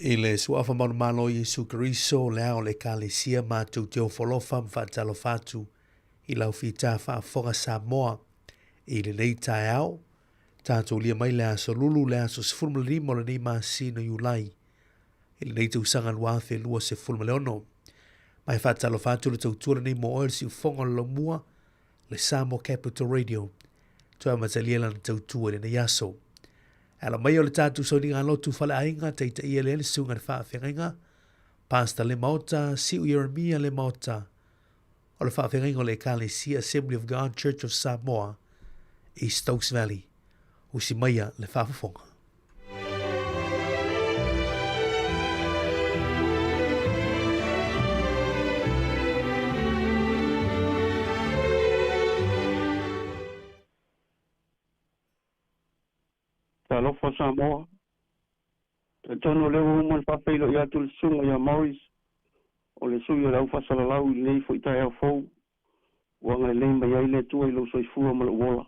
I le Suafa Manumalo o Iesu Keriso, le ao o le Ekalesia, matou te ofo alofa ma faatalofa atu i lau fita faafofoga Samoa i lenei taeao. Tatou lia mai le aso Lulu, le aso 15 o lenei masina o Iulai i lenei tausaga 2026. Ma e faatalofa atu le tautua lenei mo oe le siufofoga o le laumua, le Samoa Capital Radio, toe amatalia lana tautua i lenei aso. E ala mai o le tatou sauniga lotu faleaiga, taitaia lea le susuga i le faafeagaiga, Pastor Le Maota, Siu Ieremia Le Maota, o le faafeagaiga o le Ekalesia Assembly of God Church of Samoa i Stokes Valley. Usi maia le faafofoga. Talofa Samoa. Talitonu o lea ua uma ona faafeiloai atu le susuga ia Morris, o le sui o le au faasalalau i lenei foi taeao fou ua agalelei mai ai le Atua i lou soifua ma lou ola.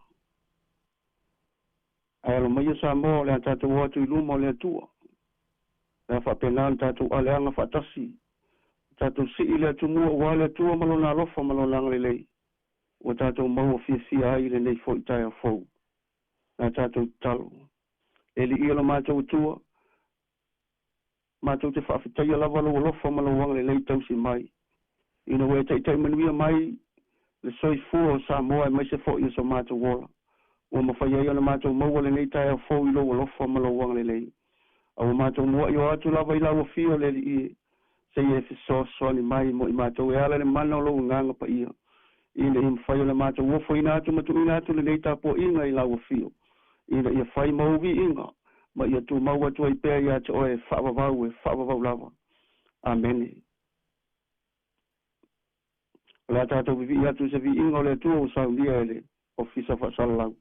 Ae alo maia Samoa o le a tatou o atu i luma o le Atua. O le a faapena ona tatou aleaga faatasi, tatou sii le atumua aua le Atua ma Lona alofa ma Lona agalelei ua tatou maua fiafia ai i lenei foi taeao fou. Na tatou tatalo. E liia lo matou Atua, matou te faafetaia lava lou alofa ma lou agalelei tausi mai, ina ua e taitai manuia mai le soifua o Samoa aemaise foi o so matou ola, ua mafai ai ona matou maua lenei taeao fou i lou alofa ma lou agalelei. A ua matou mua'i o atu lava i lau afio le Alii e, seia e fesoasoani mai mo i matou e ala i le mana o lou Agaga Paia, ina ia mafai ona matou ofoina atu ma tuuina atu lenei tapuaiga i lau afio, ina ia fai ma ou viiga, ma ia tumau atu ai pea ia te oe e faavavau e faavavau lava. Amene. O le a tatou vivii atu i se viiga o le Atua ua saunia e le Ofisa Faasalalau.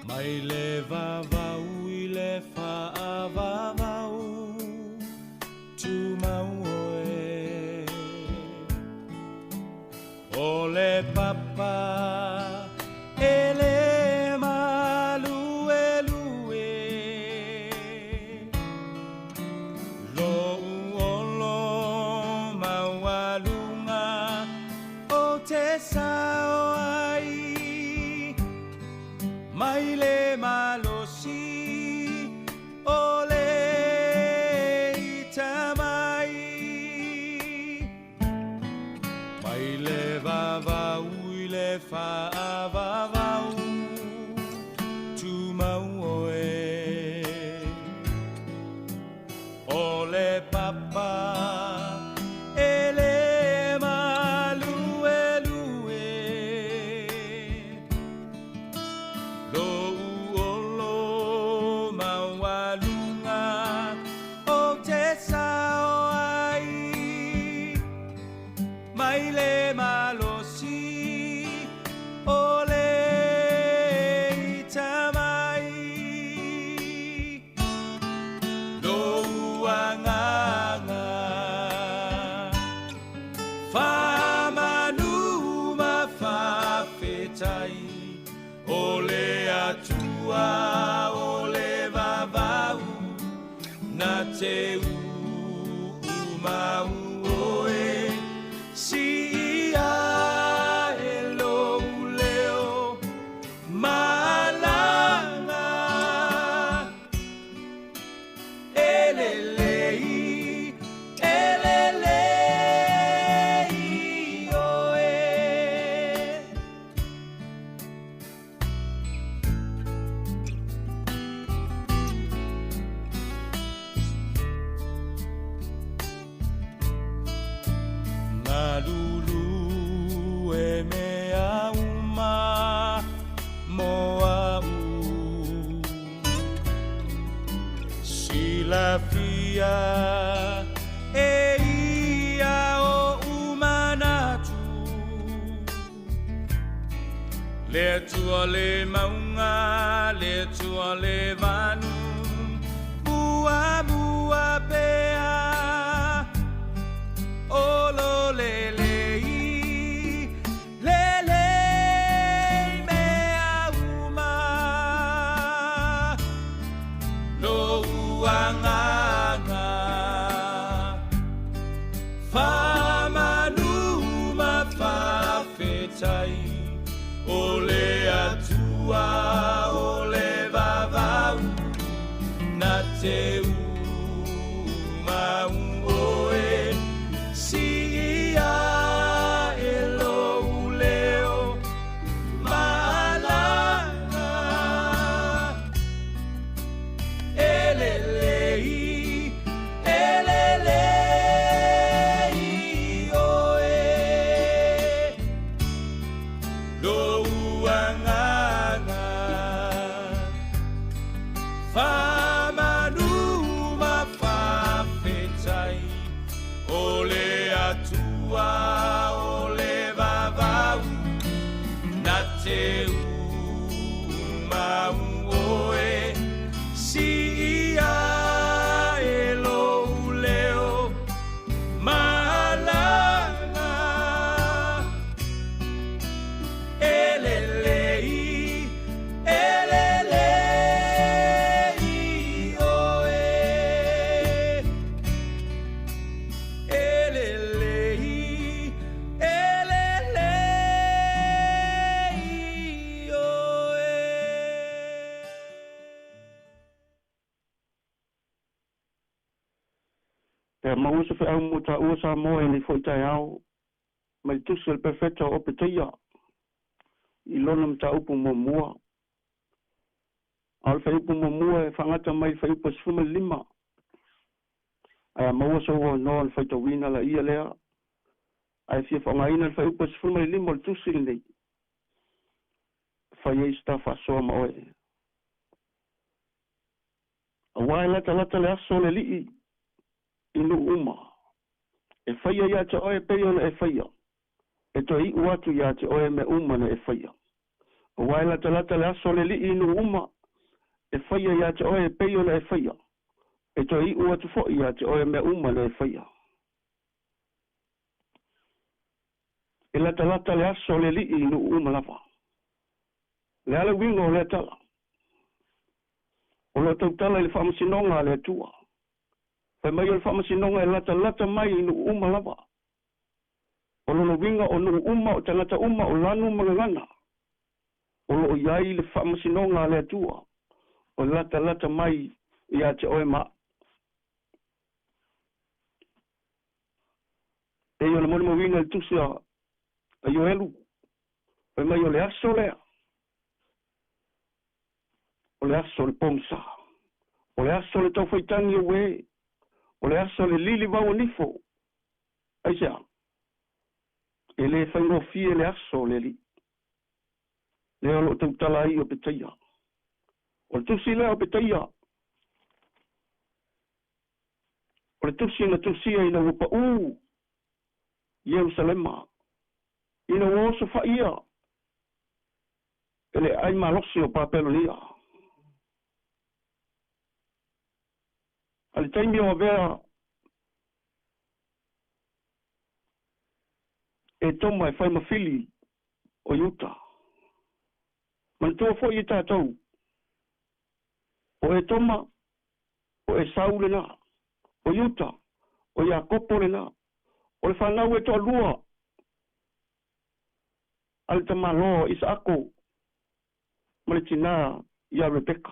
Mai le vavau i le faavavau, tumau oe. O le papa e le maluelue, Lou olo maualuga o te sao ai, Mai le malosi o le ita mai. Mai le vavau i le faavavau, tumau oe. O le papa e le maluelue, Lou olo maualuga o te sao ai, Mai le malosi o le ita mai. Lou agaga faamanu ma faafetai, O le Atua o le vavau, na te uumau oe, Siia e lou leo malaga. E lelei, e lelei oe. Galulue mea uma mo a'u. Silafia e ia oʻu manatu, Le Atua le mauga, le Atua le vanu, Muamua pea, o lo lelei. te umau oe Siia e lou leo malaga E lelei, e lelei oe Lou agaga Faamanu ma faafetai O le Atua o le vavau Na te umau oe Siia e lou leo malaga E lelei, e lelei oe E lelei, e lelei oe. Pe a maua se feau mo taua Samoa i lenei foi taeao mai le Tusi a le Perofeta o Opetaia i lona mataupu muamua. A o le fuaiupu muamua e faagata mai i le fuaiupu e 15. Ae a maua sou avanoa ona faitauina laia lea, ae fia faaaogaina le fuaiupu e 15 o le Tusi lenei e fai ai se tafaasoa ma oe. Auā e latalata le aso o le Alii i nuu uma, e faia ia te oe e pei ona e faia, e toe iu atu ia te oe mea uma na e faia. Auā e latalata le aso o le Alii i nuu uma, e faia ia te oe e pei ona e faia, e toe iu atu foi ia te oe mea uma na e faia. E latalata le aso o le Alii i nuu uma lava. O le a le uiga o lea tala? O lo o tautala i le faamasinoga a le Atua. Fai mai o le faamasinoga e latalata mai i nuu uma lava. O lona uiga o nuu uma, o tagata uma, o lanu ma gagana, o lo o i ai le faamasinoga a le Atua o latalata mai ia te oe ma a'u. Pei ona molimauina i le tusi a Ioelu, fai mai o le aso lea, o le aso o le pogisa, o le aso o le taufaitagi o uē, o le aso o le lilivau o nifo. Aisea? E lē faigofie le aso o le Alii. Lea o lo o tautala ai o Petaia. O le tusi lea o Petaia, o le tusi na tusia ina ua paū Ierusalema, ina ua osofaia e le aai malosi o Papelonia. A le taimi o avea Etoma e fai ma fili o Iuta. Manatua foi e tatou, o Etoma, o Esau lena, o Iuta, o Iakopo lena, o le fanau e toalua a le tamaloa o Isaako ma le tinā ia Rebeka.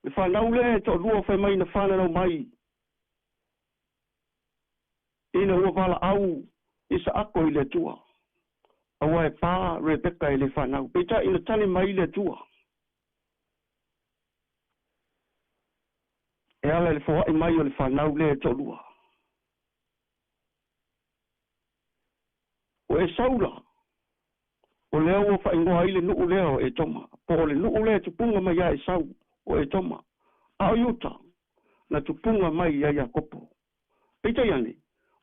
Le fanau lea e toalua fai mai na fananau mai ina ua valaau Isaako i le Atua, aua e pa Rebeka e le fanau. Peitai na tali mai le Atua e ala i le foai mai o le fanau lea e toalua. O Esau la, o lea ua faaigoa ai le nuu lea o Etoma, po o le nuu lea e tupuga mai ia Esau, o Etoma, a o Iuta, na tupuga mai ia Iakopo. Peitai ane,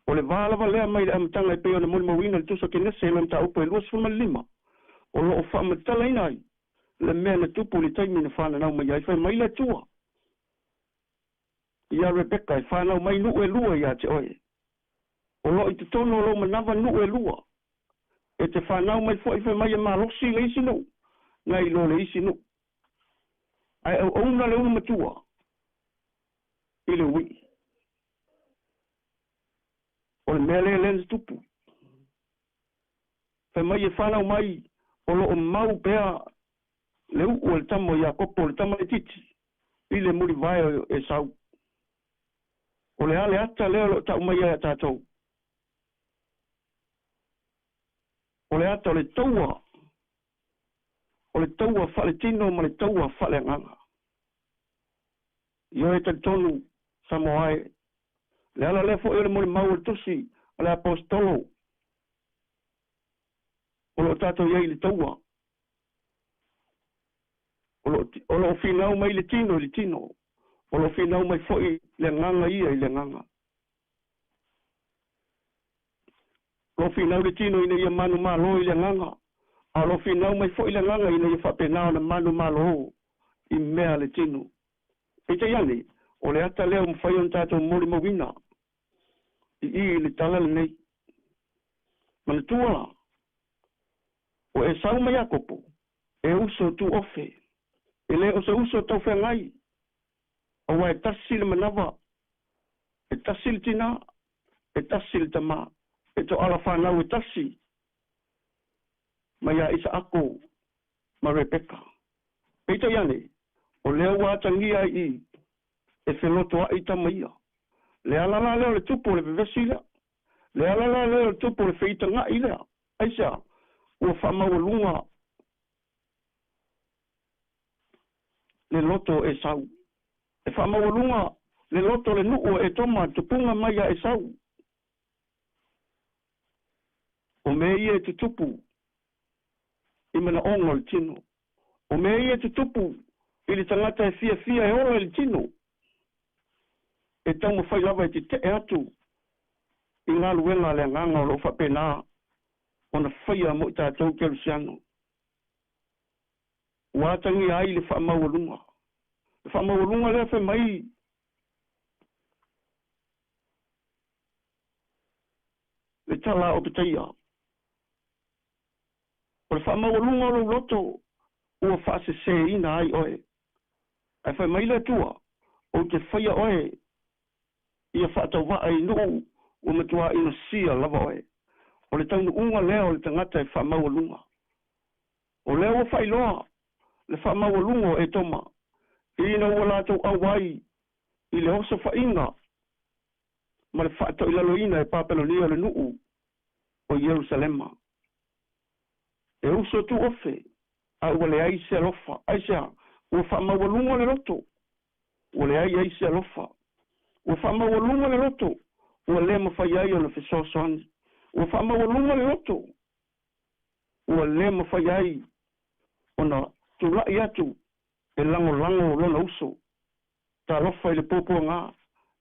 o le va lava lea mai le amataga e pei ona molimauina i le Tusi o Kenese i le mataupu e 25, o lo o faamatalaina ai le mea na tupu i le taimi na fananau mai ai. Fai mai le Atua ia Rebeka, e fanau mai nuu e lua ia te oe. O lo o i totonu o lou manava nuu e lua. E te fanau mai foi fai mai e malosi le isi nuu, nai lo le isi nuu. Ae auauna le ulumatua i le uii. O le mea lea lea na tupu. Fai mai e fanau mai o lo o mau pea le uu a le tama o Iakopo, le tama itiiti. i le mulivae o Esau. O le a le ata lea o loo tau mai ai a tatou? O le ata o le taua, o le taua faaletino ma le taua faaleagaga. Ioe, talitonu Samoa e, le ala lea foi o le molimau o le tusi a le aposetolo, o loo tatou iai i le taua, o loo finau mai le tino i le tino, o loo finau mai foi le agaga ia i le agaga. O loo finau le tino ina ia manumalo i le agaga, a o loo finau mai foi le agaga ina ia faapena ona manumalo i mea le tino. Peitai ane, o le ata lea ua mafai ona tatou molimauina i i i le tala lenei. Manatua la, o Esau ma Iakopo, e uso tuofe, e le o se uso taufeagai, aua e tasi le manava, e tasi le tinā, e tasi le tamā, e toala fanau e tasi mai ia Isaako ma Rebeka. Peitai ane, o lea ua atagia ai i e felotoa'i tama ia. Le ala la lea o le tupu o le vevesi lea. Le ala la lea o le tupu o le feitaga'i lea. Aisea? Ua faamaualuga le loto o Esau. E faamaualuga le loto o le nuu o Etoma, tupuga mai ia Esau. O mea ia e tutupu i manaoga o le tino. O mea ia e tutupu i le tagata e fiafia e ola i le tino, e taumafai lava e tetee atu i galuega a le agaga o lo o faapena ona faia mo i tatou kerisiano. Ua atagia ai le faamaualuga. Le faamaualuga lea fai mai le tala o Petaia. O le faamaualuga o lou loto ua faasesēina ai oe. Ae fai mai le Atua, Ou te faia oe ia faatauvaa i nuu ua matuā inosia lava oe. O le taunuuga lea o le tagata e faamaualuga. O lea ua faailoa le faamaualuga o Etoma, ina ua latou auai i le osofaiga ma le faatoilaloina e Papelonia o le nuu o Ierusalema. E uso tuofe, a ua leai se alofa. Aisea? Ua faamaualuga le loto, ua leai ai se alofa. Ua faamaualuga le loto, ua le mafai ai ona fesoasoani. Ua faamaualuga le loto, ua le mafai ai ona tulai atu e lagolago lona uso. Talofa i le puapuaga,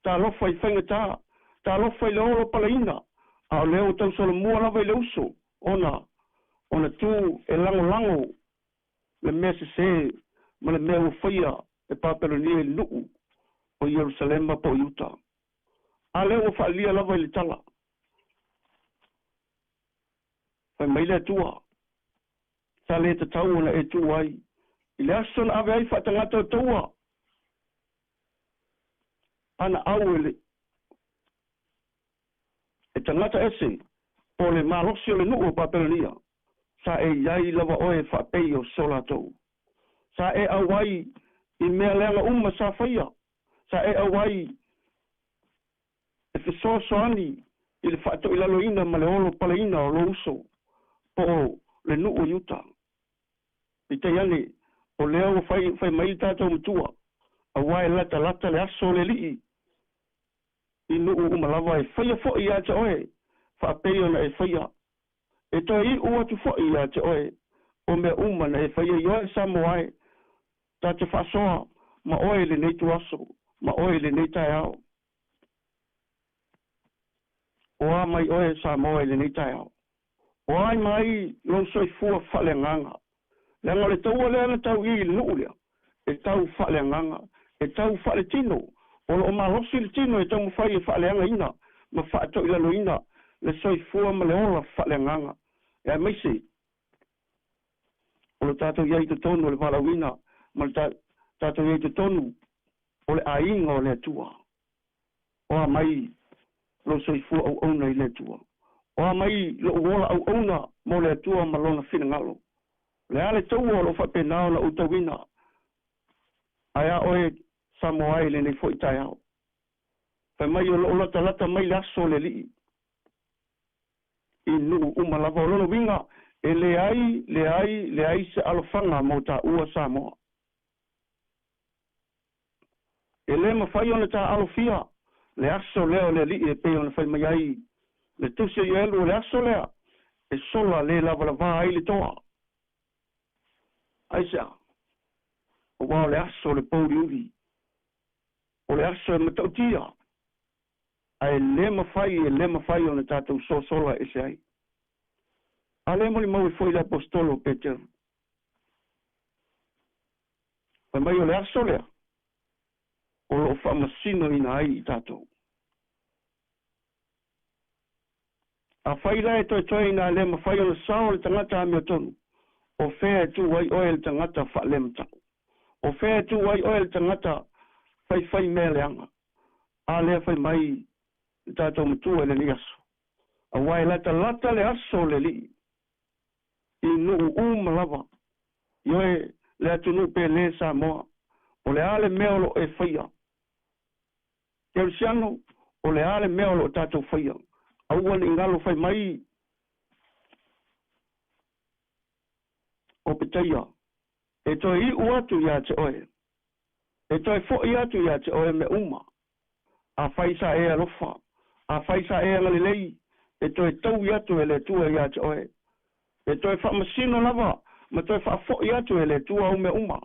talofa i faigata, talofa i le olo palaina, a o lea ua tausolomua lava i le uso ona ona tu e lagolago le mea sesē ma le mea ua faia e Papelonia i le nuu o Ierusalema po o Iuta. A lea ua faaalia lava i le tala, Fai mai le Atua, Sa le tatau ona e tu ai i le aso na ave ai faatagata o taua ana au e le e tagata ese po o le malosi o le nuu o Papelonia, sa e i ai lava oe faapei o so latou. Sa e auai i mea leaga uma sa faia, sa e auai e fesoasoani i le faatoilaloina ma le olo paleina o lou uso po o le nuu o Iuta. Peitai ane, o lea ua fai, fai mai le tatou Matua, aua e latalata le aso o le Alii i nuu uma lava e faia foi ia te oe faapei ona e faia. E toe iu atu foi ia te oe o mea uma na e faia i oe Samoa e, ta te faasoa ma oe i lenei tuaso, ma oe i lenei taeao. O a mai oe Samoa i lenei taeao? O ai mai lou soifua faaleagaga? Leaga o le taua lea na tau i i le nuu lea, e tau faaleagaga, e tau faaletino. O lo o malosi le tino e taumafai e faaleagaina ma faatoilaloina le soifua ma le ola faaleagaga, aemaise o lo tatou i ai i totonu o le valaauina ma le tatou i ai i totonu o le aiga o le Atua. O a mai lou soifua auauna i le Atua? O a mai lou ola auauna mo le Atua ma Lona finagalo? O le a le taua o lo o faapena ona ou tauina? Ae a oe Samoa e i lenei fo'i taeao. Fai mai o lo'o latalata mai le aso o le Alii i nuu uma lava. O lona uiga, e leai, leai, leai se alofaga mo tāua Samoa. E lē mafai ona tāalofia le aso lea o le Alii e pei ona fai mai ai le Tusi o Ioelu, o le aso lea e sola lē lavalavā ai le toa. Aisea? Auā o le aso o le pouliuli, o le aso e matautia, ae lē mafai, e lē mafai ona tatou sosola ese ai. A lea e molimau ai foi le Aposetolo o Peteru, fai mai o le aso lea o loo faamasinoina ai i tatou. Afai la e toetoe ina le mafai ona sao le tagata amiotonu, o fea e tu ai oe le tagata faalematau? O fea e tu ai oe le tagata faifai mea leaga? A lea fai mai le tatou Matua i lenei aso, auā e latalata le aso o le Alii i nuu uma lava. Ioe, le atunuu pele Samoa, o le a le mea o loo e faia? Kerisiano, o le a le mea o loo tatou faia? Aua ne i galo fai mai o Petaia, e toe iu atu iā te oe, e toe fo'i atu iā te oe mea uma. Afai sa e alofa, afai sa e agalelei, e toe taui atu e le Atua iā te oe. E toe faamasino lava ma toe faafo'i atu e le Atua au mea uma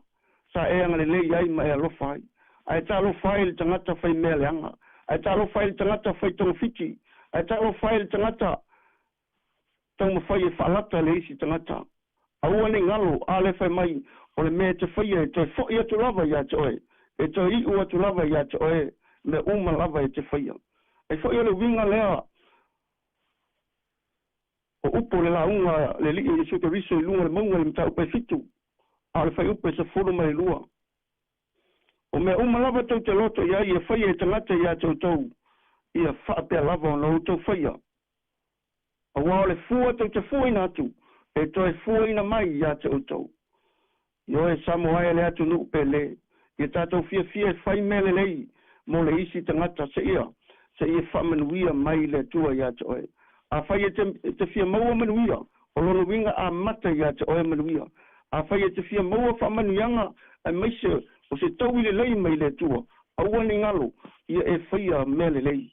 sa e agalelei ai ma e alofa ai. Ae talofa ai i le tagata fai mea leaga, ae talofa ai i le tagata fai togafiti, ae talofa ai i le tagata taumafai e faalata le isi tagata. Aua ne i galo, a lea fai mai, o le mea e te faia e toe fo'i atu lava iā te oe, e toe iu atu lava iā te oe mea uma lava e te faia. Ai fo'i o le uiga lea o upu o le lauga a le Alii o Iesu Keriso i luga o le mauga i le mataupu e 7, a o le fuaiupu e 12. O mea uma lava tou te loto i ai ia faia e tagata iā te outou, ia faapea lava ona outou faia. Auā o le fua tou te fuaina atu, e toe fuaina mai iā te outou. Ioe, Samoa e le atunuu pele, ia tatou fiafia e fai mea lelei mo le isi tagata seia, seia faamanuia mai le Atua iā te oe. Afai e te, e te fia maua manuia, o lona uiga amata iā te oe manuia. Afai e te fia maua faamanuiaga aemaise o se taui lelei mai le Atua, aua ne i galo, ia e faia mea lelei.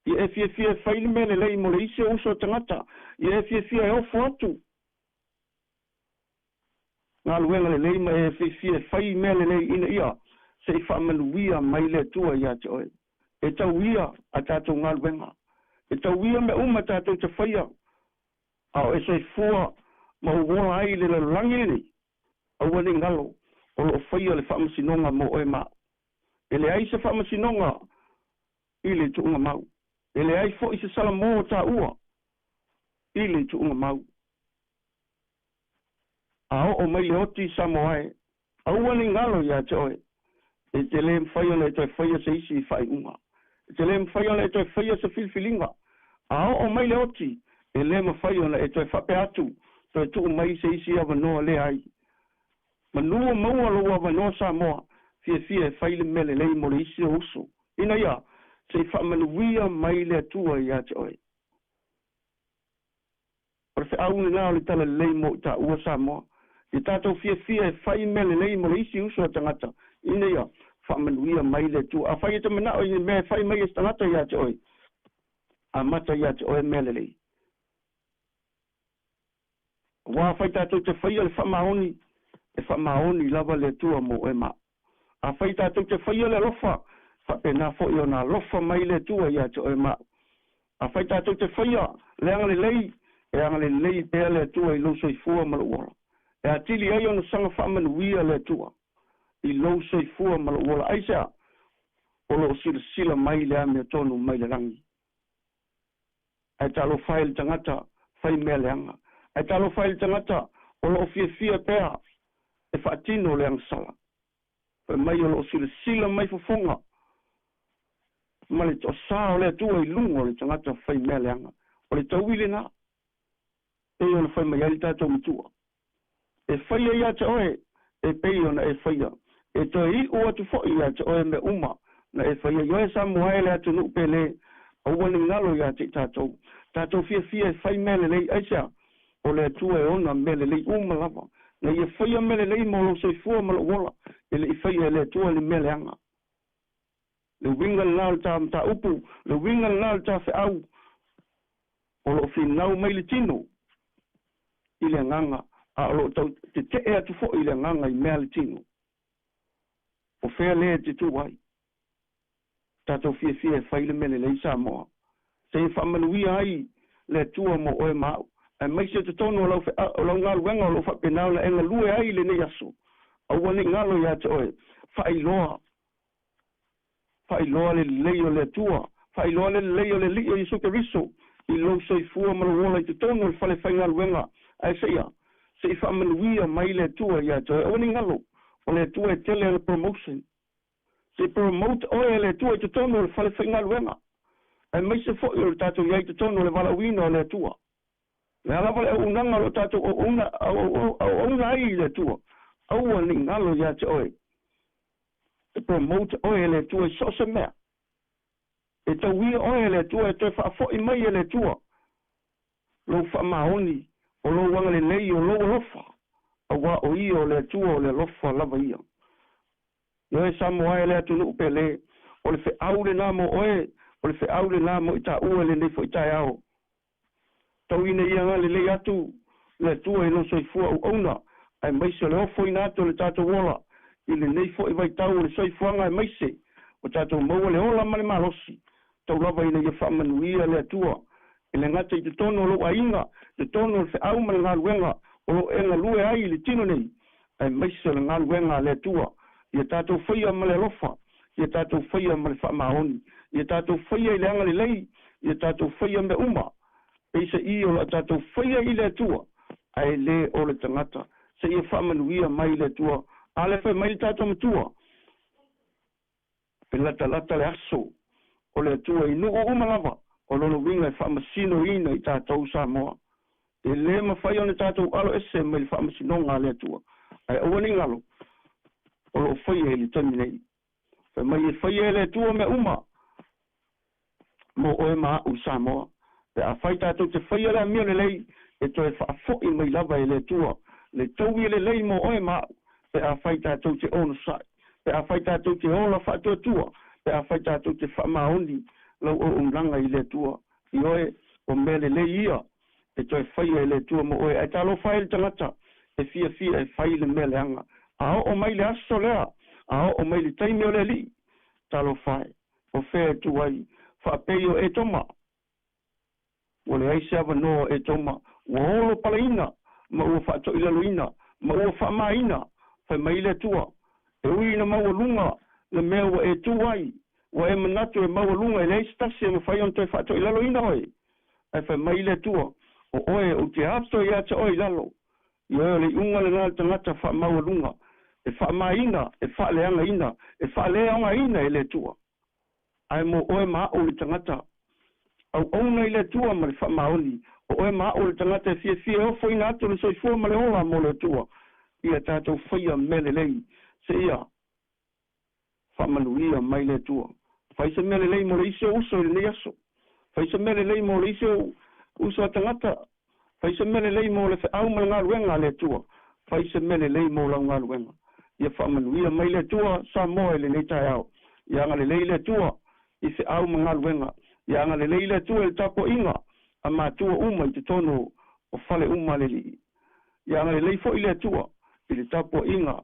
Ia e fiafia e fai le mea lelei mo le isi o uso o tagata, ia e fiafia e ofo atu galuega lelei ma e fiafia e fai mea lelei ina ia se i faamanuia mai le Atua iā te oe. E tau ia a tatou galuega. E tau ia mea uma tatou te faia, a o e soifua ma ou ola ai i le lalolagi lenei, aua ne i galo o loo faia le faamasinoga mo oe ma au. E leai se faamasinoga i le tuuga mau. E leai fo'i se salamo o tāua i le tuuga mau. A oo mai le oti Samoa e, aua ne i galo iā te oe, e te lē mafai ona e toe faia se isi faaiuga. E te lē mafai ona e toe faia se filifiliga. A oo mai le oti, e lē mafai ona e toe faapea atu, toe tuu mai se isi avanoa leai. Manu o maua lou avanoa Samoa, fiafia e fai le mea lelei mo le isi o uso, ina ia se i faamanuia mai le Atua iā te oe. O le feau lenā o le Tala Lelei mo i tāua Samoa, ia tatou fiafia e fai mea lelei mo le isi uso a tagata, ina ia faamanuia mai le Atua. Afai e te manao i ni mea e fai mai e se tagata iā te oe, amata iā te oe mea lelei. Auā afai tatou te faia le faamaoni, e faamaoni lava le Atua mo oe ma au. Afai tatou te faia le alofa, faapena foi ona alofa mai le Atua iā te oe ma au. Afai tatou te faia le agalelei, e agalelei pea le Atua i lou soifua ma lou ola. E atili ai ona saga faamanuia le Atua i lou soifua ma lou ola. Aisea? O lo o silasila mai le amiotonu mai le lagi. Ae talofa e le tagata fai mea leaga. Ae talofa e le tagata o lo o fiafia pea e faatino le agasala. Fai mai o lo o silasila mai fofoga ma le toasā o le Atua i luga o le tagata fai mea leaga. O le taui lenā, pei ona fai mai ai le tatou Matua. E faia iā te oe e pei ona e faia. E toe iʻu atu foʻi iā te oe mea uma na e faia. Ioe Samoa e le atunuu pele, aua ne i galo iā te i tatou. Tatou fiafia e fai mea lelei, aisea? O le Atua e ona mea lelei uma lava. Na ia faia mea lelei mo lou soifua ma lou ola, e le i faia e le Atua ni mea leaga. Le uiga lenā o le ta mataupu, le uiga lenā o le ta feau, o lo o finau mai le tino i le agaga, a o lo o tau tetee atu foi le agaga i mea a le tino. O fea lea e te tu ai? Tatou fiafia e fai le mea lelei Samoa. Seia faamanuia ai le Atua mo oe ma au, aemaise totonu o lau o lau galuega o lo o faapena ona e galue ai i lenei aso. Aua ne i galo ia te oe, faailoa, faailoa le lelei o le Atua, faailoa le lelei o le Alii o Iesu Keriso i lou soifua ma lou ola i totonu o le fale faigaluega, ae seia, se i faamanuia mai le Atua ia te oe. Aua ne i galo, o le Atua e tele ana promotion. Se i promote oe e le Atua i totonu o le fale faigaluega, aemaise foi o le tatou i ai i totonu o le valaauina o le Atua. O le a lava le auaunaga o lo o tatou auauna, auauna ai i le Atua, aua ne i galo ia te oe. E promote oe e le Atua i so o se mea. E tauia oe e le Atua, e toe faafoi mai e le Atua lou faamaoni, o lou agalelei, o lou alofa, auā o Ia o le Atua o le alofa lava ia. Ioe Samoa e le atunuu pele, o le feau lenā mo oe, o le feau lenā mo i taua i lenei foi taeao. Tau ina ia agalelei atu le Atua i lou soifua auauna, aemaise o le ofoina atu o le tatou ola i lenei foi vaitau o le soifuaga aemaise o tatou maua le ola ma le malosi. Tau lava ina ia faamanuia le Atua e le gata i totonu o lou aiga, totonu o le feau ma le galuega o lo o e galue ai i le tino nei, aemaise o le galuega a le Atua, ia tatou faia ma le alofa, ia tatou faia ma le faamaoni, ia tatou faia i le agalelei, ia tatou faia mea uma, peiseai o lo o tatou faia i le Atua, ae le o le tagata. Seia faamanuia mai le Atua. A lea fai mai le tatou Matua, e latalata le aso o le Atua i nuu uma lava, o lona uiga e faamasinoina i tatou Samoa. E lē mafai ona tatou alo ese mai le faamasinoga a le Atua, ae aua ne i galo, o lo o faia i le taimi nei. Fai mai e faia e le Atua mea uma mo oe ma a'u Samoa. Pe afai tatou te faia le amio lelei, e toe faafo'i mai lava e le Atua le taui lelei mo oe ma a'u, pe afai tatou te onosai, pe afai tatou te ola faatuatua, pe afai tatou te faamaoni lau auaunaga i le Atua. Ioe, o mea lelei ia e toe faia e le Atua mo oe, ae talofa e i le tagata e fiafia e fai le mea leaga. A oo mai le aso lea, a oo mai le taimi o le Alii, talofa e, o fea e tu ai, faapei o Etoma? Ua leai se avanoa o Etoma, ua olo paleina, ma ua faatoilaloina, ma ua faamaina, fai mai le Atua, E ui ina maualuga le mea ua e tu ai, ua e manatu e maualuga e leai se tasi e mafai ona toe faatoilaloina oe, ae fai mai le Atua, O oe, ou te ato ia te oe i lalo. Ioe, o le iuga lenā o le tagata faamaualuga, e faamaina, e faaleagaina, e faaleaogaina e le Atua. Ae mo oe ma a'u le tagata auauna i le Atua ma le faamaoni, o oe ma a'u le tagata e fiafia e ofoina atu le soifua ma le ola mo le Atua, ia tatou faia mea lelei, seia faamanuia mai le Atua. Fai se mea lelei mo le isi ou uso i lenei aso. Fai se mea lelei mo le isi ou uso a tagata. Fai se mea lelei mo le feau ma le galuega a le Atua. Fai se mea lelei mo lau galuega. Ia faamanuia mai le Atua Samoa i lenei taeao. Ia agalelei le Atua i feau ma galuega. Ia agalelei le Atua i le tapuaiga a matua uma i totonu o fale uma a le Alii. Ia agalelei foi le Atua i le tapuaiga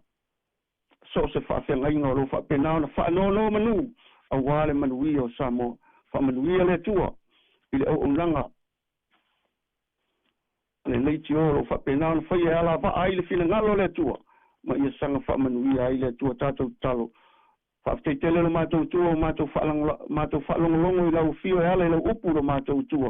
so o se faafeagaiga o lo o faapena ona faanonomanu aua le manuia o Samoa. Faamanuia le Atua i le auaunaga a lenei tio o lo o faapena ona faia e alavaa ai le finagalo o le Atua ma ia saga faamanuia ai le Atua tatou tatalo. Faafetai tele lo matou Atua ua matou matou faalogologo i lau afio e ala i lau upu lo matou Atua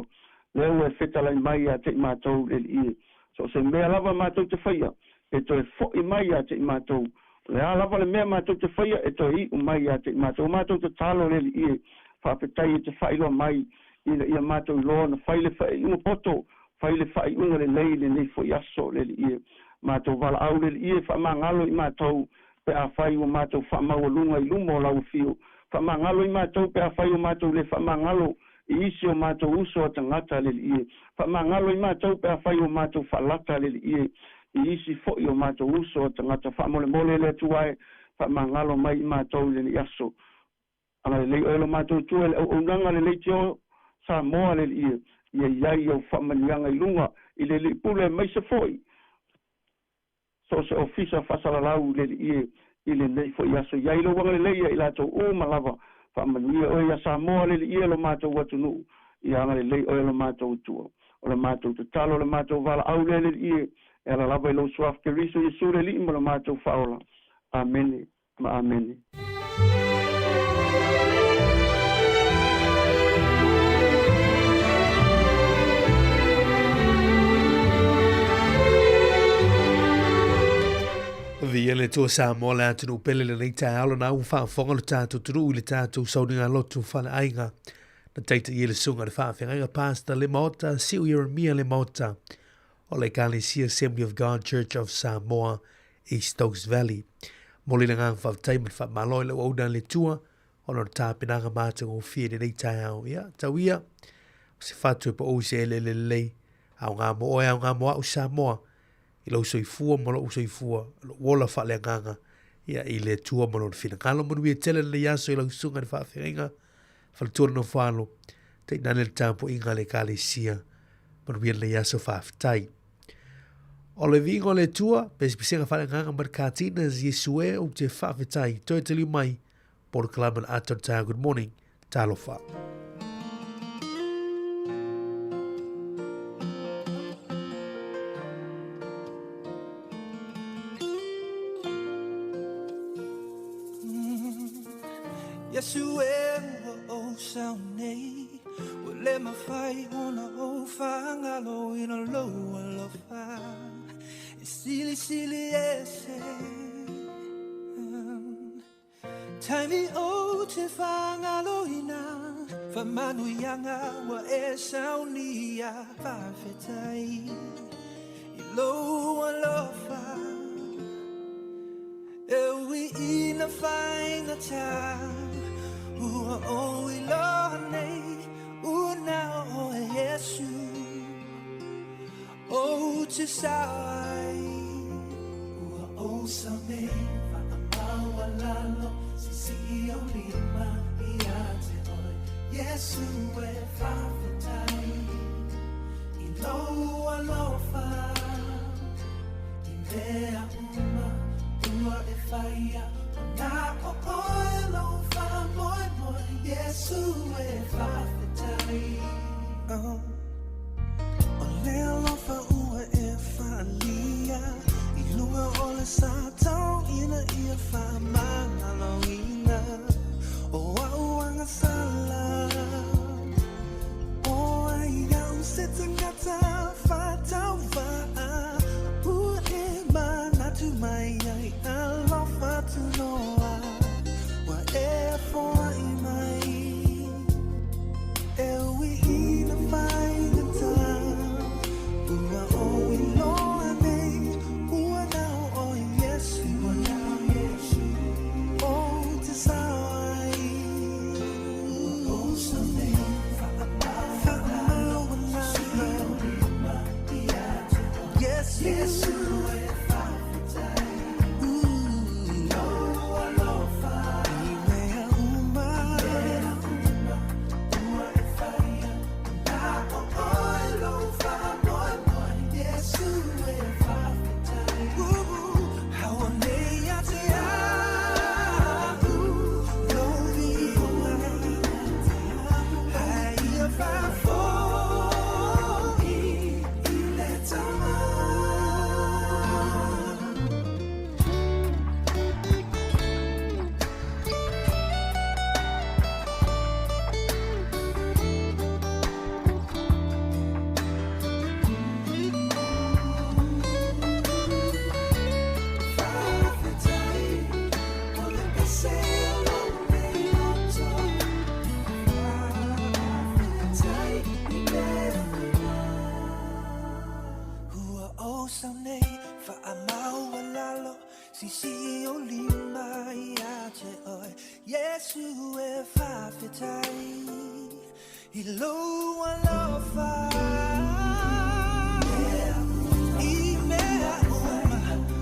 lea ua e fetalai mai ia te i matou le Alii e. So o se mea lava matou te faia e toe fo'i mai ia te i matou. O le a lava le mea matou te faia e toe iu mai ia te i matou. Matou tatalo le Alii e, faafetai e te faailoa mai ina ia matou iloa ona fai le faaiuga poto, fai le faaiuga lelei i lenei foi aso le Alii e. Matou valaau le Alii e, faamagalo i matou Pe afai ua matou faamaualuga i luma o lau afio. Faamagalo i matou pe afai ua matou le faamagalo i isi o matou uso a tagata le Alii e. Faamagalo i matou pe afai ua matou faalata le Alii e i isi foi o matou uso a tagata. Faamolemole le Atua e, faamagalo mai i matou i lenei aso. Agalelei oe lo matou Atua i le auaunaga a le Leitio Samoa le Alii e, ia i ai au faamanuiaga i luga i le Alii Pule aemaise foi so o se ofisa faasalalau le Alii e i lenei foi aso. I ai lou agalelei ia i latou uma lava. Faamanuia oe ia Samoa le Alii e lo matou atunuu. Ia agalelei oe lo matou Atua. O le matou tatalo, o le matou valaau lea le Alii e, e ala lava i lou Suafa Keriso Iesu le Alii ma lo matou Faaola. Amene ma Amene. Viia le Atua Samoa le atunuu pele lenei taeao lana ua faafofoga lo tatou atunuu i le tatou sauniga lotu faleaiga na taitaia le susuga i le faafeagaiga Pastor le Maota Siu Ieremia le Maota o le Ekalesia Assembly of God Church of Samoa i Stokes Valley. Momoli le agaga faafetai ma le faamalo i le auauna a le Atua ona o le tapenaga matagofie i lenei taeao. Ia, tau ia, o se fatu e pau i se eleele lelei, aoga mo oe, aoga mo au Samoa, i lou soifua ma lou soifua, lou ola faaleagaga, ia, i le Atua ma lona finagalo. Manuia tele lenei aso i lau susuga i le faafeagaiga, faletua le nofo alo, tainane le tapuaiga a le Ekalesia. Manuia lenei aso, faafetai. O le viiga o le Atua, pesepesega faaleagaga ma le Katinas, Iesu e, ou te faafetai, toe taliu mai, polokalame o le Ata o le Taeao. Good morning, talofa. Iesu e ua ou sao nei Ua le mafai ona ou faagaloina lou alofa E silisili ese Taimi ou te faagaloina Faamanuiaga ua e saunia Faafetai i lou alofa E ui ina faigata Ua ou iloa nei Ua na o oe Iesu Ou te sao ai Ua ou sao nei Faamaualalo Sisii ou lima Ia te oe Iesu e faafetai I lou alofa I mea uma Ua e faia Ua na o oe lou faamoemoe Iesu e faafetai Oh. O le alofa ua e faaalia I luga o le sa tau ina ia faamagaloina O a'u agasala O ai au se tangata faatauvaa Ua e manatu mai ai alofa tunoa Ua e foai mai E ui ina faigata Ua ou iloa nei Ua na o oe Iesu. lou lima ia te oe Iesu e faafetai i lou alofa I mea uma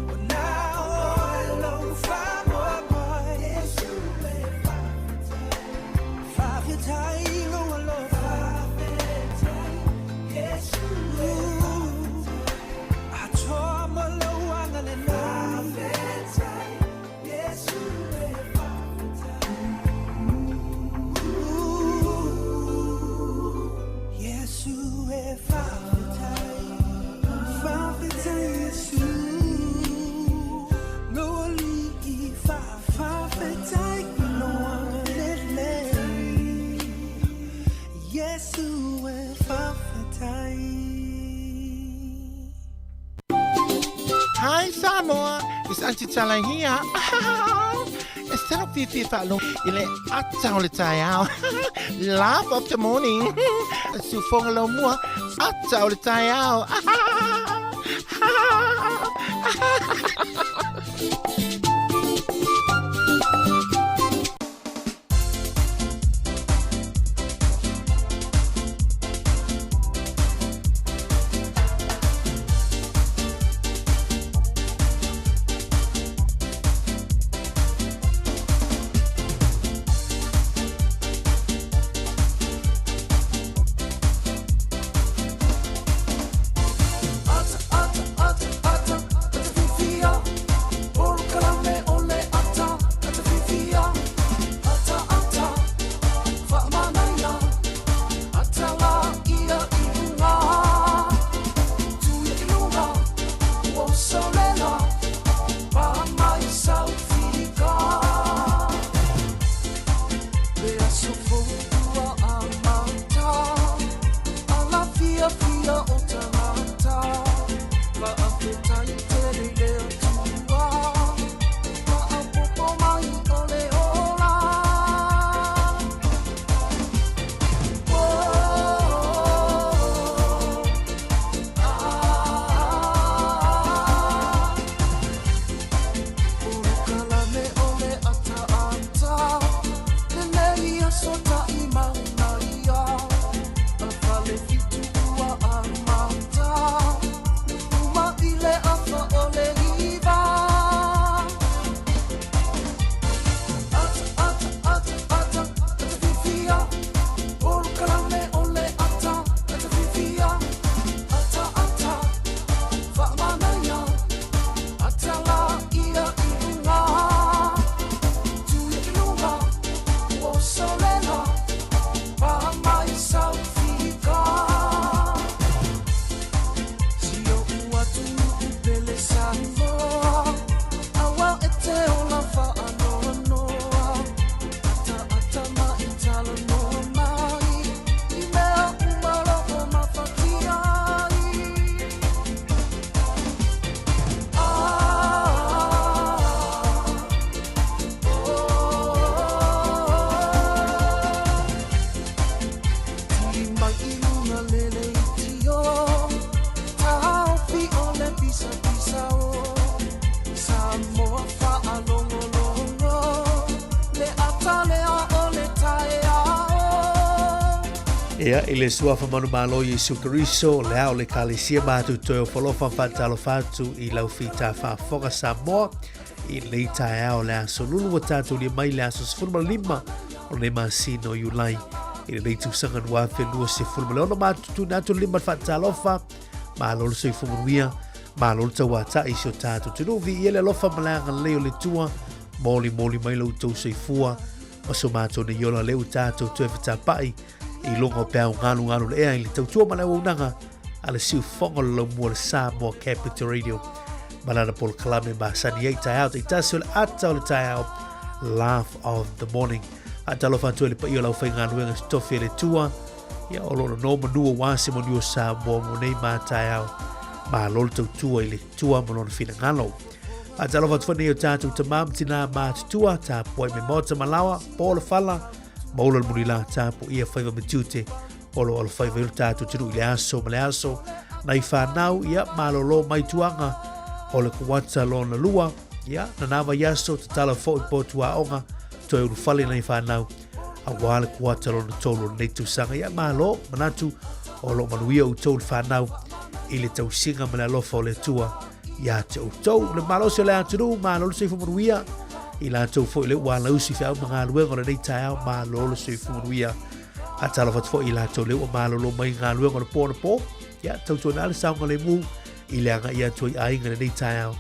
ua na oe lou faamoemoe Iesu e faafetai Faafetai i lou alofa Iesu e faafetai Atoa ma lou agalelei Faafetai Iesu e faafetai Iesu e faafetai Faafetai Iesu Lou alii Faafetai i lou agalelei Iesu e faafetai. Hi Samoa, it's Auntie Tala here. E talo fiafia faalogo i le ata o le taeao. Laugh of the morning. Siufoga lau mua, ata o le taeao. Ea, i le suafa manumalo Iesu Keriso, le ao le kalesia mātou toe o falofa whātalofa atu i lau whita whaafoga Samoa, i lenei taeao le aso lulu ua tātou lia mai le aso 15 o lenei masina o Iulai i lenei tausaga 2026 matou tuuina atu le lima le faatalofa malo le soifua manuia malo le tauata'i i si o tātou atunuu viia le alofa ma le agalelei o le Atua molimoli mai lo outou soifua ma so matou nei ola lea ua tātou toe fetapa'i i luga o peau galugalu le ea i le tautua ma le auaunaga a le siufofoga o le laumua le Samoa Capital Radio ma lana polokalame masani ai taeao taitasi o le ata o le taeao Laugh of the Morning. Faatalofa atu ai le paia o lau faigaluega se tofi e le tua ia o lo no manu aua se manu o Samoa mo nei ma taeao. Malo le tautua i le tua ma lona finagalo. Faatalofa atu foi nei o tātou tamā ma tinā matutua, tapuai me maota malawa, po le fala, maula le mulila, tapu ia faiva me tiute, o lo alofaiva i lo tātou atunuu i le aso ma le aso. Nai whānau, ia, malolo mai tuanga, o le kuata lona lua, Ia, na nā vaiaso, tatala foʻi potu aoga, toe ulufale nai whānau, auā le kuata lona tolu o lenei tausaga. Ia, malo, manatu, o lo o manuia outou le whānau i le tausiga ma le alofa o le Atua ia te outou. Le malosi o le atunuu, malo le soifua manuia. I latou foi le ua alausi feau ma galuega o lenei taeao, malo le soifua manuia. Faatalofa atu foi i latou le ua malolo mai galuega o le po anapo. Ia, tautuana le saogalemu i le agai atu ai aiga i lenei taeao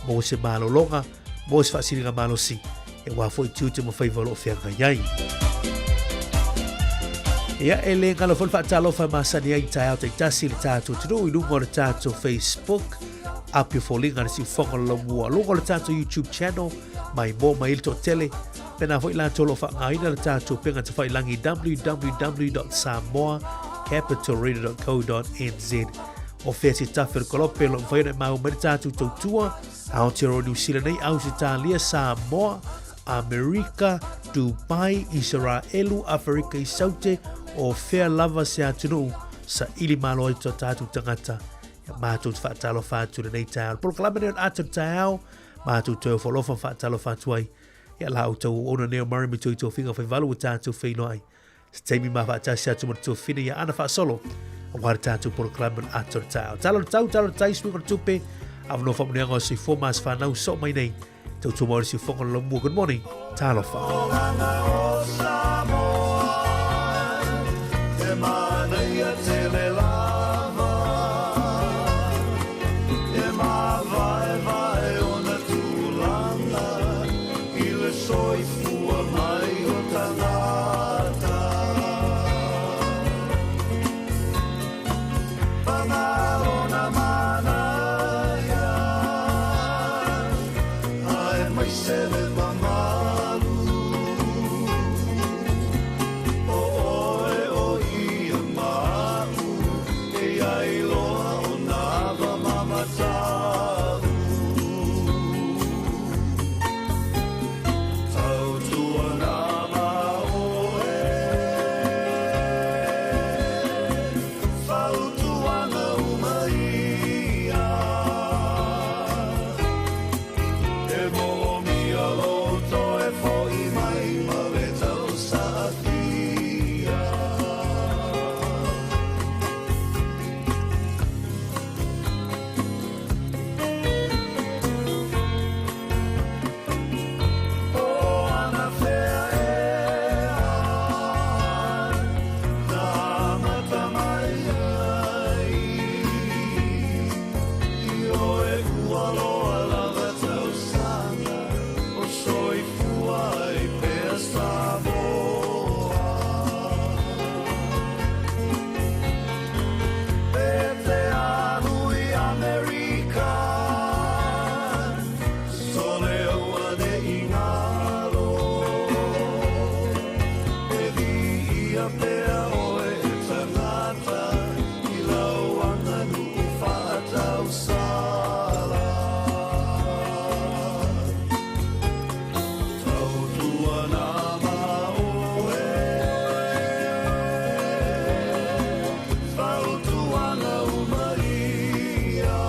mo se malologa, mo se faasiliga malosi, aua foi tiute ma faiva o lo o feagai ai. Ia, e le galo foi le faatalofa e masani ai i taeao taitasi le tatou atunuu i luga o le tatou Facebook, Apia Foliga le Siufoga o le Laumua, luga o le tatou YouTube channel, mai mo mai le toatele, pena foi latou o lo o faaaogaina le tatou upega tafailagi www.samoacapitalradio.co.nz. O fea se tafe o le kolope o lo o mafai ona e maua mai le tatou tautua Aotearoa Niu Sila nei, Ausetalia, Samoa, Amerika, Dubai, Isaraelu, Aferika i Saute, o fea lava se atunuu saili malo ai to tatou tagata. Ia matou te faatalofa atu i lenei taeao. Le polokalame lenei o le Ata o le Taeao, matou toe ofo alofa ma faatalofa atu ai. Ia la outou auauna nei o Murray me toi tofiga faivalu ua tatou feiloai. Se taimi ma faatasi atu ma le tuafafine ia Ana Faasolo aua le tatou polokalame o le Ata o le Taeao. Tala o le tau, tala o le tai, suiga o le tupe, avanoa faamanuiaga o le soifua ma se whanau soo mai nei. Tautua mai o le siufoga o le laumua. Good morning. Talofa. Te manaia tele lava E māvaevae ona tulaga I le soifua mai o tagata Paga lona manaia Aemaise le mamalu O oe o ia ma a'u E i ai loa ona ava ma mata'u Tautuana ma oe Fautuaga uma ia E moomia lou toe fo'i mai ma le tausaafia. O anafea ea na amata mai ai Ioe ua loa lava tausaga o soifua ai pea Samoa. E te alu i Amerika, sole auane'i galo. E viia pea oe e tagata i lau aganuu faatausala. Tautuana ma oe, fautuaga uma ia.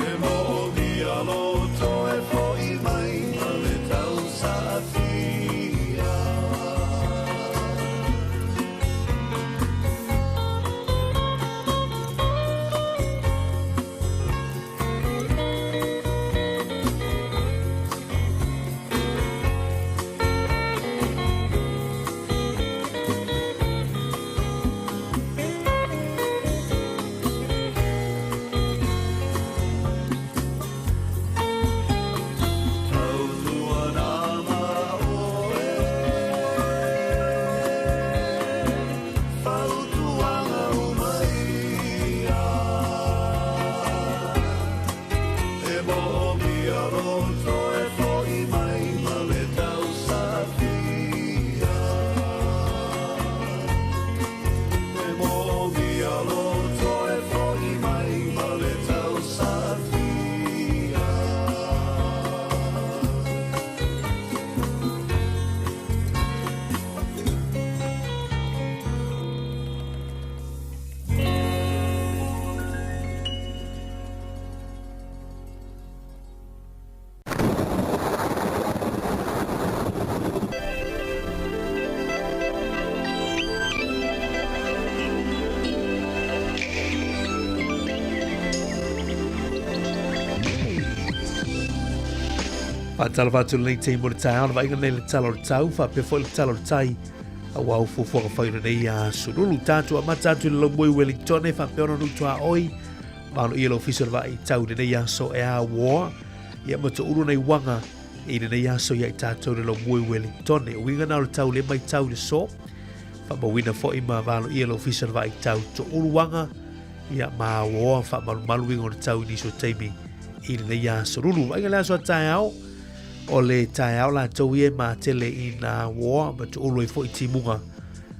E moomia lou toe fo'i mai ma le tausaafia. Tautuana ma oe, fautuaga uma ia. E moomia lou toe fo'i mai ma le tausaafia. E moomia lou toe fo'i mai ma le tausaafia. Faatalofa atu lenei taimi o le taeao, le vaaiga nei le tala o le tau, faapea foi le tala o le tai, aua o fuafuaga fai o lenei aso lulu. Tatou amata atu i le laumua i Wellington, faapea ona nuu tuaoi, malo ia le ofisa o le vaai tau i lenei aso e auoa, ia ma toulu nei waga i lenei aso ia i tatou le laumua i Wellington. O uiga na o le tau le mai tau i le so, faamauina foi ma valo ia le ofisa o le vaai tau toulu waga, ia ma auoa faamalumalu uiga o le tau i nisi o taimi i lenei aso lulu. Vaaiga le aso a taeao, o le taeao latou ia e matele i nā uoa ma toulu ai foi timuga.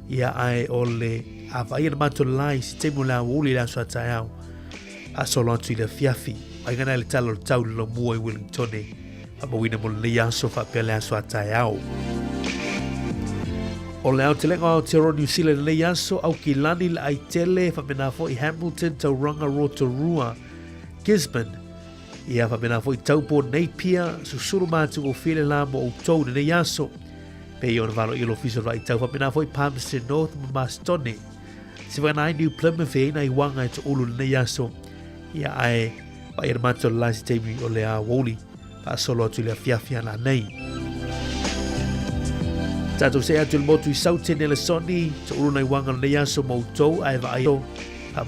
Ia ae o le a vaai na matou la i se taimi o le aoauli i le aso a taeao, a solo atu i le afiafi. Vaaiga na le tala o le tau i le laumua i Wellington, faamauina mo lenei aso faapea le aso a taeao. O le aotelega o Aotearoa New Zealand lenei aso, Aukilani, le Aitele, faapena foi Hamilton, Tauranga, Rotorua, Gisborne, ia faapena foi Taupo, Napier, susulu matugofie le la mo outou i lenei aso. Pei ona valo i le ofisa o le Vaitau, faapena foi Palmerston North ma Marston. Se whakana ai New Plymouth e ina i wanga e to ulu lenei aso. Ia ae vai ana mātou le lasi taimi o le aoauli faasolo atu i le afiafi ana nei. Tātou se atu le motu i Saute Nelesoni, to ulu nei wanga lenei aso mo outou ae vaai o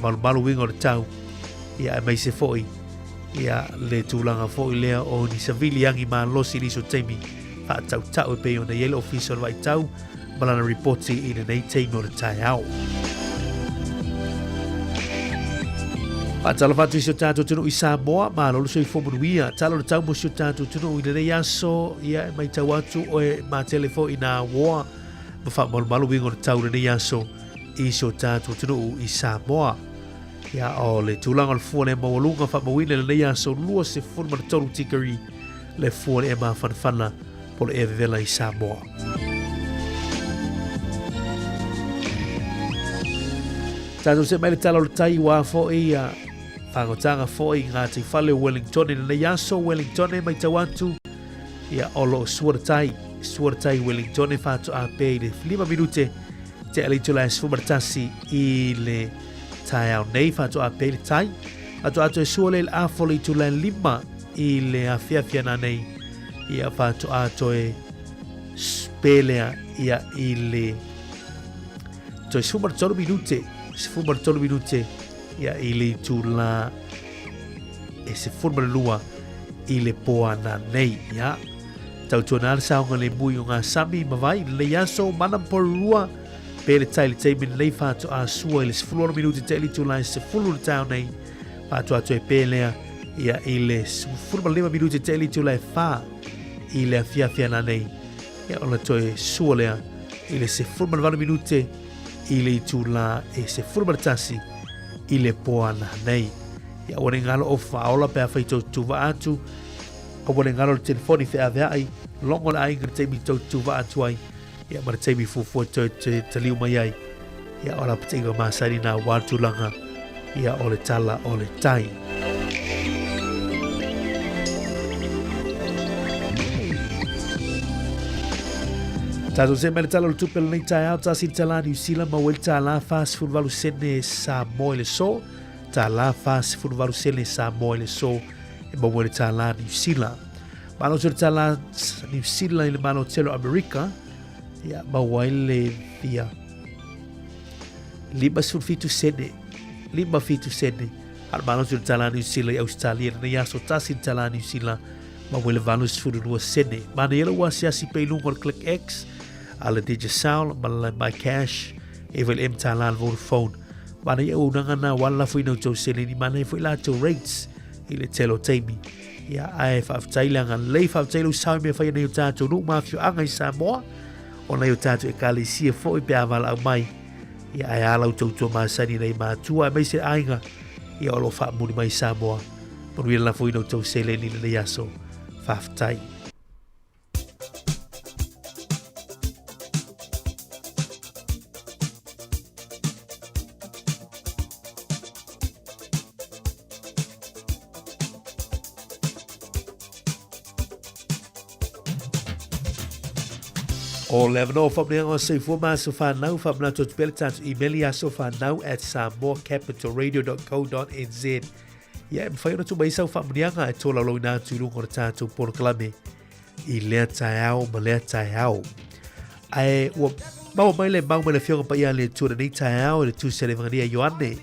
malumalu winga o le tau. Ia ae mai se foi, ia le tulaga foi lea o ni savili angi malosi i nisi o taimi faatautau e pei ona i ai le ofisa o le vaitau ma lana ripoti i lenei taimi o le taeao. Faatalofa atu i si o tatou atunuu i Samoa, malo le soifua manuia. Tala o le tau mo si o tatou atunuu i lenei aso, ia e maitau atu o e matele foi i nā uoa ma faamalumalu uiga o le tau i lenei aso i si o tatou atunuu i Samoa. Ia o le tulaga o le fua le maualuga faamauina i lenei aso 23 tikeri le fua le e mafanafana po le ea vevela i Samoa. Tātou se mai le tala o le tai wā foi a whangotānga foi ngā te whale o Wellington i lenei aso Wellington e mai tau atu ia o lo sua le tai sua le tai Wellington e whātu a pē i le 5 minute te alei tula e sfuma tasi i le taeao nei whātu a pē i le tai atu atu e sua le a fole i tula e 5 i le afiafi ana nei ia whātu a toe spelea ia i le toe 13 minute, 13 minute ia i le itula e 12 i le poana nei. Ia, tautuana le saoga le mui o ngā sami ma vai i lenei aso, mana porurua, pe le tai le taimi lenei whātu a sua i le 16 minute te itula e 10 le tau nei, whātu atu e pēlea ia i le 15 minute te itula e 4 i le afiafi ana nei. Ia ona toe sua lea i le 18 minute i le itula e 11 i le poana nei. Ia aua ne ngalo o whaola pe a whai tau tuva atu, aua ne ngalo le telefoni whe aveai, longo le ainga le taimi tau tuva atu ai, ia ma le taimi fuafua toe te taliu mai ai. Ia o la patinga masani nā wātulanga, ia o le tala o le tai. Tātou se mai le tala o le tupe lenei taeao, tasi le tala New Zealand ma ueli tālā 48 sene Samoa i le so, tālā 48 sene Samoa i le so e maua i le tālā New Zealand. Malo tele tālā New Zealand i le malo tele o Amerika, ia maua ai le fia 57 sene, 57 sene. A le malo tele tālā New Zealand i Australia, lenei aso tasi le tālā New Zealand ma ua le 82 sene. Mana ia ua asiasi pe i luga o le Click X, a le Digicel, ma le My Cash, e vai le M tālā le Vodafone. Mana ia unanga nā wala foi nau tau sene ni mana ia foi la tau rates i le tele o taimi. Ia ae faafetai le agalelei, faafetai lou sao i mea fai nei o tātou nuu ma afioaga i Samoa, ona i o tātou ekalesia foi pe a valaau mai. Ia ae a lau tautua masani nei mātua aemaise aiga ia o lo o faamuli mai i Samoa. Manuia le lafoina o tou seleni i lenei aso. Faafetai. O le avanoa o faamanuiaga o soifua ma aso fanau, faamanatu atu pea le tatou email i asofanau@samoacapitalradio.co.nz. Ia, e mafai ona tuu mai sau faamanuiaga e tolaulauina atu i luga o le tatou polokalame. i lea taeao ma lea taeao. Ae ua maua mai le mau mai le Afioga Paia a le Atua i lenei taeao i le Tusi a le Evagalia Ioane.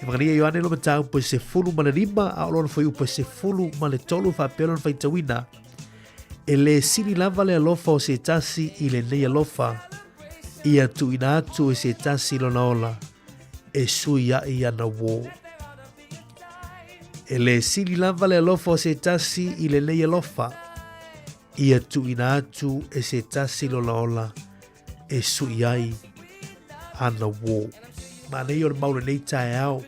Evagalia Ioane lo mataupu e 15 a o lona fuaiupu e 13 faapea lona faitauina. E lē sili lava le alofa o se tasi i lenei alofa, ia tuuina atu e se tasi lona ola e sui ai ana uō. E lē sili lava le alofa o se tasi i lenei alofa, ia tuuina atu e se tasi lona ola e sui ai ana uō. Manaia o le mau lenei taeao,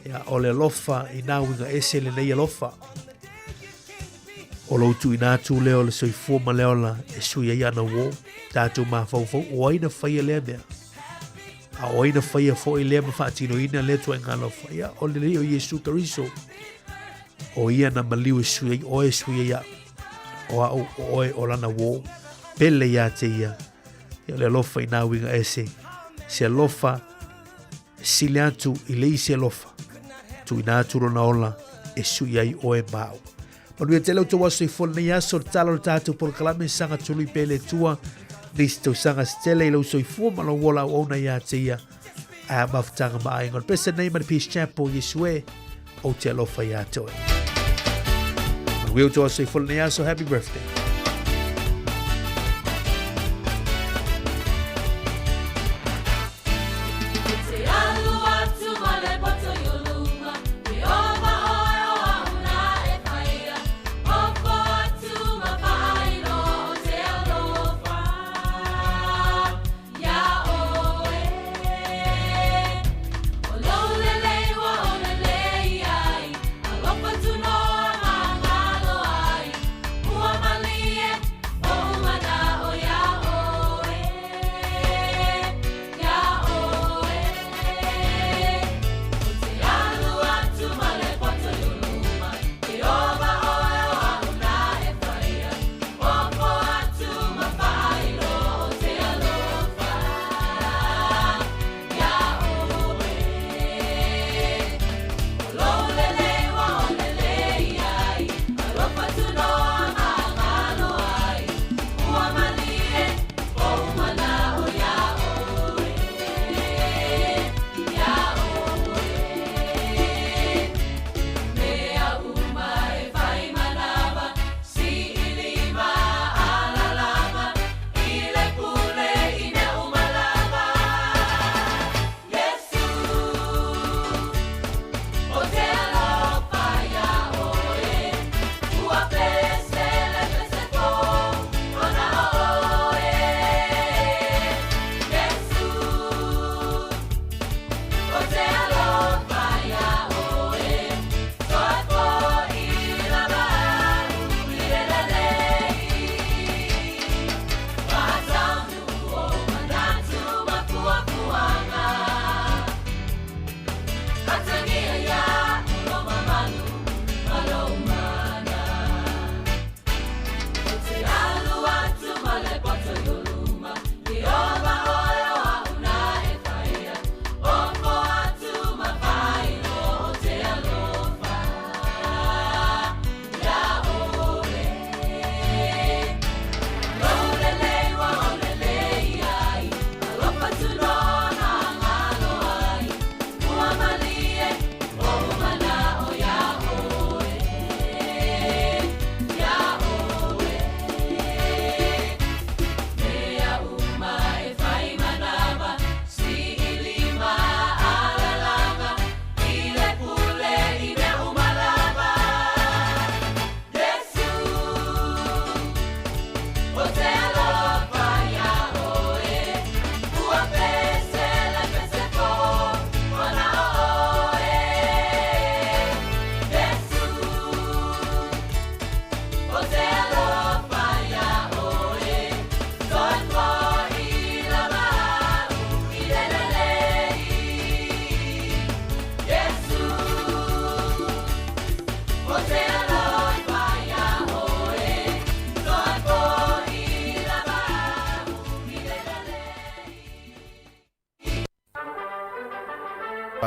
ia, o le alofa i nā uiga ese lenei alofa. O lou tuuina atu lea o le soifua ma le ola e sui ai ana uō. Tatou mafaufau, o ai na faia lea mea? A o ai na faia foi lea ma faatinoina lea tuaiga alofa? Ia, o le Alii o Iesu Keriso. O ia na maliu e sui ai oe, sui ai au. O au, o oe, o lana uō. Pele iā te ia. Ia, o le alofa i nā uiga ese. Se alofa e sili atu i le isi alofa. Tuuina atu lona ola e sui ai oe ma au. Manuia tele o tou aso soifua lenei aso, le tala o le tatou polokalame saga tului pea i le Atua, nisi tausaga se tele i lou soifua ma lou ola auauna ia te ia. Ae a mafutaga ma aiga o le pese nei ma le Peace Chapel, Iesu e, ou te alofa iā te oe. Manuia o tou aso soifua lenei aso, happy birthday.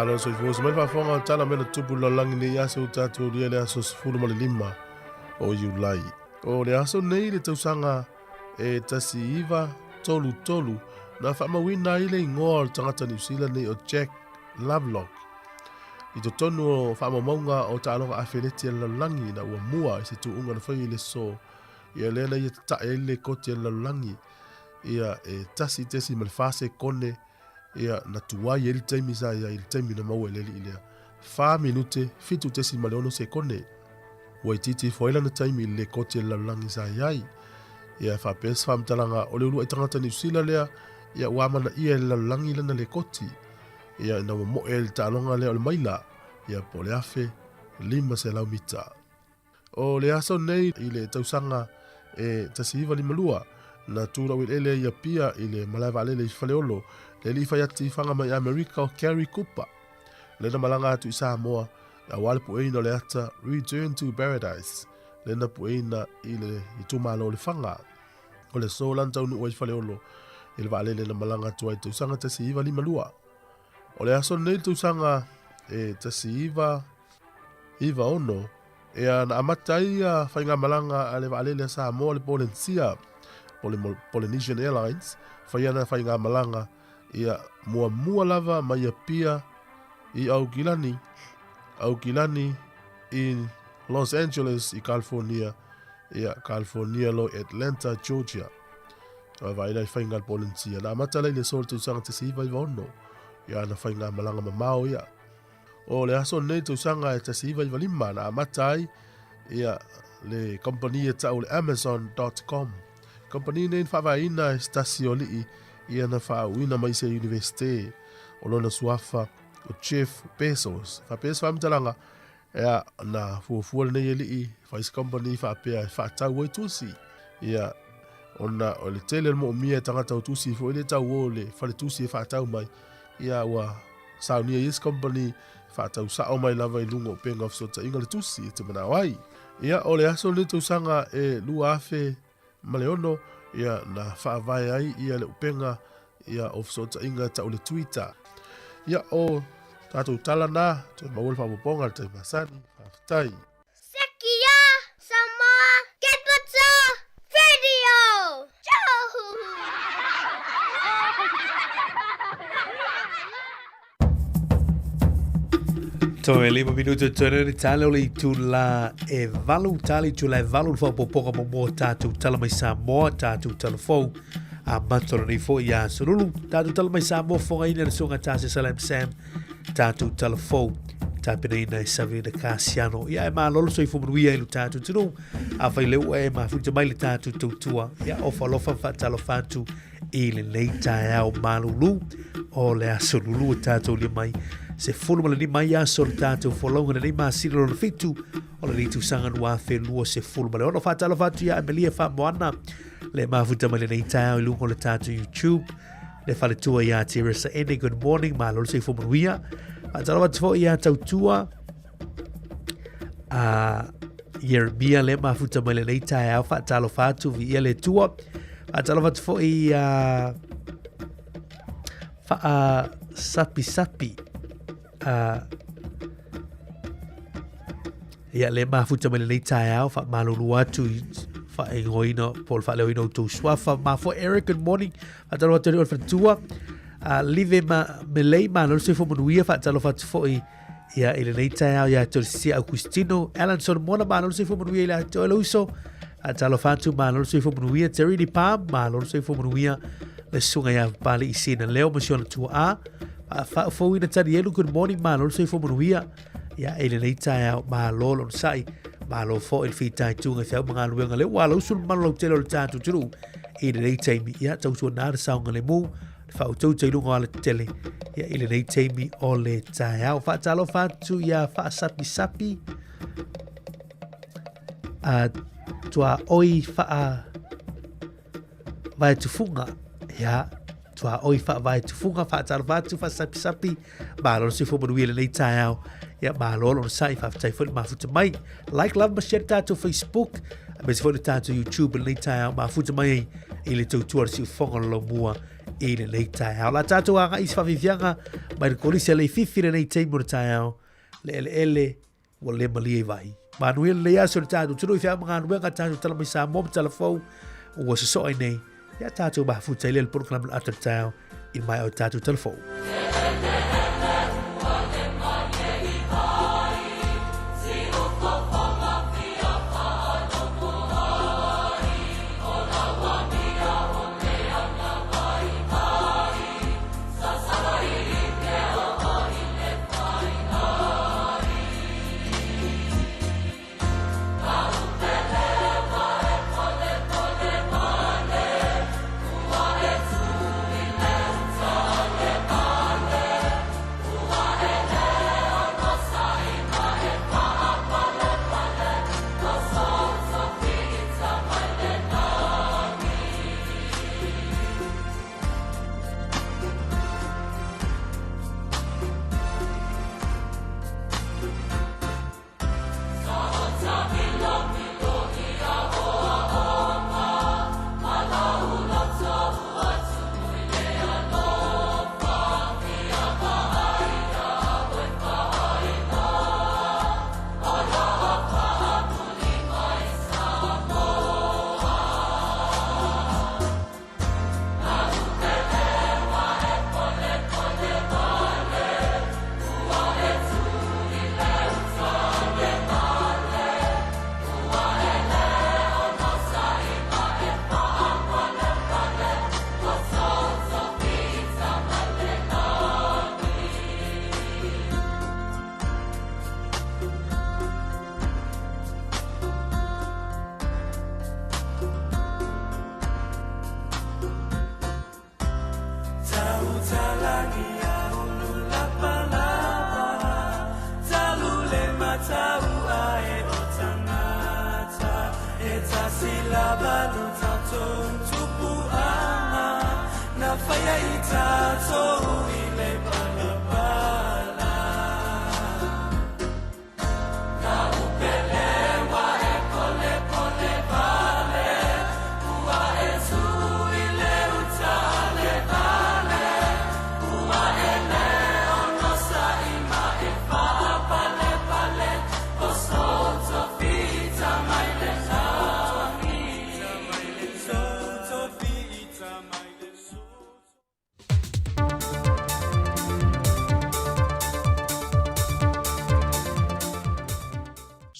Malo soifua se mai faafofoga o tala mai le tupu lalolagi nei aso ua tatou lia le aso 15 o Iulai. O le aso nei i le tausaga e 1933 na faamauina ai le igoa o le tagata Niu Sila nei o Jack Lovelock i totonu o faamaumauga o taaloga afeleti a le lalolagi ina ua mua i se tuuga na faia i le aso ia lea na ia tatae ai le lekoti a le lalolagi ia e 1.4 sekone ia na tuai ai le taimi sa i ai i le taimi na maua i le alii lea 4 minute 7.6 sekone. Ua itiiti ifo ai lana taimi i le lekoti a le lalolagi sa i ai. Ia e faapea se faamatalaga o le uluai tagata Niu Sila lea ia ua amanaia e le lalolagi lana lekoti. Ia ina ua moe ai le taaloga lea o le maila ia po o le 1500 mita. O le aso nei i le tausaga e 1952, na tu laueleele ai i Apia i le malae vaalele i Faleolo le alii fai ati fanga mai Amerika o Gary Cooper. Lea na malaga atu i Samoa aua le pueina o le ata Return to Paradise, lea na pueina i le itumalo o Lefaga. O le aso la na taunuu ai i Faleolo i le vaalele na malaga atu ai i le tausaga 1952. O le aso lenei i le tausaga e 1996, ea na amata ai ia faigamalaga a le vaalele a Samoa le Polensia, Polynesian Airlines, fai ana faigamalaga ia muamua lava mai Apia i Aukilani, Aukilani i Los Angeles i California, ia California lo Atlanta, Georgia. Ua vaai la i faiga a le Polensia. Na amata la i le aso o le tausaga 1996, ia ana faigamalaga mamao ia. O le aso lenei tausaga e 1995 na amata ai ia le kamupani e tau le Amazon.com. Kamupani nei na faavaeina e se tasi o alii ia na faauuina mai se Universite o lona suafa o Jeff Bezos. Faapea se faamatalaga, ia na fuafua lenei alii fai se kamupani faapea e faatau ai tusi. Ia ona o le tele o le moomia e tagata o tusi foi le tau o le faletusi e faatau mai. Ia ua saunia i isi company faatau sao mai lava i luga o upega o fesootaiga le tusi e te manao ai. Ia o le aso lenei tausaga e 2006 ia na faavae ai ia le upega ia o fesootaiga tau le Twitter. Ia o tatou tala na, toe maua le faaopoopoga i le taimi masani. Faafetai. Sekia Samoa Capital Radio! Toe lima minuta toe nei tale o le itula e valu, tale itula e valu le faaopoopoga muamua o tatou tala mai Samoa, tatou tala fou a mato lenei foi ia Solulu, tatou tala mai Samoa fogaina le suaga tase Salam Sam, tatou tala fou tapenaina e Savelina Kasiano. Ia e malolo soifua manuia i lo tatou atunuu. Afai lea ua e mafuta mai le tatou tautua, ia ofa alofa ma faatalofa atu i lenei taeao malulu o le aso lulu o tatou lia mai 15 aso o le tatou folauga lenei masina lona fitu o lenei tausaga 2026. Faatalofa atu ia Amelia Faamoana le mafuta mai lenei taeao i luga o le tatou YouTube le faletua ia Teresa Ene, good morning, malo le soifua manuia. Faatalofa atu foi ia Tautua a Jeremia le mafuta mai lenei taeao, faatalofa atu viia le Atua. Faatalofa atu foi ia Faasapisapi a ia le mafuta mai lenei taeao, faamalulu atu i faaigoaina po o le faaleoina o tou suafa. Mafua Eric, good morning. Faatalofa atu i le faletua. Live ma Melei, malo le soifua manuia. Faatalofa atu foi ia i lenei taeao ia te Sia Augustino. Alan Solomona, malo le soifua manuia i le atoa le uso. Faatalofa atu, malo le soifua manuia. Terry Lee Palm, malo le soifua manuia. Le susuga ia Pali Isina Leo ma si ona tuaa. Faafouina Tanielu, good morning, malo le soifua manuia. Ia i lenei taeao, malo le onosai, malo foi le fitaituga i feau ma galuega lea ua alausu le mamalu lautele o le tatou atunuu i lenei taimi. Ia tautuana le saogalemu, le faautauta i luga o alatetele ia i lenei taimi o le taeao. Faatalofa atu ia Faasapisapi a tuaoi faa vaetufuga ia tuaoi faavaetufuga faatalofa atu faasapisapi malo le soifua manuia lenei taeao ia malo le onosai faafetai foi le mafuta mai like love ma share tatou Facebook aemaise foi le tatou YouTube lenei taeao mafuta mai ai i le tautua le siufoga o le laumua i lenei taeao la tatou agai i se faafiafiaga mai le kolisi a Leififi lenei taimi o le taeao le eleele ua le malie i vai. Manuia lenei aso i le tatou atunuu i feau ma galuega, tatou tala mai Samoa ma tala fou ua sosoo ai nei. Ia tatou mafuta i le polokalame o le ata o le taeao i le maea o tatou tala fou.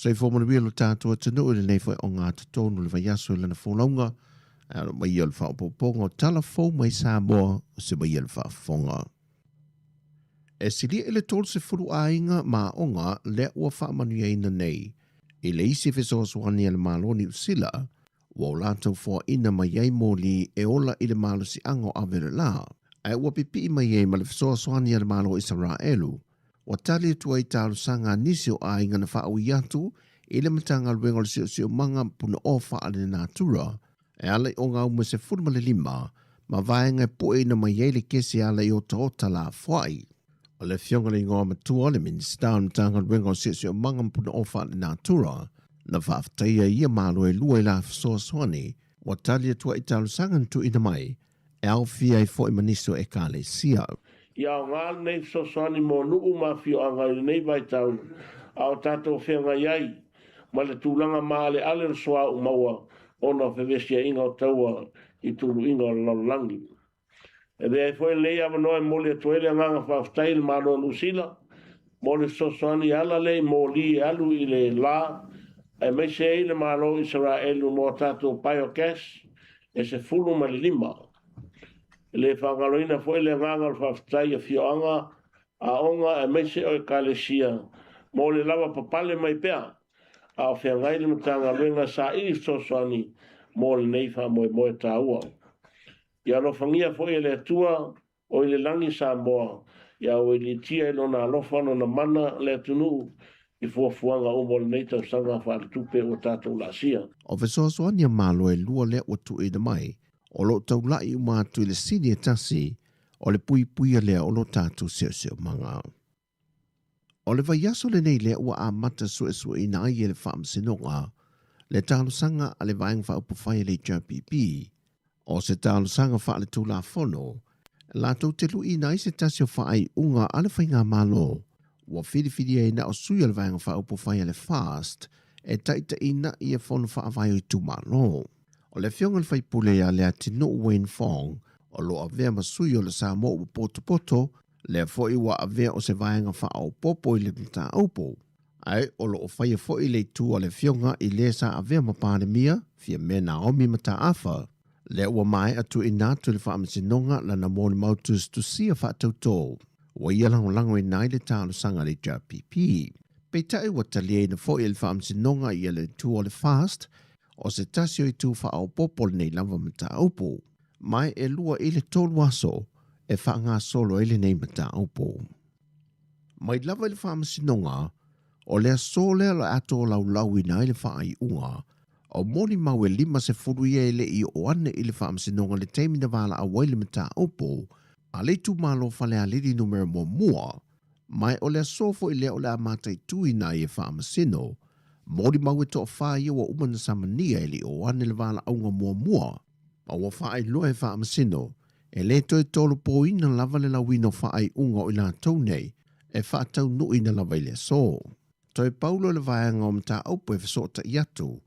Soifua manuia lo tatou atunuu i lenei foi o ngā totonu le vaiaso i lana folauga, e alo mai ia o le faaopoopoga o tala fou mai Samoa o se mai ia le faafofoga. E silia i le 30 aiga ma aoga lea ua faamanuiaina nei i le isi fesoasoani a le Malo o Niu Sila ua o latou foaina mai ai moli e ola i le malosiaga o ave o le la, ae ua pipii mai ai ma le fesoasoani a le Malo o Isaraelu. Ua tali atu ai talosaga a nisi o aiga na faaui atu i le Matagaluega o le Siosiomaga Punaoa Faalenatura e ala i Ogaumu e 15 ma vaega e pueina mai ai le kesi e ala i otaota lafoai. O le Afioga i le Igoa Matua, le Minisita o le Matagaluega o Siosiomaga ma Punaoa Faalenatura, na faafetaia ia malo e lua i la fesoasoani ua tali atu ai i talosaga na tuuina mai e aofia ai foi ma nisi o Ekalesia. Ia aoga lenei fesoasoani mo nuu ma afioaga i lenei vaitau a o tatou feagai ai ma le tulaga maaleale o le suauu maua ona o fevesiaiga o taua i tuluiga o le lalolagi. E avea ai foi lenei avanoa e momoli atu ai le agaga faafetai i le Malo o Niu Sila mo le fesoasoani e ala lea i moli e alu i le la aemaise ai le Malo o Isaraelu mo a tatou biogas e 15. E le faagaloina foi le agaga o le faafetai i afioaga, aoga aemaise o Ekalesia mo le lava papale mai pea a o feagai le Matagaluega saili fesoasoani mo lenei faamoemoe taua. Ia alofagia foi e le Atua o i le lagi Samoa, ia auiliitia i Lona alofa Lona mana le atunuu i fuafuaga uma o lenei tausaga faaletupe ua tatou laasia. O fesoasoani a Malo e lua lea ua tuuina mai, o lo o taula'i uma atu i le sini e tasi o le puipuia lea o lo tatou siosiomaga. O le vaiaso lenei lea ua amata suesueina ai e le Faamasinoga le talosaga a le Vaega Faaupufai a le HRPP o se talosaga faaletulafono latou te luiina ai se tasi o faaiuga a le Faigamalo ua filifilia ai na o sui o le Vaega Faaupufai a le FAST. e taʻitaʻina ia fono faavae o itumalo. O le afioga i le faipule ia Leatinuu Wayne Fong, o lo o avea ma sui o le Samoa ua potopoto, lea foi ua avea o se vaega faaopoopo i le mataupu. Ae o lo o faia foi le itu a le afioga i le sa avea ma Palemia, Fiame Naomi Mataafa, lea ua maea tuuina atu i le Faamasinoga lana molimau tusitusia faatautō ua ia lagolagoina ai le talosaga a le HRPP. Peitai ua taliaina foi e le Faamasinoga ia le itu o le FAST o se tasi o itu faaopoopo o lenei lava mataupu. Ma e 2 i le 3 aso e faagasolo ai lenei mataupu. Mai lava i le Faamasinoga, o le aso lea o le a tolaulauina ai le faaiuga o molimau e 50 ia e le i oo ane i le Faamasinoga i le taimi na valaau ai le mataupu a le itumalo o Falealili Numera Muamua, ma o le aso foi lea o le a mataituina ai e Faamasino molimau e toafa ia ua uma na samania e le i oo ane le valaauga muamua. Ma ua faailoa e Faamasino e le toe tolopoina lava le lauina o faaiuga o i latou nei e faataunuuina lava i le aso. Toe pau loa le vaega o mataupu e fesootai atu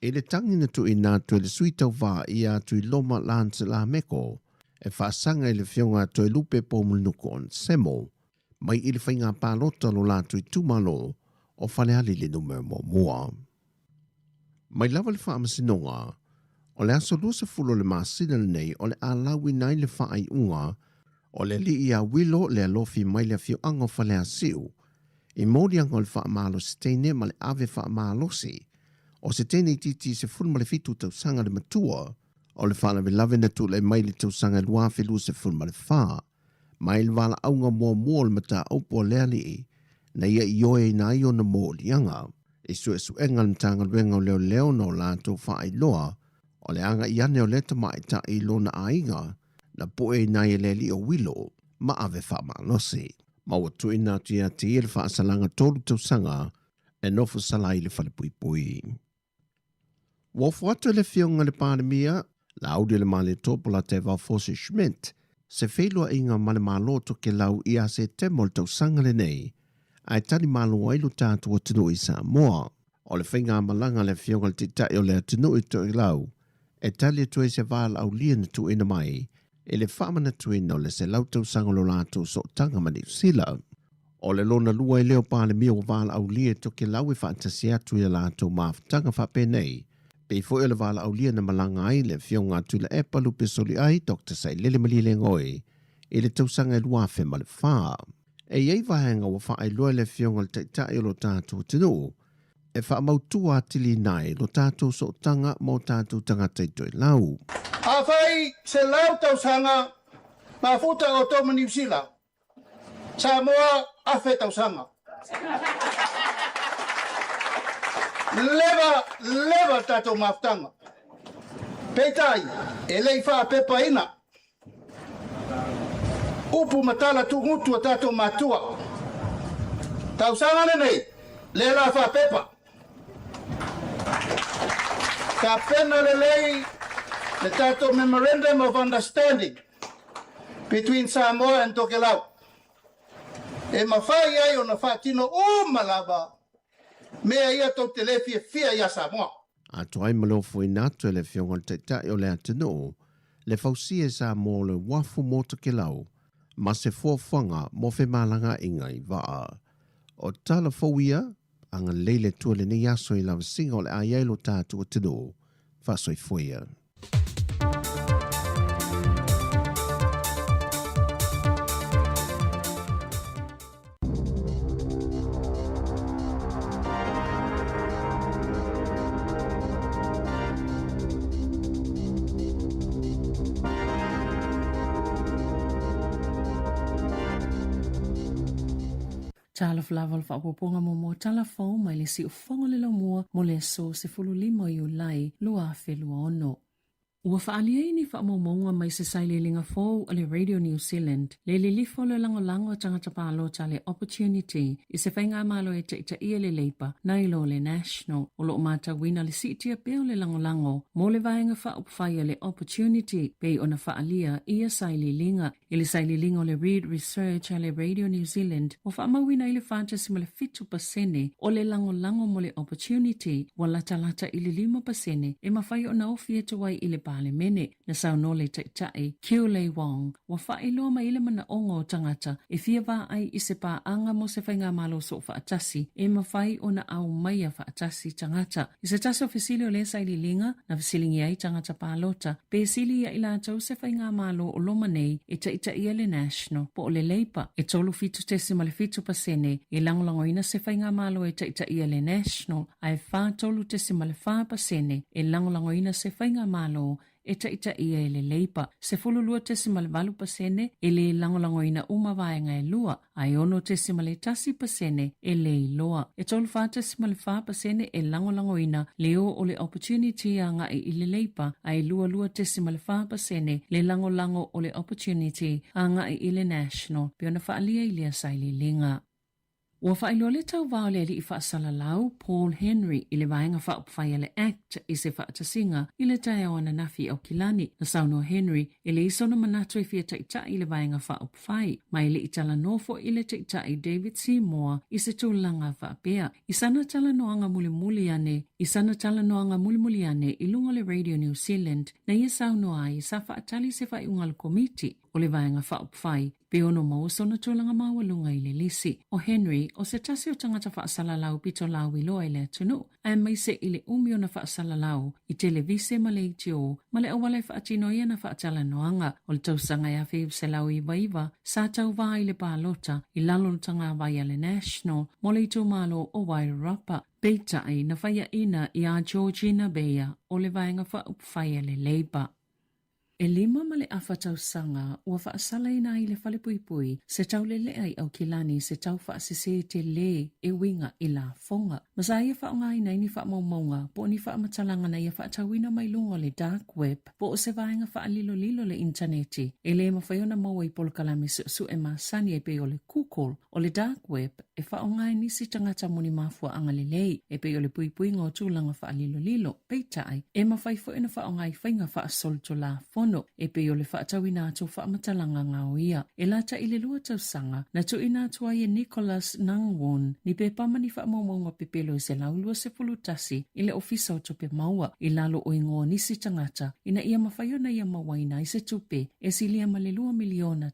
i le tagi na tuuina atu e le sui tauva ia Tuiloma Lance Lameko e faasaga i le afioga a Toelupe Poumulinuku Onesemo mai i le faiga palota o lo latou itumalo o Falealili Numera Muamua. Mai lava le Faamasinoga, o le aso 20 o le masina lenei o le a lauina ai le faaiuga o le alii ia Wilo le alofi mai le afioaga o Faleasiu i moliaga o le faamalosi teine ma le ave faamalosi o se teine itiiti 17 tausaga le matua o le faalavelave na tulai mai i le tausaga 2024 mai le valaauga muamua o le mataupu a le alii na ia ioeina ai ona moliaga. I suesuega a le Matagaluega o Leoleo na o latou faailoa o le agai ane o lea tamaitai i lona aiga na pueina ai e le alii o Wilo ma ave faamalosi. Ma ua tuuina atu ia te ia le faasalaga 3 tausaga e nofo sala ai i le falepuipui. Ua ofo atu e le Afioga i le Palemia, Laaulialemalietoa Polataivao Fosi Schmidt, se feiloaiga ma le Malo o Tokelau ia Setema o le tausaga lenei, ae tali malo ai lo tatou atunuu i Samoa. O le faigamalaga a le Afioga i le Taitai o le atunuu i Tokelau e tali atu ai se valaaulia na tuuina mai i le faamanatuina o le 100 tausaga o lo latou sootaga ma Niu Sila. O le lona lua ai lea o Palemia ua valaaulia i Tokelau e faatasi atu i a latou mafutaga faapenei, pei foi o le valaaulia na malaga ai le Afioga a Tuilaepa Lupesoliai Doctor Sailele Malielegaoi i le tausaga e 2004. E i ai vaega ua faailoa e le Afioga i le Taitai o lo tatou atunuu e faamautua atiliina ai lo tatou sootaga ma o tatou tagata i Toelau. Afai 100 tausaga mafuta outou ma Niu Sila, Samoa 1000 tausaga. Leva, leva le tatou mafutaga. Peitai, e le i faapepaina upu ma tala tuugutu a tatou matua. Tausaga lenei, lea la faapepa. Tapena lelei le tatou Memorandum of Understanding between Samoa and Tokelau e mafai ai ona faatino uma lava mea ia tou te le fiafia ia Samoa. Atoa ai ma le ofoina atu e le Afioga i le Taitai o le atunuu le fausia e Samoa o le uafu mo Tokelau ma se fuafuaga mo femalagaaiga i vaa. O tala fou ia, agalelei le Atua i lenei aso i lavasiga o le a i ai lo tatou atunuu. Faasoifua ia. Talofa lava o le faaopoopoga muamua tala fou mai le siufofoga o le laumua mo le aso 15 o Iulai 2026. Ua faaalia ai ni faamaumauga mai se sailiiliga fou a le Radio New Zealand le lilifa o le lagolago a tagata palota le Opportunity i se faigamalo e taitaia le Labour nai lo le National. O lo o matauina le siitia pea o le lagolago mo le vaega faaupufai a le Opportunity pei ona faaalia i ia sailiiliga. I le sailiiliga o le Reid Research a le Radio New Zealand, ua faamauina ai le 4.7% o le lagolago mo le Opportunity, ua latalata i le 5% e mafai ona ofi atu ai i le Palemene. Na saunoa le Taitai, Kiu Lei Wong, ua faailoa mai ai le manaoga o tagata e fia vaai i se paaga mo se faigamalo soofaatasi e mafai ona aumaia faatasi tagata. I se tasi o fesili o lea sailiiliga, na fesiligia ai tagata palota, pe sili ia i latou se faigamalo o loma nei e taitaia le National po o le Labour. E 37.7% e lagolagoina se faigamalo e taitaia le National ae 43.4% e lagolagoina se faigamalo e taitaia e le Labour, 12.8% e le lagolagoina uma vaega e lua, ae 6.1% e le iloa. E 34.4% e lagolagoina le o o le Opportunity agai i le Labour, ae 22.4% le lagolago o le Opportunity agai i le National, pei ona faaalia i lea sailiiliga. Ua faailoa le tauva o le alii faasalalau, Paul Henry, i le Vaega Faaupufai a le act i se faatasiga i le taeao ananafi i Aukilani. Na saunoa Henry, e leai sona manatu e fia taitai i le Vaega Faaupufai, ma e le i talanoa foi i le Taitai David Seymour i se tulaga faapea. I sana talanoaga mulimuli ane i sana talanoaga mulimuli ane i luga o le Radio New Zealand, na ia saunoa ai sa faatali se faaiuga a le Komiti o le Vaega Faaupufai Pe ono maua sona tulaga maualuga i le lisi. ʻO Henry, ʻo se tasi o tagata faasalalau pito lauiloa i le atunuu, aemaise i le umi ona faasalalau i televise ma leitio ma le auala e faatino ai ana faatalanoaga. O le tausaga e 1999, sa tauva ai le palota i lalo o le tagavai a le National mo le itumalo o Wairarapa. Peitai, na faiaʻina iā Georgina Beyer o le Vaega Faaupufai a le Labour. E 5.5 tausaga ua faasalaina ai le falepuipui se taulelea i Aukilani se tau faasesē telē e uiga i lafoga. Ma sa ia faaaogaina ai ni faamaumauga po o ni faamatalaga na ia faatauina mai luga o le dark web po o se vaega faalilolilo le initaneti e le mafai ona maua i polokalame suesue masani e pei o le Google. O le dark web e faaaoga e nisi tagata mo ni mafuaaga lelei, e pei o le puipuiga o tulaga faalilolilo. Peitai, e mafai foi ona faaaoga i faiga faasolitulafono, e pei o le faatauina atu o faamatalaga gaoia. E lata i le lua tausaga, na tuuina atu ai e Nicholas Nangwon ni pepa ma ni faamaumauga pepelo e 121 i le Ofisa o Tupe Maua i lalo o igoa o nisi tagata ina ia mafai ona ia mauaina ai se tupe e silia ma le $2 miliona.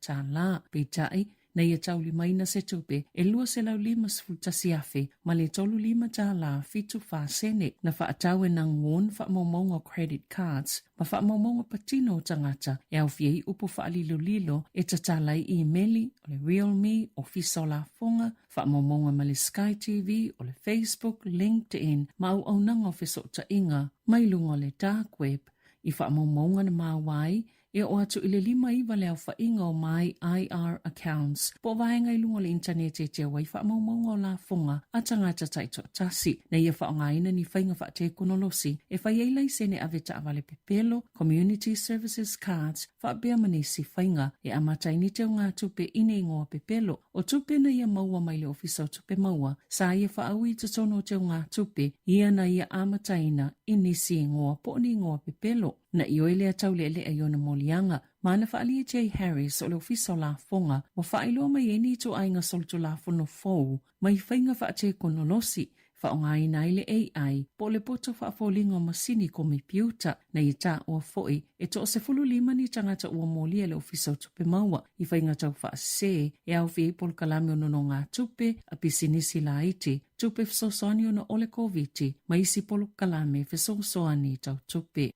Peitai, na ia taulimaina se tupe e 251 afe ma le 35 tālā 74 sene. Na faatau e Nang Won faamaumauga o credit cards ma faamaumauga patino o tagata e aofia ai upu faalilolilo e tatala ai imeli, o le RealMe, Ofisa o Lafoga, faamaumauga ma le Sky TV, o le Facebook, LinkedIn ma auaunaga o fesootaiga mai luga o le dark web i faamaumauga na maua ai E oo atu i le 59 le aofaiga o My IR Accounts, po o vaega i luga o le initaneti e teu ai faamaumauga o lafoga a tagata taitoatasi. Na ia faaaogaina ni faiga faatekonolosi e fai ai laisene ave taavale pepelo, Community Services Cards, faapea ma nisi faiga e amata ai ni teugatupe i ni igoa pepelo o tupe na ia maua mai le Ofisa o Tupe Maua sa ia faaui i totonu o teugatupe ia na ia amataina i nisi igoa po o ni igoa pepelo. Na ioe lea taulealea i ona moliaga, ma na faaalia Jay Harris o le Ofisa o Lafoga ua faailoa mai ai ni ituaiga solitulafono fou mai faiga faatekonolosi faaaogaina ai le AI po o le poto faafoliga o masini komepiuta. Na ia taua foi e toa-15 ni tagata ua molia e le Ofisa o Tupe Maua i faiga taufaasese e aofia ai polokalame o nonogatupe a pisinisi laiti, tupe fesoasoani ona o le Koviti ma isi polokalame fesoasoani tau tupe.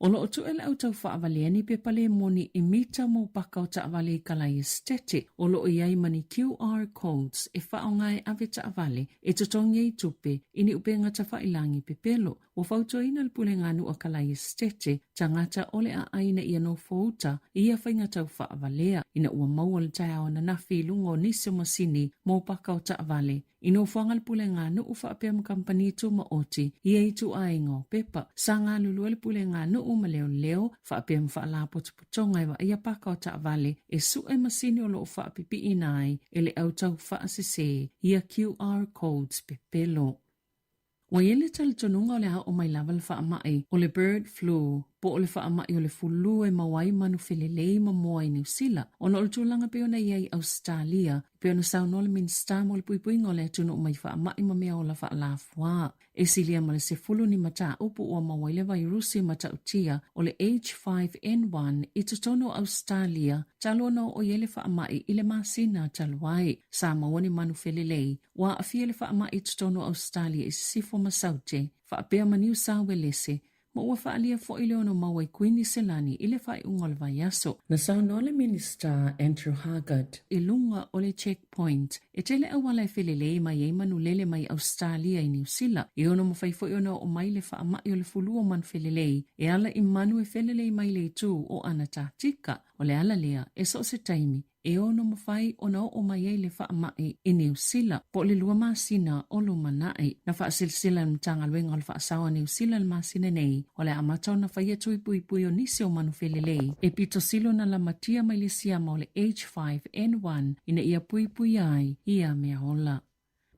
O lo o tuʻe le au taufaavalea ni pepa le moni i mita mo paka o taavale i kalai esitete o lo o i ai ma ni QR codes e faaaoga e ave taavale e totogi ai tupe i ni upega tafailangi pepelo. Ua fautuaina le Pulega a Nuu a Kalai Esitete tagata o le aai ina ia nofouta i ia faiga taufaavalea ina ua maua le taeao ananafi i luga o nisi o masini mo paka o taavale. I nofoaga le pulega nuu faapea ma kamupani tumaoti i ia ituaiga o pepa. Sa galulue le pulega nuu ma leoleo faapea ma faalapotopotoga e vaaia paka o taavale e sue masini o loo faapipiina ai e le au tau faasese ia QR codes pepelo. Ua i ai le talitonuga o le a oo mai lava le faamai o le bird flu po o le faamai o le fulu e maua ai manu felelei ma moa i Niu Sila ona o le tulaga pei ona i ai i Ausetalia, e pei ona saunoa le Minisita mo le Puipuiga o le Atunuu mai Faamai ma Mea Ola Faalafuā. E silia ma le 10 ni mataupu ua maua ai le vairusi matautia o le H5N1 i totonu o Ausetalia talu ona oo i ai le faamai i le masina talu ai. Sa maua ni manu felelei Ua aafia le faamai i totonu o Ausetalia i Sisifo ma Saute, faapea ma Niu Sauelese, ma ua faaalia foi le ono maua i Kuiniselani i le faaiuga o le vaiaso. Na saunoa le Minisita Andrew Haggard i luga o le checkpoint e tele auala e felelei mai ai manulele mai Ausetalia i Niu Sila, e ono mafai foi ona oo mai le faamai o le fulu o manu felelei e ala i manu e felelei mai le itu o Anatatika. O le ala lea, e so o se taimi, e ono mafai ona oo mai ai le faamai i Niu Sila po o le 2 masina o lumanai. Na faasilsila le Matagaluega o le Faasao a Niu Sila i le masina nei, o le a amata ona faia tui puipui o nisi o manu felelei e pito sili ona lamatia mai le siama o le H5N1 ina ia puipuia ai ia mea ola.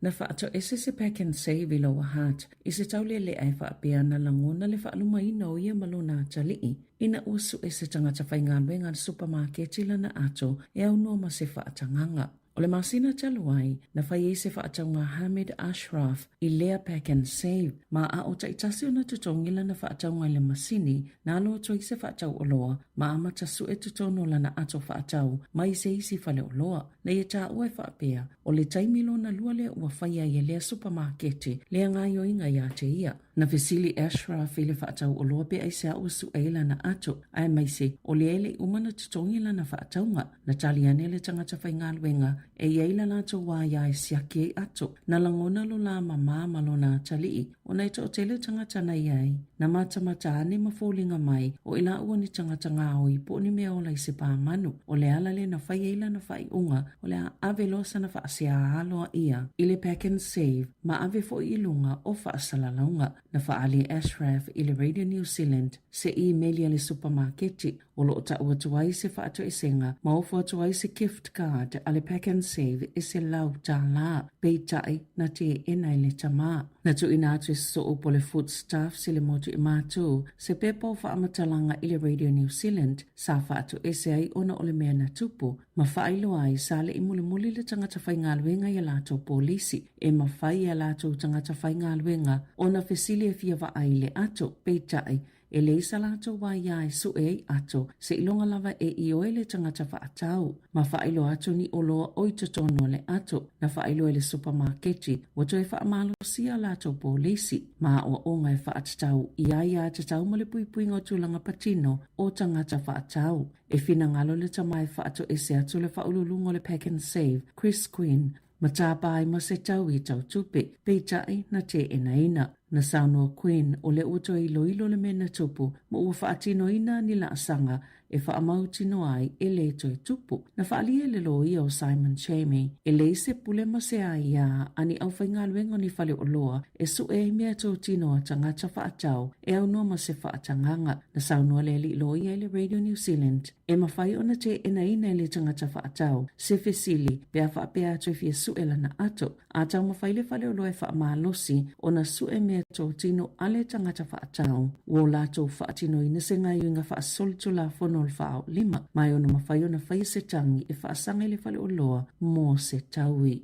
Na faatoese se Pak'nSave i Lower Hutt i se taulealea e faapea na lagona le faalumaina o ia ma lona atalii ina ua sue se tagata faigaluega a le supamaketi lana ato e aunoa ma se faatagaga. O le masina talu ai, na fai ai se faatauga a Hamid Ashraf i lea Pak'nSave ma a o taitasi ona totogi lana faatauga i le masini na alo atu ai se faatau oloa ma amata sue totonu o lana ato faatau mai se isi faleoloa. Na ia taua e faapea, o le taimi lona lua lea ua faia ai e lea supamaketi lea gaoioiga iā te ia. Na fesili Ashraf i le faatau oloa pe aisea ua sue ai lana ato, aemaise o lea e le i uma ona totogi lana faatauga. Na tali ane le tagata faigaluega e i ai la latou wā iā e siaki ai ato. Na lagona lo la mamā ma lona atalii ona e toatele tagata na i ai, na matamata ane ma foliga mai o i laua ni tagata gaoi po o ni mea ola i se pāmanu. O le ala lea na fai ai lana faaiuga o le a ave loa sana faasea aloaia i le Pak'nSave ma ave foi i luga o faasalalauga. Na faaali e Ashraf i le Radio New Zealand se imeli a le supamaketi o lo o tau atu ai se faatoesega ma ofo atu ai se gift card a le Pak'nSave e $100, peitai na teena e le tama. Na tuuina atu e sosoo po le Foodstuffs i le motu i Matu se pepa o faamatalaga i le Radio New Zealand sa faatoese ai ona o le mea na tupu ma faailoa ai sa le i mulimuli le tagata faigaluega i a latou polisi e mafai e a latou tagata faigaluega ona fesili e fia vaai i le ato, peitai E leai sa latou aia e sue ai ato, seiloga lava e ioe le tagata faatau, ma faailoa atu ni oloa o i totonu o le ato, na faailoa e le supamaketi, ua toe faamalosia latou polisi, ma aoaoga e faatatau i aia tatau ma le puipuiga o tulaga patino o tagata faatau. E finagalo le tama e faatoese atu le faauluuluga o le Pak'nSave, Chris Quinn, Ma tāpā ai ma se tau i tautupe, peitai na teenaina. Na saunoa Quinn o lea ua toe iloilo le mea na tupu ma ua faatinoina ni laasaga e faamautinoa ai e le toe tupu. Na faaalia e le loia o Simon Chamie e leai se pule ma se aiā a ni aufaigaluega o ni faleoloa e sue ai mea totino a tagata faatau e aunoa ma se faatagaga. Na saunoa le alii loia i le Radio New Zealand E mafai ona teenaina e le tagata faatau se fesili pe a faapea atu e fia sue lana ato, a taumafai le faleoloa e faamalosi ona sue mea totino a le tagata faatau. Ua o latou faatinoina se gaoioiga faasolitulafono o le faaolima, ma e ono mafai ona faia se tagi e faasaga i le faleoloa mo se taui.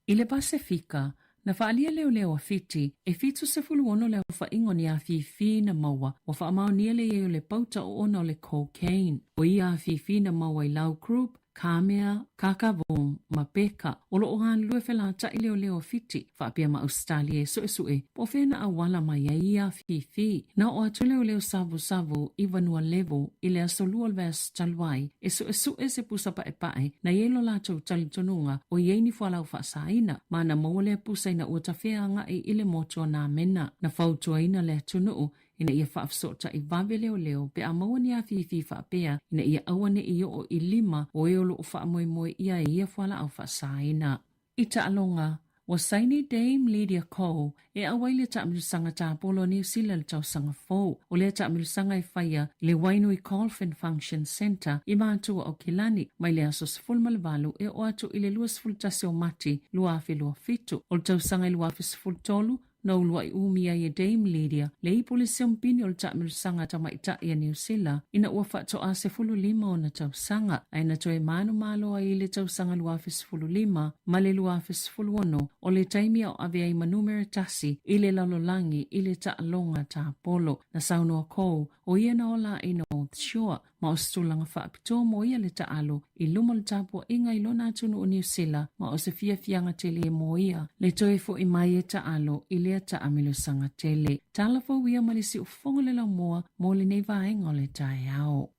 I le Pasefika, na faaalia leoleo a Fiti e 76 le aofaiga o ni afifi na maua ua faamaonia le i ai o le pauta oona o le cocaine. O ia afifi na maua i Lau Group, Kamea, Kakavong ma Peka o lo o galulue felataʻi leoleo a Fiti faapea ma Ausetalia e suesue po o fea na auala mai ai ia afifi. Na oo atu leoleo savusavu i Vanualevu i le aso 2 o le vaiaso talu ai e suesue se pusa paepae na i ai lo latou talitonuga o i ai ni fualau faasaina ma na maua lea pusa ina ua tafea agai i le motu o Namena. Na fautuaina le atunuu ina ia faafesootai vave leoleo pe a maua ni afifi faapea ina ia aua ne i oo i lima o e o lo o faamoemoe ʻia ai ia fualaau faasaina. I taaloga. Ua saini Dame Lydia Cole e auai le taamilosaga tapolo a Niu Sila i le tausaga fou. O lea taamilosaga e faia i le Wainui Golf and Function Centre i Matua Aukilani mai le aso 18 e oo atu i le 21 o Mati 2027. O le tausaga e 2013, Na uluai umi ai e Dame Lydia le ipu le siompini o le taamilosaga tamaitai a Niu Sila ina ua faatoa 15 ona tausaga, ae na toe manumalo ai i le tausaga 2015 ma le 2016 o le taimi a o ave ai ma numera tasi i le lalolagi i le taaloga tapolo. Na saunoa Cole, o ia na ola i North Shore, ma o se tulaga faapitoa mo ia le taalo i luma o le tapuaiga i lona atunuu o Niu Sila ma o se fiafiaga tele mo ia le toe fo'i mai e taalo i lea taamilosaga tele. Tala fou ia ma le siufofoga o le laumua mo lenei vaega o le taeao.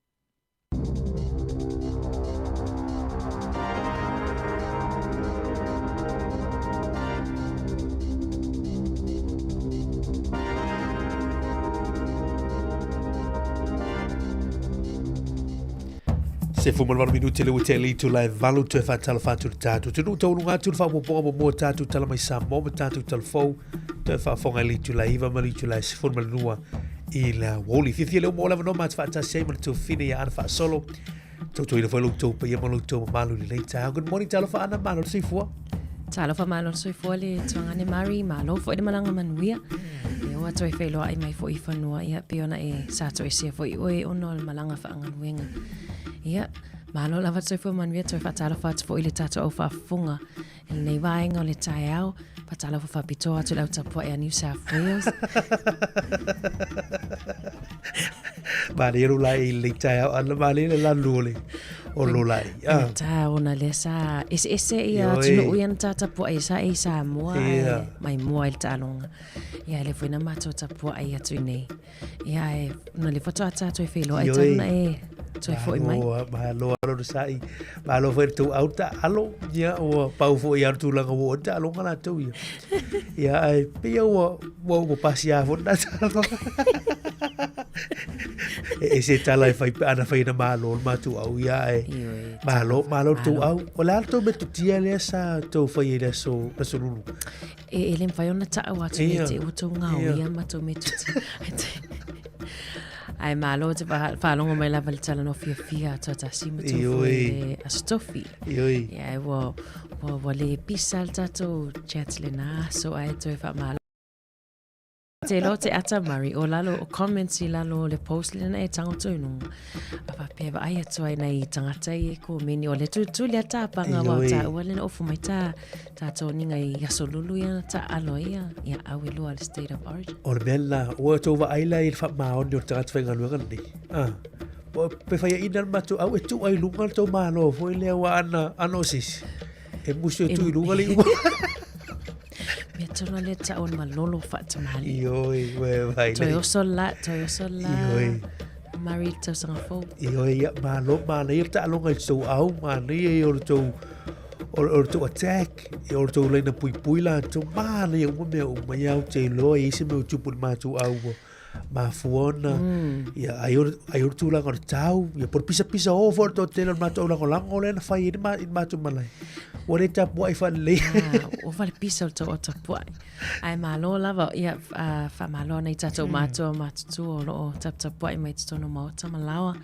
Se fu ma le minute le ua tele itu la e valu toe faatalofa atu le tatou atunuu tauluga atu le faaopoopoga muamua o tatou tala mai Samoa ma tatou talafou toe faafofoga i le itula 9 ma le itula 12 i le aoauli. Fiafia le uma o le avanoa ma te faatasi ai ma le tuafafine ia Ana Faasolo. Tautuaina foi lo outou paia ma lo outou mamalu i lenei taeao. Good morning, talofa Ana, malo le soifua. Talofa malo le soifua le tuagane Mari, malo foi le malaga manuia. E ua toe feiloai mai foi i fanua, ia pei ona e sa toesea foi oe ona o le malaga faagaluega. Ia, malo lava le soifua manuia, toe faatalofa atu foi i le tatou au faafofoga I lenei vaega o le taeao, faatalofa faapitoa atu i le au tapuai a New South Wales. Manaia lo lae i lenei taeao, ana manaia le lalu o le o lo lae. Ah. Ta ona lea sa eseese ia atunuu ia na tā tapuai sa e i Samoa yeah. mai mua i le taaloga. Ia le foi na matou tapuai atu i nei. Ia e, na le faatoa tātou e whailoa e talu na e toe foi mai. Malo alo na sa'i. Malo foi le tou au taalo. Ia, ua pau foi ia tulaga ua o taaloga latou ia. Ia, ai, pei ua, ua, ua pasi a foi na taaloga. E ese tala e fai pe ana fai na malo le matou au ia ai. Malo, malo le tou au. O le a le tou metotia lea sa tou fai ai le aso, aso lulu? E, e le mawhai ona taau atu nei te ua tou ngao ia ma tou metotia. Ai malo te whaalongo mai lava le talanoa fiafia atu atasi ma tou foi le aso tofi. Ioi. Ia, ua, ua, ua le pisa le tatou chat le nā aso ai toe whaamalo. Te lo te ata Murray o lalo o comments i lalo o le post le na e tango tau nunga. A whapea vaai atu ai nei tangata i e komeni o le tutuli a tāpanga wao tā ua le na ofu mai tā tā tōninga i aso lulu ia tā alo ia ia au e lua le state of origin. O le mea lena, ua tou vaai la i le faamaoni o le tagata faigaluega lenei. Ah, pe faiaina le matou au e tuu ai i luga le tou malo foi lea ua ana, ana o se isi. E musu e tuu i luga le iuga. Mea tonu le tau o le malolo faatamali. Ioi, ue vai Toe oso la, toe oso la. Ioi. Mari le tausaga fou. Ioi, ia, malo, manaia le taaloga i le tou au, manaia ia o le tou, o le tou attack, ia o le tou laina puipui latou, manaia uma mea uma, ia ou te iloa e i ai se mea o tupu i le matou au ua mafua ona, ia, ai o le, ai o le tulaga o le tau, ia, po o le pisapisa o foi o le toatele o le matou lagolago lea na fai ai i le matou malae. Ua le tapuai faalelei. Ah, ua fale pisa o le tou au tapuai. Ae malo lava, ia, faamalo ana i tatou matua matutua o lo o taputapuai mai totonu o maota ma laoa.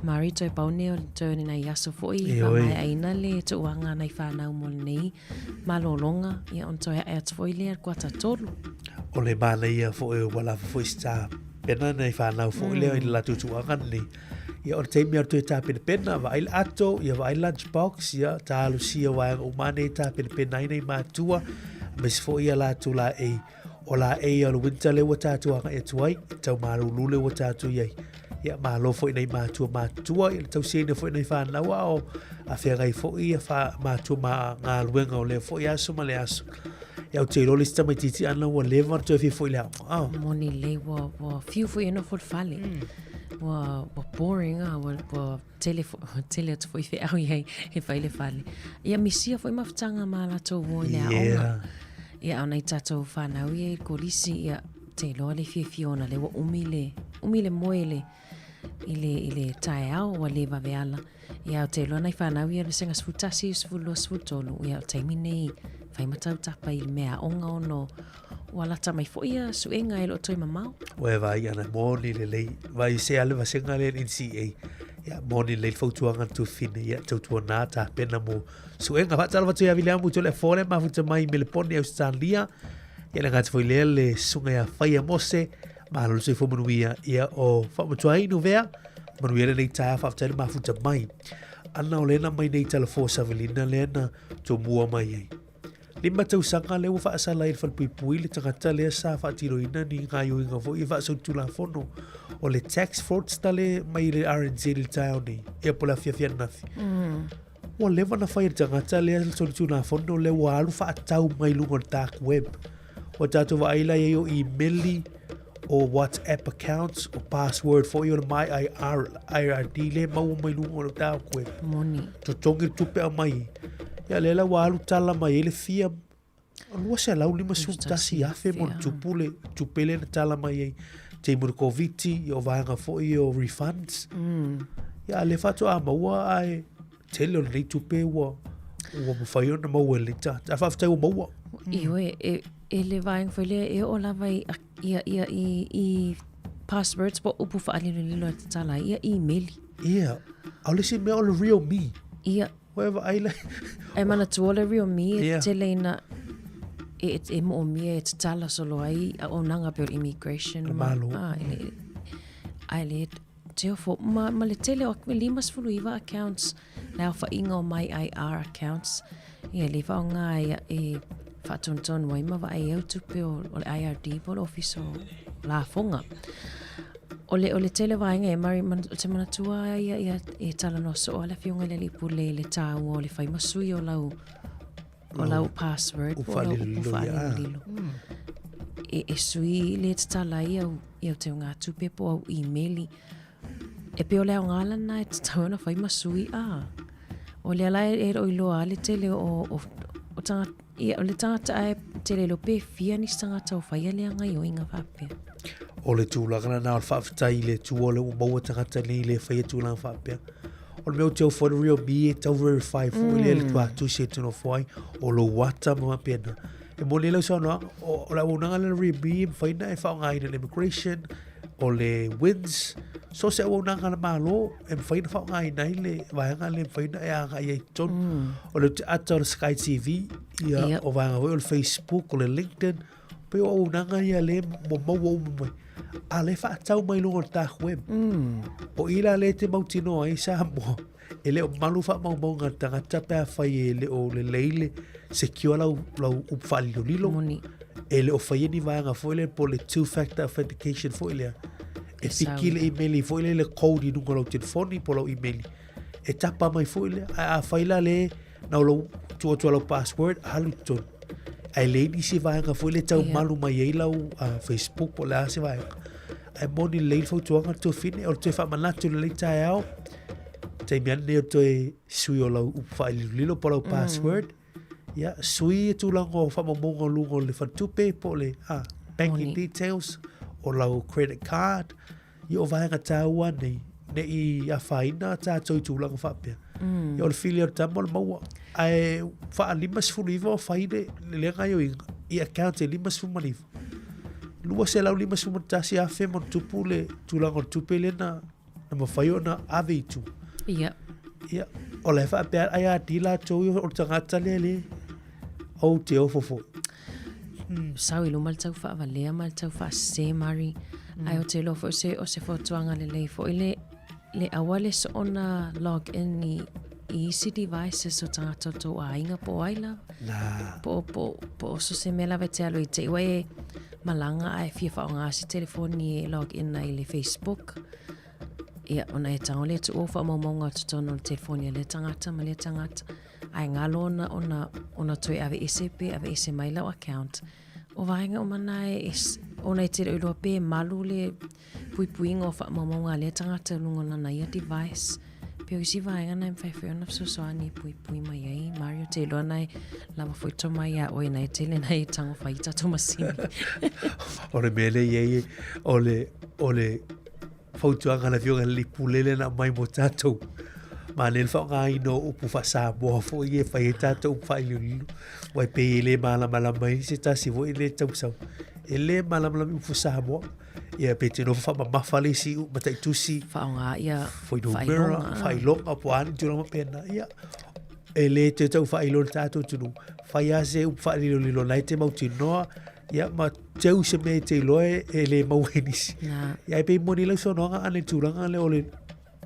Mari toe pau nei o toe o nai aso foi i faamaeaina le tuuaga nai whanau mo lenei malologa, ia ona toe ae atu foi lea le kuata tolu. O le manaia foi ua lava foi se tapena nai whanau foi lea i le latou tuuaga lenei. Ia o le taimi a toe tapenapena, vaai le ato, ia vaai lunch box, ia talosia vaega uma nei tapenapena ai nai matua, aemaise foi ia latou laei o laei o le winter lea ua tatou agai atu ai, tau malulu lea ua tatou i ai. Ia malo foi nai matua matutua, ia le tausiaina foi nai whanau a o a feagai foi ia wha matua ma galuega o lea foi aso ma le aso. Ia ou te iloa le isi tamaitiiti ana ua leva ona toe fia foi i le aoga. Oh. Moni lelei ua, ua fiu foi e nofo i le fale. Ua, ua boring ah, ua, ua tele, fo, tele atu foi feau i ai e fai le fale. Ia misia foi mafutaga ma latou o i le aoga. Yeah. Ia a o nai tatou whanau ia i le kolisi, ia te iloa le fiafia ona lea ua umi le, umi le moe i le, i le, i le taeao ua le vave ala. Ia ou te iloa nai whanau ia le vasega 11, 12, 13, ia o le taimi nei, fai ma tautapa i le mea aoga ona ua lata mai foi ia suega e le o toe mamao. Ua e vaai ana moni lelei, vaai se a le vasega lea le NCA. Ia, moni lelei le fautuaga a le Tuafafine, ia, tautuana tapena mo suega. Faatalofa atu ia Viliamu Toleafoa lea mafuta mai i Melepone, Ausetalia. Ia le gata foi lea le susuga ia Faia Mose, malo le soifua manuia. Ia, o Faamatuainu Vea, manuia lenei taeao, faafetai le mafuta mai. Ana o lea na mai nei Talafoa Savelina lea na tomua mai ai. Lima tausaga lea ua faasala ai le falepuipui le tagata lea sa faatinoina ni gaoioiga foi e faasolitulafono o le tax fraudster le mai le RNZ i le taeao nei, ia po o le afiafi ananafi. Ua leva na fai e le tagata lea le solitulafono lea ua alu faatau mai luga o le dark web. Ua tatou vaai la i ai o imeli, o WhatsApp accounts, o password foi o le MyIR, IRD lea e maua mai luga o le dark web. Moni. Totogi le tupe aumai. Ia lea la ua alu tala mai ai le fia 251,000 mo le tupu le tupe lea na tala mai ai taimi o le Koviti, ia o vaega foi o refunds. Ia a lea faatoa maua ae tele o lenei tupe ua ua mafai ona maua e lenei tagata. Ae faafetai ua maua. Ioe, e, e le vaega foi lea e oo lava i, ia, ia, i, i passwords po o upu faalilolilo e tatala ai ia imeli. Ia, ʻaʻole se mea o le real me. Ia. Ua e vaai la. E manatua le real me e tele ina e, e moomia e tatala solo ai auaunaga pei o le immigration Le Malo. ma, ah, e le, ae le Teofo, ma, ma le tele o 59 accounts, le aofaiga o MyIR accounts, ia le faaaoga ai e faatonutonu ai ma vaai au tupe o, o le IRD po o le Ofisa o Lafoga. O le, o le tele vaega e mari, man, o te manatua ia, ia e talanoa soo a le afioga i le Alii Pule i le tāua o le fai ma sui o lau, o lau password po o lau upu faalilolilo. E, e sui le tatala ai au, i au teugatupe po o au imeli. E pei o le aoga lena e tatau ona fai ma sui a. O lea la e, e le o iloa a le tele o, o, o tagata, ia, o le tagata ae tele iloa pe fia nisi tagata o faia lea gaioiga faapea. O le tulaga lena o le faafetai i le Atua o lea ua maua tagata nei le faia tulaga faapea. O le mea ou te ofo ai le real me e tau verify foi lea le tuatusi e te nofo ai o lou ata ma faapena. E moni ai lau saunoaga, o, o le auaunaga lea le real me e mafai ona e faaaogaina i le immigration, o le WINZ, so o se auaunaga a le Malo e mafai ona faaaogaina ai le vaega lea e mafai ona e agai ai i totonu. O le ata o le Sky TV, ia, o vaega foi o le Facebook, o le LinkedIn, Pei o auaunaga ia lea ua maua uma mai. A lea e faatau mai luga o le dark web. O i la lea e te mautinoa ai Samoa, e le o malu faamaumauga a le tagata pe afai e le o lelei le secure lau, lau upu faalilolilo. Moni. E le o faia ni vaega foi lea po o le two factor authentication foi lea. E fiki le email foi lea le code i luga o lau telefoni po o lau email. E tapa mai foi lea. Ae afai la le na o lou tuu atu lau password, alu i totonu. Ae leai nisi vaega foi lea tau malu mai ai lau Facebook po o le a se vaega. Ae moni lelei le fautuaga le tuafine, o le toe faamanatu i lenei taeao, taimi ane nei o le toe sui o lau upu faaililolilo po o lau password. Ia, sui le tulaga o faamaumauga o luga o le faletupe po o le banking details o lau credit card. Ia o vaega taua nei, ne i afaina tatou i tulaga faapea. Ia o le fili o le tama o le maua. Ae faa 59 o fai le, le gaioiga i account e 59. 251 afe ma ona tupu le tulaga o le tupe lea na, na mafai ona ave i tua. Ia. Ia, o la e faapea ai a ti latou o le tagata lea le ou te ofo foi. Sau i luma le tau faavalea ma le tau faasese Mari. Ae ou te iloa foi o se, o se fautuaga lelei foi le, le aua le soona log in i, i isi devices o tagata o tou aiga po o ai lava. Na. Po, po, po o so se mea lava e te alu i te i ua e malaga ae fia faaaoga se telefoni e log in ai i le Facebook. Ia, ona e tago lea tuua faamaumauga o totonu o le telefoni a lea tagata ma lea tagata. Ae galo ona, ona, ona toe aveese pe aveese mai lau account. O vaega uma na e, e, ona e te le o iloa pe malu le puipuiga o faamaumauga a lea tagata i luga o lana ia device. Pe o isi vaega na e mafai foi ona fesoasoani e puipui mai ai. Mario, te iloa na e lava foi tomai ia oe na e tele na e tago fai i tatou masini. O le mea lea i ai, o le, o le fautuaga a le Afioga i le Alii Pule lea na aumai mo tatou. Manaia le faaaogaina o upu faa-Samoa foi ia e fai ai tatou upu faailililo. Aua e pei e le malamalama ai se tasi foi lea e tausau. E le malamalama i upu Samoa. Ia pe te nofo faamamafa le isi mataitusi. Faaaoga ia fuainumera, faailoga po o a ni tulaga faapena. Ia, e le toe tau faailoa i le tatou atunuu. Fai lava se upu faalilolilo la e te mautinoa, ia ma teu se mea e te iloa e le maua e nisi. Ia ae pei e moni lau saunoaga Ana i le tulaga lea o le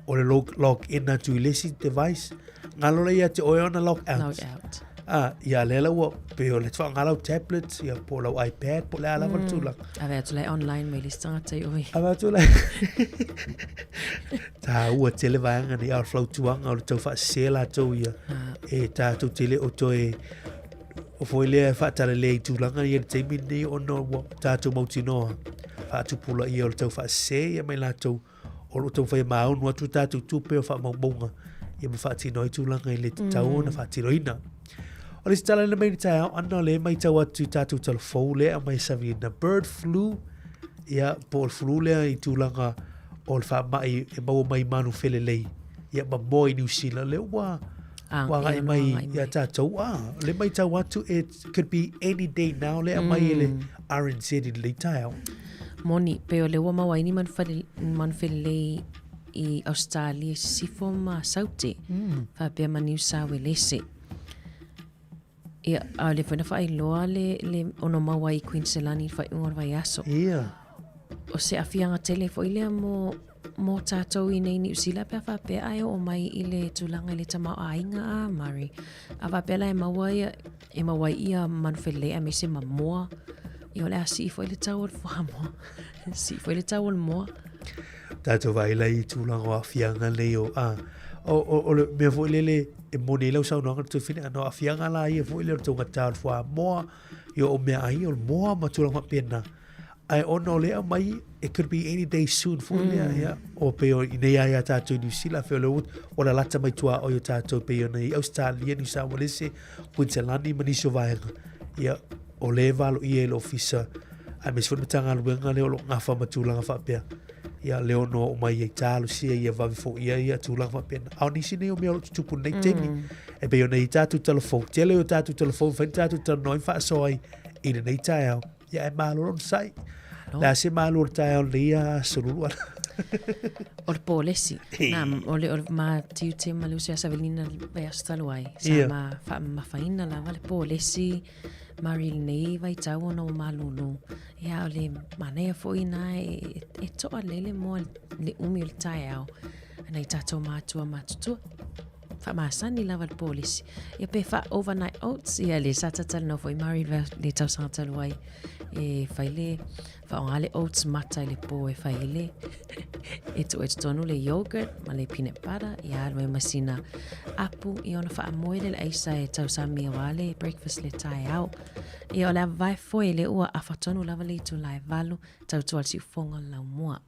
o le log, log in atu i le isi device, galo la ia te oe ona log out. Log out. Ah, ia lea la ua, pei o le faaaoga lau tablet, ia po o lau iPad, po o le a lava le tulaga. Ave atu lai online mai le isi tagata i oe. Ave atu lai. Tāua tele vaega nei, a o le flautuaga o le tau faasese latou ia. E tātou te le o toe o foi lea e faatalale i tulaga ia i le taimi lenei ona ua tātou mautinoa faatupulaia o le tau faasese ia mai latou o lo o taumafai e maunu atu tatou tupe o faamaumauga ia ma faatino ai tulaga e le tatau ona faatinoina. O le isi tala lena mai le taeao, ana o lea e matau atu i tatou talafou lea e aumai e Savilina bird flu, ia po o le flu lea i tulaga o le faamai e maua mai i manu felelei, ia ma moa i Niu Sila, lea ua ua agai mai ia tatou, ah, o lea e matau atu it could be any day now lea e aumai e le RNZ i lenei taeao. Moni, pei o lea ua maua ai ni manu felelei i Ausetalia i Sisifo ma Saute, faapea ma Niu Sawelese. Ia, a o lea foi na faailoa le, le ono maua ai i Queenselani i le faaiuga o le vaiaso. Ia. O se aafiaga tele foi lea mo, mo tātou i nei Niu Sila pe a faapea ae oo mai i le tulaga i le tamaoaiga a Murray. A faapea la e maua ia, e maua ai ia manu felelei aemaise ma moa, ia o le a sii foi le tau o le fuamoa. Sii foi le tau o le moa. Tatou vaai la i tulaga o aafiaga nei o, a, o, o, o le mea foi lele e moni ai lau saunoaga le Tuafine, ana o aafiaga la ia foi lea o le taugata o le fuamoa, ia o meaai o le moa ma tulaga faapena. Ae ona o lea e aumai, it could be any day soon foi lea, ia, o pei o i nei lava ia tatou i Niu Sila, afai o lea ua lalata mai tuaoi o tatou pei ona i Ausetalia, Niu Saoalese, Kuiniselani ma nisi o vaega, ia, o lea e valoia e le Ofisa, aemaise foi le Matagaluega lea o lo o gafa ma tulaga faapea, ia, le ono oo mai ai talosia ia vave foia ia tulaga faapena. A o nisi nei o mea o lo o tutupu i lenei taimi, e pei ona i ai tatou talafou, tele o tatou talafou e mafai ona tatou talanoa ai ma faasoa ai i lenei taeao. Ia ae malo le onosai. O le a se malo o le taeao lenei ia aso Lualua? O le polesi. Na, o le, o le ma tiute ma le uso ia Savelina le vaiaso talu ai. Sa yeah. ma faamamafaina lava le polesi mari lenei vaitau ona ua malūlū. Ia, o le manaia foi na e, e, e toa lele moa le umi o le taeao. Nai tātou mātua matutua. Faamasani lava le polisi. Ia pe faa overnight oats, ia le sa tatalanoa foi Murray le, le tausaga talu ai e fai le faaaoga le oats mata i le po e fai ai le e tuu ai totonu le yogurt ma le peanut butter ia alu ai ma sina apu ia ona faamoe lea le aisa e tausami aua le breakfast le taeao. Ia o le a vavae foe lea ua afa tonu lava le itula e valu tautua le siufofoga o le laumua.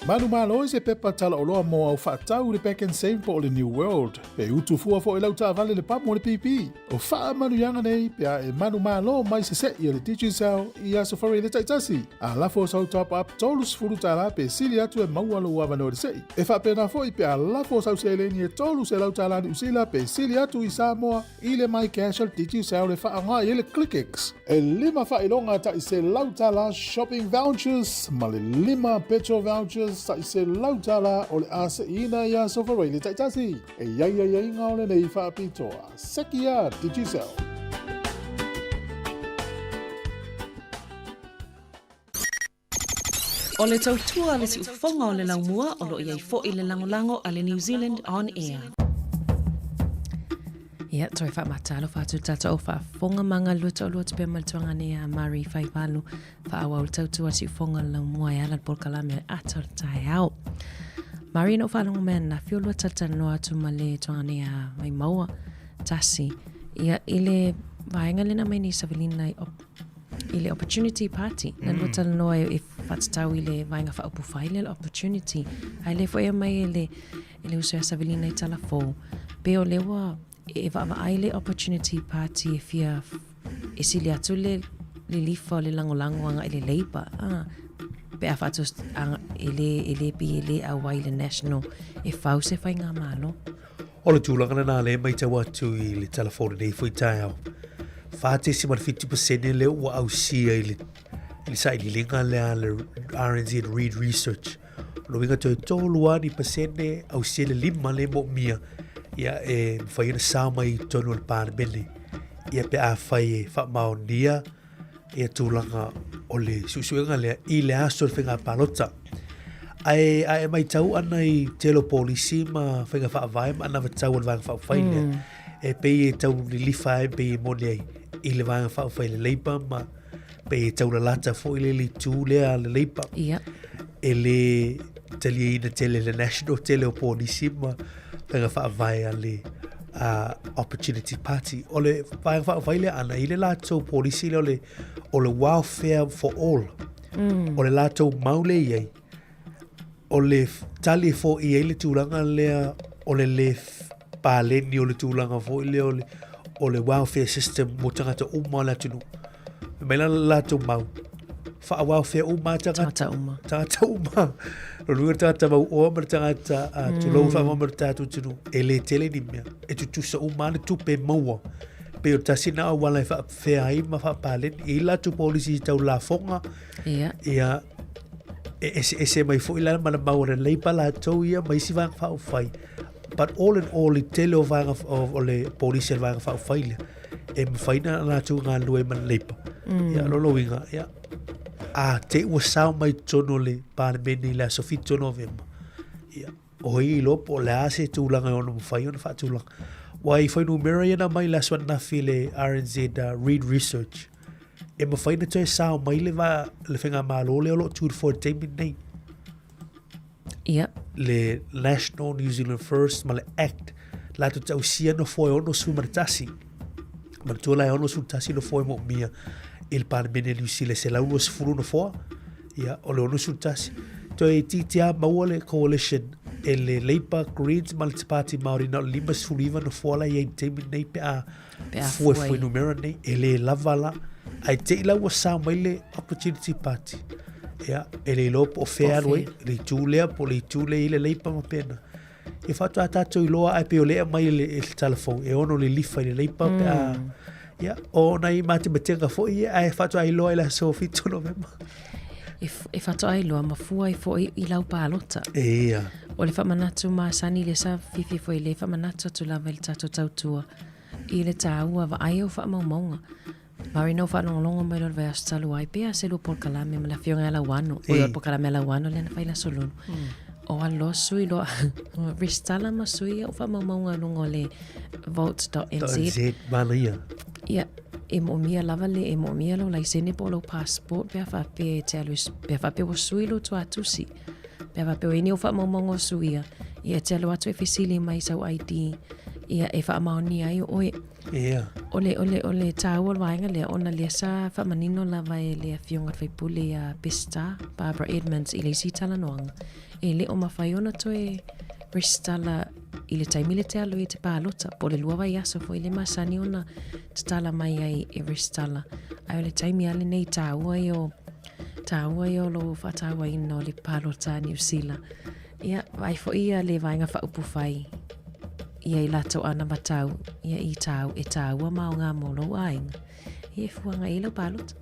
Manumalo i se pepa talaoloa mo au faatau i le Pak'nSave po o le New World. E utu fua foi lau taavale le pamu o le pipi. O faamanuiaga nei pe a e manumalo mai se se'i a le Digicel i Aso Faraile taitasi. A lafo sau top up $30 pe sili atu e maua lou avanoa i le se'i. E faapena foi pe a lafo sau seleni e $300 Niu Sila pe sili atu i Samoa i le MyCash a le Digicel e faaaoga i ai le ClickX. E lima faailoga tai $100 shopping vouchers ma le lima petrol vouchers tai $100 o le a se'iina i Aso Faraile taitasi. E i ai aiaiga o lenei faapitoa. Sekia Digicel. O le tautua a le siufofoga o le laumua o lo o i ai foi le lagolago a le New Zealand On Air. Ia, toe faamatalofa atu le tatou faafofoga ma galulue toalua atu pea ma le tuaga nei a Mari Faivalu faaauau le tautua a le siufofoga o le laumua e ala le polokalame o le ata o le taeao. Mari na ou faalogo mai ananafi o lua talatalanoa atu ma le tuaga nei a Vaimaua tasi. Ia, i le vaega lena mai nei Savelina i i le Opportunity Party. Na lua talanoa e, e faatatau i le Vaega Faaupufai lea le Opportunity. Ae le foi aumai e le, e le uso ia Savelina i tala fou. Pe o lea ua e vaavaai le Opportunity Party e fia e sili atu le lilifa o le lagolago agai le Labour. Ah, pe a faatos, e le, e le pi e le auai le National e fau se faigamalo. O le tulaga lena lea e matau atu i le tala fou lenei foi taeao. 4.7% lea ua ausia i le, i le sailiiliga lea a le RNZ Reid Research. O le uiga toe tolu lava ni pasene ausia le lima lea e moomia ia e mafai ona sao mai i totonu o le Palemene. Ia pe afai e faamaonia ia tulaga o le suesuega lea i le aso o le faiga palota. Ae a e matau ana i tele o polisi ma faiga faavae ma anavatau a le Vaega Faaupufai lea, e pei e tau lilifa ai, pei e moni ai i le Vaega Faaupufai le Labour ma pei e taulalata foi le itu lea a le Labour. Ia. E le taliaina tele le National tele o polisi ma faiga faavae a le Opportunity Party. O le vaega faaupufai lea ana i le latou polisi lea o le, o le welfare for all. O le latou mau lea i ai, o le tali e foia ai le tulaga lea o le lē paleni o le tulaga foi lea o le, o le welfare system mo tagata uma o le atunuu. Fai mai la le latou mau, faa-welfare uma lava tagata. Tagata uma. Tagata uma. Lona uiga le tagata mauoa ma le tagata tulou faamoa ma le tatou atunuu, e le tele ni mea. E tutusa uma lava le tupe e maua. Pei o le tasi lena auala e faapefea ai ma faapaleni. E i ai latou polisi tau lafoga. Ia. Ia, e eseese mai foi la ma le mau a le Labour latou ia ma isi vaega faaupufai. But all in all, i tele o vaega o le polisi a le vaega faaupufai lea, e mafai ona latou galulue ai ma le Labour. Ia, o lona uiga, ia, a te i ua sao mai totonu o le Palemene i le aso 7 o Novema, ia, o ai e iloa po o le a se tulaga e ono mafai ona faatulaga. Aua i fuainumera ia na aumai i le aso ananafi i le RNZ Reid Research, e mafai ona toe sao mai le, va, le faigamalo lea o lo o tu i le foe i le taimi lenei. Ia. Le National New Zealand First ma le Act, latou te ausia nofoa e 61. Manatua la e 61 nofoa e moomia i le Palemene a Niu Sila, 120 nofoa, ia, o le 61. Toe itiiti lava maua le coalition e le Labour, Greens ma le Te Pāti Māori na o le 59 nofoa la e i ai i le taimi lenei pe a Pe a fua fua i i- fuainumera nei, e le lava la. Ae te i la ua sao mai le Opportunity Party. Ia, e le iloa po o fea e alu ai, le itu lea po o le itu lea i le Labour ma pena. Ia faatoa tatou iloa ae pei o lea e aumai i le, i le tala fou, e ono lilifa i le Labour pe a... Ia, o nai matematega foi ia, ae faatoa iloa i le aso 7 o Novema. E, e faatoa iloa ma fua ai foi i lau palota. Ia. O le faamanatu masani lea sa fiafia foi le faamanatu atu lava i le tatou tautua i le taua vaai o faamaumauga. Mari na ou faalogologo mai loa i le vaiaso talu ai pea se lua polokalame ma le afioga ia Lauano. Oi, o le polokalame a Lauano lea na fai i le Aso Lulu. O alu loa sui loa, resitala ma sui au faamaumauga i luga o le vote.nz. .nz, manaia. Ia, e moomia lava le, e moomia lou laisene po o lou passport pe a faapea e te alu, pe a faapea ua sui lou tuatusi. Pe a faapea ua i ai ni ou faamaumauga o suia, ia e te alu atu e fesili mai i sau ID, ia e faamaonia ai oe. Ia. O le, o le, o le taua o le vaega lea, ona lea sa faamanino lava e le Afioga i le Faipule ia Besta, Barbara Edmonds, i le isi talanoaga, E le o mafai ona toe resitala i le taimi le te alu i te palota, po o le lua vaiaso foi le masani ona tatala mai ai e resitala. Ae o le taimi lava lenei taua ia o taua ia o lou faatauaina o le palota a Niu Sila. Ia, vaai foi ia le vaega faaupufai ia i latou anavatau ia i tāu e tāua ma aoga mo lou aiga. Ia e fuaga i ai lau palota.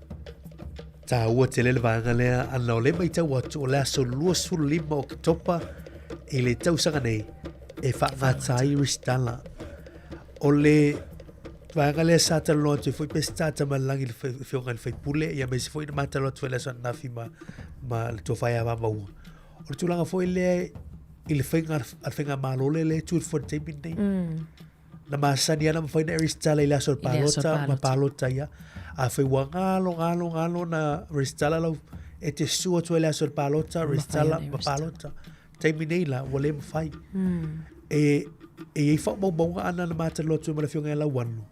Taua tele le vaega lea ana o le matau atu o le aso 25 o Oketopa i le tausaga nei e faagata ai resitala. O le vaega lea sa talanoa atu ai foi Peseta Tamalelagi i le afioga i le faipule, ia aemaise foi na ma talanoa atu foi i le aso ananafi ma, ma le tofa ia Vamaua. O le tulaga foi lea i le faiga a le faigamalo lea lea e tu i le foe i le taimi lenei. Na masani lava ona mafai ona e resitala i le aso o le palota ma palota ia. Afai ua galo, galo, galo na resitala lau, e te susu atu ai i le aso o le palota, resitala ma palota. Taimi nei la, ua le mafai. E, e i ai faamaumauga ana na matalaloa atu ai ma le Afioga ia Lauano,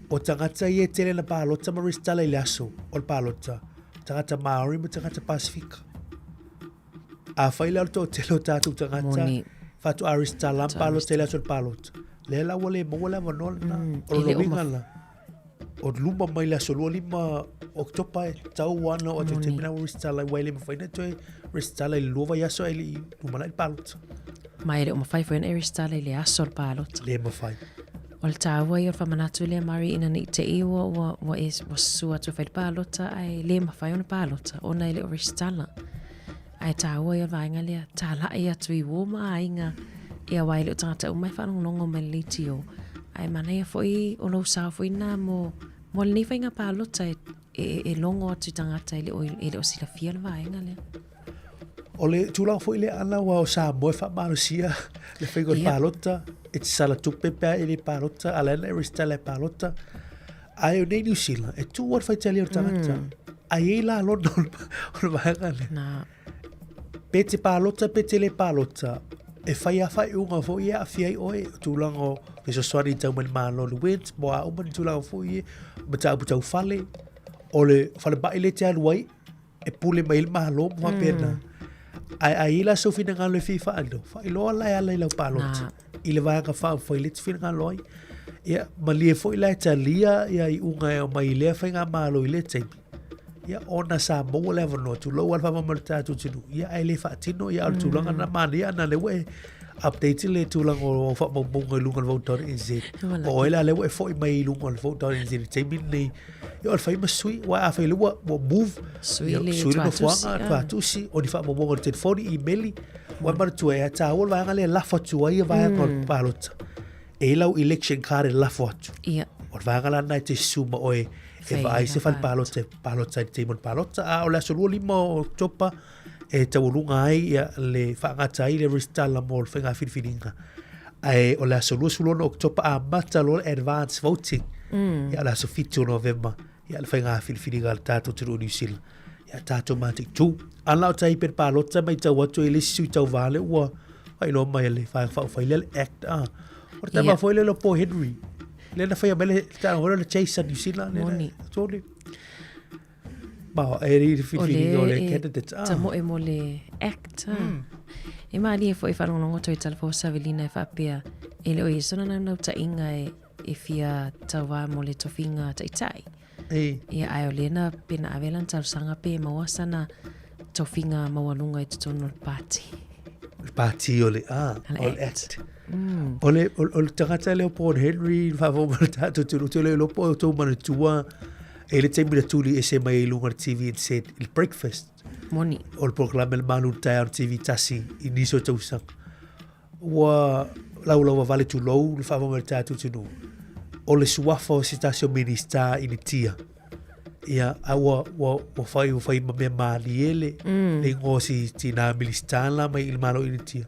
o tagata ia e tele na palota ma resitala i le aso o le palota, tagata Māori ma tagata Pasifika. Afai la o le toatele o tatou tagata faatoa resitala ma palota i le aso o le palota, lea la ua le maua le avanoa lena. O E lona le o uiga maf- la, o luma mai le aso 25 Oketopa e tatau lava ona oo atu i le taimi lena ua resitala ai, aua e le mafai ona toe resitala i le lua vaiaso ae le i lumanai le palota. Ma e le o mafai foi ona e resitala i le aso o le palota. Le mafai. O le taua ia o le faamanatu lea Mari ina ne i te i ua, ua, ua, e, ua susu atu e fai le palota ae le mafai ona palota ona e le o resitala. Ae taua ia o le vaega lea, talai atu i uō ma aiga, ia aua e le o tagata uma e faalogologo mai i le leitio. Ae manaia foi o lou sao foi lena mo, mo lenei faiga palota e, e, e logo atu i tagata e le o, e le o silafia le vaega lea. O le tulaga foi lea ana aua o Samoa e faamalosia le faiga o le palota, e te sala tupe pe a e le palota, a la e resitala e palota. Ae o nei Niu Sila, e tu lava le faitalia o le tagata, ae i ai la lona o le vaega lea. Nā. Pe te palota, pe te le palota, e whai a whaiunga foi e aafia ai oe, o tulaga o fesoasoani tau mai le Malo le WINZ, mo a uma ni tulaga foi e, mataupu tau fale, o le falemai le te alu ai, e pule mai ai le Malo ma faapena. Ae a i ai la sou finagalo e fia faailoa, faailoa la e ala i lau palota. I le vaega faaupufai lea e te finagalo ai. Ia, malie foi la e talia ia iuga e aumai i lea faigamalo i lea taimi. Ia, ona sa maua le avanoa, tulou lava le faamama o le tatou atunuu, ia ae le faatino, ia a o le tulaga lena manaia ana lea ua e update le tulaga o faamaumauga i luga o le vote.nz. O oe la lea ua e foi mai i luga o le vote.nz i le taimi lenei. Ia o le fai ma sui, aua afai lea ua, ua move, Sui ia, le sui le tuatusi, nofoaga, ah. tuatusi, o ni faamaumauga o le telefoni, imeli, ua manatua e taua le vaega lea e lafo atu ai vaega o le palota. E i ai lau election card e lafo atu. Ia. O le vaega la lena e te susu ma oe e Fai vaai se la fale palota e palota ai i le taimi o le palota. A o le aso 25 o Oketopa e taualuga ai ia, le faagata ai le resitala mo le faiga filifiliga. Ae o le aso 26 Oketopa amata loa le advance voting. Ia o le aso 7 o Novema ia le faiga filifiliga a le tatou atunuu o Niu Sila. Ia tatou mataitu. A na o tai pe palota matau atu e le isi sui tauva lea ua faailoa mai e le Vaega Faaupufai lea le Act. Ah. O le tama foi lea o Paul Henry. Lea na faia mai le tago foi lea o le Chase a Niu Sila. Lea na- Moni. Tony. Ma e ri O filifiliga o le le candidates. Ah. ta moe mo le act. Ah. E malie foi faalogologo atu i talafou Savelina e faapea, e le o i ai sona naunautai e, e fia tauā mo le tofiga taitai. E. Ia, ae o lea na pe na ave lana talosaga pe maua sana tofiga maualuga i totonu o le pati. Le pati o le, ah, Le o le Act. Act. O le, o, o le tagata lea o Paul Henry, faafofoga mai le tatou atunuu, ou te le iloa po o outou manatua, e le taimi na tuli ese mai ai i luga o le TV and said, i le breakfast. Moni. O le polokalame a le Malu i le taeao i le TV tasi i nisi o tausaga. Ua laulauavale tulou le faafofoga mai le tatou atunuu. O le suafa o se tasi o Minista i Initia. Ia, a ua, ua, ua fai, ua fai ma mea malie le, le igoa o si tinā Minista la mai i le Malo o Initia.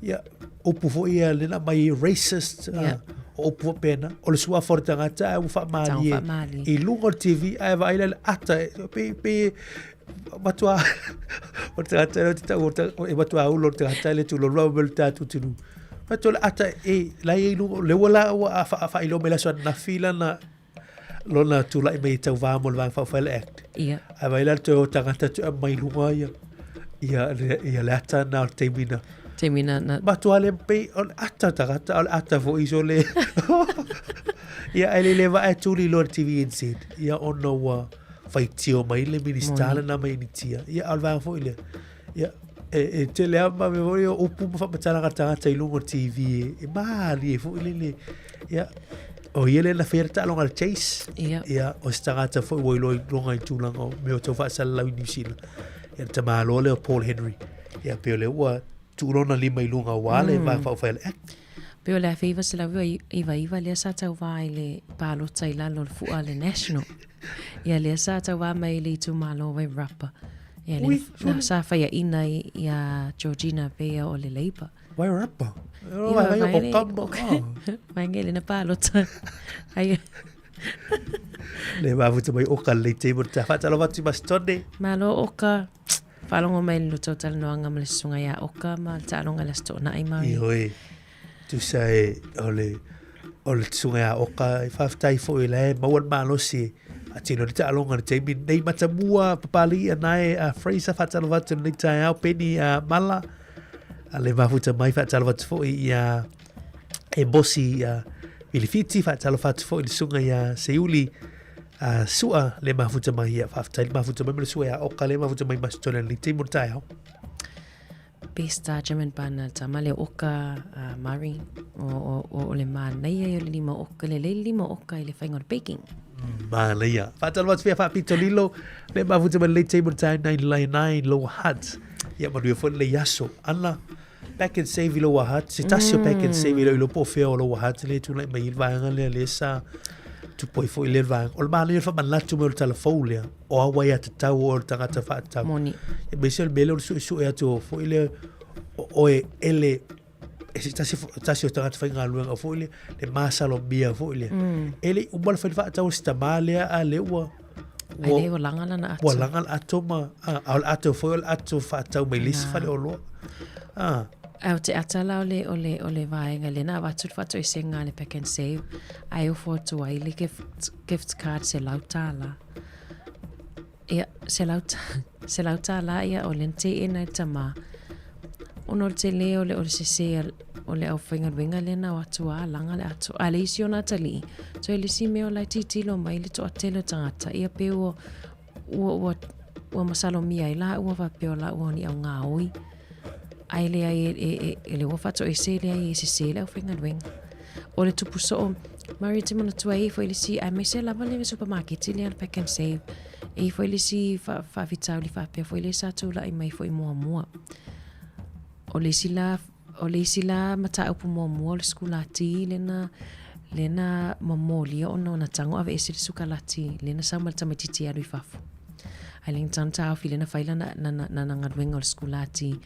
Ia, upu foi ia lea na aumai racist, Ia. o upu faapena. O le suafa o le tagata ae ua faamalie Tau faamalie. i luga o le TV ae vaai la i le ata, e, pe, pe, matua o le tagata lea ou te tau o e matua ulo le tagata le tulou lava mai le tatou atunuu. Fai atu o le ata e la e i luga lea ua la ua faailoa mai le aso ananafi lana lona tulai mai e tauvā mo le Vaega Faaupufai le Act. Ia. Ae vaai la le toe o tagata toe aumai i luga ia. Ia, le, ia le ata na o le taimi na. Taimi na, na. Matua le pei, o le ata tagata, o le ata fo iso le. Ia, ele le va e tuli lo le TVNZ. Ia, ona ua faitio mai le minista le na mai initia. Ia, o le vaega foi lea. Ia, e, e tele a ma me foi o upu ma whakamatalaga tagata i lunga o TV e, e maali e foi le le. Ia, o ia le na whaia le taaloga le Chase. Ia. Ia, o se tagata foi ua iloa i lunga i tulaga o mea o tau faasalalau i New Zealand. Ia, le tamāloa lea o Paul Henry. Ia, pei o lea ua tuu lona lima i luga aua le Vaega Faaupufai a le Act. Pei o le 1999 lea sa tauva i le palota i lalo o le fua a le National. Ia lea sa tauva mai i le itumalo o Wairarapa. Ia lea na sa faiaina ia Georgina Beyer o le Labour. Wairarapa? Ia, o kama. Vaenga i lena palota. Ai. Le mafuta mai oka le table ta whaatalo atu Masitone. Malo oka. Faalogo mai i le loto o talanoaga ma le susuga ia Oka ma le taaloga i le Aso Toonai Mari. Ioe, tusa e o le, o le susuga ia Oka, e faafetai foi o la e maua le malosi e faatino ai le taaloga i le taimi lenei. Matamua Papalii nae a Fraser, faatalofa atu i lenei taeao, Penny a Mala, a le mafuta mai, faatalofa atu foi ia Emosi a Vilifiti, faatalofa atu foi i le susuga ia Seiuli, A sua le mafuta mai ia, faafetai le mafuta mai ma le sua ia oka le mafuta mai Masitone le taimi o le taeao. Best uh, German partner tama le oka uh, Murray o, o, o, o le manaia i o le lima oka le le lima oka i le whainga o le baking. Manaia. Whaatalo atu fia whaapito lilo, le mafuta mai le taimi o le taeao 999 Lower Hutt. Ia manuia foi le aso. Ana, Pack and save i Lower Hutt, se tasi o pack and save i lo po o fea o Lower Hutt le tūnai mai i le vaega lea le sa tupu ai foi lea vaega. O le manaia o le faamanatu mai o le talafou lea, o au ai a tatau o le tagata faatatau. Moni. E aemaise o le mea lea o le suesue atu o foi lea o oe ele e se tasi, tasi o tagata faigaluega foi lea, le masalomia foi lea. E le i uma le fai faatau o si tamā lea a lea ua Ai lea ua laga lana ato. Ua laga le ato ma, a, a o le ato foi o le ato faatau mai le isi faleoloa. A. Ae o te ata la o le, o le, o le vaega lea na avatu le faatoesega a le Pack and Save, ae ofo atu ai le gift, gift card $100. Ia, $100 ia o lea na teena e le tamā. Ona o le tele o le, o le sese o le aufaigaluega lea na o atu a laga le ato. A le isi ona atalii, toe le isi mea o la e tilotilo mai le toatele o tagata, ia pe ua, ua, ua, ua masalomia ai laua faapea o laua o ni augaoi. Ae leai e, e, e, e le ua faatoese leai e sese le aufaigaluega. O le tupu soo, Murray te manatua e i foi le isi, aemaise lava le supamaketi lea le Pack and Save, e i foi le isi faafitauli faapea foi lea sa tulai mai foi muamua. O le isi la, o le isi la mataupu muamua o le sikulati lena, lena momolia ona ona tago aveese le sukalati lena sau ma le tamaitiiti e alu i fafo. Ae le na taofi lena fai lana, lana, lana galuega o le sikulati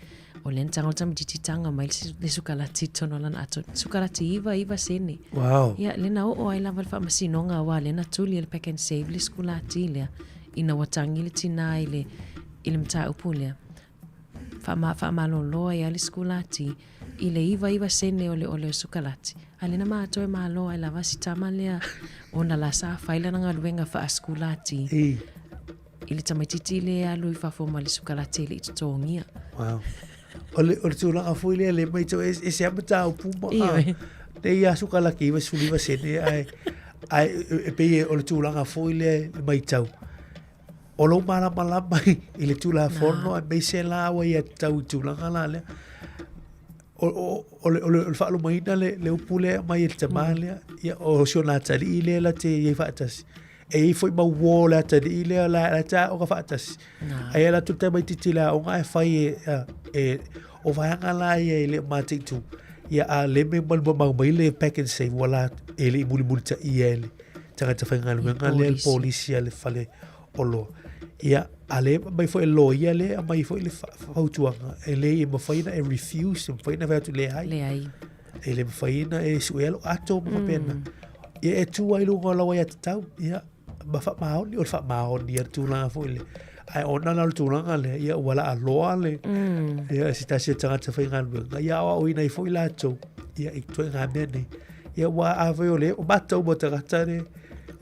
O lea na tago le tamaitiiti taga mai le sukalati i totonu o lana ato. Sukalati 99 sene. Wow. Ia, lea na oo ai lava le faamasinoga aua lea na tuli e le Pack and Save le sikulati lea ina ua tagi le tinā i le, i le mataupu lea. Faama, faamalolo ai lava le sikulati i le 99 sene o le, o le sukalati. A lea na matou e malo ai lava si tama lea ona la sa fai lana galuega faasikulati. I. I le tamaitiiti lea e alu i fafo ma le sukalati e le i totogia. Wow. O le, o le tulaga foi lea le mai e, e se mataupu ma Ioe. Nei a sukalaki 99 sene ae ae e pei o le tulaga foi lea le maitau. O lou malamalama i le Tulafono aemaise la ua ia tatau i tulaga la lea. O, o, o le, o le, o le faalumaina le, le upu lea mai e le tamā lea, ia, o si ona atalii lea la te i ai faatasi. E i ai foi mau uo o le atalii lea la, la te aoga faatasi. Ai ala atu le tamaitiiti i le aoga ae fai e, a, e, o vaega la ia e le o mataitu. Ia a le me malu mamau mai le pack and save ua la e le i mulimulitaia e le tagata faigaluega lea le polisi a le fale oloa. Ia, a le aumai foi e le loia lea e aumai foi le fautuaga, e le i mafai ona e refuse, e mafai ona fai atu leai. Leai. E le mafai ona e suea lou ato ma faapena. Ia e tu ai i luga o lau aiatatau, ia, ma faamaoni, o le faamaoni ia le tulaga foi lea. Ae ona la o le tulaga lea, ia ua laaloa le, ia se tasi o tagata faigaluega, ia aoaoina ai foi latou, ia i ituaiga mea nei. Ia ua afai o le, o matou ma tagata le,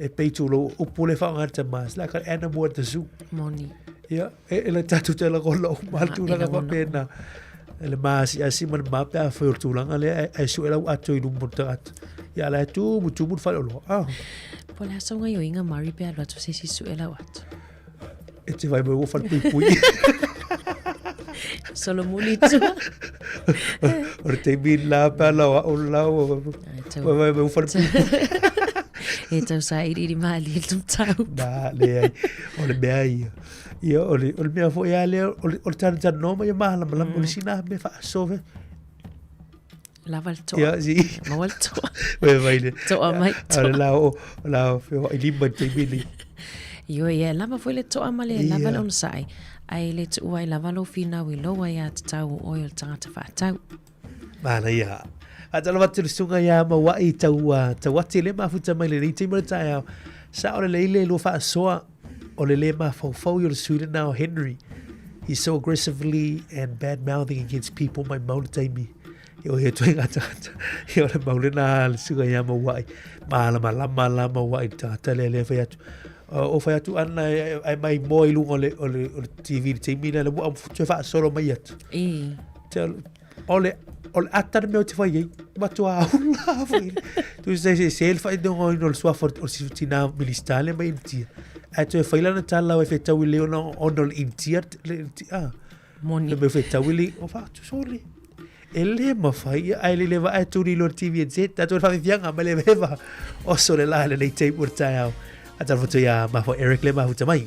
e pei tulou, upu lea e faaaoga e le tama, it's like an animal at the zoo. Moni. Ia, e, e le tatou te lagona uma le tulaga faapena. E le maasiasi ma le ma pe afai o le tulaga lea ae sue lau ato i luma o le tagata. Ia la e tumu tumu le faleoloa. Ah. Po o le a sau gaioiga Mari pe alu atu se isi sue lau ato. E te vai mai ua falepuipui. Solomuli tua. O le taimi la pe ala o au lau. Vai vai mai ua falepuipui. E tau sailiili malie le tumtau. Na, leai. O le mea ia. Ia, o le, o le mea foi a lea, o le, o le talanoa ma ia malamalama, o le sina mea faasoa. Lava le toa. Ia, si. Maua le toa. Vai vai le. Toa mai. Toa. O le la o, la o whio i lima i taimi nei. Ioe, ia, lava foi le toa ma le lava le onosai. Ae le tuua ai lava lou finau i lou aiatatau o oe o le tagata faatau. Manaia. Faatalofa atu i le susuga ia Maua'i tau, Tauati le mafuta mai lenei taimi o le taeao. Sao lelei le lua faasoa o le lē mafaufau i o le sui lena o Henry. He's so aggressively and bad mouthing against people mai mau le taimi. E oe atu ai ngā tagata. Ia o le mau lena a le susuga ia Maua'i. Malamalama la Maua'i i le tagata lea lea fai atu. O fai atu ana ai mai moa i luga o le, o le, o le TV i le taimi lea, le ua toe faasolo mai atu. I. Te, o le, o le ata le mea o te fai ai, matua aula foi. Tu se se se le fai dongo ino le suafa o le tina minista le mai Intia. Ae toe fai lana tala o e whetau i le ona ona o le Intia, le Intia. Ah. Moni. Le mea whetau i le, o wha, tu sole. E le mawhai, ai le lewa ai tūri lo TVNZ, tātou le whawhiwhianga, ma le wewa. Oso le la le nei tape o le taeao. A tala whatu ia mafu Eric le mafuta mai.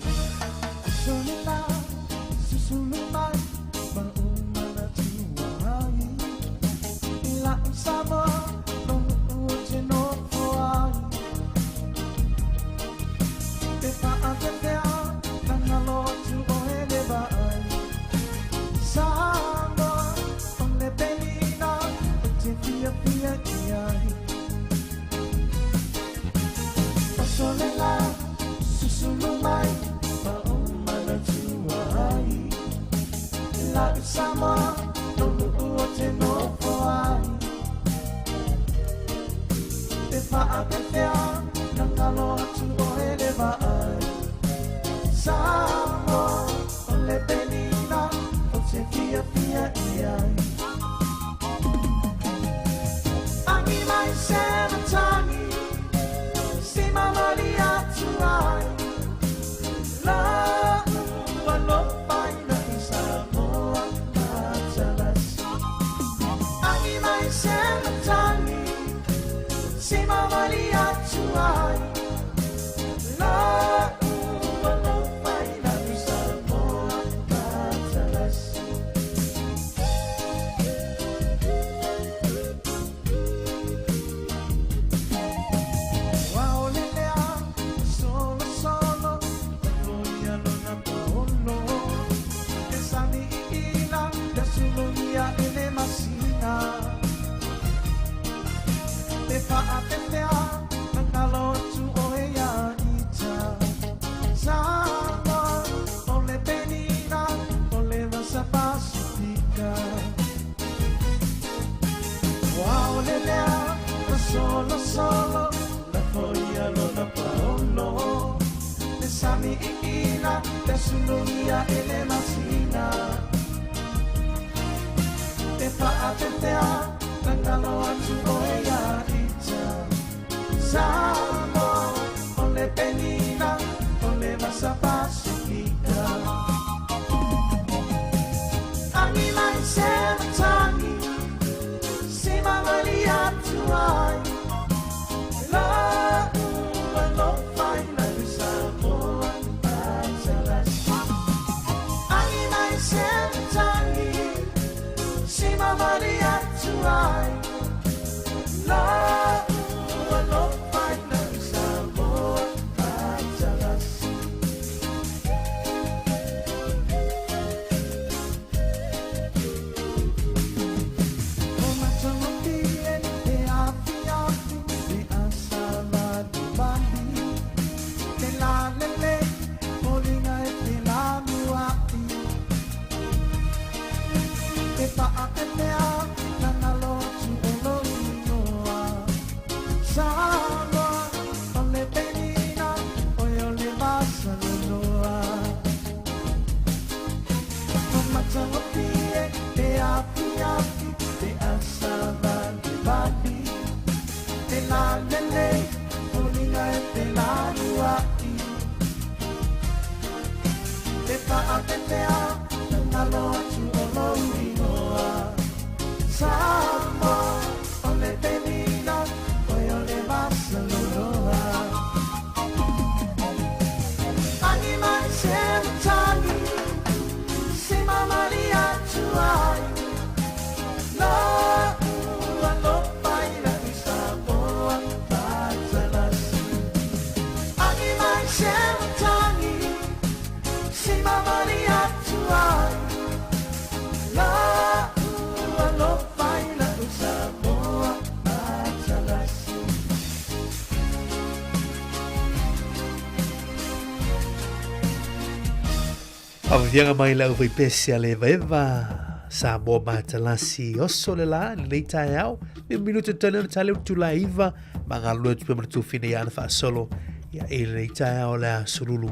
Afiafiaga mai le aufaipese a le evaeva Samoa Matalasi oso le la lenei taeao le minutu tali ona tali itula e 9 ma galulue atu pea ma le tufina ia ana faasolo ia i lenei taeao le aso lulu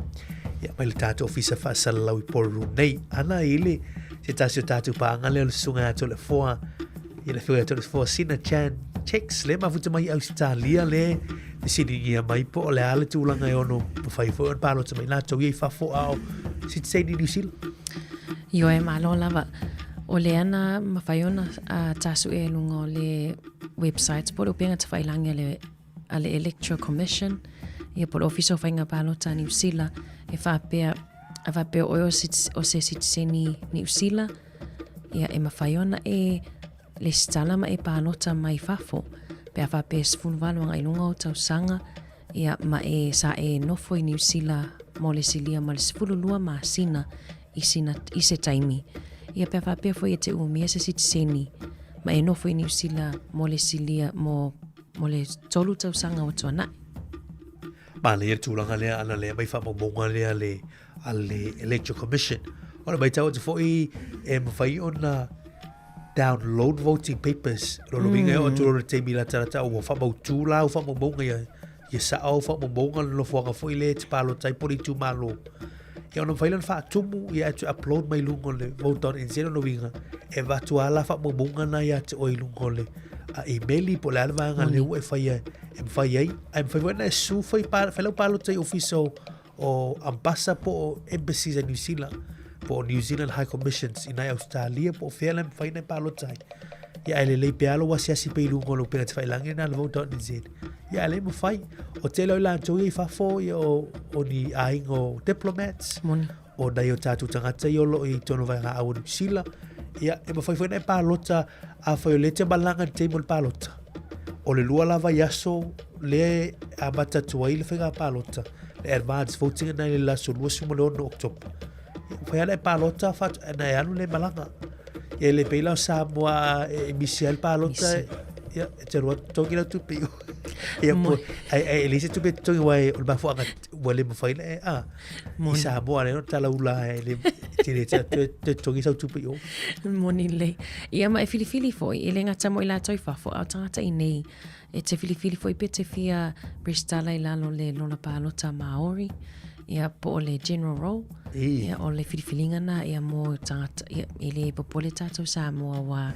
ia mai le tatou ofisa faasalalau i Porirua nei ana i le se tasi o tatou paaga lea o le susuga ia Toleafoa ia le afioga ia Toleafoa Sina Chan Checks le mafuta mai Ausetalia le fesiligia mai po o le a le tulaga e ono mafai foi ona palota mai latou ia i fafo a o citizen i New Zealand. Ioe, malo lava. O le ana mafai ona tasue i luga o le website po o le upega tafailagi a le, a le Electoral Commission, ia po o le Ofisa o Faiga Palota a Niu Sila, e faapea, a faapea o oe o se, o se sitiseni Niu Sila, ia e mafai ona e lesitala ma e palota mai fafo, pe a faapea e 18 agai i luga o tausaga, ia ma e sa e nofo i Niu Sila mo le silia ma le 12 masina i, sina, i se taimi. Ia pe a faapea foi e te umia se sitiseni ma e nofo i Niu Sila mo le silia mo, mo le tolu tausaga ua tuanai. Manaia le tulaga lea ana le aumai faamaumauga lea le a le Electoral Commission. O le matau atu foi e mafai ona download voting papers. Lona uiga e oo atu loa i le taimi latalata ua faamautu la au faamaumauga ia ia sao au faamaumauga le nofoaga foi lea e te palota ai po o le itumalo. Ia ona mafai lea ona faatumu ia e toe upload mai luga o le vote.nz lona uiga e avatu lava la faamaumauga na ia te oe i luga o le email po o le a le vaega lea ua e faia e mafai ai. Ae mafai foi ona e su fai, fai lau palota i ofisa o o Ambassa po o Embassies a New Zealand, po o New Zealand High Commissions i nai Australia po o fea la e mafai ona e palota ai. Ia ae lelei pea lou asiasi pea i luga o le upega tafailagi lena le vote.nz. Ia ae le mafai. O tele o i latou ia i fafo ia o, o ni aiga o diplomats. Moni. O nai o tatou tagata ia o lo o i totonu o vaega au o Niu Sila. Ia, e mafai foi ona e palota afai o lea e te malaga i le taimi o le palota. O le lua la vaiaso lea e amata atu ai le faiga palota, le advance voting na i le aso 26 Oketopa. Ia, mafai lava ona e palota ona e alu lea e malaga. Ia e le pei la o Samoa e misi ai le palota, ia, e te alu atu totogi lau tupe. Ia, po, ai, ai, e leai se tupe e totogi aua o le mafuaaga ua le mafai ona e, a, i Samoa lea ona talaula e le, te le te te totogi sau tupe i o. Moni lelei. Ia ma e filifili foi, e le gata mo i latou i fafo, a o tagata i nei, E te filifili foi pe te fia resitala i lalo le lola palota Māori, ia po o le general roll. Ia o le filifiliga na ia mo tagata, ia e le popole tātou Samoa wa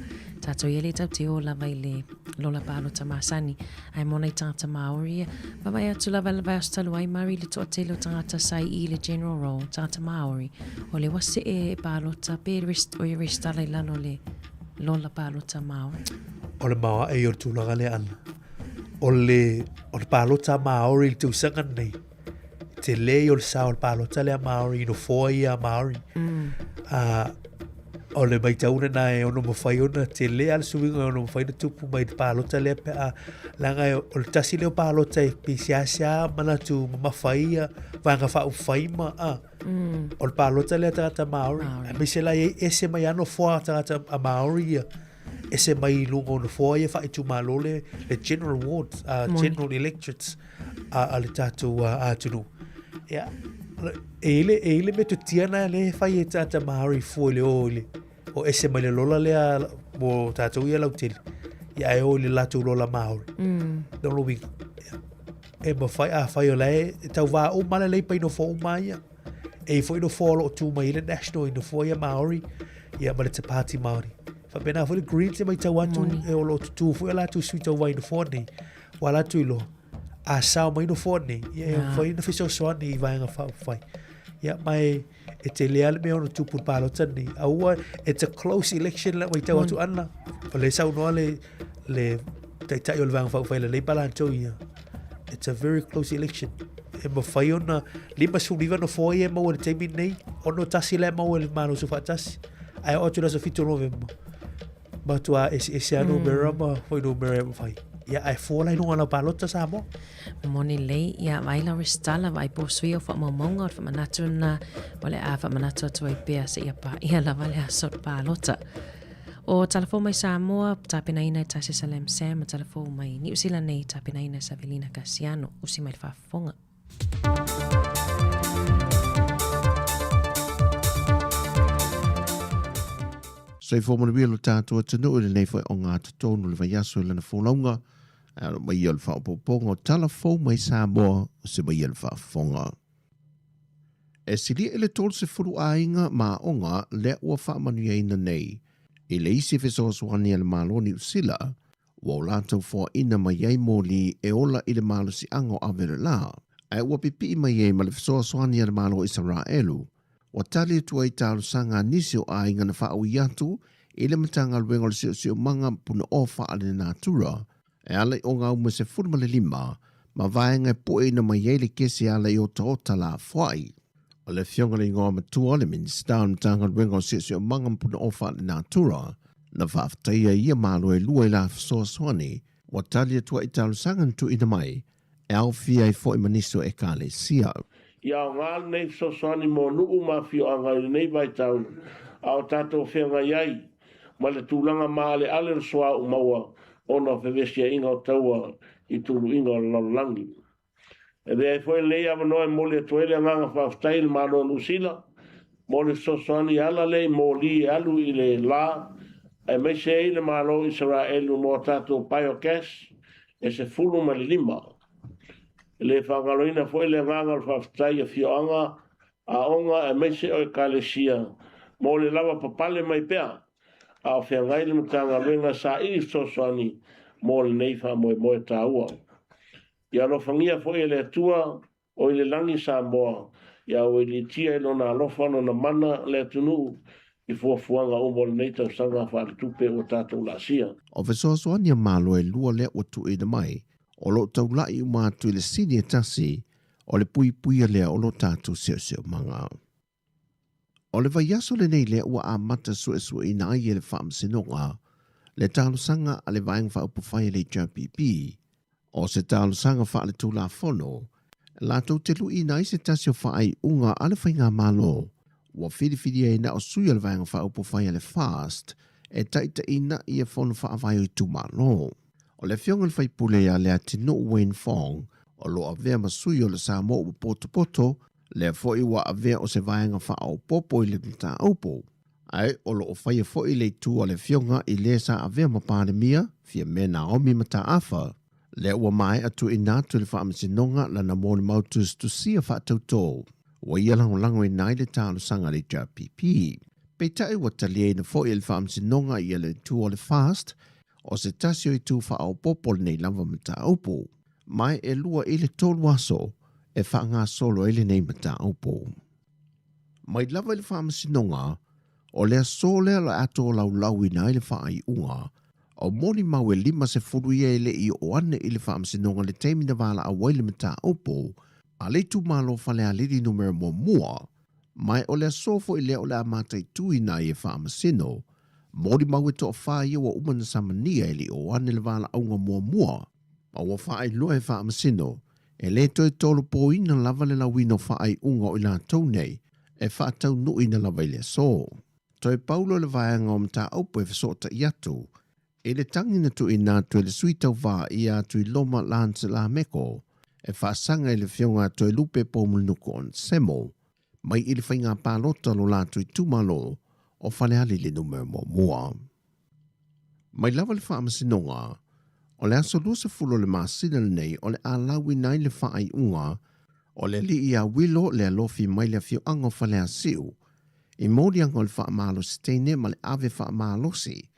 tātou ia le tau te o lava i le lola palota masani. Ae mo nai tagata Māori ia, vaavaai atu lava le vaiaso talu ai Mari le toatele o tagata sa i le general roll, tagata Māori, o le ua see e palota pe rest, o e resitala i lalo le lola palota Māori. O le maoae ia o le tulaga lea Ana. O le, o le palota Māori i le tausaga lenei, tele ia o le sao o le palota lea Māori i nofoa ia Māori. O le maitauna na e ono mafai ona tele a le suiga e ono mafai ona tupu mai i le palota lea pe a leaga e, o le tasi lea o palota e pei seasea manatu mamafa ai ia vaega faaupufai ma a. O le palota lea a tagata Māori. Aemaise la e ese mai lava nofoa a tagata a Māori ia. Ese mai i luga o nofoa ia faaitumalo le, le general ward, general electorates a, a le tātou atunuu. Ia, e i le, e i le metotia na lea e fai e tagata Māori fua i le o i le, o ese mai le lola lea mo tātou ia lautele. Ia ae o i le latou lola Māori. Lona uiga, ia, e mafai, afai o la e tauvā uma le Leipa i nofoa uma ia. E i foi nofoa o lo o tū mai i le National i nofoa ia Māori, ia ma le Te Pāti Māori. Faapena foi le Greens e matau atu Moni. e o lo o tutū foi a latou sui tauva i nofoa nei. Ua latou iloa, a sao mai nofoa nei, ia e mafai ona fesoasoani i vaega faaupufai. Ia, ma e, e tele lava le mea ono tupu i le palota lenei. Aua, it's a close election le matau atu ana. O lea e saunoa le, le taitai o le Vaega Faaupufai le Labour latou ia. It's a very close election. E mafai ona 59 nofoa ia e maua i le taimi lenei, 61 la e maua e le Malo Soofaatasi. Ae oo atu i le aso 7 o Novema, matua eseese lava numera ma fuainumera e mafai. Ia, ae fua la i luga o lau palota Samoa. Moni lelei, ia vaai lau resitala, vaai po o sui o faamaumauga o le faamanatu lena, o le a faamanatu atu ai pea seia paia lava le aso o le palota. O Talafou mai Samoa, tapenaina e Tasesa Lam Sam, ma Talafou mai Niu Sila nei, tapenaina e Savelina Kasiano, usi mai le faafofoga. Soifua manuia lo tatou atunuu i lenei foi ogatotonu i le vaiaso i lana folauga, ae alo mai ia o le faaopoopoga o tala fou mai Samoa o se mai ia le faafofoga. E silia i le 30 aiga ma aoga lea ua faamanuiaina nei i le isi fesoasoani a le Malo o Niu Sila ua o latou foaina mai ai moli e ola i le malosiaga o ave o le la, ae ua pipii mai ai ma le fesoasoani a le Malo o Isaraelu Ua tali atu ai talosaga a nisi o aiga na faaui atu i le Matagaluega o le Siosiomaga Punaoa Faalenatura e ala i ogauma 15 ma vaega e pueina mai ai le kesi e ala i otaota lafoai. O le Afioga i le Igoa Matua, le Minisita o le Matagaluega o Siosiomaga ma Punaoa Faalenatura, na faafetaia ia malo e lua i la fesoasoani ua tali atu ai i talosaga na tuuina mai e aofia ai foi ma nisi o Ekalesia. Ia aoga lenei fesoasoani mo nuu ma afioaga i lenei vaitau a o tatou feagai ai ma le tulaga maaleale o le suauu maua ona o fevesiaiga o taua i tuluiga o le lalolagi. E avea ai foi lenei avanoa e momoli atu ai le agaga faafetai i le Malo o Niu Sila mo le fesoasoani e ala lea i moli e alu i le la aemaise ai le Malo o Isaraelu mo a tatou biogas e 15. E le faagaloina foi le agaga o le faafetai i afioaga, aoga aemaise o Ekalesia mo le lava papale mai pea a o feagai le Matagaluega saili fesoasoani mo lenei faamoemoe taua. Ia alofagia foi e le Atua o i le lagi Samoa, ia auiliitia i Lona alofa Lona mana le atunuu i fuafuaga uma o lenei tausaga faaletupe ua tatou laasia. O fesoasoani a Malo e lua lea ua tuuina mai, o lo o taula'i uma atu i le sini e tasi o le puipuia lea o lo tatou siosiomaga. O le vaiaso lenei lea ua amata suesueina ai e le Faamasinoga le talosaga a le Vaega Faaupufai a le HRPP o se talosaga faaletulafono latou te luiina ai se tasi o faaiuga a le Faigamalo ua filifilia ai na o sui o le Vaega Faaupufai a le FAST e taitaiina ia fono faavae o itumalo. O le afioga i le faipule ia Leatinuu Wayne Fong o lo o avea ma sui o le Samoa ua potopoto Lea foi ua avea o se vaega faaopoopo i le mataupu, ae o lo o faia foi le itu a le Afioga i le sa avea ma Palemia, Fiame Naomi Mataafa. Lea ua maea tuuina atu i le Faamasinoga lana molimau tusitusia faatautō ua ia lagolagoina ai le talosaga a le HRPP. Peitai ua taliaina foi e le Faamasinoga ia le itu a le FAST o se tasi o itu faaopoopo o lenei lava mataupu. Mai e lua i le tolu aso e faagasolo ai lenei mataupu. Mai lava i le faamasinoga, o le aso lea o le a tolaulauina ai le faaiuga, o molimau e 50 ia e le i oo ane i le faamasinoga i le taimi na valaau ai le mataupu a le itumalo Falealili numera muamua, ma o le aso foi lea o le a mataituina ai e faamasino molimau e toafa ia ua uma na samania e le i oo ane le valaauga muamua. Ma ua faailoa e Faamasino, e le toe tolopoina lava le lauina o faaiuga o i latou nei e faataunuuina lava i le aso. Toe pau loa le vaega o mataupu e fesootai atu i le tagi na tuuina atu e le sui tauva ia Tuiloma Lance Lameko e faasaga i le afioga a Toelupe Poumulinuku Onesemo mai i le faiga palota o lo latou itumalo o Falealili numera muamua. Mai lava le faamasinoga, o le aso 20 o le masina lenei o le a lauina ai le faaiuga o le alii ia Wilo le alofi mai le afioaga o Faleasiu i moliaga o le faamalosi teine ma le ave faamalosi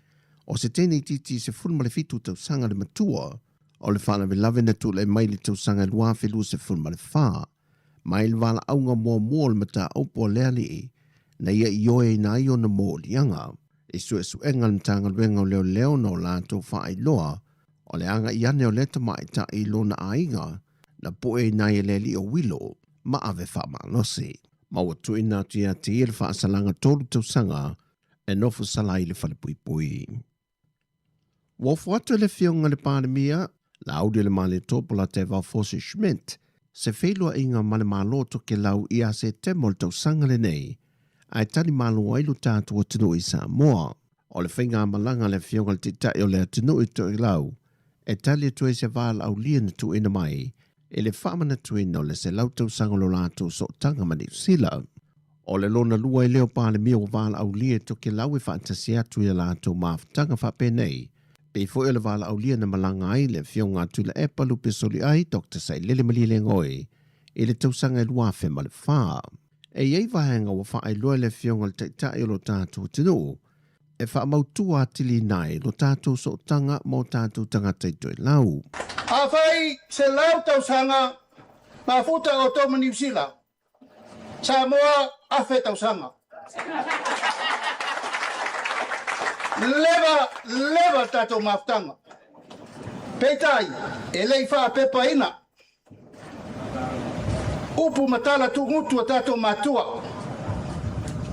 o se teine itiiti 17 tausaga le matua o le faalavelave na tulai mai i le tausaga 2024 mai le valaauga muamua o le mataupu a le alii na ia ioeina ai ona moliaga. I suesuega a le Matagaluega o Leoleo na o latou faailoa o le agai ane o lea tamaitai i lona aiga na pueina ai e le alii o Wilo ma ave faamalosi. Ma ua tuuina atu ia te ia le faasalaga tolu tausaga e nofo sala ai i le falepuipui. Ua ofo atu e le Afioga i le Palemia, Laaulialemalietoa Polataivao Fosi Schmidt, se feiloaiga ma le Malo o Tokelau ia Setema o le tausaga lenei, ae tali malo ai lo tatou atunuu i Samoa. O le faigamalaga a le Afioga i le Taitai o le atunuu i Tokelau e tali atu ai se valaaulia na tuuina mai i le faamanatuina o le 100 tausaga o lo latou sootaga ma Niu Sila. O le lona lua ai lea o Palemia ua valaaulia e Tokelau e faatasi atu i a latou mafutaga faapenei, pei foi o le valaaulia na malaga ai le Afioga a Tuilaepa Lupe Soliai Doctor Sailele Malielegaoi i le tausaga e 2004. E i ai vaega ua faailoa e le Afioga i le Taitai o lo tatou atunuu e faamautu atiliina ai lo tatou sootaga ma o tatou tagata i Toelau. Afai 100 tausaga mafuta outou ma Niu Sila, Samoa 1000 tausaga. Leva, leva le tatou mafutaga. Peitai, e le i faapepaina upu ma tala tuugutu a tatou matua.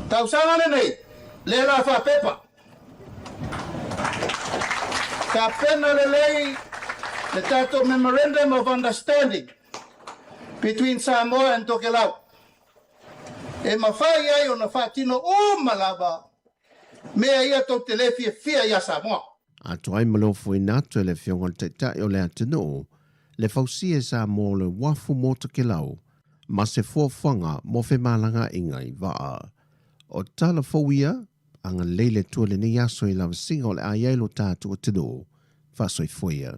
Tausaga lenei, lea la faapepa. Tapena lelei le tatou Memorandum of Understanding between Samoa and Tokelau e mafai ai ona faatino uma lava mea ia tou te le fiafia ia Samoa. Atoa ai ma le ofoina atu e le Afioga i le Taitai o le atunuu le fausia e Samoa o le uafu mo Tokelau ma se fuafuaga mo femalagaaiga i vaa. O tala fou ia, agalelei le Atua i lenei aso i lavasiga o le a i ai lo tatou atunuu. Faasoifua ia.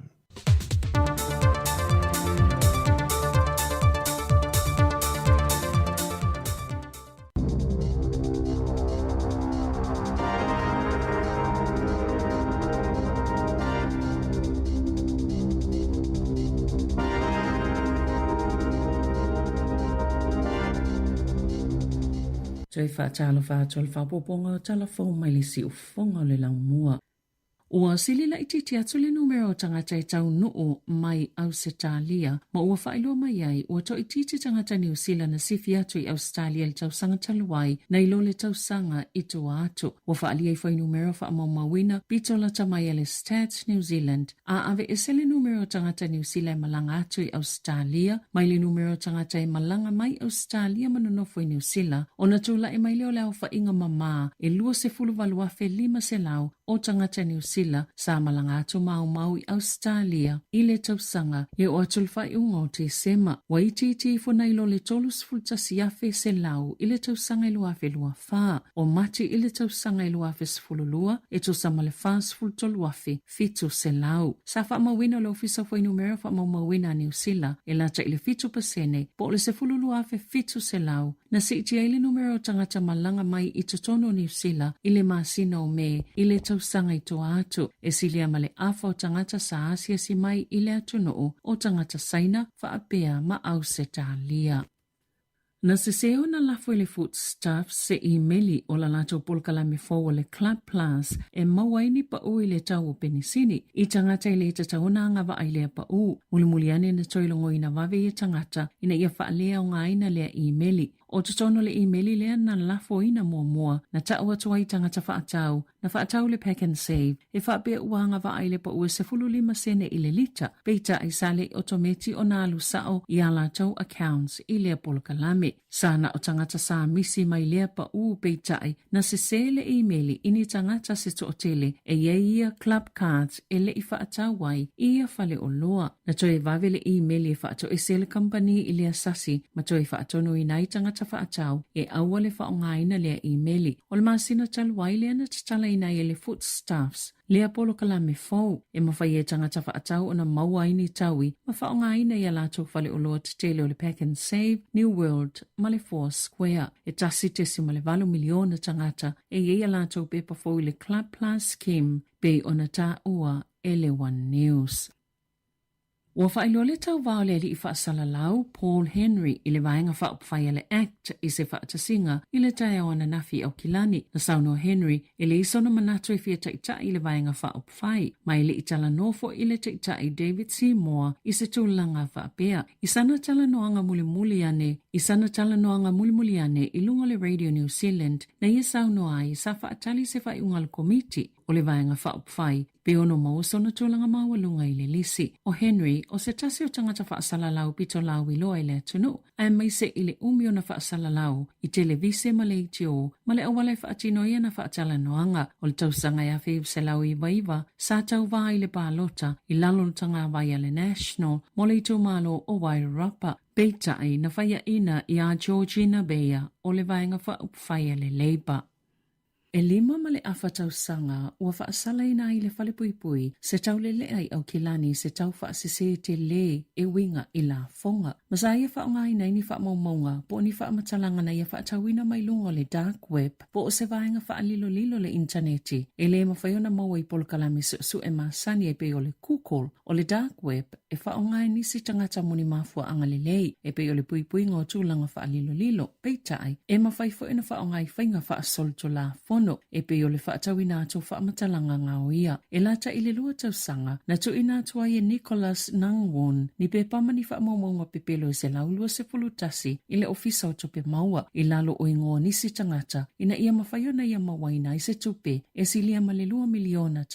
Toe faatalofa atu o le faaopoopoga o tala fou mai le siufofoga o le laumua. Ua sili laitiiti atu le numera o tagata e taunuu mai Ausetalia ma ua faailoa mai ai ua toaitiiti tagata Niu Sila na sifi atu i Ausetalia i le tausaga talu ai nai lo le tausaga i tua atu. Ua faaalia i fuainumera faamaumauina pito lata mai a le Stats New Zealand a aveese le numera o tagata Niu Sila e malaga atu i Ausetalia mai le numera o tagata e malaga mai Ausetalia ma nonofo i Niu Sila ona tulai mai lea o le aofaiga mamā e 28,500 o tagata Niu Sila sa malaga atu maumau i Ausetalia i le tausaga e oo atu i le faaiuga o Tesema. Ua itiiti ifo nai lo le 31,100 i le tausaga e 2024. O Mati i le tausaga e 2012 e tusa ma le 43,700. Sa faamauina le Ofisa o Fuainumera Faamaumauina a Niu Sila e lata i le 7% po o le 12,700 Na siitia ai le numera o tagata malaga mai i totonu o Niu Sila i le masina o Me i le tausaga i tua atu, e silia ma le afa o tagata sa asiasi mai i le atunuu o tagata Saina faapea ma Ausetalia. Na sese ona lafo i le Foodstuffs se imeli o la latou polokalame fou o le Club Plus e maua ai ni paʻū i le tau o penisini i tagata e le tatau ona agavaa i lea paʻū. Mulimuli ane na toe logoina vave ia tagata ina ia faaleaogaina lea imeli. O totonu o le imeli lea na lafoina muamua, na taʻu atu ai tagata faatau, na faatau le Pack and Save, e faapea ua agavaa i le paʻū e 15 sene i le lita, peitai sa le i otometi ona alu sao i a latou accounts i lea polokalame. Sa na o tagata sa misi mai lea paʻū peitai na sesē le imeli i ni tagata se toatele e i ai ia club cards e le i faatau ai i ia faleoloa. Na toe vave le imeli e faatoese e le kamupani i lea sasi ma toe faatonuina ai tagata faatau e aua le faaaogaina lea imeli. O le masina talu ai lea na tatalaina ai e le Foodstuffs lea polokalame fou e mafai e tagata faatau ona maua ai ni taui ma faaaogaina i a latou faleoloa tetele o le Pack and Save, New World ma le Four Square. E 1.8 miliona tagata e i ai a latou pepa fou i le Club Plus Scheme pei ona taua e le One News. Ua faailoa le tauva o le alii faasalalau, Paul Henry, i le Vaega Faaupufai a le act i se faatasiga i le taeao ananafi i Aukilani. Na saunoa Henry, e leai sona manatu e fia taitai i le Vaega Faaupufai, ma e le i talanoa foi i le Taitai David Seymour i se tulaga faapea. I sana talanoaga mulimuli ane i sana talanoaga mulimuli ane i luga o le Radio New Zealand, na ia saunoa ai sa faatali se faaiuga a le Komiti o le Vaega Faaupufai Pe ono maua sona tulaga maualuga i le lisi. ʻO Henry, ʻo se tasi o tagata faasalalau pito lauiloa i le atunuu, aemaise i le umi ona faasalalau i televise ma leitio ma le auala e faatino ai ana faatalanoaga. O le tausaga e 1999, sa tauva ai i le palota i lalo o le tagavai a le National mo le itumalo o Wairarapa. Peitai, na faiaʻina iā Georgina Beyer o le Vaega Faaupufai a le Labour. E 1.5 tausaga ua faasalaina ai le falepuipui se taulelea i Aukilani i se tau faasese telē e uiga i lafoga. Ma sa ia faaaogaina ai ni faamaumauga po o ni faamatalaga na ia faatauina mai luga o le dark web po o se vaega faalilolilo le initaneti e le mafai ona maua i polokalame suesue masani e pei o le Google. O le dark web e faaaoga e nisi tagata mo ni mafuaaga lelei, e pei o le puipuiga o tulaga faalilolilo. Peitai, e mafai foi ona faaaoga i faiga faasolitulafono, e pei o le faatauina atu o faamatalaga gaoia. E lata i le lua tausaga, na tuuina atu ai e Nicholas Nangwon ni pepa ma ni faamaumauga pepelo e 121 i le Ofisa o Tupe Maua i lalo o igoa o nisi tagata ina ia mafai ona ia mauaina ai se tupe e silia ma le $2 miliona.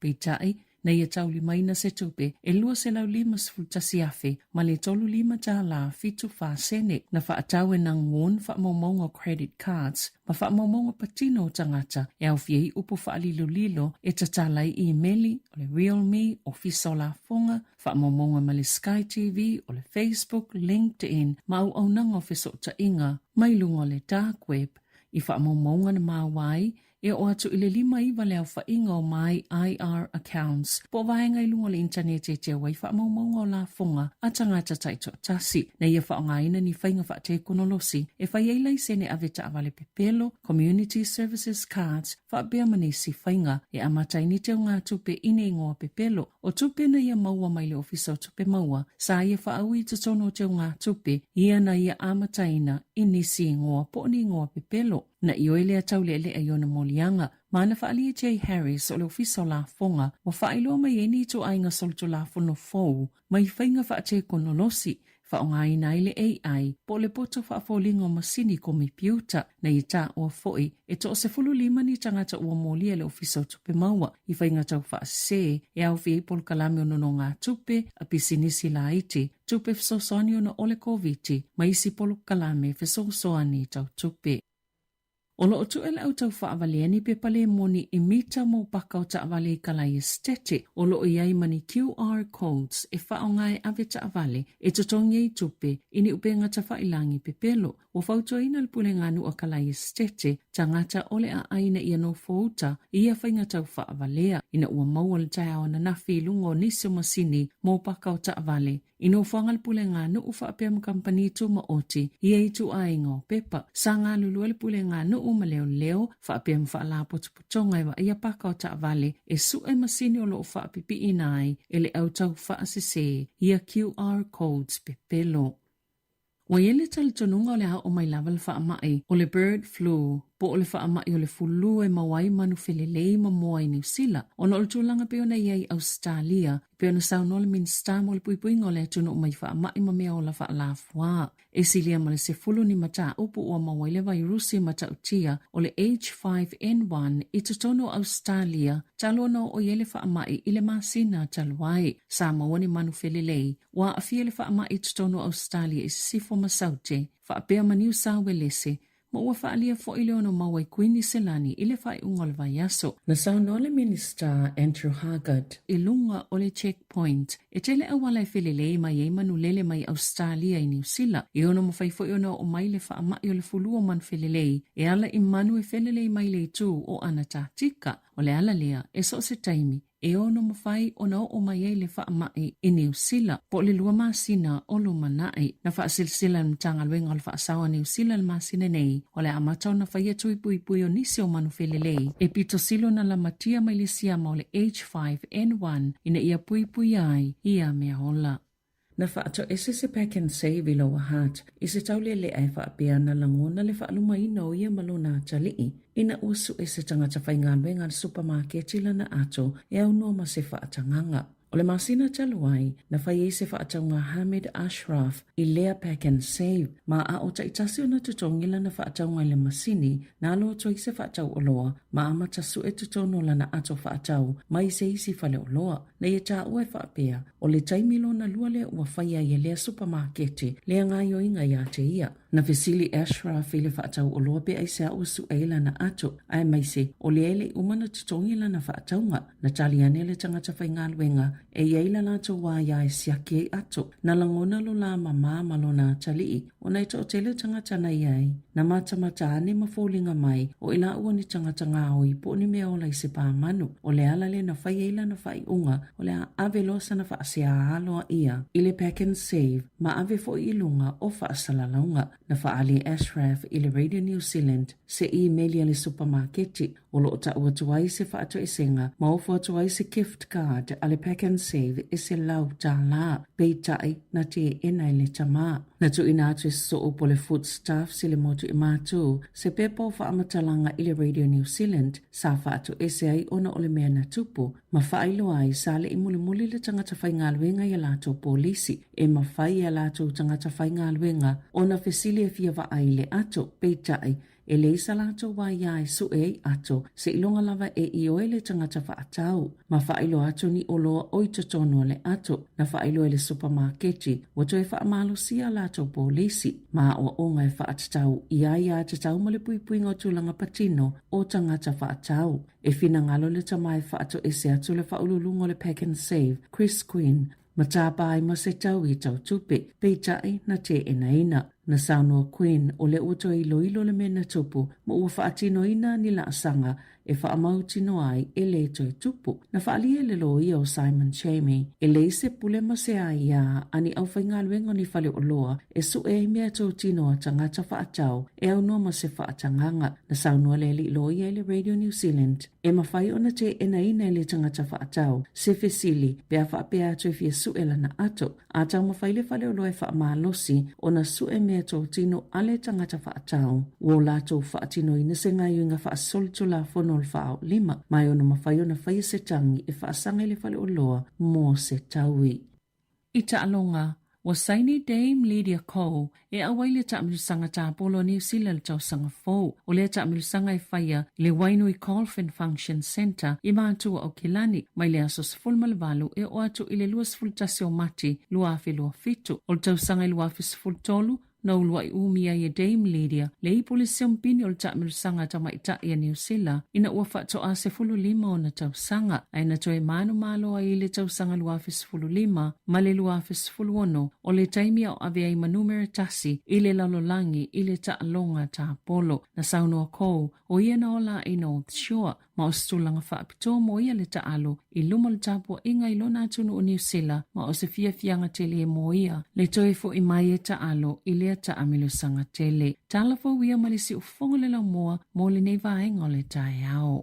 Peitai, na ia taulimaina se tupe e 251 afe ma le 35 tālā 74 sene. Na faatau e Nang Won faamaumauga o credit cards ma faamaumauga patino o tagata e aofia ai upu faalilolilo e tatala ai imeli, o le RealMe, Ofisa o Lafoga, faamaumauga ma le Sky TV, o le Facebook, LinkedIn ma auaunaga o fesootaiga mai luga o le dark web i faamaumauga na maua ai E oo atu i le 59 le aofaiga o My IR Accounts, po o vaega i luga o le initaneti e teu ai faamaumauga o lafoga a tagata taitoatasi, na ia faaaogaina ni faiga faatekonolosi e fai ai laisene ave taavale pepelo, Community Services Cards, faapea ma nisi faiga e amata ai ni teugatupe i ni igoa pepelo o tupe na ia maua mai le Ofisa o Tupe Maua sa ia faaui i totonu o teugatupe ia na ia amataina i nisi igoa po o ni igoa pepelo. Na ioe lea taulealea i ona moliaga, ma na faaalia Jay Harris o le Ofisa o Lafoga ua faailoa mai ai ni ituaiga solitulafono fou mai faiga faatekonolosi faaaogaina ai le AI po o le poto faafoliga o masini komepiuta. Na ia taua foi e toa-15 ni tagata ua molia e le Ofisa o Tupe Maua i faiga tau faasese e aofia ai polokalame o nonogatupe a pisinisi laiti, tupe fesoasoani ona o le Koviti ma isi polokalame fesoasoani tau tupe. O lo o tuʻe le au tau faavalea ni pepa le moni i mita mo paka o taavale i kalai esitete o lo o i ai ma ni QR codes e faaaoga e ave taavale e totogi ai tupe i ni upega tafailangi pepelo. Ua fautuaina le Pulega Nuu a Kalai Esitete tagata o le aai ina ia nofouta i ia faiga tau faavalea ina ua maua le taeao ananafi i luga o nisi o masini mo paka o taavale i nofoaga le Pulega Nuu faapea ma kamupani tumaoti i ia ituaiga o pepa. Sa galulue le Pulega Nuu ma leoleo faapea ma faalapotopotoga e vaaia paka o taavale e suʻe masini o lo o faapipiina ai e le au tau faasese ia QR codes pepelo. Ua i ai le talitonuga o le a oo mai lava le faamai o le bird flu po o le faamai o le fulū e maua ai manu felelei ma moa i Niu Sila ona o le tulaga pei ona i ai i Ausetalia, e pei ona saunoa le Minisita mo le Puipuiga o le Atunuu mai Faamai ma Mea Ola Faalafuā. E silia ma le 10 ni mataupu ua maua ai le vairusi matautia o le H5N1 i totonu o Ausetalia talu ona oo i ai le faamai i le masina talu ai. Sa maua ni manu felelei Ua aafia le faamai i totonu o Ausetalia i Sisifo ma Saute, faapea ma Niu Sauelese, ma ua faaalia foi le ono maua i Kuiniselani i le faaiuga o le vaiaso. Na saunoa le Minisita Andrew Haggard i luga o le checkpoint e tele auala e felelei mai ai manulele mai Ausetalia i Niu Sila, e ono mafai foi ona oo mai le faamai o le fulu o manu felelei e ala i manu e felelei mai le itu o Anatatika. O le ala lea, e so o se taimi, e ono mafai ona oo mai ai le faamai i Niu Sila po o le lua masina o lumanai. Na faasilasila e le Matagaluega o le Faasao a Niu Sila i le masina nei, o le a amata ona faia tui puipui o nisi o manu felelei e pito sili ona lamatia mai le siama o le H5N1 ina ia puipuia ai ia mea ola. Na faatoese se Pak'nSave i Lower Hutt i se taulelea e faapea ana lagona le faalumaina o ia ma lona atalii ina ua sue se tagata faigaluega a le supamaketi lana ato e aunoa ma se faatagaga. O le masina talu ai, na fai ai se faatauga a Hamid Ashraf i lea Pak'nSave ma a o taitasi ona totogi lana faatauga i le masini na alo atu ai se faatau oloa ma amata sue totonu o lana ato faatau mai se isi faleoloa. Na ia taua e faapea, o le taimi lona lua lea ua faia ai e lea supamakete lea gaoioiga iā te ia. Na fesili Ashraf i le faatau oloa pe aisea ua sue ai lana ato, aemaise o lea e le i uma ona totogi lana faatauga. Na tali ane le tagata faigaluega E i ai la latou aia e siaki ai ato, na lagona lo la mamā ma lona atalii, ona e toatele tagata na i ai, na matamata ane ma foliga mai, o i laua ni tagata gaoi po o ni mea ola i se pā manu. O le ala lea na fai ai lana faaiuga, o le a ave loa sana faasea aloaia i le Pak'nSave ma ave foi i luga o faasalalauga. Na faaali e Ashraf i le Radio New Zealand se imeli a le supamaketi o lo o tau atu ai se faatoesega ma ofo atu ai se gift card a le Pak'nSave e $100, peitai na teena e le tama. Na tuuina atu e soo po le Foodstuffs i le motu i Matu se pepa o faamatalaga i le Radio New Zealand sa faatoese ai ona o le mea na tupu ma faailoa ai sa le i mulimuli le tagata faigaluega i a latou polisi e mafai e a latou tagata faigaluega ona fesili e fia vaai i le ato, peitai E leai sa latou aia e sue ai ato, seiloga lava e ioe le tagata faatau, ma faailoa atu ni oloa o i totonu o le ato. Na faailoa e le supamaketi, ua toe faamalosia a latou polisi, ma aoaoga e faatatau i aia tatau ma le puipuiga o tulaga patino o tagata faatau. E finagalo le tama e faatoese atu le faauluuluga o le Pak'nSave, Chris Quinn, ma tapa ai ma se tau i tau tupe, peitai na teenaina. Na saunoa Quinn o lea ua toe iloilo le mea na tupu ma ua faatinoina ni laasaga e faamautinoa ai e le toe tupu. Na faaalia e le loia o Simon Chamie e leai se pule ma se aiā a ni aufaigaluega o ni faleoloa e sue ai mea totino a tagata faatau e aunoa ma se faatagaga. Na saunoa le alii loia i le Radio New Zealand E mafai ona teenaina e le tagata faatau se fesili pe a faapea atu e fia sue lana ato, a taumafai le faleoloa e faamalosi ona sue mea totino a le tagata faatau. Ua o latou faatinoina se gaioiga faasolitulafono o le faaolima, ma e ono mafai ona faia se tagi e faasaga i le faleoloa mo se taui. I taaloga, ua saini Dame Lydia Ko e auai le taamilosaga tapolo a Niu Sila i le tausaga fou. O lea taamilosaga e faia i le Wainui Golf and Function Centre i Matua Aukilani mai le aso 18 e oo atu i le 21 o Mati 2027. O le tausaga i 2013, Na uluai umi ai e Dame Lydia le ipu le siompini o le taamilosaga tamaitai a Niu Sila ina ua faatoa 15 ona tausaga, ae na toe manumalo ai i le tausaga 2015 ma le 2016 o le taimi a o ave ai ma numera tasi i le lalolagi i le taaloga tapolo. Na saunoa Cole, o ia na ola i North Shore ma o se tulaga faapitoa mo ia le taalo i luma o le tapuaiga i lona atunuu o Niu Sila ma o se fiafiaga tele mo ia le toe fo'i mai e taalo i lea taamilosaga tele. Tala fou ia ma le siufofoga o le laumua mo lenei vaega o le taeao.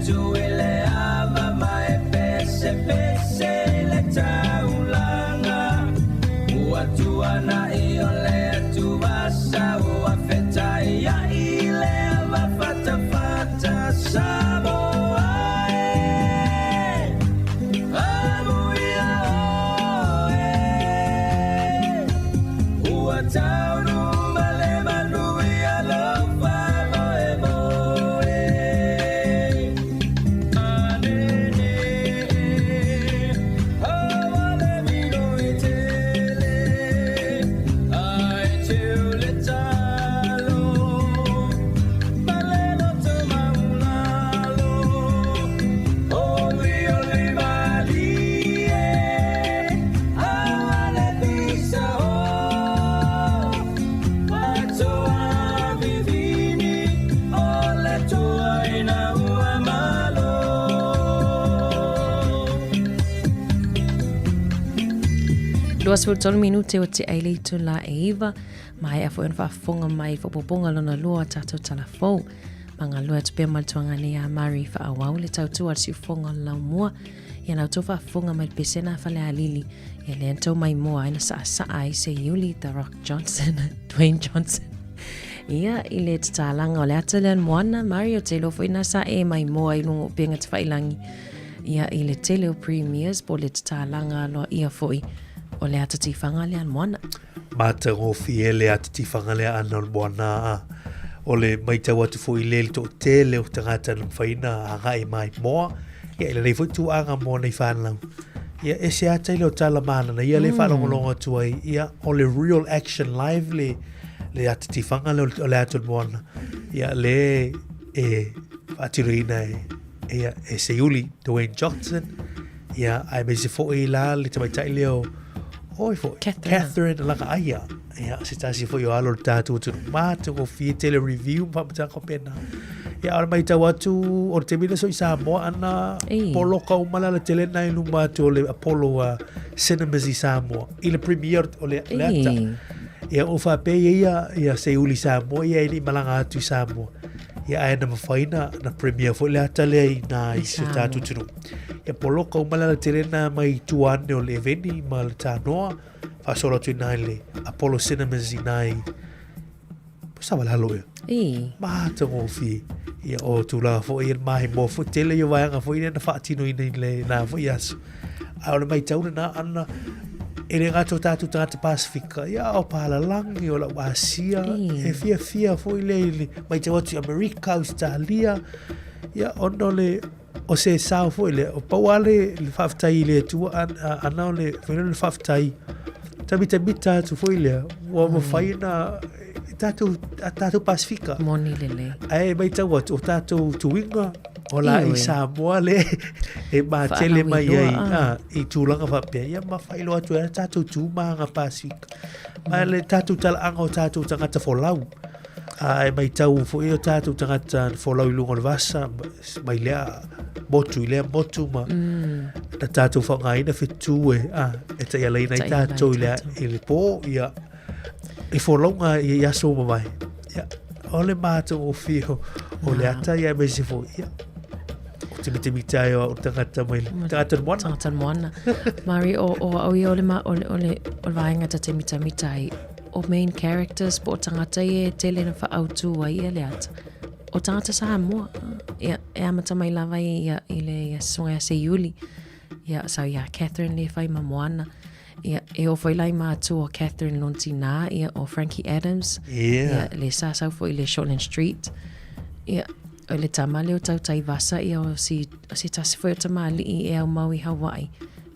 atu i le ava ma e pesepese i le taulaga. Ua tuanai o le atuvasa ua fetaiai i le ava fatafata. Samoa e, amuia oe. Ua taunuu ma le manuia lou faamoemoe. Manene, aua le miloi tele, ae teu le talo, ma le loto maulalo. Olioli malie, aua le pisa o, Atoa vivini, o le toa ina ua malo. 23 minute o te ai le itula e iva, maea foi ona faafofoga mai i faaopoopoga lona lua o tatou tala fou. Magalua atu pea ma le tuaga nei ia Mari faaauau le tautua a le siufofoga o le laumua. Ia la outou faafofoga mai le pesena a Falealili, ia lea na tou maimoa ai na saasaa ai Seiuli The Rock Johnson, Dwayne Johnson. Ia, i le tatalaga o le ata lea Moana, Mari, ou te iloa foi na sa e maimoa i luga o upega tafailangi. Ia, i le tele o premieres po o le tatalaga aloaia foi o le ata tifaga lea Moana. Matagofie le ata tifaga lea ana o le Moana a. O le matau atu foi i le toatele o tagata na mafai ona agai maimoa. Ia, i lenei foi tulaga mo nei fanau. Ia, ese ata i le o tala manana ia le faalogologo atu ai. Ia, o le real action live le, le ata tifaga lea o le ata o le Moana. Ia, le e faatinoina e, ia, e Seiuli, Dwayne Johnson. Ia, aemaise foi la le tamaitai lea o, oi foi, Catherine. Catherine Lagaaia. Ia, se tasi foi o alo o le tatou atunuu. Matagofie tele review ma faamatalaga faapena. Ia, o le matau atu, o le taimi lea so i Samoa ana Ei. poloka uma le alatele na i luma atu o le Apollo Cinemas i Samoa. I le premiere o le, le ata. Ei. Ia, o faapea ia ia, ia Seiuli Samoa, ia e le i malaga atu i Samoa. Ia, ae na mafai na, na premiere foi le ata lea i nā i I si o tatou Samoa. atunuu. Ia, poloka uma le alatele na mai tua ane o le Eveni ma le Tanoa. Faasolo atu i nā i le Apollo Cinemas i nā i po sa walalo ia. Ei. Matagofie. Ia, o tulaga foi ia maimoa foi tele ia vaega foi lea na faatinoina i le nā foi aso. A o le matau lena ana e le gata o tatou tagata Pasifika, ia o Palalangi, o lau Asia, Ei. e fiafia foi lea i le matau atu i Amerika, Australia, ia ona o le o se sao foi lea, o pau lava le, le faafetai i le Atua ana o le, foi lea o le faafetai tamitamita atu foi lea, ua mafai ona tatou, a tatou Pasifika. Moni lelei. Ae matau atu, o tatou tuiga, o la i Ioe. Samoa le e matele mai ai Faalauiloa, a, i tulaga faapea, ia ma faailoa atu ai tatou tu ma aga Pasifika. Ma le tatou talaaga o tatou tagata folau. A e matau foi o tatou tagata folau i luga o le vasa, mai lea motu i lea motu ma na tatou faaaogaina fetu e, a, e taialaina ai Taiala ai tatou i le, tatou. i le po, ia, i folauga i aso ua mavae. Ia, o le matagofie o, o le ata ia aemaise foi, ia, o te mitamita ai o au tagata mai le, tagata o le moana. Tagata o le moana. Mari, o, o au ia o le, ma, o le, o le, o le vaega ta te mitamita ai, o main characters po o tagata ia e tele na faaautu ai ia le ata. O tagata Samoa, ia, e amata mai lava i, ia, i le ia, susuga ia Seiuli, ia, sau ia Catherine le fai ma Moana, ia, e oo foi la i matua o Catherine lona tinā, ia, o Frankie Adams, Yeah. ia, le sa sau foi i le Shortland Street, ia, o le tama lea o Tautaivasa, ia, o si, o se tasi foi o tamalii e aumau i Hawaii,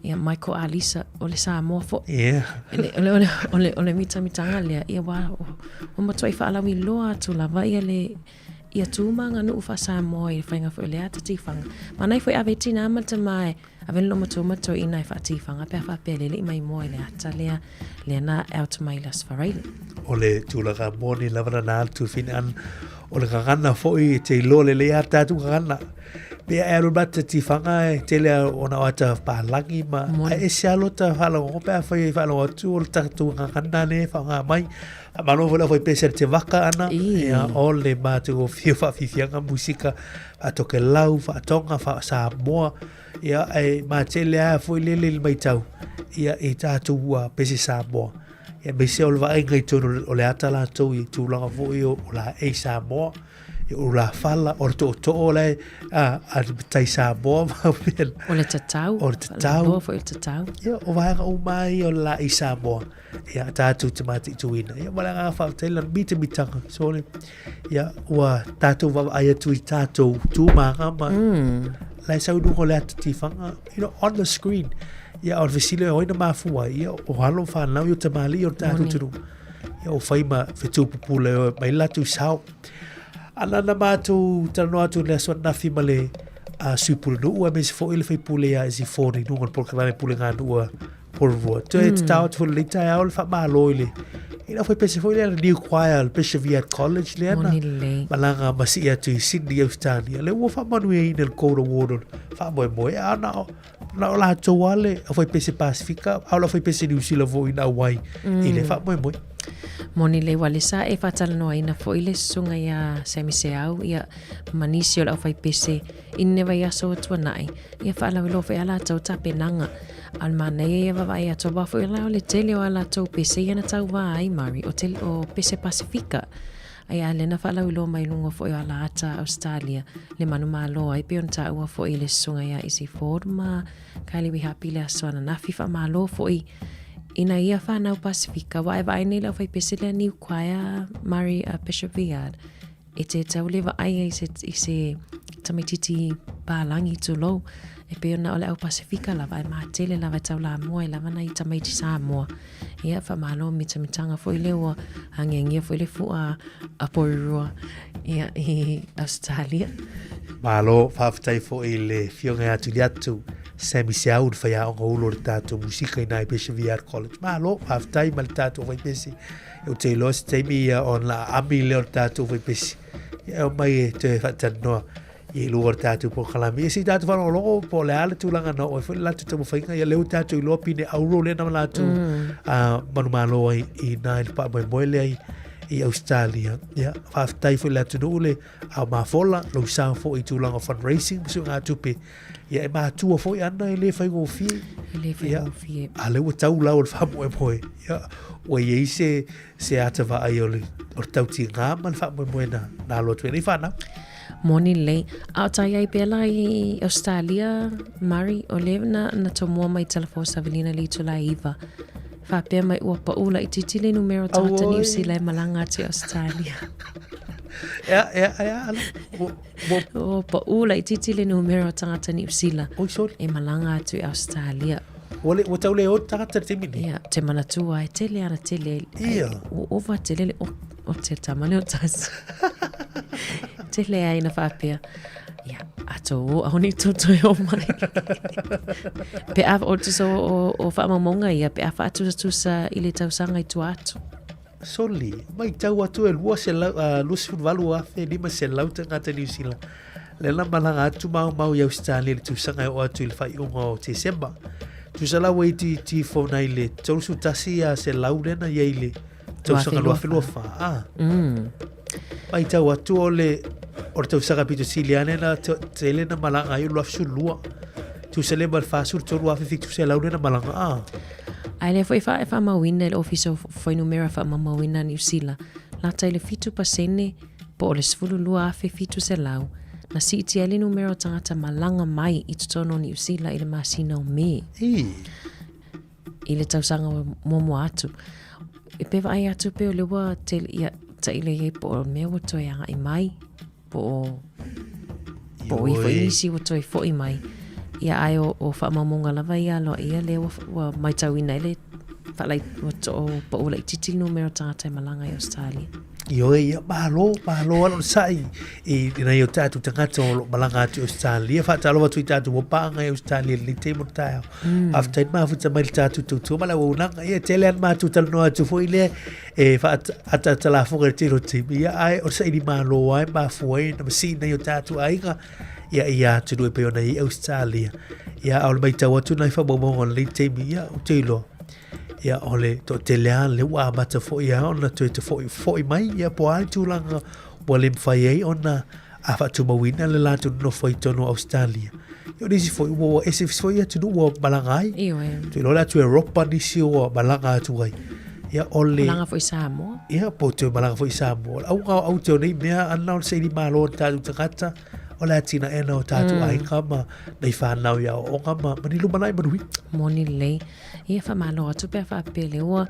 ia, Michael Alisa, o le Samoa foi. Yeah. O le, o le, o le, o le, o le mitamitaga lea, ia, ua, ua matuai faalauiloa atu lava ia le, ia tu ma aganuu faa-Samoa i le faiga foi o le ata tifaga. Manaia foi ave i tinā ma le tamā e ave le loma matua toeaina e faatifaga pe a faapea le le i maimoa i le ata lea, lea na out mai i le Aso Faraile. O le tulaga moni lava lena le tuafine ana, o le gagana foi e te iloa lelei a tatou gagana. Pe e alu mata tiwhanga e tele a ona o ata pālangi ma a e se alo ta whaalagongo pe a whai e whaalagongo atu o le tātou ngangana le whaonga mai. A malo fo le whai pese te waka ana ia o le mātou o whio whawhiwhianga musika a toke lau, whaatonga, wha Samoa ia e mā tele a fo i lele le maitau ia e tātou ua pese Samoa. Ia me se o le vaenga i tonu o le ata lātou i tūlanga fo i o la e Samoa. O la fala, o le tootoo le a, a tai Samoa ma mea. O le tatau. O le tatau. Loa foi o le tatau. Ia, o vaega uma ai o la i Samoa. Ia, tātou te mātituina. Ia, ma le agaga faafetai la mitamitanga. So, le, ia, ua tātou vaavaai atu i tātou tūmāga ma mm. la e sau i luga o le ata tiwhanga, you know, on the screen. Ia, o le fesili o ina mafua, ia, o alo whanau i o tamali o tātou tunu. Ia, o whai ma whetū pupule o mai latu sao. Ana na mātou talanoa atu le aso anafi ma le a Sui Pulenuu aemaise foi le faipule ia Izzy Ford i luga o le polokalame pule ngā nuu a Porirua. Toe mm. tatao atu foi lenei taeao le faamalo i le i lau faipese foi lea le New Choir le Bishop Viard College lea na malaga ma sii atu i Sydney, Australia. Le ua faamanuiaina le Gold Award o le faamoemoe a na o na o latou a le aufaipese Pasifika, a o le aufaipese Niu Sila foi na auai mm. i le faamoemoe. Moni le ua le sa e faatalanoaina foi le susuga iā Sammy Seau ia ma nisi o le aufaipese i lenei vaiaso ua tuanai ia faalauiloa foi a latou tapenaga. A o le manaia ia vaavaai atu aua foi la o le tele o a latou pese ia na tauvā ai Murray o, te, o pese Pasifika. Ai a lea na faalauiloa mai luga foi o ala ata Australia le manumalo ai pei ona taua foi i le susuga iā Izzy Ford ma Kylie Wihapi le aso ananafi faamalo foi ina ia whanau Pasifika wa e vaai nei le aufaipese lea Niu Choir Murray a Bishop Viard e te tau le vaai ai se, i se tamaititi pālagi tulou e pei ona o le au Pasifika lava e matele lava e tau lamua i lava nai tamaiti Samoa. Ia, faamalo mitamitanga foi lea ua agiagia foi le fua a Porirua ia, i Australia. Malo, faafetai foi i le Afioga ia Tuliatu Sammy Seau, le faiaoga ulu o le tatou musika i nai Bishop Viard College. Malo, faafetai ma le tatou faipese. Ou te iloa se taimi ia ona aami lea o le tatou faipese. Ia e omai e toe faatalanoa i luga o le tatou polokalame. Ia se i tatou faalogologo po o le a le tulaga na oo ai foi le latou taumafaiga. Ia lea ua tatou iloa pine auro lea na latou mm. uh, manumalo ai i nā i le faamoemoe lea i, i Australia. Ia, faafetai foi le atunuu le ao mafola, lou sao foi i tulaga o fundraising ma suiga tupe. Ia e matua foi ana e le faigofie. E le faigofie. Ia, a lea ua tau lau o le faamoemoe. Ia, ua i ai se, se ata vaai o le, o le tautigā ma le faamoemoe na, na alo atu ai nei whanau. Moni lelei. A o tai ai pea la i Australia, Murray, o lea na, na tomua mai telefo Savelina le itula e iva. Faapea mai ua pau laitiiti le numera o tagata Niu Sila e malaga atu i Australia. Ea, ea, ea, ala. Ua pau laitiiti le numera o tagata Niu Sila Oi, sorry. e malaga atu i Australia. Ua, le, ua tau le o tagata le taimi nei. Ia, te manatua e tele ana tele. Ia. Ua ova tele le o, o te tama le o tasi. Tele ai na faapea. Ia, ato o au ni toto e o mai. Pe a o tusa o, o, o whaamamonga ia, pe a whaatusatusa i le tausaga i tua atu. Soli, matau atu e 218,500 tagata Niu Sila lea na malaga atu maumau i Ausetalia i le tausaga e oo atu i le faaiuga o Tesema. Tusa la ua itiiti ifo nai le 31 ia lea na i ai i le tausaga 2024. Ah. Mm. Matau atu o le o le tausaga pito sili ane na tele na malaga ai o le 2012. Tusa le ma le 43,700 lea na malaga. Ah. Ae lea foi e faamauina e le Ofisa o Fuainumera Faamaumauina a Niu Sila, lata i le 7% po o le 12,700 na siitia ai le numera o tagata malaga mai i totonu o Niu Sila i le masina o Me. I le tausaga o muamua atu. E pe vaai atu pe o le ua tele, ia, tailo i ai po o mea ua toe agai mai. Po o po o ifo nisi ua toe foi mai. Ia ae o, o faamaumauga lava ia aloaia lea ua, ua maitauina ai le faalai, ua to, o pau laitiiti le numera o tagata e malaga i Australia. Ioe, ia, malo, malo alo sa'i i nai o tātou tagata o lo malaga atu i Australia. Faatalofa atu i tātou paanga i Australia i lenei taimi o le taeao. Mm. Faafetai mafuta mai le tātou tautua ma le auaunaga. Ia, tele ana mātou talanoa atu foi lea e faaataatalafoga i le tele o taimi, ia, ae o le saili malo lava e mafua ai ona masii nai o tatou aiga. ia i atunuu e pei ona i Australia. Ia, a o le matau atu nai faamaumauga o lenei taimi, ia, ou te iloa, ia, o le toatele lava lea ua amata foi lava ona toe tafo'i fo'i mai, ia, po o a le tulaga ua le mafai ai ona a faatumauina le latou nonofo ai i totonu o Ausetalia. Ia o nisi foi ua ese foi atunuu ua malaga ai. Ioe. Ou te iloa o le atu Europa nisi ua malaga atu ai. Ia o le... Malaga foi i Samoa. Ia, po o toe malaga foi i Samoa. O le auga o aute o nei mea, ana o le saili malo o tatou tagata, o le atinaena o tatou aiga ma nai whanau i aoaoga ma, ma ni lumanai manuia. Moni lelei. Ia faamalo atu pe a faapea lea ua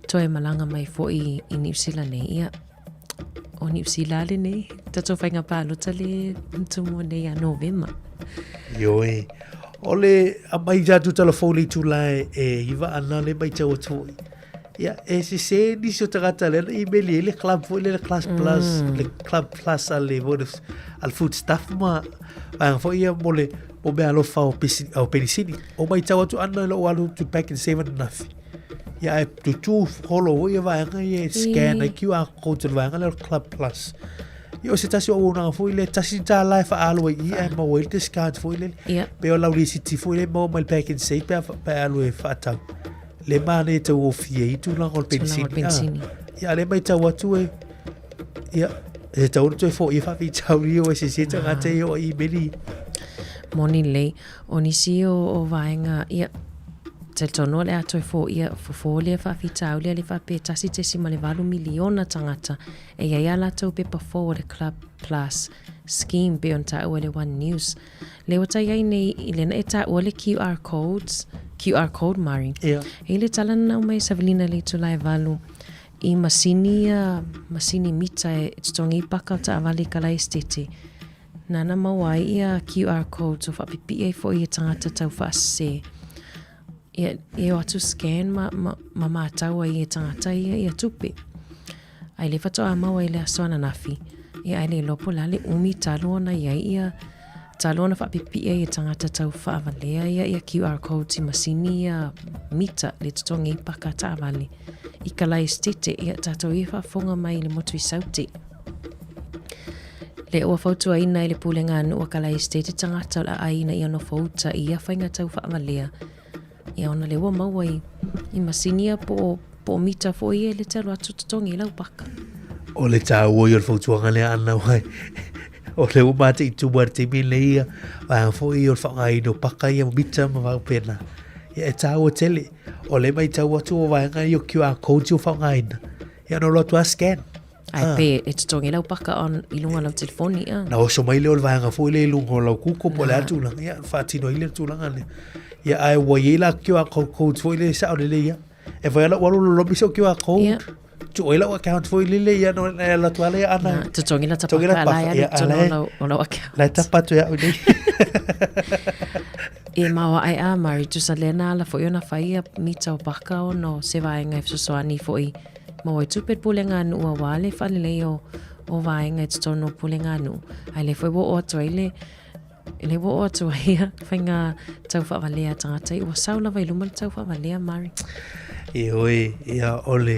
toe malaga mai foi i Niu Sila nei. Ia, o Niu Sila lenei, tatou faiga palota le tumu nei a Novema. Ioe. O le aumai tatou tala fou le itula e iva ana le matau atu foi. Ia, e sese nisi o tagata lea na email i ai le club foi lea le class plus, le club plus a le a le food stuff ma vaega foi ia mo le mo meaalofa o pesi, o penisini. O matau atu ana i lou alu atu Pak'nSave ananafi. Ia ae tutū holo foi ia vaega ia e scan ai QR code o le vaega lea o le Club Plus. Ia o se tasi o auaunaga foi lea, tasi le $1 e faaalu ai i i ae maua ai le discount foi lele. Ia. Pei o lau lisiti foi lea e maua mai le Pak'nSave pe a, pe a alu e faatau. Le manaia e taugofie ai tulaga o le Tulaga o le penisini. penisini. Ah, ia, a lea e matau atu e, ia, e tatau ona toe foia faafitauli ia ua sese tagata ia o imeli. Moni lelei. O nisi o, o vaega, ia, talitonu o le a toe foia, fofo lea faafitauli a le faapea 1.8 miliona tagata e i ai a latou pepa fou o le Club Plus Scheme pei ona taua e le One News. Lea ua tai ai nei i lena e taua le QR codes, QR code Mari. Ia. E i le tala na nau mai e Savelina le itula e valu i masini ia, masini mita e totogi i paka o taavale i Kalaesetete. Nana maua ai ia QR codes o faapipii ai foi e tagata tau faasese. Ia, e o atu scan ma, ma, ma matau ai e tagata ia ia tupe. Ai le faatoa maua i le aso ananafi, ia ai le iloa po o le a le umi talu ona i ai ia talu ona faapipii ai e tagata tau faavalea ia ia QR codes i masini ia mita le totogi ai paka taavale i Kalaesetete, ia tatou ia faafofoga mai i le motu i Saute. Le ua fautuaina e le Pulega a Nuu a Kalaesetete tagata o le a ina ia nofo uta i ia faiga tau faavalea Ia ona lea ua maua i, i masini ia po o, po o mita foi ia le te alu atu totogi i lau paka. O le tāua ia o le fautuaga lea Anna wai. O le ua mate i tumu a le taimi lenei ia, vaega foi ia o le faaaogaina o paka ia ma mita ma faapena. Ia e tāua tele. O le matau atu o vaega ia o QR codes ia ua faaaogaina. Ia ona alu atu lava scan. Ai ah. pe e totogi lau paka on i lunga lau telefoni a. Na oso mai lea o le vaega foi lea i luga o lau Google po o le a tulaga. Ia faatino ai le tulaga lea. Ia ae ua i ai la QR code foi lea e sao lelei ia. E fai lau alu lolomi sau QR code. Yeah. Tuu ai lau account foi lele ia no e alu atu ala ia ana. Na, totogi la tapa ka la ia tonu o lau, o lau account. La tapa atu ia au nei. E maoa ai a Mari, tusa lea na ala foi ona fai ia mita o paka ona o se vaega e fesoasoani foi Maua ai tupe le pulega a nuu auā le faalelei o, o vaega i totonu o pulega a nuu. Ae lea foi ua oo atu ai le, lea ua oo atu ai ia faiga tau faavalea a tagata ia. Ua sau lava i luma le tau faavalea, Mari. Ioe, ia o le,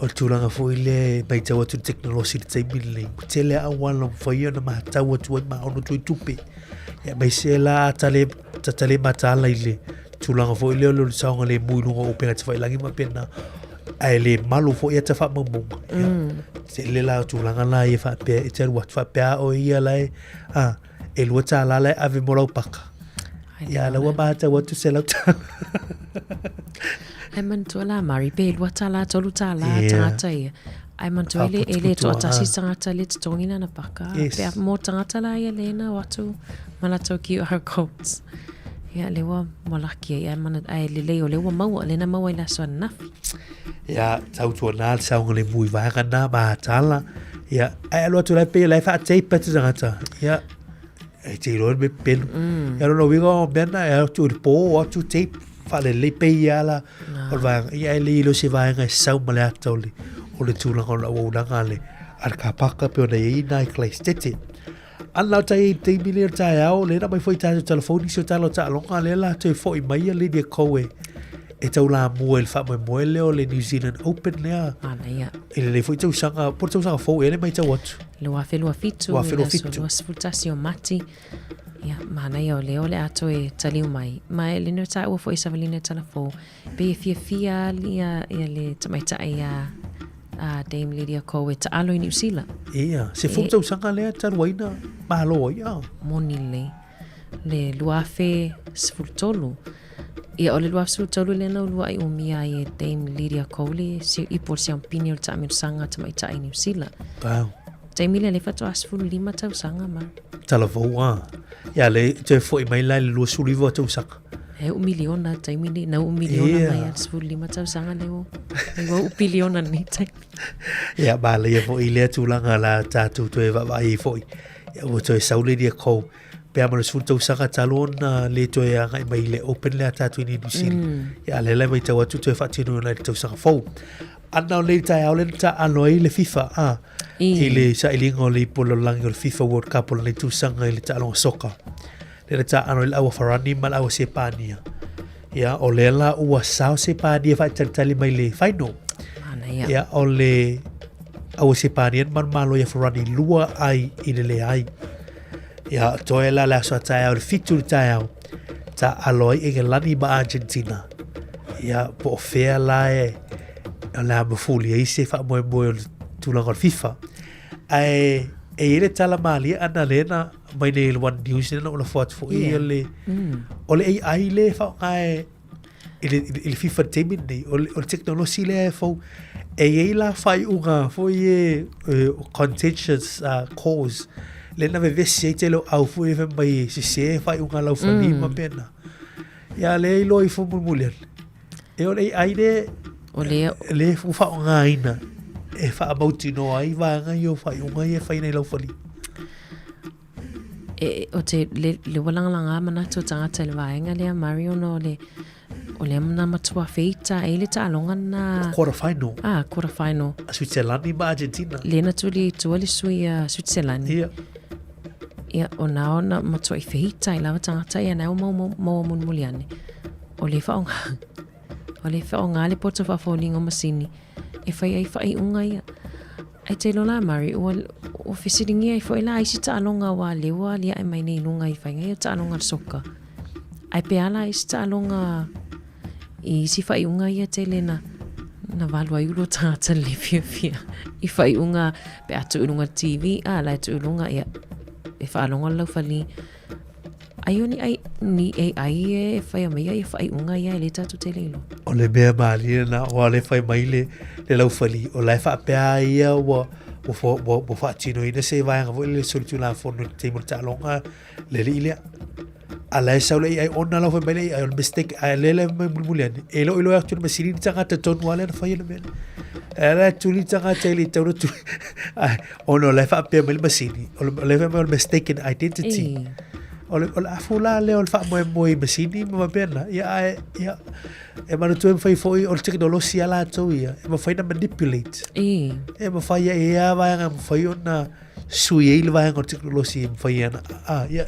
o le tulaga foi lea e matau atu i le tekonolosi i le taimi lenei, ua tele auala ua mafai ona matau atu ai ma ono atu ai tupe. Ia aemaise la a tale, ta le mataala i le tulaga foi lea o le saogalemu i luga o upega tafailagi ma faapena, ae le malu foi ata faamaumauga. Ia, tele la o tulaga la ia faapea e te alu atu faapea a oe ia la e, a, e $2 la e ave mo lau paka. Ia, la ua matau atu $100. Ae manatua la Mari, pe $2, $3 tagata ia. Ae manatua e le, e le toatasi tagata le totogi lana paka. Yes. Pe a mo tagata la ia le na o atu ma latou QR codes. Ia, lea ua, ua laki ai, ae mana, ae lelei o lea ua maua, lea na maua i le aso ananafi. Ia, tautuana le saogalemu i vaega na ma tala. Ia, ae alu atu la e pei o la e faa-tape atu tagata. Ia, e te iloa le mea pepelo. Ia, lona uiga o mea na, e atu i le po, o atu tape, faalelei pei lava la o le vaega. Ia, e le iloa se vaega e sau ma le ata o le, o le tulaga o le auaunaga a le, a le kapaka pei ona i ai nai Kalaesetete. Ana o tai i taimi nei o le taeao, lea na aumai foi i tatou telefoni si o tala o taaloga, lea la toe foi mai ia Lydia Ko e, e taulamua i le faamoemoe lea o le New Zealand Open lea. Manaia. I lenei foi tausaga, po o le tausaga fou ea le matau atu. Le 2027, 2027. i le aso 21 o Mati. Ia, manaia o lea o le a toe taliu mai. Ma e le taua foi i savalina i tala fou, pei e fiafia ia, ia le tamaitai a, a Dame Lydia Ko e taalo i Niu Sila. Ia, se fou tausaga lea talu ai na malo ai, a. Moni lelei. Le 2013. Ia, o le 2013 lea na uluai umia ai e Dame Lydia Ko le ipu o le siampini o le taamilosaga tamaitai i Niu Sila. Wow. Taimi lea lea faatoa 15 tausaga ma. Talavou a. Ia le toe foi mai la i le 29 tausaga. E uu miliona taimi ni, na uu miliona Ia. mai a 15 tausaga le ua. Ua uu piliona lenei taimi. Ia, manaia foi lea tulaga la tatou toe vaavaai ai foi. Ia, ua toe sau le Lydia Ko. Pe a ma le 10 tausaga talu ona le toe agai mai i le Open lea a tatou i New Zealand. Ia, a lea la e matau atu toe faatinoina i le tausaga fou. Ana o lenei taeao lea na taaalo ai le FIFA a, i le sailiga o le ipu o le lalolagi o le FIFA World Cup o lenei tausaga i le taaloga soka. Lea na taaalo ai le aua Farani ma le aua Sepania. Ia, o lea la ua sao Sepania faatalitali mai le final. Manaia. Ia, o le aua Sepania na manumalo ia Farani lua ai i le leai. Ia, toe la le aso a taeao, le 7 le taeao, taalo ai Engelani ma Argentina. Ia, po o fea la e, o le a mafuli ai se faamoemoe o le tulaga o le FIFA. Ae, e i ai le tala malie ana lea na mai nei i le One News lea na ou lafo atu foi Ia. o le, o le AI lea e faaaoga e i le, i le FIFA taimi lenei, o le, o le tekonolosi lea e fou, e i ai la faaiuga foi e, e contentious cause, lea na vevesi ai tele o au foi e fai mai e sese faaiuga a laufali ma pena. Ia lea iloa ifo mulimuli ane. E o le AI lea, O lea, lea ua faaaogaina e faamautinoa ai vaega ia o faaiuga ia e fai nei laufali. E, o te, le, le ua lagalaga manatu o tagata i le vaega lea, Mari, ona o le, o lea na matua feita ai le taaloga na... Quarter final. Ah, quarter final. A Switzerland ma Argentina. Lea na tuli i tua le sui a Switzerland. Ia. Ia, o na ona matua i feita ai lava tagata ia na o mau, mau, maua mulimuli ane. O le whaonga, o le whaonga le poto whaafoliga o masini e fai ai faaiuga ia. Ae te iloa la Mari, ua, ua fesiligia ai foi la isi taaloga aua lea ua aliae mai nei i luga i faiga ia o taaloga a le soka. Ae pe a la isi taaloga i isi faaiuga ia tele na, na valu ai ulu o tagata le fiafia i faaiuga pe a tuu i luga i le TV, a la e tuu i luga ia e faalogo le laufali. Ai o ni ai, ni AI e whaia mai ai whaaiuga ia e le tatou te le iloa. O le mea malie lena, aua o lea e fai mai le, le laufali, o la e faapea a ia ua, ua, ua, ua, ua faatinoina se vaega foi lele solitulafono i le taimi o le taaloga le alii lea. A la e sau le AI ona la ua fai mai le AI o le mistake, ae lea la e fai mai mulimuli ane, e le o iloa atu e le masini le tagata tonu lava lea na faia le mea lea. Ae la e tuli le tagata e le i tatau ona tuli. Ae ona o la e faapea mai le masini, o le, o lea e fai mai o le mistaken identity. Ei. O le, o le afu la lea o le faamoemoe i masini ma faapena. Ia, ae, ia, e manatua e mafai foi o le tekonolosi a latou ia, e mafai ona manipulate. Ei. E mafai e i ai lava vaega e mafai ona sui ai le vaega o le tekonolosi e mafai ana, a, ia,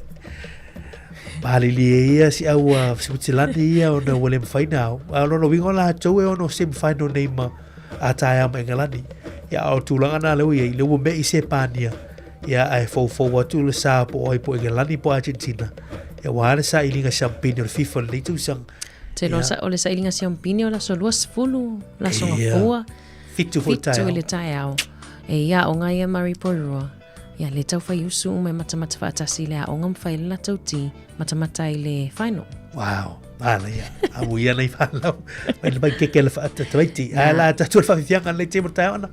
malilie ia si au a Switzerland ia ona ua le mafai ona ao. A o lona uiga o latou e ono semi final nei ma a taeao ma Engelani. Ia, a o tulaga na lea ua i ai, lea ua me'i Sepania, ia, ae foufou atu le sa po o ai po o Engelani po o Argentina. Ia, ua a le sailiga siampini o le FIFA i lenei tausaga. Te loa Ia. sa, o le sailiga siampini o le aso 20, le aso Ia. gafua. 7 foi 7 i taeao. le taeao. E ia aoga ia Murray Poirua. Ia le tau whai usu uma e matamata whaatasi i le aoga ma whai le latou ti matamata i le final. Wow, manaia. Amuia nei whanau. Mai le mai keke le whaatatawaiti. Ae la tatu le whawhiwhianga nei te mo taeao ana.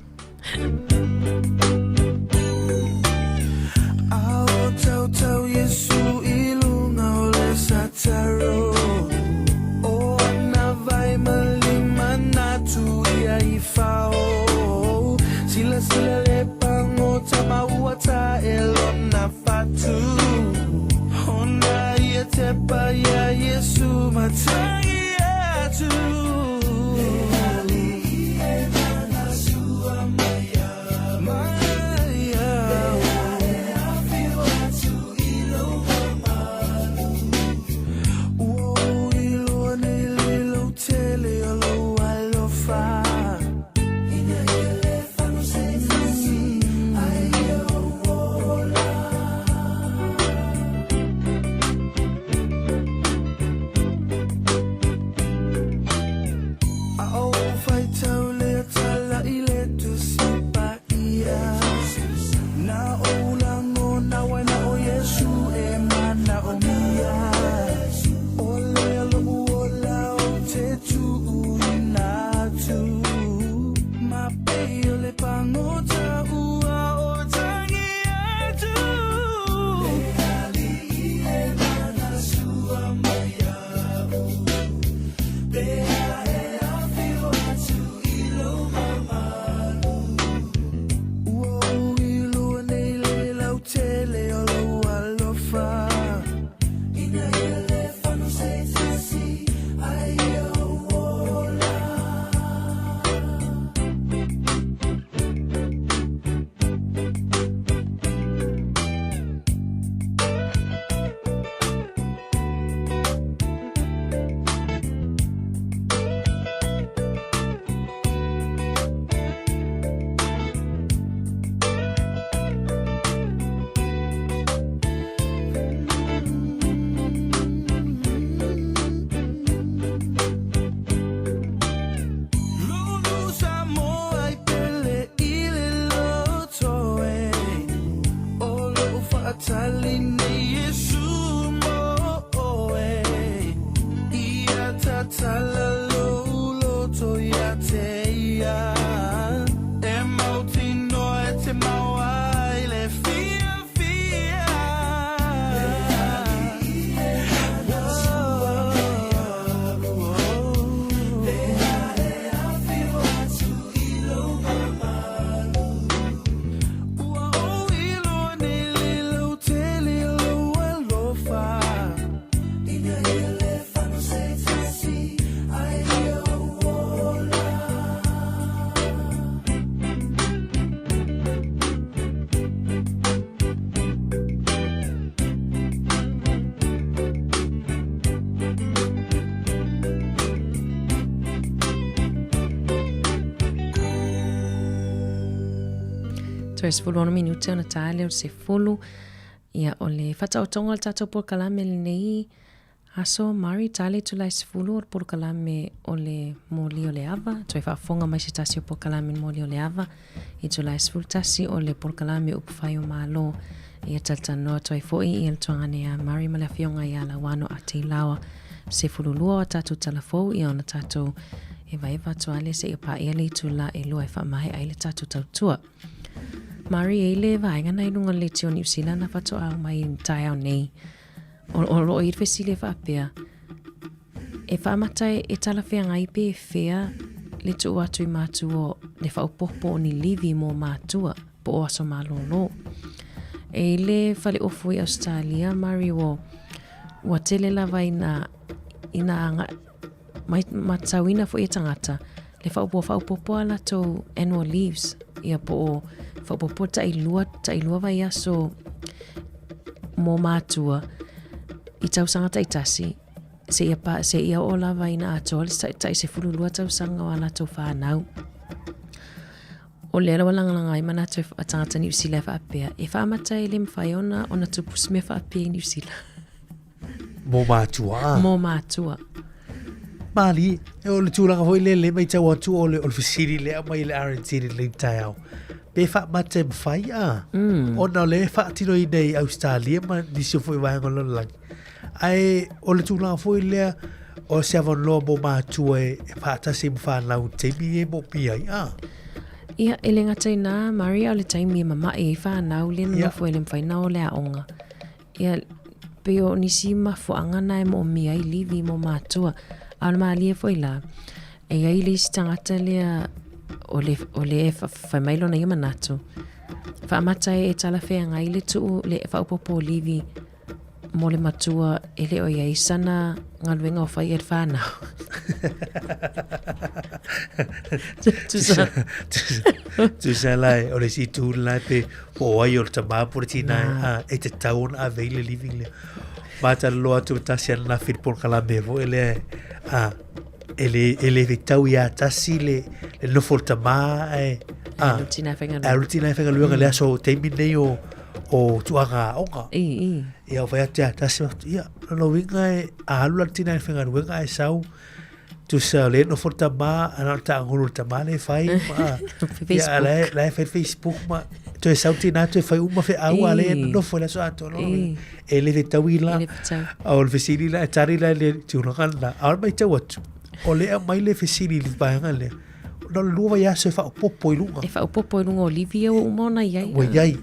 Ao tau tau Yesu i lunga o le sataro. O ana vai malima natu ia i whao. Sila sila le pango tama ua ta e lona fatu. Ona ia te pa ia Yesu matangi atu. Toe 16 minute ona tā lea o le 10. Ia, o le whataotonga o le tātou polokalame lenei aso, Mari, tā le itula e 10 o le polokalame o le moli o le ava. Toe faafofoga mai se tasi o polokalame le moli o le ava. Itula e 11 o le polokalame upu fai o Malo. Ia talatalanoa atu ai foi ia le tuagane ia Mari ma le afioga ia Lauano a Teilaoa. 12 o a tatou tala fou ia ona tatou evaeva atu lava lea seia paia le itula e lua e faamaea ai le tatou tautua. Mari, e i le vaega na i luga o le leitio o Niu Sila na faatoa aumai i le taeao nei. O, o lo o i le fesili e faapea, E faamata e talafeagai pe fea le tuu atu i matua le faaopoopo o ni livi mo matua po o aso malōlō. E i le faleofu i Ausetalia, Mari, ua, ua tele lava ina, ina aga, mai, matauina foi e tagata le faaopoopo faaopoopo a latou annual leaves, ia po o faaopoopo tailua, tailua vaiaso mo matua i tausaga taitasi, seia pa, seia oo lava ina atoa le tai, tai 12 tausaga o a latou whānau. O lea ua lagalaga ai manatu e tagata Niu Sila e faapea, e faamata e le mawhai ona, ona tupu se mea faapea i Niu Sila. Mō mātua. Ah. Mō mātua. Mālie, e o le tūlanga foi le le mai tau atu o le, o le fesili le au mai le RNZ i le taeao. Pe faamata e mawhai a. Ona o le whaatino i nei Australia ma nisi o foi vaega o le lalolagi. Ae o le tulaga foi lea o se avanoa mo mātua e, e faatasi ma whanau taimi e mōmia ai. Ah. Ia, e le gata i nā, Maria, o le taimi e mama'i ai whānau, le nonofo e le mawhai na o le aonga. Ia, pei o nisi mafuaaga na e moomia ai livi mo matua. A o le malie foi la, e iai le isi tagata lea o le, o le e fai mai lona ia manatu. Faamata e talafeagai le tuu le faaopoopo o livi mo le matua e le o i ai sana galuega o fai e le whanau. Tusa. Tusa lai, o le si tū lai pe po o ai o le tamā po le tina a e te tau ona ave i le living lea. Māta loa atu tasi ana nā whiripon ka la me fo e le a e le e le tau i a tasi le le nofo le tamā e a le tina e whainga a le tina e whainga le aso teimi nei o o tuanga aoga. I, i. Ia, o whai atu ia tasi atu, ia, no winga e a alu la tina e whainga e sau, tusa le no fo tama, ana o ta angulu tama le whai, ma, ia, la e, la e whai Facebook, ma, toe sau tina toe whai uma whe au, a le no fo le so ato, no, e le te tau la, a o le fesili la, e tari la le tūranga la, a o le mai tau atu, o le a mai le fesili le vaega lea, Na o le lua vaiaso e faaopoopo i luga. E faaopoopo i luga o livi ia ua uma ona i ai. Ua i ai.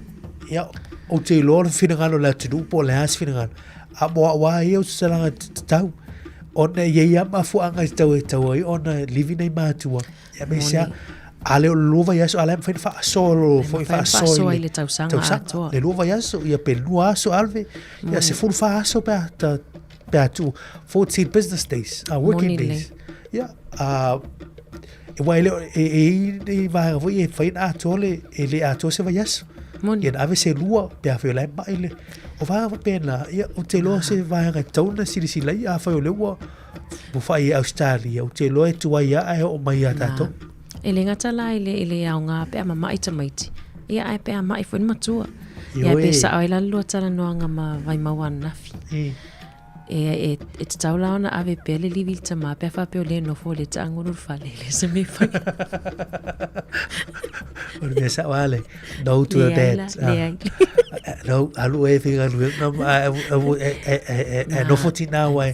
Ia, ou te iloa le finagalo o le atunuu po o le a se finagalo. A mo au lava ia ou te talaga tatau. Ona e i ai lava mafuaaga e tatau e tatau ai ona livi nai matua. Ia me se a, a le o le lua vaiaso, a la e mafai ona faasoa lo foi faasoa i le tausaga atoa. Le lua vaiaso, ia pe lua aso alve, ia 14 aso pe a ta, pe a tu, 14 business days, working days. Ia, e wai le, e, e i i vaega foi e whai na atoa le, e le atoa se vaiaso. Moni. Ia na ave se lua, pe a whai o lai mai le. O vaega whapena, ia, o te loa se vaega e tau na silasila i, a whai o le ua, mo whai e Australia, o te loa e tuai a, e o mai a tātou. E le gata la i le, i le aoga pe a mama'i tamaiti, ia ae pe a ma'i foi le matua. Ia pe sa'o ai la le lua talanoaga ma Vaimau'a ananafi. E, e, e tatau la ona ave pea le livi i le tamā pe a faapea o lē nofo o lē taagulu le fale, e le o se mea e fai. O le mea sa'o lava le, no to the Leai la, dad. leai. No, alu e faigaluega ma e, e, e, e, e nofo tinā ua e,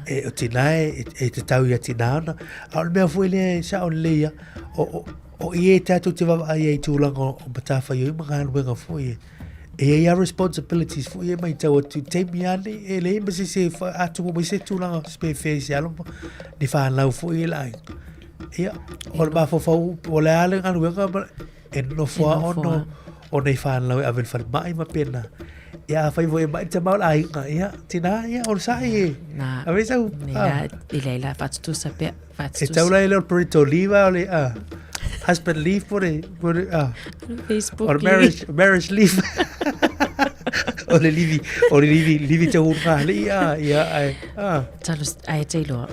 e, o tinā e, e tatau ia tinā ona. A o le mea foi lea e sa'o lelei ia, o, o, o i e tātou te vaavaai ai i tulaga o matawhaioi ma galuega foi e. E i ai a responsibilities foi e matau atu i taimi lava nei, e leai ma se isi e atumu mai se tulaga pe fea i se alo ma ni whanau foi e le aiga. Ia, o le mafaufau, o le a le galuega ma e nofo a ona o nei whanau e ave i le falemai ma pena. Ia, afai foi e mai te tamā o le aiga, ia, tina, ia, o le sa'i e. Nā, Ave sau, nei la, i leai la whaatutusa pea, E tau la e le o le parental leave o le husband leave po le, po le, Facebook o le marriage, marriage leave. o le livi, o le livi, livi te hunu ngā li, a, ia, ai, a. Talo, ai te iloa,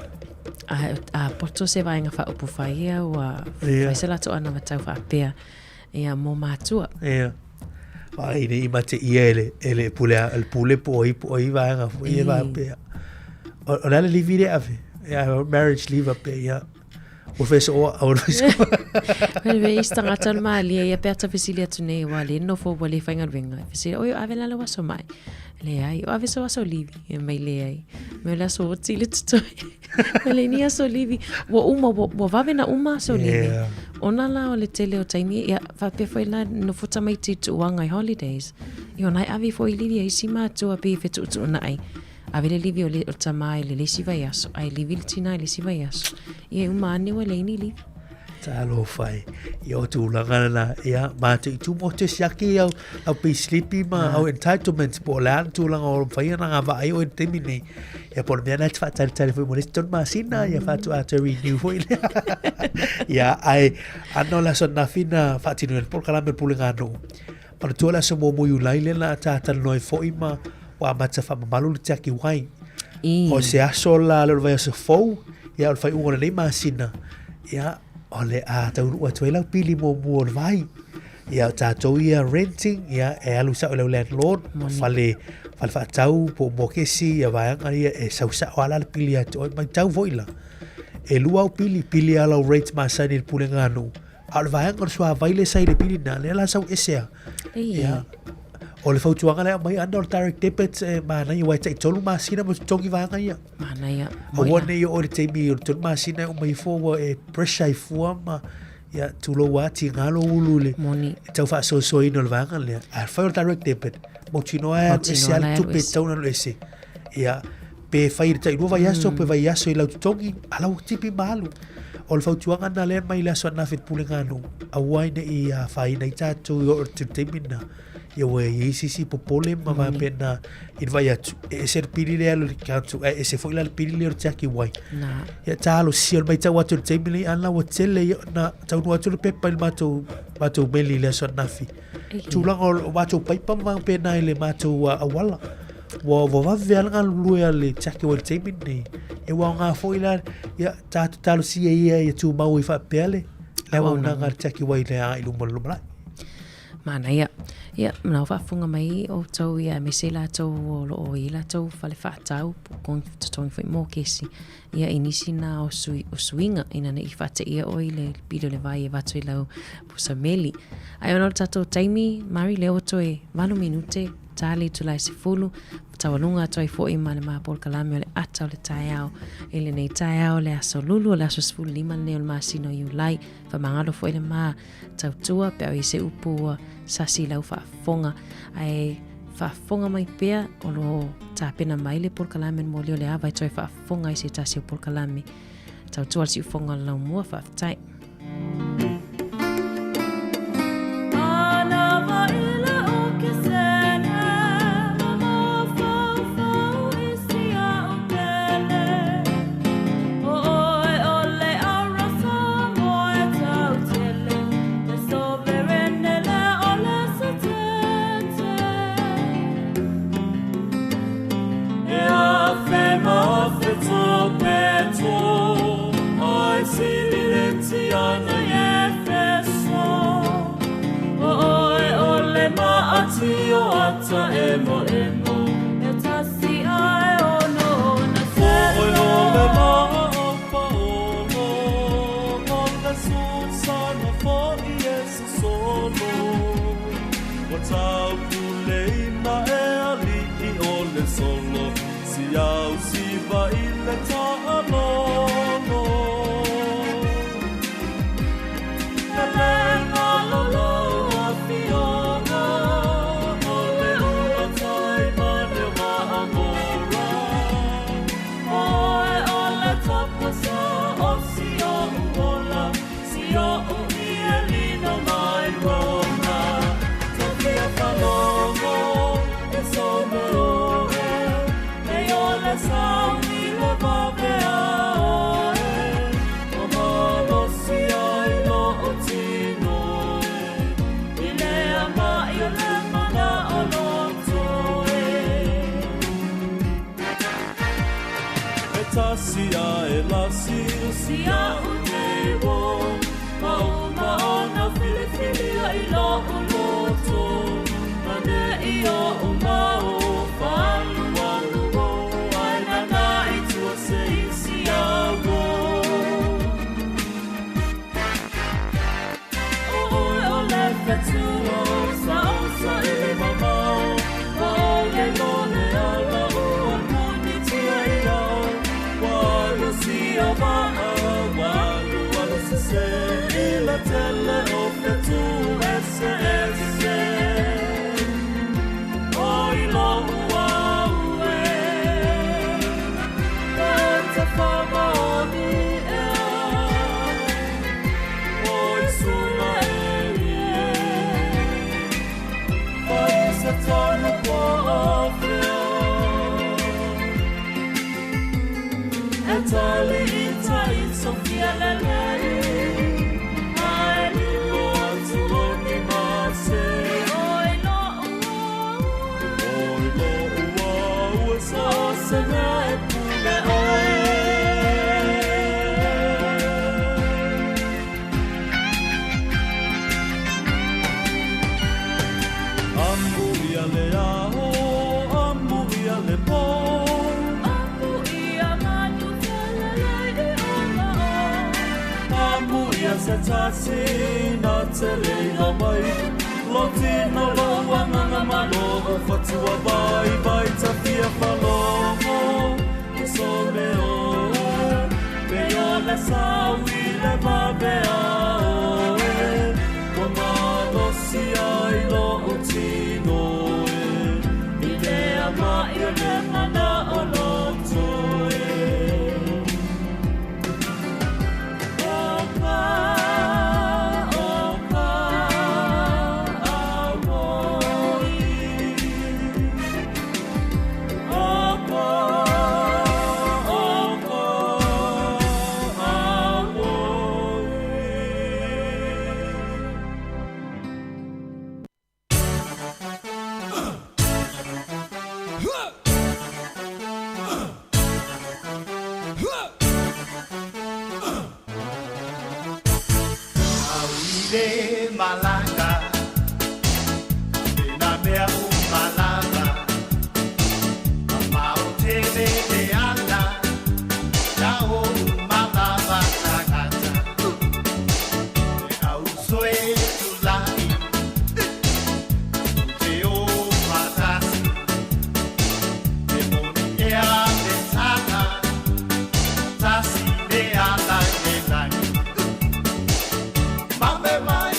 a, a poto se vaenga whaopu whai ia, ua Ia. whai se lato ana matau whaapea. Ia, mo matua. Ia. Ai nei mate ia e le, e le pule, a, le pule po o i, po o i vaega foi e faapea. O le a le livi le ave? Ia, marriage leave a pe ia. Ua fai so oa, ua fai so oa. Well, ve isi tagata o le malie ia pe ata fesili atu nei ua le nofo ua le faigaluega. Fesili, oi o ave la lau aso mai. Leai, o ave so aso livi. E mai leai. Me o le aso oti le totoe. Me le ni aso livi. Ua uma, ua, ua vave na uma aso livi. Yeah. Ona la o le tele o taimi, ia, faapea foi la nofo tamaiti i tuuaga i holidays. Ia ona e ave foi i livi a isi matua pe i fetuutuunai. Ave le livi o le, o le tamā i le le isi vaiaso, ae livi le tinā i le isi vaiaso. Ia e uma ane ua leai ni livi. Talofa e. Ia o tulaga lena, ia, mātou i tū te siaki au, au pay slipi ma au entitlements po o le a le tulaga o mawhai ana ngā vaai o e taimi nei. Ia po o le mea na te whaatalitali foi mo le isi tonu masina, ia whaatu a te renew foi lea. Ia, ai, ano le aso ananafi na whaatino e le polokalame o le Pulega a Nuu. Manatua le aso muamua Iulai lea na tātalanoa ai foi ma ua amata faamamalu le tiaki wai. O se aso la le o le vaiaso fou, ia o le faaiuga o lenei masina, ia o le a taunuu atu ai lau pili muamua o le vai. Ia o tatou ia renting, ia e alu sao i lau landlord, fale, fale faatau po o mokesi, ia vaega ia e sau sao lava la le pili ia te oe. Matau foi la, e lua au pili, pili lava lau rate masani i le pulega a nuu, A o le vaega o le suavai lea sa i le pili lena, lea la sau ese a. Ia. O le fautuaga lea aumai ana o le direct debit e manaia aua e tai tolu masina ma totogi vaega ia. Manaia. Aua ne i oo i le taimi o le tolu masina e uma ifo ua e pressure ai fua ma ia tulou lava tiga lou ulu i le Moni. e tau faasoasoaina o le vaega lea. Ae fai o le direct debit, mautinoa e alu ese lava le tupe e tatau ona alu ese. Ia, pe fai i le tailua vaiaso, pe vaiaso i lau totogi, a lau tipi ma alu. O le fautuaga lena lea mai le aso ananafi i le pulega a nuu, aua ai ne i afaina ai tatou i oo atu i le taimi lena. Ia ua i ai se isi popole ma faapena i le vaai atu, e ese le pili lea e alu i le council, ae ese foi la le pili lea o le tiaki wai. Na. Ia talosia, o le matau atu i le taimi lenei, ana ua tele ia ona taunuu atu le pepa i le matou, matou meli i le aso ananafi. Tulaga o matou paipa ma faapena i le matou auala. Ua ua vave lava le galulue a le Tiaki i le taimi lenei. E ua aoga foi la, ia, tatou talosia ia ia tumau ai faapea le le auaunaga a le Tiaki i le agai i luma o le lumanai. Manaia. Ia, na o faafofoga mai outou ia aemaise i latou o lo o i ai latou fale faatau po o totogi foi mokesi. Ia, i nisi na o, sui, o suiga ina ne i faateia oe i le pili o le vai e avatu i lau pusa meli. Ae ona o le tatou taimi, Mari, lea ua toe 8 minute ta le itula e 10, taualuga atu ai foi ma le ma polokalame o le ata o le taeao. I lenei taeao le aso lulu o le aso 15 lenei o le masina o Iulai, faamagalo foi le ma tautua pe a o i ai se upu ua sasi i lau faafofoga. Ae faafofoga mai pea o lo o tapena mai le polokalame o le moli o le ava e toe faafofoga ai se tasi o polokalame. Tautua le siufofoga o le laumua, faafetai. Ma uma ona filifilia i lo'u loto, ma ne'i o'u mau faalualu o ae nana i tua se isi auo. O oe o le fetu o saʻosaʻili mamao, ma o le lole ala ua punitia i ao. Ua alu sia va'a, ua alu alu sese, i le tele o fetu eseese. O i lo'u au e, e te whamaoni ea. O Isulaeli e, fai se tonu kua afea. E tali i tai Sofia lelei, ae lilo atu o ni mase. Oi lo'u au e, oi lo'u au e, so o se mea e pule oe. Amu ia le ao, amu ia le pō. Amu ia manu whalalei i ola o. Amu ia se tasi na te leila mai. Lo tino lo wanganga ma lo o whatua vai vai ta fia whalomo. I so me o, me o le saui le vabe a oe. Ua malosi ai lo o tino e, i lea mai o le mana o loto e. O ka, o ka, auoi. O ka, o ka, auoi. Auile malanga, e na mea umalava, mamao tele le ala, ia o umalava tagata. E au soe tulai, te o patasi, e moni ea le tala, tasi le ala e langi. Mame mai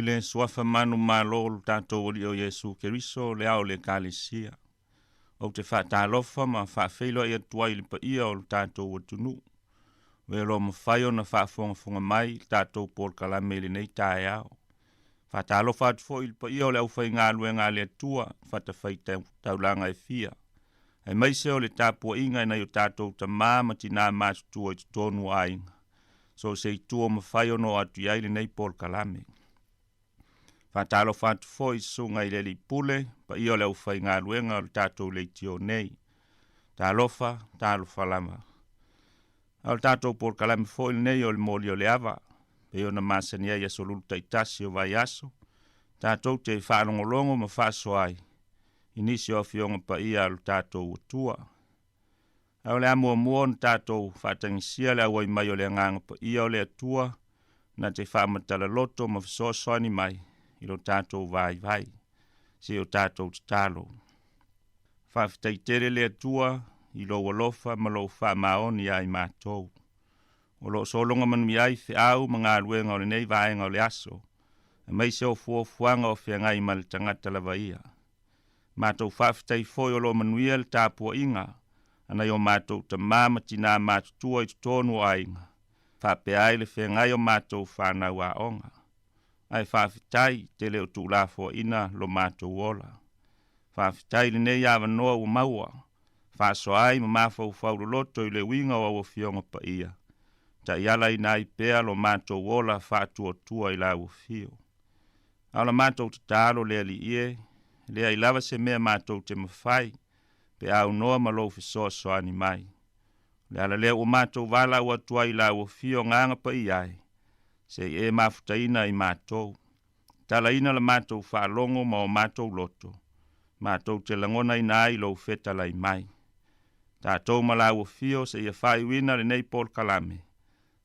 I le suafa manumalo o lo tatou Alii o Iesu Keriso, le Ao o le Ekalesia, ou te faatalofa ma faafeiloai atu ai i le paia o lo tatou atunuu, o e o lo o mafai ona faafogafoga mai i le tatou polokalame i lenei taeao. Faatalofa atu foi i le paia o le aufaigaluega a le Atua i fatafaitaulaga e fia, aemaise o le tapuaiga i nai o tatou tama ma tina matutua i totonu o aiga, so o se itu o mafai ona oo atu i ai lenei polokalame. Faatalofa atu foi i susuga i le Alii Pule, paia o le aufaigaluega o le tatou leitio nei. Talofa, talofa lava. A o le tatou polokalame foi lenei o le moli o le ava, pei ona masani ai aso lulu taitasi o vaiaso, tatou te faalogologo ma faasoa ai i nisi o afioga paia a lo tatou Atua. A o le a muamua ona tatou faatagisia le auai mai o le Agaga Paia o le Atua na te faamatala loto ma fesoasoani mai i lo tatou vaivai. Se o tatou tatalo. Faafetai tele le Atua i lou alofa ma lou faamaoni ia i matou. O lo o sologa manuia ai feau ma galuega o lenei vaega o le aso, aemaise o fuafuaga o feagai ma le tagata lava ia. Matou faafetai foi o lo o manuia le tapuaiga a nai o matou tama ma tinā matutua i totonu o aiga, faapea ai le feagai o matou fanau aoga. Ae faafetai te le o tuulafoaiina lo matou ola. Faafetai i lenei avanoa ua maua, faasoa ai ma mafaufau loloto i le uiga o au Afioga Paia, taialaina ai pea lo matou ola faatuatua i lau afio. A o la matou tatalo le Alii e, leai lava se mea matou te mafai, pe aunoa ma lou fesoasoani mai. O le ala lea ua matou valaau atu ai i lau afio Agaga Paia e, se i e mafutaina i matou. Talaina la matou faalogo ma o matou loto, matou te lagonaina ai lou fetalai mai. Tatou ma lau afio seia faaiuina lenei polokalame,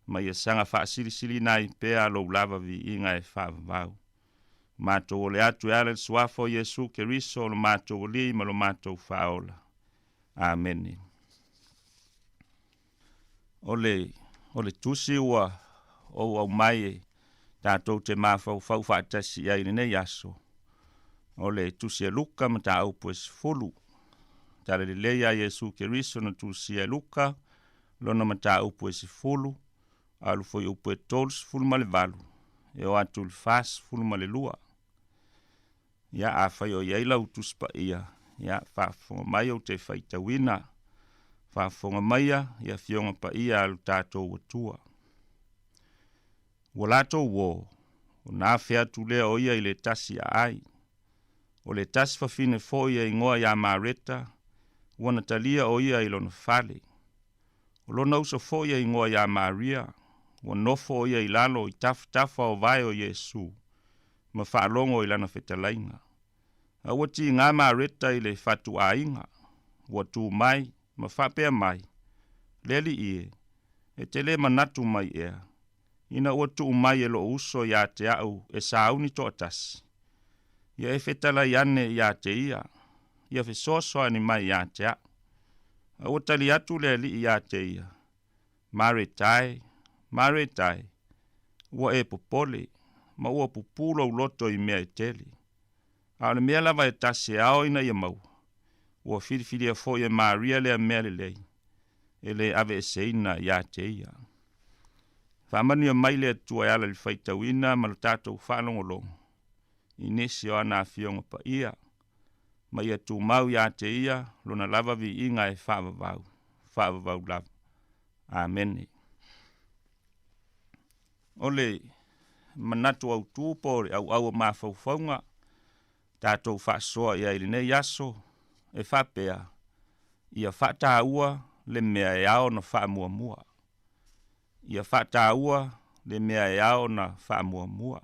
ma ia saga faasilisilina ai pea lou lava viiga e faavavau. Matou ole atu e ala i le suafa o Iesu Keriso lo matou Alii ma lo matou Faaola. Amene. O le, o le tusi ua ou aumai e tatou te mafaufau faatasi i ai i lenei aso, o le tusi a Luka mataupu e 10. Tala lelei a Iesu Keriso na tusia e Luka, lona mataupu e 10, alu foi upu e 38, e oo atu i le 42. Ia, afai o i ai lau Tusi Paia, ia, faafofoga mai ou te faitauina. Faafofoga maia i Afioga Paia a lo tatou Atua. Ua latou uō, ona afe atu lea o ia i le tasi aai. O le tasi fafine foi e igoa ia Mareta, ua na talia o ia i lona fale. O lona uso foi e igoa ia Maria, ua nofo o ia i lalo i tafatafa o vae o Iesu, ma faalogo i lana fetalaiga. A ua tiga Mareta i le fatuaiga, ua tu mai, ma faapea mai, Le Alii e, e te lē manatu mai ea, ina ua tuu mai e lou uso ia te au e sauni toatasi? Ia e fetalai ane ia te ia, ia fesoasoani mai ia te au. A ua tali atu le Alii ia te ia, Mareta e, Mareta e, ua e popole, ma ua pupū lou loto i mea e tele. A o le mea lava e tasi e ao ina ia maua, ua filifilia foi e Maria lea mea lelei, e lē aveeseina ia te ia. Faamanuia mai le Atua e ala i le faitauina ma lo tatou faalogologo i nisi o ana afioga paia, ma ia tumau ia te ia lona lava viiga e faavavau, faavavau lava. Amene. O le manatu autu po o le auau o mafaufauga tatou faasoa i ai i lenei aso e faapea, ia faataua le mea e ao ona faamuamua. Ia faataua le mea e ao ona faamuamua.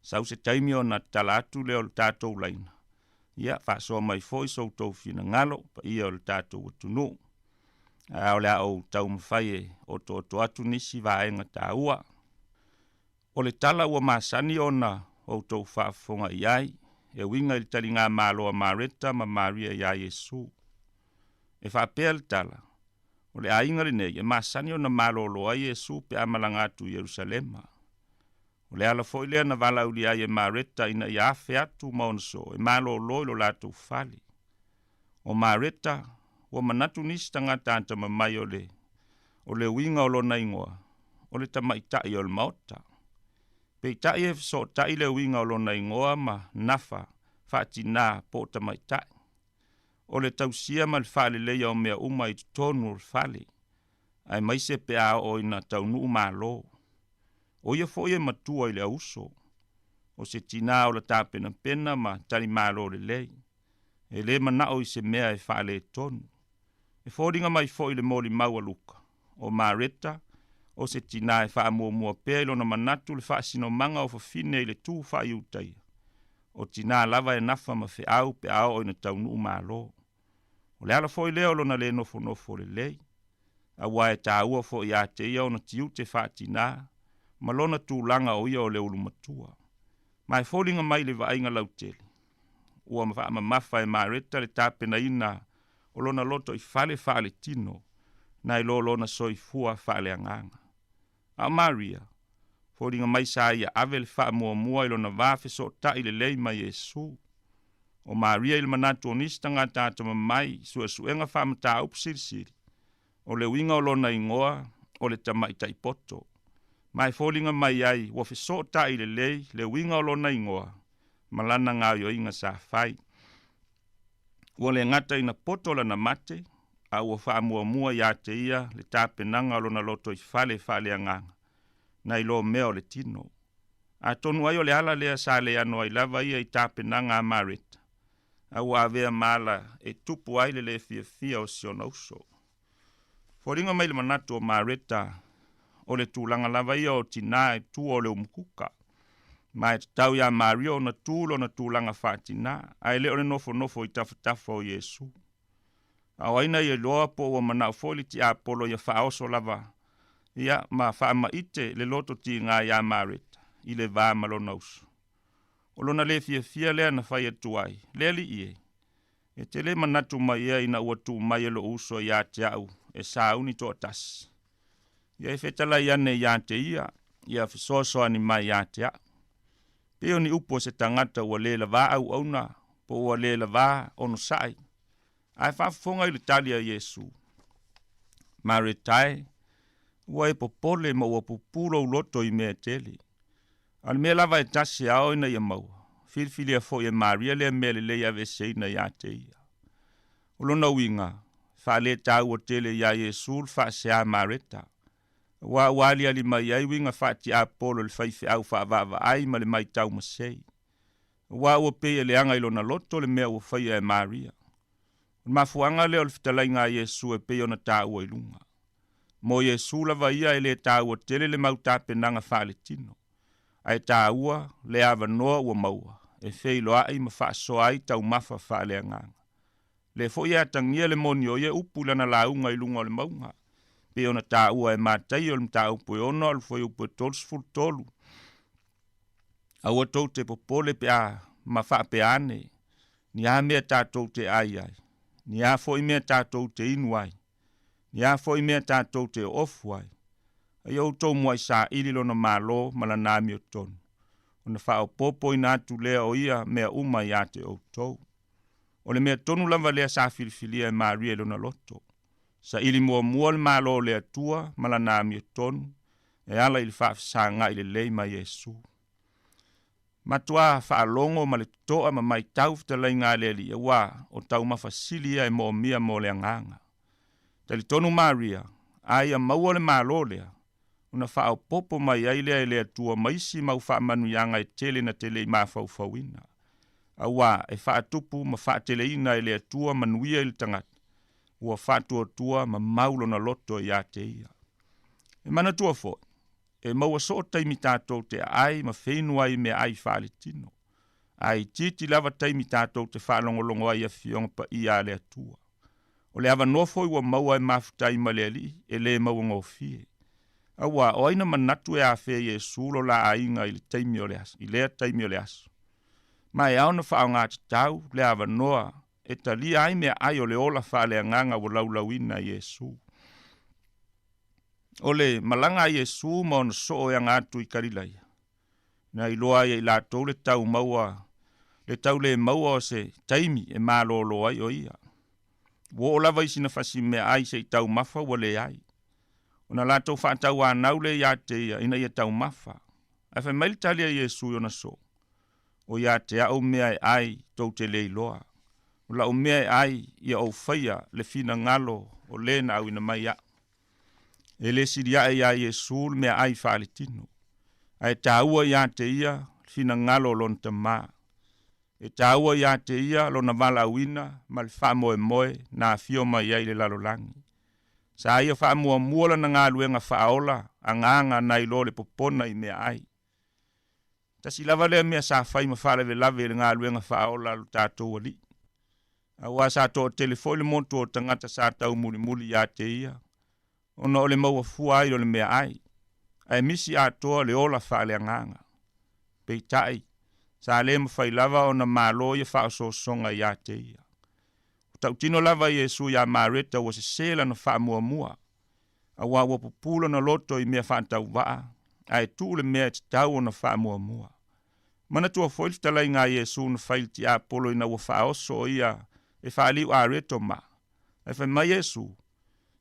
Sau se taimi ona tatala atu lea o le tatou laina, ia faasoa mai foi so outou finagalo paia o le tatou atunuu. Ae o le a ou taumafai e otooto atu nisi vaega taua. O le tala ua masani ona outou faafofoga i ai, e uiga i le taligamalo a Mareta ma Maria iā Iesu. E faapea le tala, o le aiga lenei e masani ona malolo ai Iesu pe a malaga atu i Ierusalema. O le ala foi lea na valaaulia ai e Mareta ina ia afe atu ma ona soo e malōlō i lo latou fale. O Mareta, ua manatu nisi tagata atamamai o le o le uiga o lona igoa, o le tamaitai o le maota. Peitai e fesootai le uiga o lona igoa ma nafa faatinā po o tamaitai. O le tausia ma le faaleleia o mea uma i totonu o le fale, aemaise pe a oo ina taunuu malo. O ia foi e matua i le auso. O se tinā ola tapenapena ma talimalo lelei. E lē manao i se mea e faaletonu. E foliga mai foi le molimau a Luka, o Mareta, o se tinā e faamuamua pea i lona manatu le faasinomaga o fafine i le tū faa-Iutaia. O tinā lava e nafa ma feau pe a oo ina taunuu malo. O le ala foi lea o lona lē nofonofo lelei, auā e tāua foi iā te ia ona tiute faatinā ma lona tulaga o ia o le ulumatua. Ma e foliga mai le vaaiga lautele, ua faamamafa e Mareta le tapenaina o lona loto i fale faaletino nai lo lona soifua faaleagaga. A o Maria, foliga mai sa ia ave le faamuamua i lona va fesootai lelei ma Iesu. O Maria i le manatu o nisi tagata atamamai i suesuega faamataupu silisili, o le uiga o lona igoa o le tamaitai poto. Ma e foliga mai ai ua fesootai lelei le uiga o lona igoa ma lana gaoioiga sa fai. Ua le gata ina poto lana mate, a ua faamuamua iā te ia le tapenaga o lona lotoifale faaleagaga, nai lo mea o le tino. Atonu ai o le ala lea sa leano ai lava ia i tapenaga a Mareta, a ua avea ma ala e tupu ai le lē fiafia o si ona uso. Foliga mai le manatu o Mareta, o le tulaga lava ia o tinā i tua o le umukuka. Ma e tatau iā Maria ona tu lona tulaga faatinā, ae le o le nofonofo i tafatafa o Iesu. A o ai na ia iloa po ua manao foi le tiapolo ia faaoso lava ia ma faamaite le loto tigā iā Mareta i le va ma lona uso. O lona lē fiafia lea na fai atu ai, Le alii e, e te lē manatu mai ea ina ua tuu mai e lo'u uso iā te a'u e sauni toatasi. Ia e fetalai ane iā te ia, ia fesoasoani mai iā te a'u. Pei o ni upu a se tagata ua lē lavā auauna po ua lē lavā onosaʻi. Ae faafofoga i le tali a Iesu, Mareta e, ua e popole ma ua pupū lou loto i mea e tele. A o le mea lava e tasi e ao ina ia maua, filifilia foi e Maria lea mea lelei aveeseina iā te ia. O lona uiga, e faalētāua tele iā Iesu le faaseā Mareta, auā ua aliali mai ai uiga faatiapolo i le faifeau faavaavaai ma le matau masei. Auā ua pei e leaga i lona loto le mea ua faia e Maria. O le mafuaaga lea o le fetalaiga a Iesu e pei ona tāua i luga. Mo Iesu lava ia e lē tāua tele le mau tapenaga faaletino, ae tāua le avanoa ua maua e feiloai ma faasoa ai taumafa faaleagaga. Lea foi e atagia le moni o ia upu i lana lauga i luga o le mauga, pei ona tāua e Mataio i le mataupu e 6 o le fuaiupu e 33. Aua tou te popole pe a ma faapea ane, ni a mea tatou te ai ai, ni a foi mea tatou te inu ai, ni a foi mea tatou te oofu ai. A ia outou muai saili lona Malo ma lana amiotonu, ona faaopoopoina atu lea o ia mea uma iā te outou. O le mea tonu lava lea sa filifilia e Maria i lona loto. Saili muamua le Malo o le Atua ma lana amiotonu e ala i le faafesagai lelei ma Iesu. Matuā faalogo ma le totoa ma maitau fetalaiga a le Alii auā o taumafa sili ia e moomia mo le agaga. Talitonu Maria, a ia maua le Malo lea, ona faaopoopo mai ai lea e le Atua ma isi mau faamanuiaga e tele na te le i mafaufauina. Auā e faatupu ma faateleina e le Atua manuia i le tagata, ua faatuatua ma mau lona loto iā te ia. E manatua foi, e maua soo taimi tatou te aai ma feinu ai i meaai faaletino, ae itiiti lava taimi tatou te faalogologo ai i Afioga Paia a le Atua. O le avanoa foi ua maua e mafuta ai ma le Alii e lē mauagofie. Auā, o ai na manatu e afea Iesu lo la aiga i le taimi o le aso, i lea taimi o le aso? Ma e ao ona faaaogatatau le avanoa e talia ai meaai o le ola faaleagaga ua laulauina e Iesu. O le malaga a Iesu ma ona soo e aga atu i Kalilaia. Na iloa ai e i latou le tau maua, le tau le maua o se taimi e malōlō ai o ia. Ua oo lava i sina fasimeaai se i taumafa ua leai. Ona latou faatauanau lea ia te ia ina ia taumafa. Ae fai mai le tali a Iesu i ona soo, O ia te a'u mea e ai tou te le iloa. O la'u mea e ai ia ou faia le finagalo o lē na auina mai a'u. E le sili aʻe iā Iesu le meaai faaletino, ae taua iā te ia le finagalo o lona Tamā. E taua iā te ia lona valaauina ma le faamoemoe na afio mai ai i le lalolagi. Sa ia faamuamua lana galuega faaola agaga nai lo le popona i meaai. Tasi lava lea mea sa fai ma faalavelave i le galuega faaola a lo tatou Alii. Auā sa toatele foi le motu o tagata sa taumulimuli iā te ia, ona o le maua fua ai o le meaai, ae misi atoa le ola faaleagaga. Peitai, sa le mafai lava ona malo ia faaosoosoga iā te ia. Ua tautino lava Iesu iā Mareta ua sesē lana faamuamua, auā ua pupū lona loto i mea faatauvaa, ae tuu le mea e tatau ona faamuamua. Manatua foi le fetalaiga a Iesu na fai i le tiapolo ina ua faaoso o ia e faaliu areto ma, ae fai mai Iesu,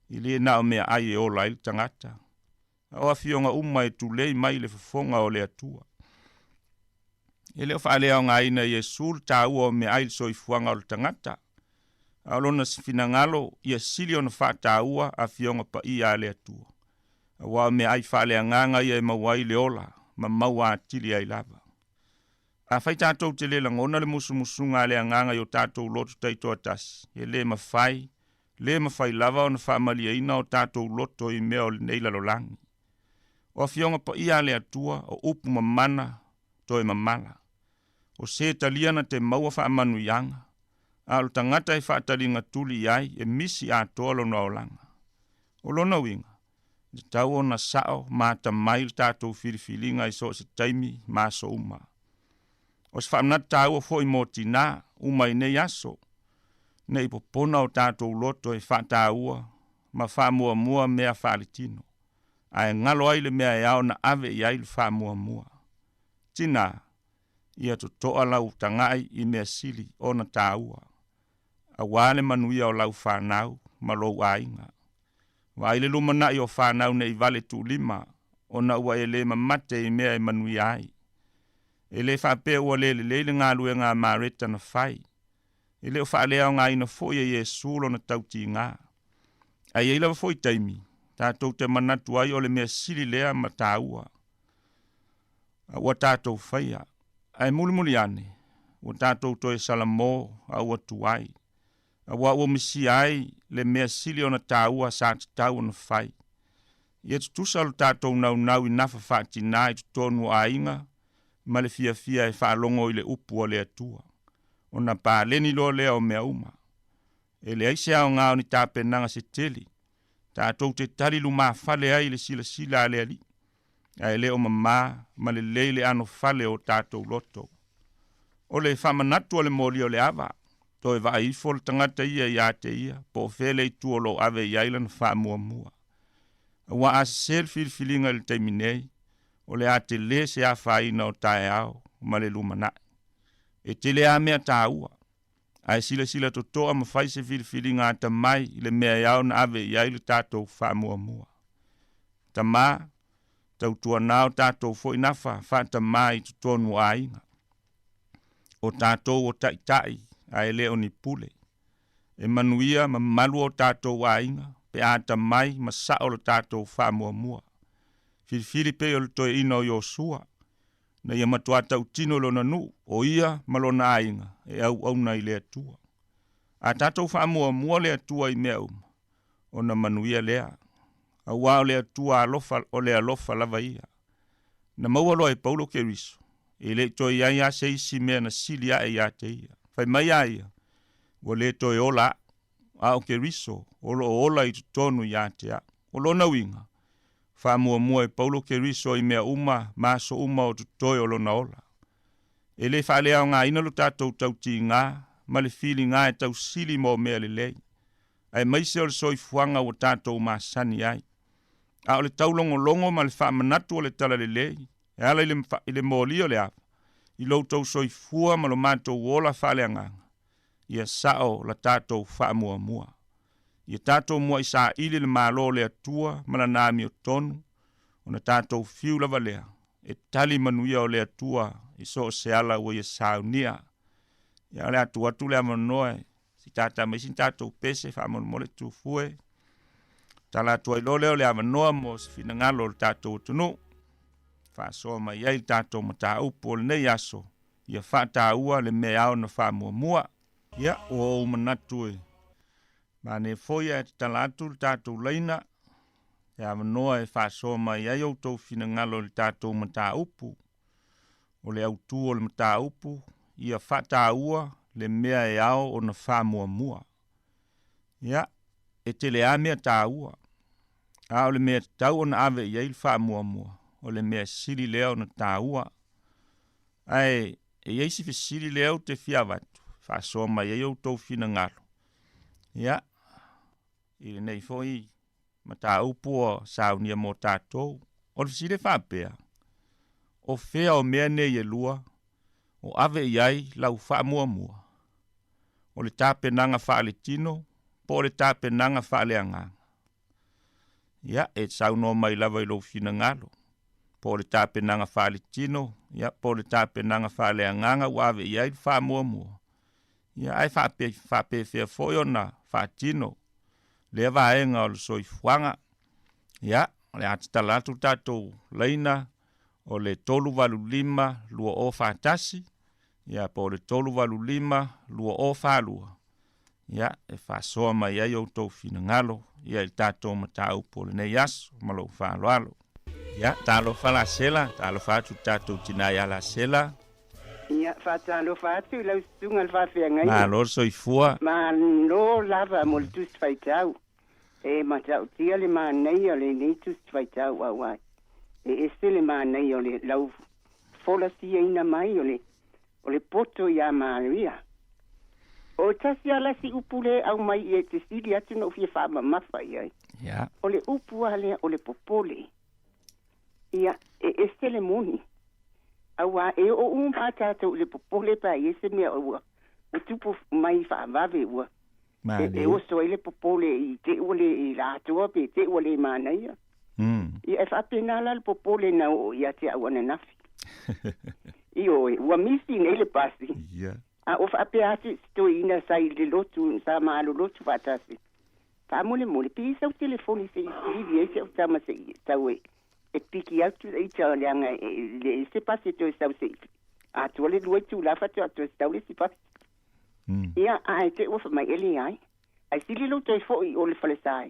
E le na o meaai e ola ai le tagata, a o afioga uma e tulei mai le fofoga o le Atua. E le o faaleaogaina e Iesu le taua o meaai i le soifuaga o le tagata, a o lona finagalo ia sili ona faataua afioga paia a le Atua, auā o meaai faaleagaga ia e maua ai le ola ma maua atili ai lava. Afai tatou te le lagona le musumusuga a le Agaga i o tatou loto taitoatasi, e le mafai, le mafai lava ona faamalieina o tatou loto i mea o lenei lalolagi. O Afioga paia a le Atua, o upu mamana toe mamala. O se talia na te maua faamanuiaga, a o le tagata e faataliga tuli i ai e misi atoa lona olaga. O lona uiga, e tatau ona sao ma atamai le tatou filifiliga i so o se taimi ma aso uma. O se faamanatu taua foi mo tinā uma i nei aso, ne i popona o tatou loto e faataua ma faamuamua mea faaletino, ae galo ai le mea e ao ona ave i ai le faamuamua. Tinā, ia totoa lau taga'i i mea sili ona taua, auā le manuia o lau fanau ma lou aiga. Vaai le lumana'i o fanau nei vale tuulima, ona ua e lē mamate i mea e manuia ai. E lē faapea ua le lelei le galuega a Mareta na fai. E le o faaleaogaina foi e Iesu lona tautigā. Ae i ai lava foi taimi, tatou te manatu ai o le mea sili lea ma taua a ua tatou faia. Ae mulimuli ane, ua tatou toe salamō a ua tuai, auā ua misia ai le mea sili ona taua sa tatau ona fai. Ia tutusa lo tatou naunau i nafa faatinā i totonu o aiga ma le fiafia e faalogo i le upu a le Atua, ona paleni loa lea o mea uma. E leai se aoga o ni tapenaga se tele, tatou te tali lumafale ai i le silasila a le Alii, ae le o mamā ma lelei le anofale o tatou loto. O le faamanatu a le moli o le ava, toe vaai ifo le tagata ia iā te ia, po o fea le itu o lo o ave i ai lana faamuamua. Auā a sesē le filifiliga i le taimi nei, o le a telē se afaina o taeao ma le lumanai. E tele lava mea taua, ae silasila totoa ma fai se filifiliga atamai i le mea e ao ona ave i ai le tatou faamuamua. Tamā, tautuanā o tatou foi nafa faatamā i totonu o aiga. O tatou o taitai ae le o ni pule. E manuia ma malu o tatou aiga pe a atamai ma sao le tatou faamuamua. Filifili pei o le toeaina o Iosua, na ia matuā tautino lona nuu, o ia ma lona aiga e auauna i le Atua. A tatou faamuamua le Atua i mea uma, ona manuia lea, auā o le Atua alofa, o le alofa lava ia. Na maua loa e Paulo Keriso, e le i toe i ai lava se isi mea na sili aʻe iā te ia. Fai mai a ia, Ua le toe ola aʻu, a o Keriso o lo o ola i totonu iā te aʻu. O lona uiga, faamuamua e Paulo Keriso i mea uma ma aso uma o totoe o lona ola. E le faaleaogaina lo tatou tautigā ma le filiga e tausili mo mea lelei, aemaise o le soifuaga ua tatou masani ai. A o le taulogologo ma le faamanatu o le Talalelei, E ala i le molia o le ava, i lo outou soifua ma lo matou ola faaleagaga, ia sa'o la tatou faamuamua. Ia tatou mua'i saili le Malo o le Atua ma lana amiotonu, ona tatou fiu lava lea, e tali manuia o le Atua i so o se ala ua ia saunia. Ia o le a tuu atu le avanoa e si tata mai isi tatou pese faamolemole tufue. Tala atu ai loa lea o le avanoa mo se finagalo o le tatou atunuu. Faasoa mai ai le tatou mataupu o lenei aso, ia faataua le mea e ao ona faamuamua. Ia, ua ou manatu e manaia foi ae tatala atu le tatou laina, le avanoa e faasoa mai ai outou finagalo i le tatou mataupu. O le autu o le mataupu, ia faataua le mea e ao ona faamuamua. Ia, e tele lava mea taua, a o le mea tatau ona ave i ai le faamuamua, o le mea sili lea ona taua. Ae e i ai si fesili lea ou te fia avatu, faasoa mai ai outou finagalo. Ia, i lenei foi mataupu ua saunia mo tatou, o le fesili e faapea, o fea o mea nei e lua o ave i ai lau faamuamua? O le tapenaga faaletino po o le tapenaga faaleagaga? Ia, e saunoa mai lava i lou finagalo, po o le tapenaga faaletino, ia, po o le tapenaga faaleagaga ua ave i ai le faamuamua. Ia, ae faapefea foi ona faatino lea vaega o le soifuaga. Ia, o le a tatala atu le tatou laina o le 385 2041, ia, po o le 385 2042. Ia, e faasoa mai ai outou finagalo, ia, i le tatou mataupu o lenei aso ma lou faaaloalo. Ia, talofa Lasela, talofa atu i le tatou tina ia Lasela. Ia, faatalofa atu i lau susuga le faafeagaiga. Malo le soifua. Malo lava mo le Tusi Faitau. E matautia le manaia o lenei Tusi Faitau auā e ese le manaia o le lau folasiaina mai o le o le poto iā Maria. O tasi a lasi upu lea e aumai i e te sili atu na ou fia faamamafa i ai. Ia. O le upu a lea o le popole. Ia, e ese le moni. Auā e oo uma a tatou i le popole pe a i ai se mea ua ua tupu mai faavave ua e, e oso ai le popole i te ua le i la atoa pe te ua le manaia. Ia, e faapena la le popole na oo ia te au ananafi. Ioe, ua misi nei le pasi. A o faapea atu i se toeaina sa i le lotu, sa malolotu faatasi. Faamolemole, pe i sau telefoni se i vili ai si au tama se i tau e e piki atu ita leaga e le se pasi e toe sau se i atoa le lua itula faatoa toe sau le isi pasi. Ia, ae te ua fai mai e leai. Ae sili lou toe foi i o le falesa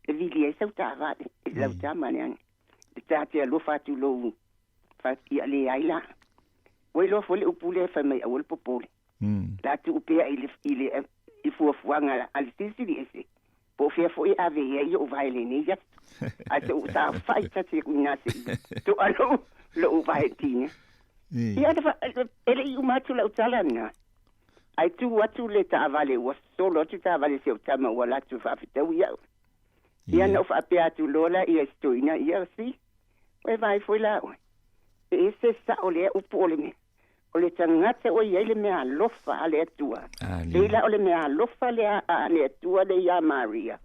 e vili ai sau taavale, e lau tama leaga e ta te alofa atu lou fa ia leai la. Ua iloa foi le upu lea e fai mai aua le popole. La tuu pea i le i le i fuafuaga a le Silisili Ese po o fea foi e ave i ai o'u vae lenei aso. Ae se u saofa'i tasi aku i ina se'i to'a lo'u lo'u vae tiga. Ia na fa e le'i uma atu la'u tala lena. Ae tu atu le taavale ua solo atu taavale si o'u tama ua alu atu e faafetaui ia'u. Ia na ou faapea atu loa laia i si toeaina, ia si, ua e vaai foi la oe. E ese sa'o lea upu o le mea. O le tagata ua i ai le meaalofa a le Atua. Pei la o le meaalofa lea a le Atua lea iā Maria.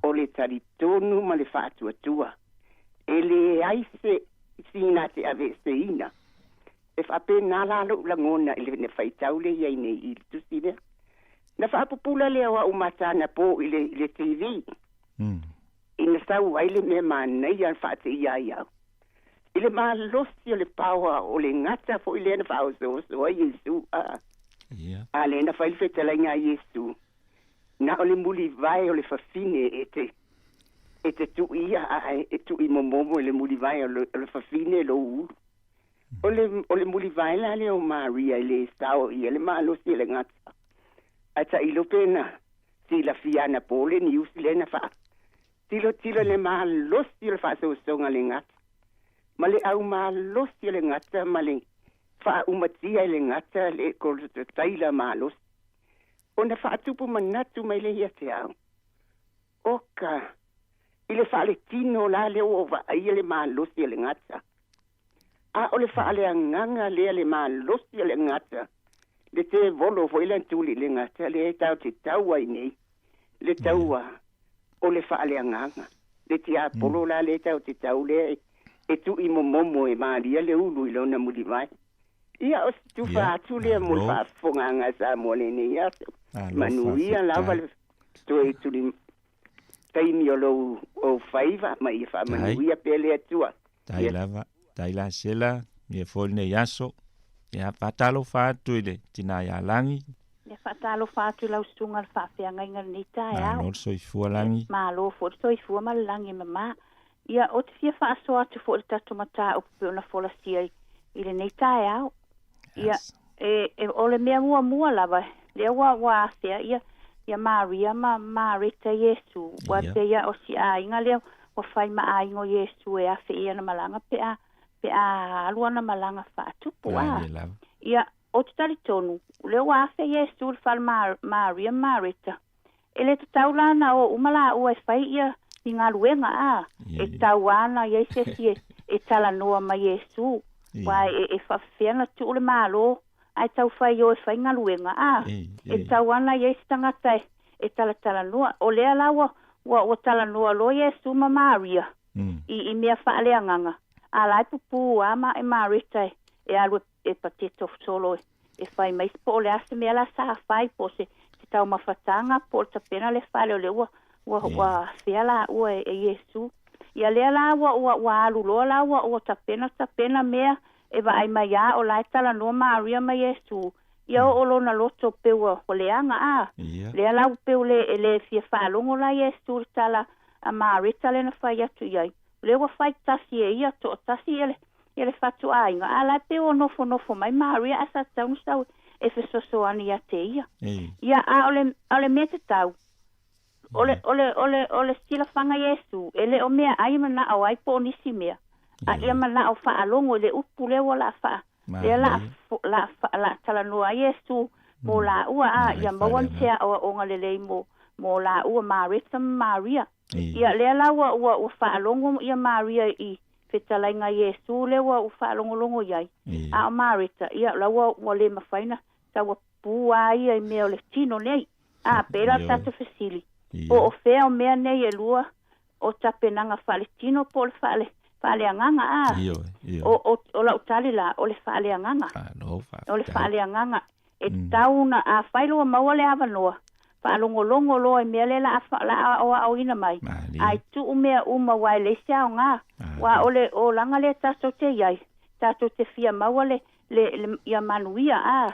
O le talitonu ma le faatuatua. E leai se sina te aveeseina. E faapena la lou lagona i le faitau lea i ai nei i le tusi lea. Na faapupula lea o au matana po i le, i le TV. Ina sau ai le mea manaia faateia ai au. I le malosi o le paoa o le gata foi lea na faaosooso ai Iesu, a. A lea na fai le fetalaiga a Iesu, na o le mulivae o le fafine e te e te tuuia ae e tuuimomomo i le mulivae o le, o le fafine lou ulu. O le, o le mulivae la lea o Maria e le sao ia le malosi o le gata. Ae tailo pe na silafia anapo le niusi lea na faa tilotilo le malosi o le faasoasoga le gata ma le au malosi o le gata ma le faaumatia i le gata le taila malosi. Ona faatupu manatu mai lea ia te au. Oka, i le faaletino la lea ua ou vaaia le malosi o le gata. A o le faaleagaga lea le malosi o le gata le tevolo foʻi le tuli i le gata lea e tatou te tau ai nei le taua o le faaleagaga le tiapolo la lea tatou te tau lea e tuʻi momomo e malia le ulu i lona mulivae. Ia o se tufa atu lea mo le faafofogaga a Samoa lenei aso. Manuia lava le toe tuli taimi o lou ou faiva ma ia faamanuia pea le Atua. Tai lava, tai la sela, ia foi lenei aso. Ia faatalofa atu i le tina ia Lagi. Ia faatalofa atu i lau susuga le faafeagaiga lenei taeao. Malo le soifua Lagi. Malo foi le soifua ma le lagi e mama. Ia, ou te fia faasoa atu foi i le tatou mataupu pei ona folasia i lenei taeao. Ia, e, e, o le mea muamua lava, lea ua, ua afea ia, ia Maria ma Mareta Iesu, ua pei lava o si aiga lea ua fai ma aiga o Iesu e afe i ana malaga pe a, pe a alu ana malaga faatupu, a. Ia, ou te talitonu, lea ua afe Iesu i le fale ma Maria ma Mareta, E le tatau la ona o uma laua e fai ia ni galuega, a e tau lava ona i ai se isi e talanoa ma Iesu, aua e faafefea ona tuu le Malo ae tau fai o e fai galuega, a e tau lava ona i ai se tagata e talatalanoa. O lea la ua talanoa loa Iesu ma Maria i mea faaleagaga, a la e pupū lava ma Mareta e alu e pateto solo e fai mai po o le a se mea la sa fai, po o se se taumafataga, po o le tapena le fale o lea ua ua ua afea laua e Iesu. Ia lea la ua ua ua alu loa la ua ua tapena tapena mea e vaai mai a o la e talanoa Maria ma Iesu. Ia oo lona loto peu ua ua leaga a. Lea la ua peu le e le fia faalogo la Iesu i le tala a Mareta lea na fai atu i ai. O lea ua fai tasi e ia toatasi ia le ia le fatuaiga, a la e pei ua nofonofo mai Maria ae sa tatau ona sau e fesoasoani ia te ia. Ia, a o le, a o le mea tatau, o le, o le, o le, o le silafaga Iesu, e le o meaai e manao ai po o nisi mea, a ia manao faalogo i le upu lea ua la faa, lea la, la, la talanoa ai Iesu mo laua, a ia maua ni se aoaoga lelei mo, mo laua Mareta ma Maria. Ia, lea la ua, ua, ua faalogo ia Maria i fetalaiga Iesu lea ua ua faalogologo i ai. A o Mareta, ia, la ua, ua le mafai na taua pū a ia i mea o le tino nei. A, pēlā le tatou fesili, po o fea o mea nei e lua o tapenaga faaletino po o le faale, faaleagaga, a? O, o, o lau tali la, o le faaleagaga. O le faaleagaga. E tatau ona, afai loa maua le avanoa, faalogologo loa i mea lea la a, la a aoaoina mai, a i tuu mea uma aua e leai se aoga. Aua o le olaga lea tatou te i ai, tatou te fia maua le, le, le, ia manuia, a.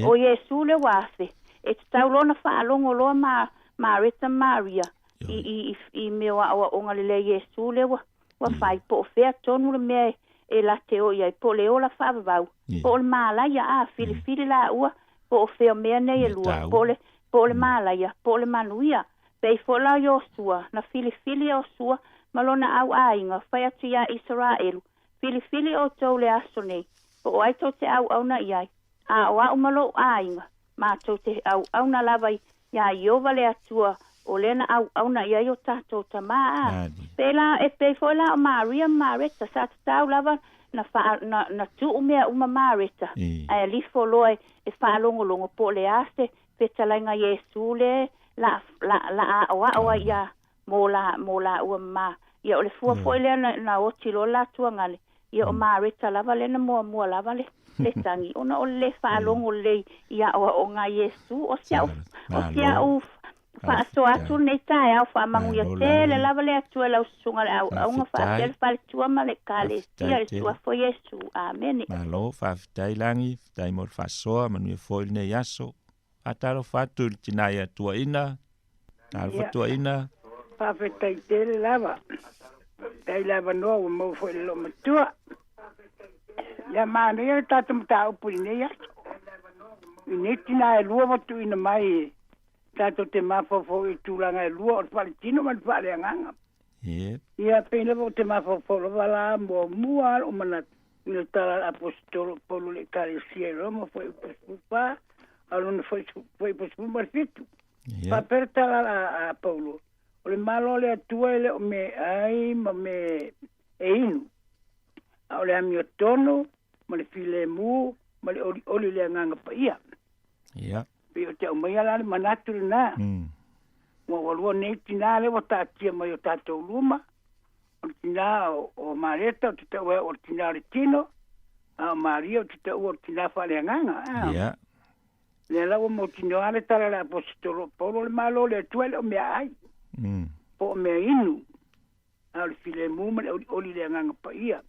O Iesu lea ua afe, e tatau loa ona faalogo loa ma Mareta ma Maria i, i, i, i mea o aoaoga lelei Iesu lea ua, ua fai, po o fea tonu le mea e, e late o i ai, po o le ola faavavau, po o le malaia, a, filifili laua, po o fea o mea nei e lua, po o le, po o le malaia, po o le manuia. Pei foi la o Iosua, na filifili e Iosua ma lona au aiga, fai atu iā Isaraelu, Filifili outou le aso nei, po o ai tou te auauna i ai, a o a'u ma lo'u aiga, matou te auauna lava iā Ieova le Atua o lea na auauna i ai o tatou tamā. A pēlā, e pei foi la o Maria ma Mareta, sa tatau lava na faa, na, na tuu mea uma Mareta, ae alifo loa e, e faalogologo po o le a se fetalaiga Iesu le la, la, la aʻoaʻo ai iā mo la, mo lāua ma. Ia, o le fua foi lea na, na oti loa le latua gale, ia o Mareta lava lea na muamua lava le, le tagi, ona o le lē faalogo lelei i aʻoaʻoga a Iesu. O si a'u, o si a'u faasoa atu lenei taeao, faamanuia tele lava le Atua i lau susuga le auauga faapea le faletua ma le Ekalesia i le Suafa o Iesu. Amene. Malo, faafetai Lagi, faafetai mo le faasoa, manuia foi lenei aso. Faatalofa atu i le tina ia Tuaina, Talofa Tuaina. Faafetai tele lava. Faafetai le avanoa ua maua foi i le loomatua. Ia manaia le tatou mataupu i lenei aso. I nei tinā e lua ua tuuina mai e tatou te mafaufau i tulaga e lua o le faaletino ma le faaleagaga. Ia pei lava ou te mafaufau lava la muamua lava lou manatu i le tala a le Aposetolo o Paulo i le Ekalesia i Roma fuaiupu 14 a o lona fuaiupu 17. Faapea le tala a Paulo, o le Malo o le Atua e le o meaai ma me e inu, A o le amiotonu ma le filemu ma le olioli i le Agaga Paia. Ia. Pei o te aumaia la le manatu lenā. Ua ua lua nei tinā lea ua taatia mai o tatou luma, o le tinā o, o Mareta ou te taua ai o le tinā o le tino, a o Maria ou te taua o le tinā faaleagaga. A. Ia. Lea la ua mautinoa le tala a le Aposetolo o Paulo, o le Malo o le Atua e le o meaai, po o mea inu, a o le filemu ma le olioli i le Agaga Paia.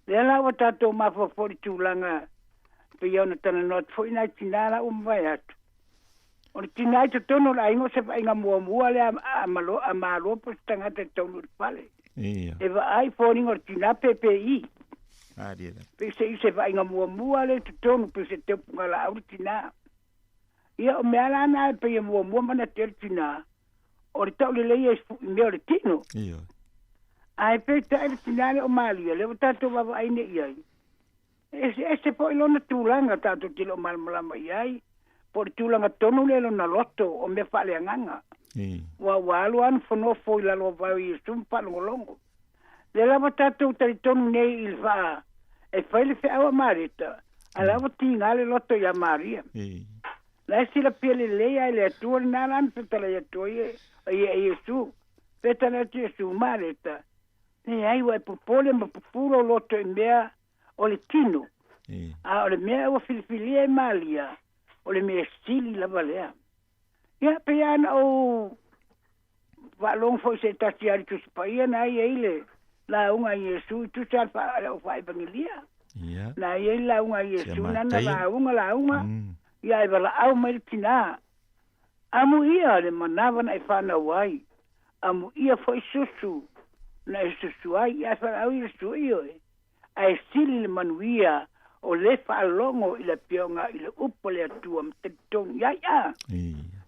Lea la ua tatou mafaufau i le tulaga pei ona talanoa atu foi nai tinā la ua mavae atu. O le tinā i totonu o le aiga o se vaaiga muamua lea a malo a malo po o se tagata e taunuu i le fale. Ia. E vaai foliga o le tinā pe i. Malie lava. Pei se i se vaaiga muamua lea i totonu pei se teupuga laau le tinā. Ia o mea la na e pei e muamua manatu ai le tinā, o le taulelei e i mea o le tino. Ia. Ae peitai le tinā lea o Malia, lea ua tatou vaavaai nei i ai, e eseese foi lona tulaga tatou te le o malamalama i ai, po o le tulaga tonu lea i lona loto o mea faaleagaga. Ua ua alu lava nofonofo i lalo o vae o Iesu ma faalogologo. Lea lava tatou talitonu nei i le faa e fai le feau a Mareta, a la ua tiga le loto iā Maria. La e silafia lelei lava e le Atua lenā la na fetalai atu ai e e Iesu. Fetalai atu Iesu, Mareta, leai ua e popole ma pupū lou loto i mea o le tino, a o le mea ua filifilia e Maria, o le mea sili lava lea. Ia, pei lava ona ou faalogo foi i se tasi lava o le Tusi Paia na i ai le lauga a Iesu i tusa le faa le au faaevagelia. Ia. Na i ai le lauga a Iesu Sia na na Mataia. lauga lauga, ia e valaau mai le tinā. Amuia le manava na e whanau ai. Amuia foi susu na e susu ai. Ia e valaau Iesu ioe. Ae sili le manuia o le faalogo i le afioga i le upu a le Atua ma talitonu i ai a.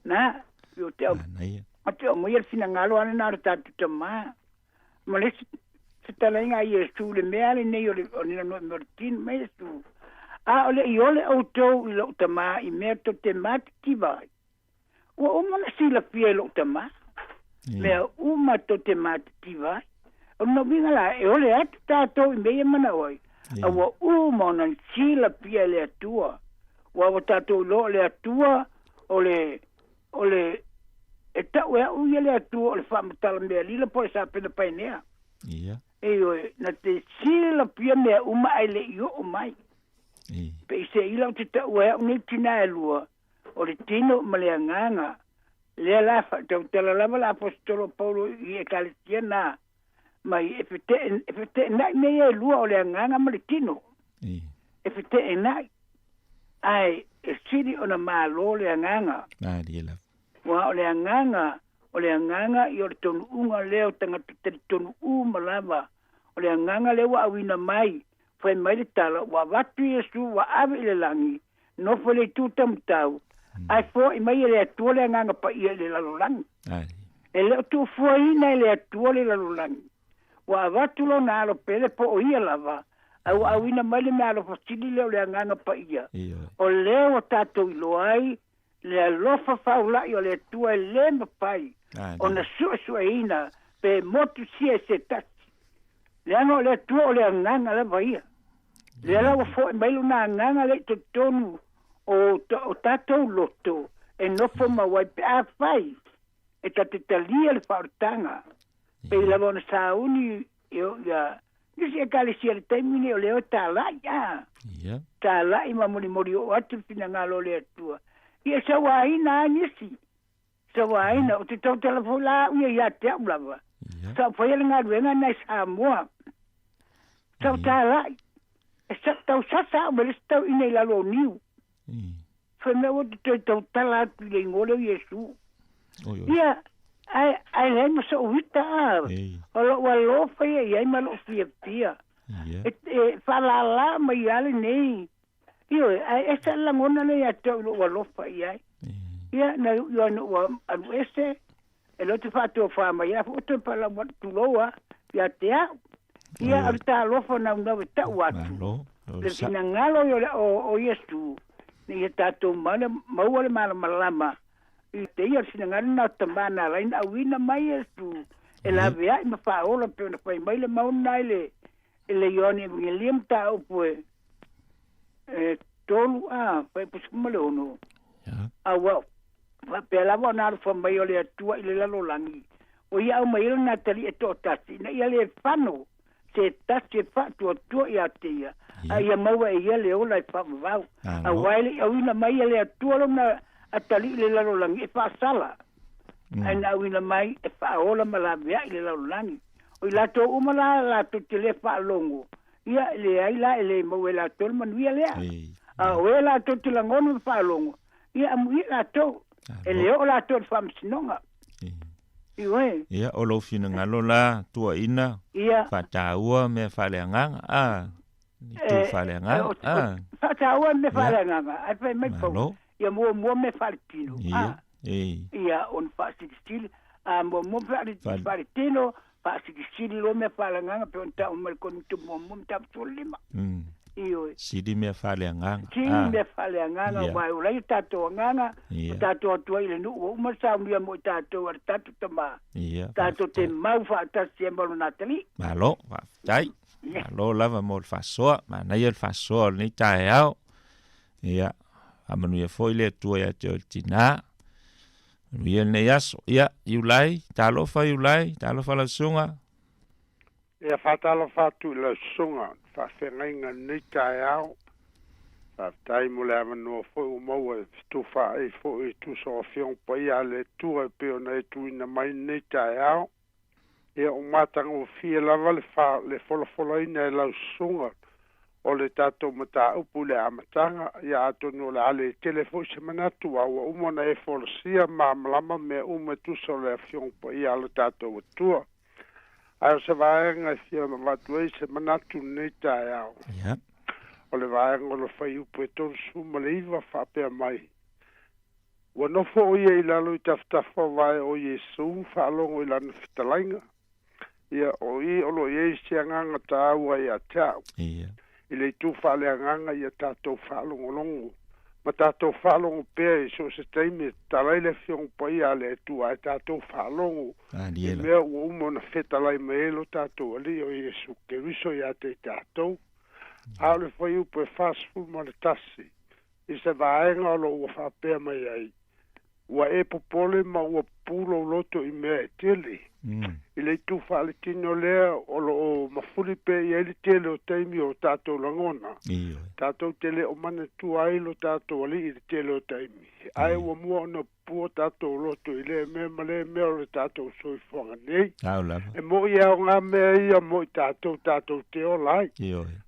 Na, o te au, o te aumaia le finagalo lava lenā o le tatou tamā. Ma le isi fetalaiga a Iesu i le mea lenei o le o le o le tino mai Iesu. A o le i ole outou i lou tamā i mea tou te matitiva ai. Ua uma ona silafia e lou tamā. Mea uma tou te matitiva ai. O lona uiga la, e ole atu tatou i mea ia e manao ai, a ua uma ona silafia e le Atua. Ua ua tatou iloa o le Atua o le o le e tau e au ia le Atua o le faamatala mea lila po o le sapena paenea. Ia. Ioe, na te silafia mea uma ae le i oo mai. Peiseai la ou te taua ai au nei tinā e lua, o le tino ma le agaga. Lea la faatautala lava le Aposetolo o Paulo i Ekalesia na mai e fete e feteenai mea ia e lua o le agaga ma le tino. E feteenai. Ae e sili ona malo le agaga. Malie lava. Aua o le agaga, o le agaga ia o le taunuuga lea o tagata talitonu uma lava. O le agaga lea ua auina mai, fai mai le tala, ua avatu Iesu ua ave i le lagi, nofo i le itu taumatau, ae foai mai e le Atua le Agaga Paia i le lalolagi. E le o tuufuaina e le Atua le lalolagi. Ua avatu lona alo pele po o ia lava, ae ua auina mai le meaalofa sili lea o le Agaga Paia. O lea ua tatou iloa ai le alofa faula'i o le Atua e lē mafai ona su'esu'eina pe motusia e se tasi. Leaga o le Atua o le Agaga lava ia. Lea la ua fo'i mai lona Agaga lea i totonu o o tatou loto e nofo mau ai pe afai e ta te talia le faaolataga. Pei lava ona sauni ia nisi Ekalesia i le taimi lenei o lea e tala'i a. Tala'i ma molimoli oo atu le finagalo o le Atua. Ia e sauaina lava nisi. Sauaina, ou te tautala foi la au ia ia te au lava. Sa ou faia le galuega lena i Samoa. Sa ou talai. E sa tausasa au ma le isi tauina i lalo o niu. Fai mai ua te toe tautala atu i le igoa lea o Iesu. Ia, ae, ae leai ma sou ita a. O lou alofa ia i ai ma lou fiafia. E, e faalala mai lava lenei. Ioe, ae ese le lagona lea ia te au i lou alofa i ai. Ia, na iu ai ina ua alu ese, e le o te faatofa mai lava foi toe palau atu tulou lava ia te au. Ia, o le talofa naunau e tau atu, le finagalo ia o le o Iesu, ina ia tatou maua le malamalama i te ia o le finagalo lena o Tama na ala ai ona auina mai Iesu e laveai ma faaola pei ona fai mai le mau lena i le I le Ioane Evagelia mataupu e e tolu a fuaiupu 16. Auā faapea lava ona alofa mai o le Atua i le lalolagi, ua ia aumai ai lona atalii e toatasi, ina ia le fano se tasi e faatuatua ia te ia, a ia maua e ia le ola e faavavau. Auā e le i auina mai e le Atua lona atalii i le lalolagi e faasala, ae na auina mai e faaola ma laveai i le lalolagi. O i latou uma la latou te le faalogo, ia e leai la e le maua e latou le manuia lea. A o e latou te lagona ma faalogo, ia amuia latou, e le oo latou i le faamasinoga. Ioe. Ia, o lou finagalo la, tuuaina, faataua mea faaleagaga, a, itu faaleagaga, a. Faataua mea faaleagaga, ae fai mai Paulo, ia muamua mea faaletino, a. Ia, ona faasilisili, a muamua faaletino, faasilisili loa mea faaleagaga pei ona taua mai le Korinito muamua mataupu 15. Ioe. Sili mea faaleagaga. Sili mea faaleagaga, aua e ola ai o tatou agaga, o tatou atu ai i le nuu ua uma le saunia mo i tatou a le tatou Tama, tatou te mau faatasi ai ma lona atalii. Malo, faafetai. Malo lava mo le faasoa, manaia le faasoa o lenei taeao. Ia, faamanuia foi le Atua ia te oe le tinā. Manuia lenei aso. Ia, Iulai, talofa Iulai, talofa lau susuga. Ia faatalofa atu i lau susuga i le faafeagaiga i lenei taeao. Faafetai mo le avanoa foi ua maua e fetufaai foi i tusa o Afioga Paia a le Atua e pei ona e tuuina mai lenei taeao. Ia ua matagofie lava le fa, le folafolaina e lau susuga o le tatou mataupu i le amataga, ia atonu o le a le tele foi se manatu, a ua uma ona e folasia malamalama mea uma e tusa o le Afioga Paia a lo tatou Atua. Ae o se vaega e fia avatu ai se manatu i lenei taeao, o le vaega o le fuaiupu e 39 faapea mai, Ua nofo ʻo ia i lalo i tafatafa o vae o Iesū, faalogo i lana fetalaiga. Ia, o i o lo o i ai se agaga tāua ia te au. I le itu faaleagaga ia tatou faalogologo ma tatou faalogo pea i so o se taimi e tatala ai le Afioga Paia a le Atua ae tatou faalogo i mea ua uma ona fetalai mai ai lo tatou Alii o Iesu Keriso ia te i tatou. A o le fuaiupu e 41 i se vaega o lo o ua faapea mai ai, Ua e popole ma ua pupū lou loto i mea e tele. I le itu faaletino lea o lo o mafuli pea i ai le tele o taimi o tatou lagona, tatou te le o manatua ai lo tatou Alii i le tele o taimi. Ae ua mua ona pupū o tatou loto i lea mea ma lea mea o le tatou soifuaga nei. E moʻi e aoga mea ia mo i tatou tatou te ola ai.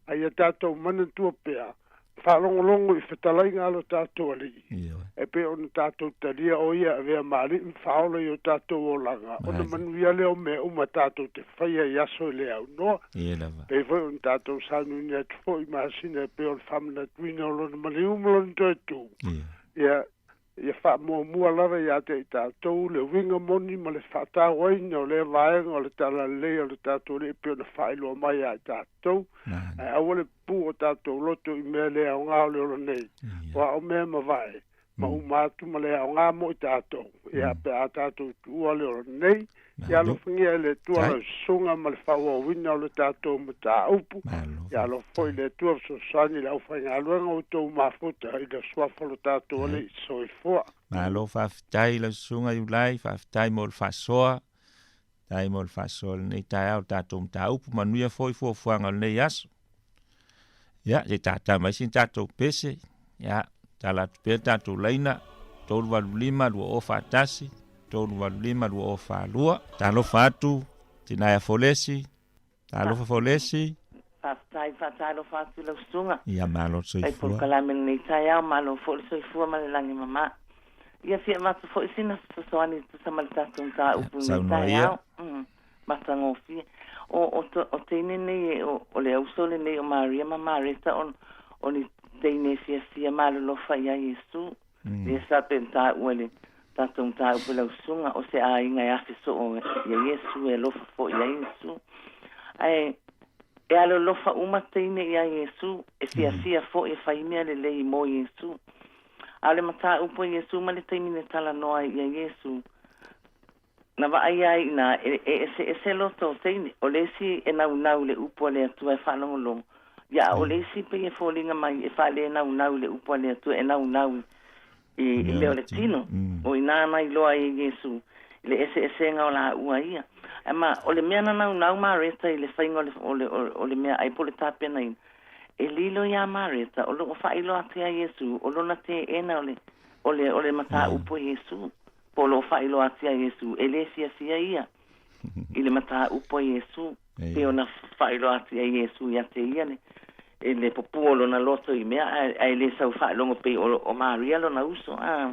A ia tatou manatua pea, Faalogologo i fetalaiga a lo tatou Alii, e pei ona tatou talia o Ia e avea ma Alii ma Faaola i o tatou olaga, ona manuia lea o mea uma tatou te faia i aso e le aunoa. Pei foi ona tatou saunoaina atu foi i masina e pei o le faamanatuina o Lona maliu ma Lona toe tu. Ia, Ia faamuamua lava ia te i tatou le uiga moni ma le faatauaina o lea vaega o le talalelei o le tatou Alii e pei ona faailoa mai ia i tatou, ae aua le pupū o tatou loto i mea le aoga o le ola nei, aua o mea mavae, ma uma atu ma le aoga mo i tatou, ia pe a tatou tuua le ola nei. Ia alofagia e le Atua lau susuga ma le faaauauina o le tatou mataupu. Ia alofa foi le Atua fesoasoani i le aufaigaluega o outou mafuta i le suafa o lo tatou Alii. Soifua. Malo faafetai lau susuga Iulai, faafetai mo le faasoa. Faafetai mo le faasoa i lenei taeao i le tatou mataupu. Manuia foi fuafuaga o lenei aso. Ia, se i tata mai sina tatou pese. Ia, tala atu pea le tatou laina, 385 2041, 385 2042. Talofa atu, Tinaia Folesi, talofa Folesi. Faafetai, faatalofa atu i lau susuga. Ia, malo le Fai soifua. polokalame i lenei taeao, malo foi le soifua ma le lagi mama. Ia fia avatu foi sina fesoasoani e tusa ma le tatou mataupu i lenei Saunoa ia. taeao. Matagofie. O, o, o teine nei e, o, o le auso lenei o Maria ma Mareta o, o ni teine e fiafia ma alolofa ia Iesu. Lea sa pe taua i le tatou mataupu i lau susuga, o se aiga e afe soo ia Iesu, e alofa foi ia Iesu. Ae e alolofa uma teine ia Iesu, e fiafia foi e fai mea lelei mo Iesu. A o le mataupu a Iesu ma le taimi na talanoa ai ia Iesu, Na vaai ai ina e eseese loto o teine. O le isi e naunau i le upu a le Atua e faalogologo. Ia, a o le isi pei e foliga mai e faalenaunau i le upu a le Atua, e naunau i mea o le tino. O i ina na iloa ai e Iesu i le eseesega o laua ia. Ae ma, o le mea na naunau Mareta i le faiga o le, o le, o le meaai po o le tapenaina, e lilo iā Mareta o lo o faailoa atu iā Iesu o lona teena o le, o le, o le mataupu a Iesu. Po o lo o faailoa atu iā Iesu e le fiafia ia i le mataupu a Iesu, pei ona faailoa atu i ai Iesu ia te ia le, e le pupū o lona loto i mea, ae, ae le sau faalogo pei o, o Maria lona uso. A,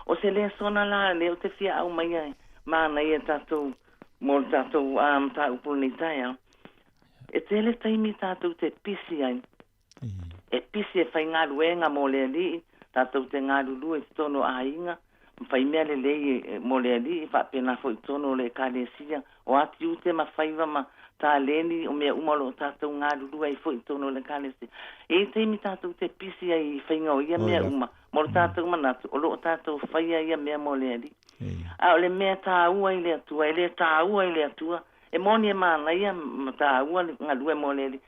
o se lesona la lea ou te fia aumaia e manaia tatou mo le tatou a mataupu lenei taeao. E tele taimi tatou te pisi ai. E pisi e faigaluega mo le Alii, tatou te galulue i totonu o aiga, ma fai mea lelei mo le Alii, faapena foi i totonu o le Ekalesia, o a tiute ma faiva ma taleni, o mea uma o lo o tatou galulue ai foi i totonu o le Ekalesia. E i ai taimi tatou te pisi ai i faiga o ia mea uma, mo le tatou manatu, o lo o tatou faia ia mea mo le Alii. A o le mea taua i le Atua, e le taua i le Atua, E moni e manaia ma taua le galue mo le Alii,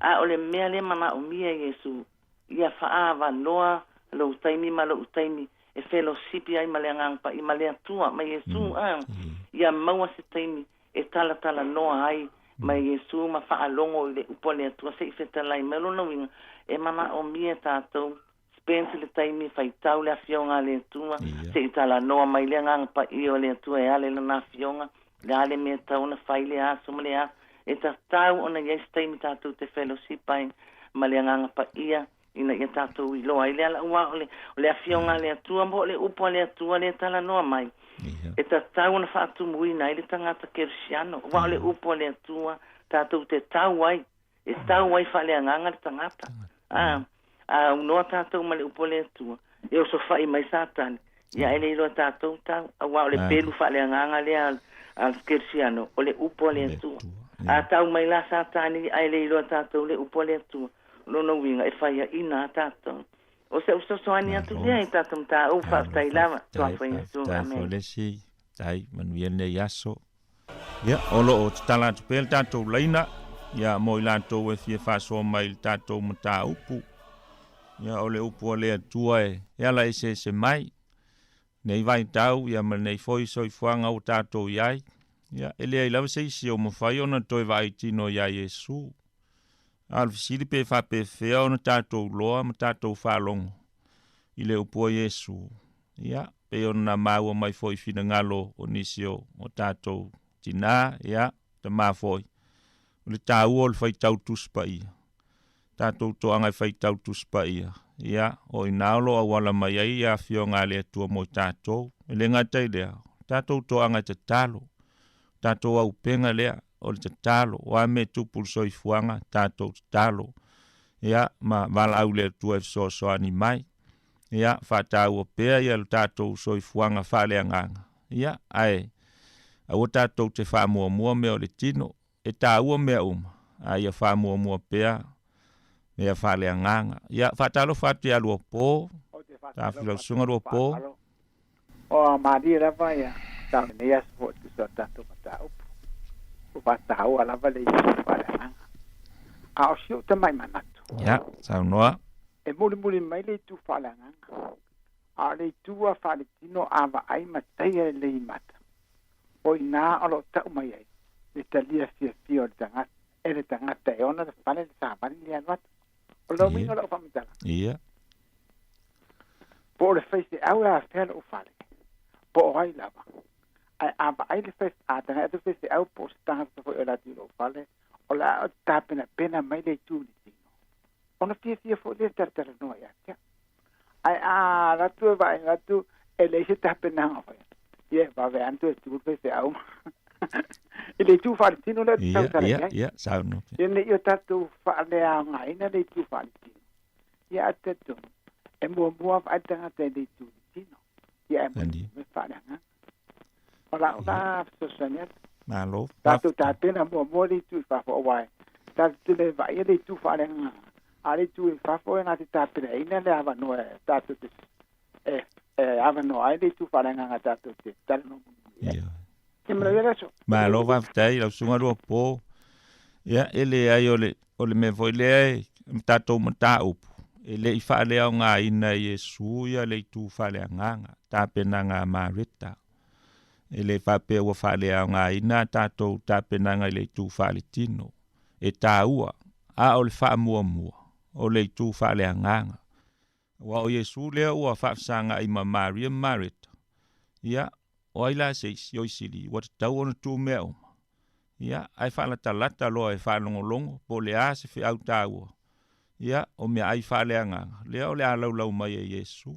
a o le mea lea manaomia e Iesu, ia faaavanoa lou taimi ma lo'u taimi e felosipi ai ma le Agaga Paia ma le Atua, ma Iesu, a ia maua se taimi e talatalanoa ai ma Iesu ma faalogo i le upu a le Atua se i fetalai mai. O lona uiga, e manaomia e tatou spend le taimi faitau le Afioga a le Atua, se i talanoa mai le Agaga Paia o le Atua e ala i Lana Afioga, le a le mea e tatau ona fai le aso ma le aso. E tatau ona i ai se taimi tatou te fellowship ai ma le Agaga Paia ina ia tatou iloa ai le ala, aua o le, o le Afioga a le Atua po o le Upu a le Atua lea e talanoa mai, e tatau ona faatumuina ai le tagata kerisiano, aua o le Upu a le Atua tatou te tau ai E tau ai faaleagaga le tagata. A, a aunoa tatou ma le upu a le Atua, e osofai mai Satani, ia e le iloa tatou tau, auā o le pelu faaleagaga lea a le kerisiano, o le upu a le Atua. A tau mai la Satani, ae le iloa tatou le upu a le Atua, o lona uiga e faiaina a tatou. O se fesoasoani atu lea i tatou mataupu, faafetai lava, Tuafa Iesu. Amene. Faafetai, manuia lenei aso. Ia, o lo o tatala atu pea le tatou laina, ia, mo i latou e fia faasoa mai i le tatou mataupu. Ia, o le upu a le Atua e, e ala eseese mai. Nei vaitau, ia, ma lenei foi soifuaga ua tatou i ai, ia, e leai lava se isi o mafai ona toe vaai tino iā Iesu. A o le fesili pe faapefea ona tatou loa ma tatou faalogo i le upu a Iesu. Ia, pei ona maua mai foi i finagalo o nisi o, o tatou tinā, ia, tamā foi, o le taua o le faitau Tusi Paia. Tatou toaga e faitau Tusi Paia, ia, o i ina o lo o auala mai ai ia Afioga a le Atua mo i tatou. E le gata i lea, o tatou toaga e tatalo, o tatou auupega lea, o le tatalo, o a mea e tupu i le soifuaga, tatou tatalo, ia, ma valaau i le Atua e fesoasoani mai. Ia, faataua pea ia lo tatou soifuaga faaleagaga, ia, ae aua tatou te faamuamua mea o le tino, e taua mea uma, a ia faamuamua pea mea faaleagaga. Ia, faatalofa atu ia Luapo, Tafilausuga Luapo. O malie lava ia tau lenei aso foi tusa o tatou mataupu. Ua faataua lava le itu faaleagaga. A o si ou tamai manatu. Ia, saunoa. E mulimuli mai le itu faaleagaga, a o le itu lava faaletino a vaai ma taia lelei i mata, o i ina o lo o tau mai ai le talia fiafia o le tagata, e le tagata e ona le fale le savali le alu atu. O le uiga o lau faamatalaga. Ia. Po o le faifeau e afea lou fale, po o ai lava, ae a vaai le fai, a tagai atu le faifeau po o se tagata foi o alu atu i lou fale, o le a tapenapena mai le itu i le tino. Ona fiafia foi lea e talatalanoa ia te au. Ae a alu atu e vaai atu e leai se tapenaga foi, ia e vave lava ona toe tu le faifeau i le itu faaletino lea ou te tautala i ai. Ia, saunoa. Ia ne i o tatou faaleaogaina le itu faaletino. Ia ae talitonu, e muamua vaai le tagata i le itu i le tino. Ia ae mulimuli faaleagaga. O lau la fesoasoani atu. Malo. Tatou tapena muamua le itu i fafo aua e tatou te le vaaia le itu faaleagaga, a o le itu i fafo e na te tapenaina le avanoa e tatou te e avanoa ai le itu faaleagaga tatou te talanoa mulimuli ai. Ia manuia le aso. Malo faafetai lau susuga Luapo. Ia, e leai o le, o le mea foi lea e tatou mataupu, e le i faaleaogaina e Iesu ia le itu faaleagaga, tapenaga a Mareta. E le faapea ua faaleaogaina a tatou tapenaga i le itu faaletino. E taua, a o le faamuamua, o le itu faaleagaga. Aua o Iesu lea ua faafesagai ma Maria ma Mareta, ia, o ai la se isi o isili ua tatau ona tu mea uma? Ia, ae faalatalata loa e faalogologo po o le a se feau taua, ia, o meaai faaleagaga, lea o le a laulau mai e Iesu.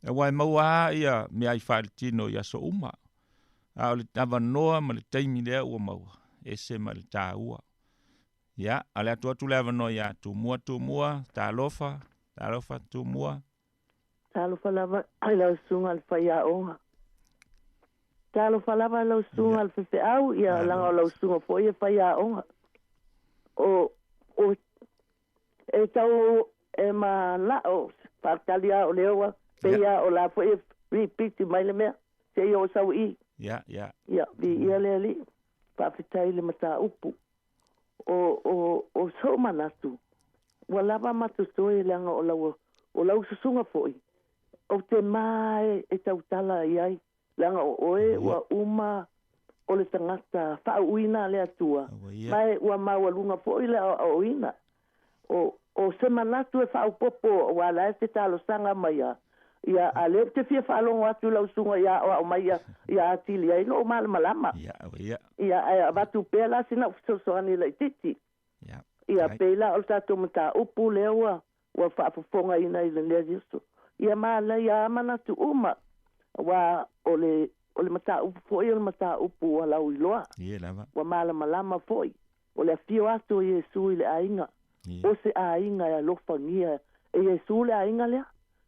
Aua e maua lava ia meaai faaletino i aso uma, a o le avanoa ma le taimi lea ua maua, ese ma le taua. Ia, a o le atu atu le avanoa ia Tumua, Tumua, talofa, talofa Tumua. Talofa lava i lau susuga i le faiaoga. Talofa lava i lau susuga i le fefeau, ia leaga o lau susuga foi e faiaoga. O, o, e tau e manao faatali lava o lea ua pei lava o la foi e repeat mai le mea seia oo sau i i. Ia, ia. Ia, viia le Alii. Faafetai i le mataupu. O, o, o sou manatu, ua lava ma totoe leaga o lau, o lau susuga foi, ou te ma e, e tautala i ai, leaga o oe ua uma o le tagata faauuina a le Atua, ma e ua maualuga foi le aoaoina. O, o se manatu e faaopoopo aua la e te talosaga mai a, ia, a lea ou te fia faalogo atu i lau susuga ia aoao mai ia, ia atili ai lou malamalama. Ia, ia. Ia, ae avatu pea la sina fesoasoani laitiiti. Ia. Ia, pei la o le tatou mataupu lea ua, ua faafofogaina i lenei aso. Ia manaia a manatu uma, aua o le, o le mataupu foi o le mataupu ua lauiloa. Ia lava. Ua malamalama foi. O le afio atu o Iesu i le aiga, o se aiga e alofagia e Iesu le aiga lea.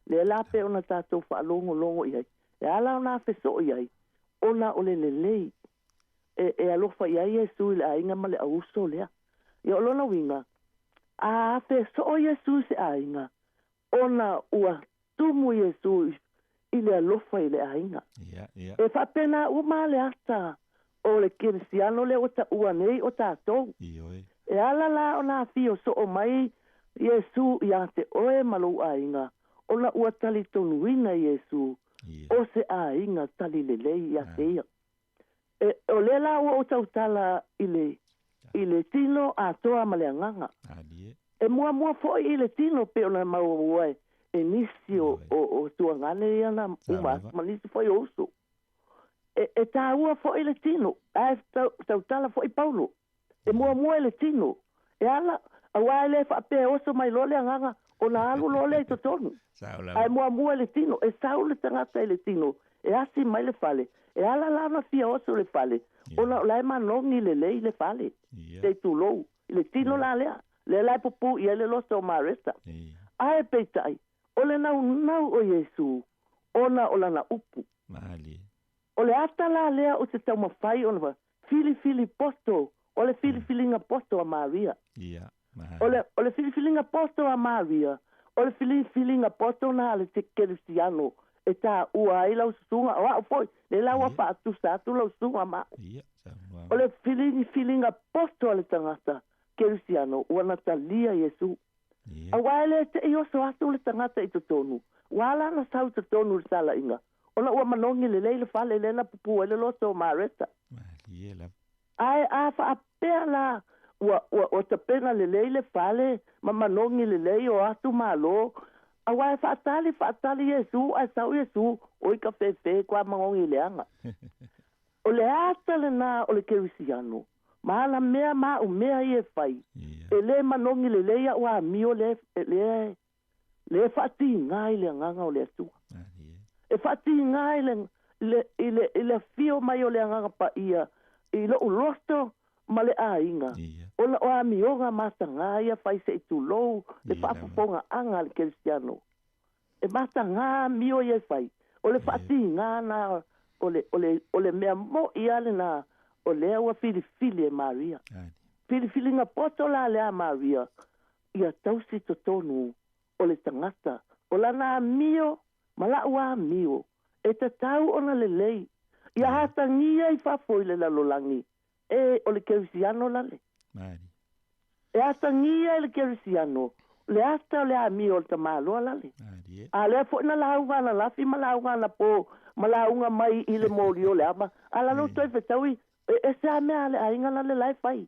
Lea la pei ona tatou faalogologo i ai, e ala ona afesoo i ai, ona o le lelei e, e alofa i ai Iesu i le aiga ma le auuso lea. Ia o lona uiga, a afesoo Iesu i se aiga, ona ua tumu Iesu i le alofa i le aiga. E faapena uma le ata o le kerisiano lea ua taua nei o tatou. E ala la ona afio soo mai Iesu ia te oe ma lou aiga, ona ua talitonuina Iesu o se aiga talilelei ia te ia. E, o lea la ua ou tautala i le, i le tino atoa ma le agaga. E muamua foi i le tino pei ona maua e nisi o, o, o tuagane ia na uma atu ma nisi foi o uso. E, e tāua foi le tino, ae tautala foi Paulo. E muamua i le tino, e ala, aua e le faapea e oso mai loa le agaga, ona alu loa lea i totonu. Ae muamua i le tino, e sau le tagata i le tino, e asi mai le fale, e ala la ona fia oso le fale, ona o la e manogi lelei le fale, se i tulou, i le tino la lea, lea la e pupū i ai le loto o Mareta. Ae peitai, o le naunau o Iesu, ona o lana upu. O le ata la lea o te taumafai ona filifili poto, o le filifiliga poto a Maria. O le, o le filifiliga poto a Maria, o le filifiliga poto na a le kerisiano e taua ai lau susuga, o au foi, lea la ua faatusa atu lau susuga ma au. O le filifiliga poto a le tagata kerisiano ua na talia Iesu. Aua e le te i oso atu le tagata i totonu, ua ala ona sau i totonu i le talaiga, ona ua manogi lelei le fale lea na pupū ai le loto o Mareta. Ae a faapea la ua, ua, ua tapena lelei le fale ma manogi lelei o atu malo, aua e faatali, faatali Iesu, ae sau Iesu, oi ka fefe kua manogi leaga. O le ata lena o le kerisiano, ma ana mea ma au mea ia e fai, e le manogi lelei a'u amio lea, lea, lea e faatiga i le Agaga o le Atua. E faatiga i le, le, i le, i le afio mai o le Agaga Paia i lo'u loto ma le aiga, ona o amioga mataga ia fai se i tulou le faafofogaaga a le kerisiano. E mataga amio ia e fai, o le faatiga na o le, o le, o le mea mo'i a lena o lea ua filifili e Maria. Filifiliga poto la lea a Maria, ia tausi totonu o le tagata, o lana amio ma la'u amio, e tatau ona lelei, Ia atagia i fafo i le lalolagi e o le kerisiano lale. E atagia i le kerisiano le ata o le amio o le tamāloa lale. A lea fo'i na lauga ananafi ma lauga anapō ma lauga mai i le moli o le ava. A lalo toe fetaui e ese a mea a le aiga lale la e fai.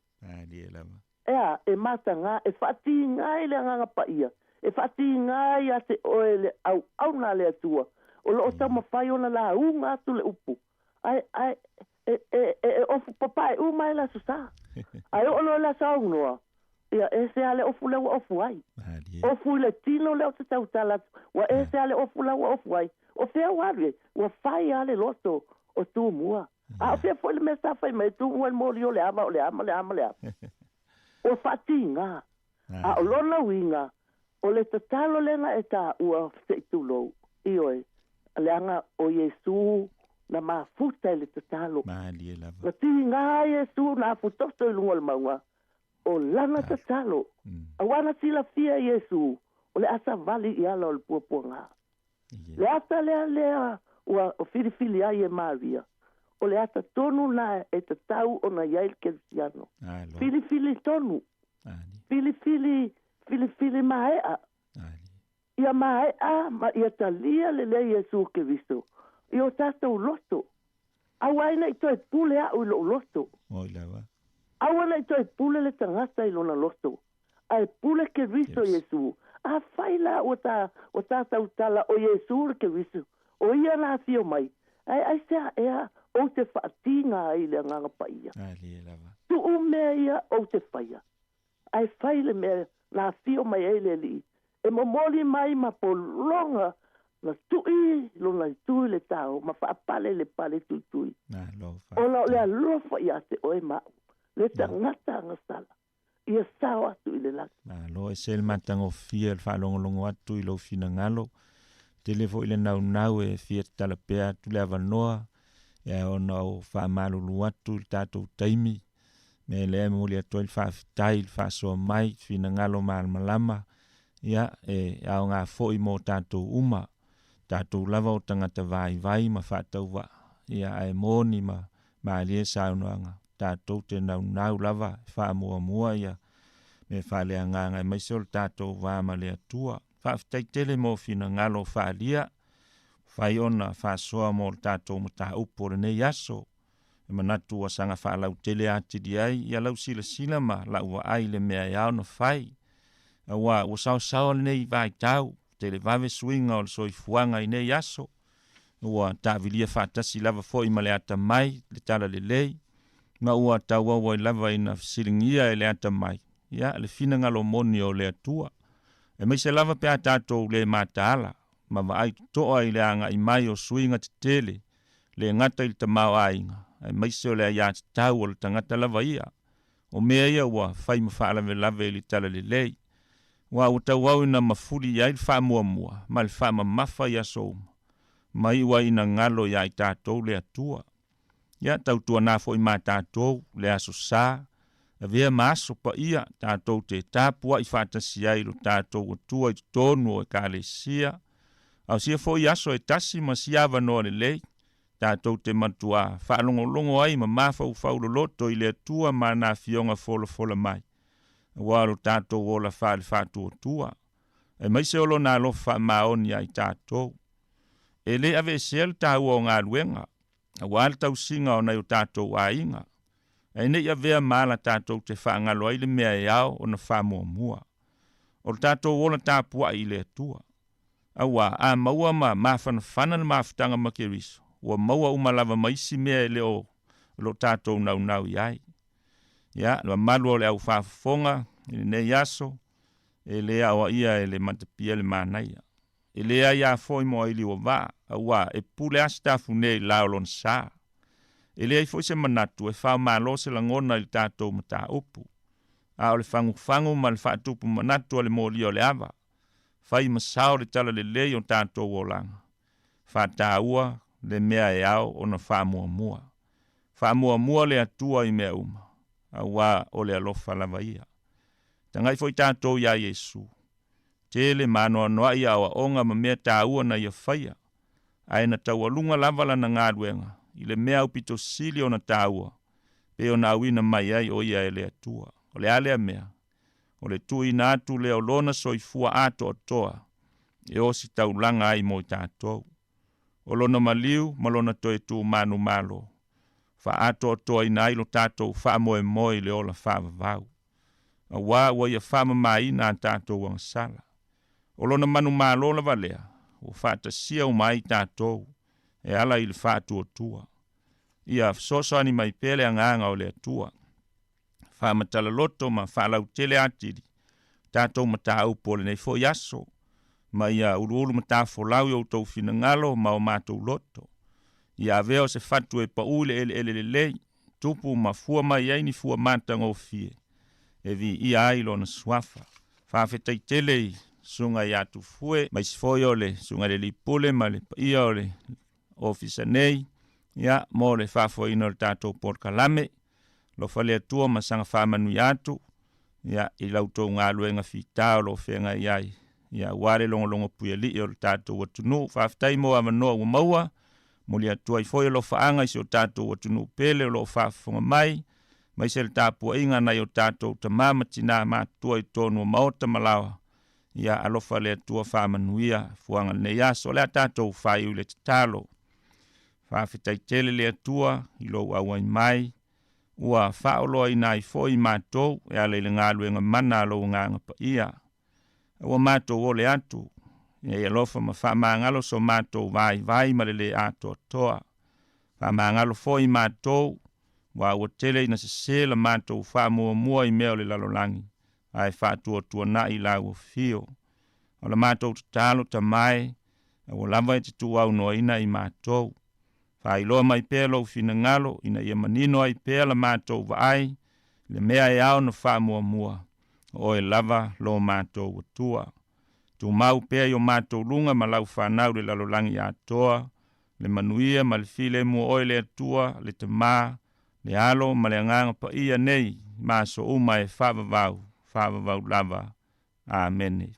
Ea, e matagā, e faatigā i le Agaga Paia, e faatigā ia te oe le auauna a le Atua, o loo taumafai ona lauga atu le upu, ae, ae, e, e, e, e ofu papae uma ai le Aso Sa. Ae oo loa i le Aso Aunoa, ia, ese lava le ofu lea ua ofu ai. Ofu i le tino lea ou te tautala atu, ua ese lava le ofu la ua ofu ai. O fea ua alu i ai? Ua fai lava le loto o Tumua. A o fea foi le mea sa fai mai ai Tumua i le moli o le ava, o le a ma le a ma le a. Ua faatigā. A o lona uiga, o le tatalo lea na e taua se i tulou, ioe, leaga o Iesu na mafuta i le tatalo. Malie lava. Na tigā Iesu na afutoto i luga o le mauga, o lana tatalo, auā na silafia e Iesu, o le a savali i ala o le puapuaga. Le ata lea lea ua filifili ai e Maria, o le ata tonu na e tatau ona i ai le kerisiano. Filifili tonu. Filifili, filifili maea. Ia maea ma ia talia lelei Iesu Keriso i o tatou loto. Aua ai nei toe pule a'u i lo'u loto. Aua nei toe pule le tagata i lona loto, ae pule Keriso Iesu. Afai la ua ta, ua ta tautala o Iesu le Keriso, o ia na afio mai, ae aisea ea ou te faatīgā ai i le Agaga Paia? Tuu mea ia ou te faia, ae fai le mea na afio mai ai le Alii, e momoli mai ma pologa na tui lona itu i le tao ma faapale le pale tuitui. Ona o le alofa ia te oe ma a'u, le tagata agasala, ia sao atu i le lagi. Malo, ese le matagofie o le faalogologo atu i lou finagalo. Tele foi le naunau e fia tatala pea atu le avanoa, ia ona o faamalulu atu i le tatou taimi. Mea lea e momoli atu ai le faafetai i le faasoa mai, finagalo malamalama, ia e aoga foi mo tatou uma, tatou lava o tagata vaivai ma faatauvaa, ia ae moni ma malie saunoaga, tatou te naunau lava e faamuamua ia mea faaleagaga aemaise o le tatou va ma le Atua. Faafetai tele mo finagalo faaalia, fai ona faasoa mo le tatou mataupu o lenei aso. E manatu ua saga faalautele atili ai ia lau silasila ma lau vaai i le mea e ao ona fai. Auā ua saosaoa lenei vaitau, televave suiga o le soifuaga i nei aso. Ua taavilia faatasi lava foi ma le atamai le talalelei, ma ua tauau ai lava ina fesiligia e le atamai, ia, le finagalo moni o le Atua. Aemaise lava pe a tatou le mataala ma vaai totoa i le agai mai o suiga tetele, le gata i le tamaoaiga, aemaise o le aiatatau o le tagata lava ia. O mea ia ua fai ma faalavelave i le talalelei, aua ua tauau ina mafuli i ai le faamuamua ma le faamamafa i aso uma, ma iu ai ina galo ia i tatou le Atua. Ia, tautuana foi ma tatou le Aso Sa, avea ma aso paia tatou te tapua'i faatasi ai lo tatou Atua i totonu o Ekalesia, a o sia foi aso e tasi ma sia avanoa lelei, tatou te matuā faalogologo ai ma mafaufau loloto i le Atua ma ana afioga folafola mai, auā lo tatou ola faale-faatuatua, aemaise o Lona alofa faamaoni ia i tatou. E le aveesea le taua o galuega, auā le tausiga o nai o tatou aiga, ae ne i avea ma ala tatou te faagalo ai le mea e ao ona faamuamua, o le tatou ola tapuai i le Atua. Auā, a maua ma mafanafana le mafutaga ma Keriso, ua maua uma lava ma isi mea e le o lo tatou naunau i ai. Ia, le mamalu o le au faafofoga i lenei aso, e le aoaia e le matapia le manaia. E leai a foi mo ailiu o vaa, auā, e pule a se tafunē i la o lona sa. E leai foi se manatu e faomalo se lagona i le tatou mataupu, a o le fagufagu ma le faatupu manatu a le molia o le ava, fai ma sao le talalelei o tatou olaga, faataua le mea e ao ona faamuamua. Faamuamua le Atua i mea uma, auā o le alofa lava ia. Tagai foi tatou iā Iesu. Tele ma anoanoai aoaoga ma mea taua na ia faia, ae na taualuga lava lana galuega i le mea aupito sili ona taua, pei ona auina mai ai o ia e le Atua. O le a lea mea? O le tuuina atu lea o lona soifua atoatoa e ositaulaga ai mo i tatou. O lona maliu ma lona toe tumanumalo, faaatoatoaina ai lo tatou faamoemoe i le ola faavavau. Auā ua ia faamamāina a tatou agasala. O lona manumalo lava lea, ua faatasia uma ai tatou e ala i le faatuatua. Ia fesoasoani mai pea le agaga o le Atua. Faamatala ma faalautele atili tatou mataupu o lenei foi aso, ma ia uluulu matafolau i outou finagalo ma o matou loto. Ia avea o se fatu e paū i le eleele lelei, tupu ma fua mai ai ni fua matagofie, e viia ai lona suafa. Faafetai tele i susuga ia Tufue, ma isi foi o le susuga i le alii pule ma le paia o le ofisa nei, ia, mo le faafoeina o le tatou polokalame. Alofa le Atua ma saga faamanuia atu, ia, i la outou galuega fitā o lo o feagai ai, ia, auā le logologo puialii o le tatou atunuu. Faafetai mo avanoa ua maua, momoli atu ai foi alofaaga i si o tatou atunuu pele o lo o faafofoga mai, aemaise le tapuaiga nai o tatou tamā ma tinā matutua i totonu o maota ma laoa. Ia alofa le Atua faamanuia fuaga lenei aso. O le a tatou faaiu i le tatalo. Faafetai tele le Atua i lou auai mai, ua faaoloaina ai foi matou e ala i le galuega mana a lou agaga paia. Ua matou ole atu, ina ia alofa ma faamagalo so matou vaivai ma le lē atoatoa. Faamagalo foi matou, ua ua tele ina sesē la matou faamuamua i mea o le lalolagi, ae faatuatuana'i lau afio. O la matou tatalo Tama e, aua lava e te tuuaunoaina i matou. Faailoa mai pea lou finagalo, ina ia manino ai pea la matou vaai i le mea e ao ona faamuamua, o oe lava lo matou Atua. Tumau pea i o matou luga ma lau fanau le lalolagi atoa, le manuia ma le filemu o oe le Atua, le Tamā, le Alo ma le Agaga Paia nei ma aso uma e faavavau, faavavau lava. Amene.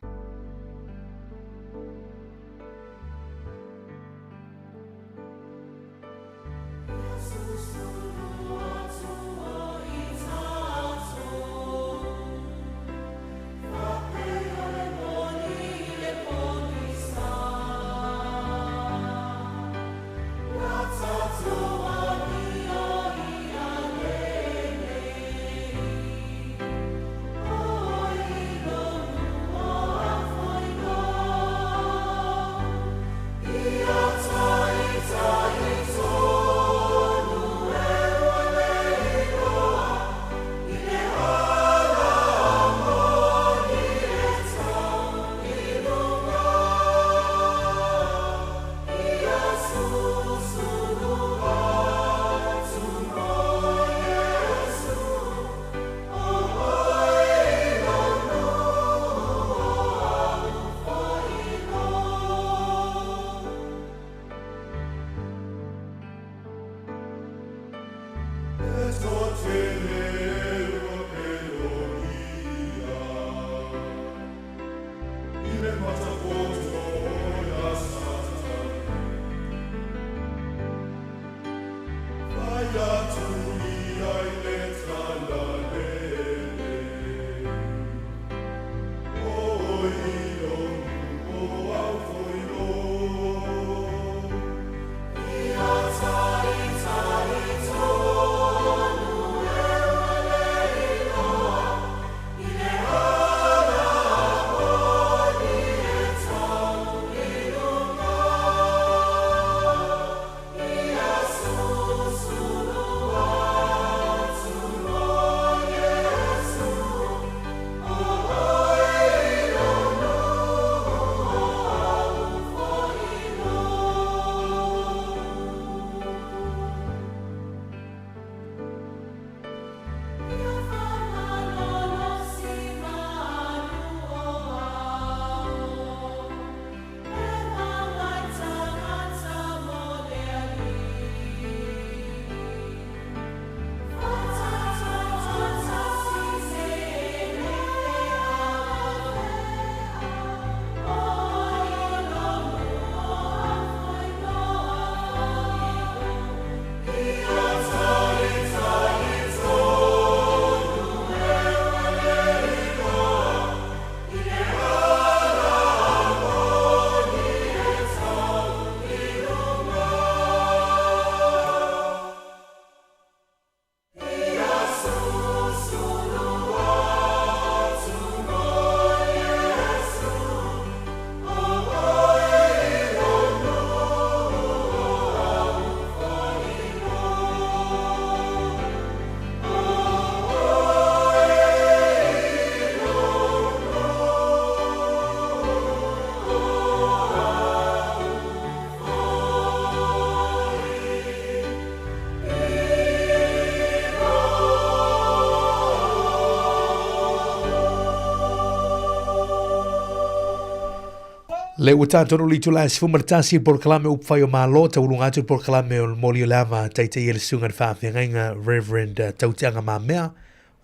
Le ua tatou le itula e 11 i le polokalame Upufai o Malo, tauuluga atu le polokalame o le moli o le ava taitaia le susuga i le faafeagaiga Reverend Tautiaga Mamea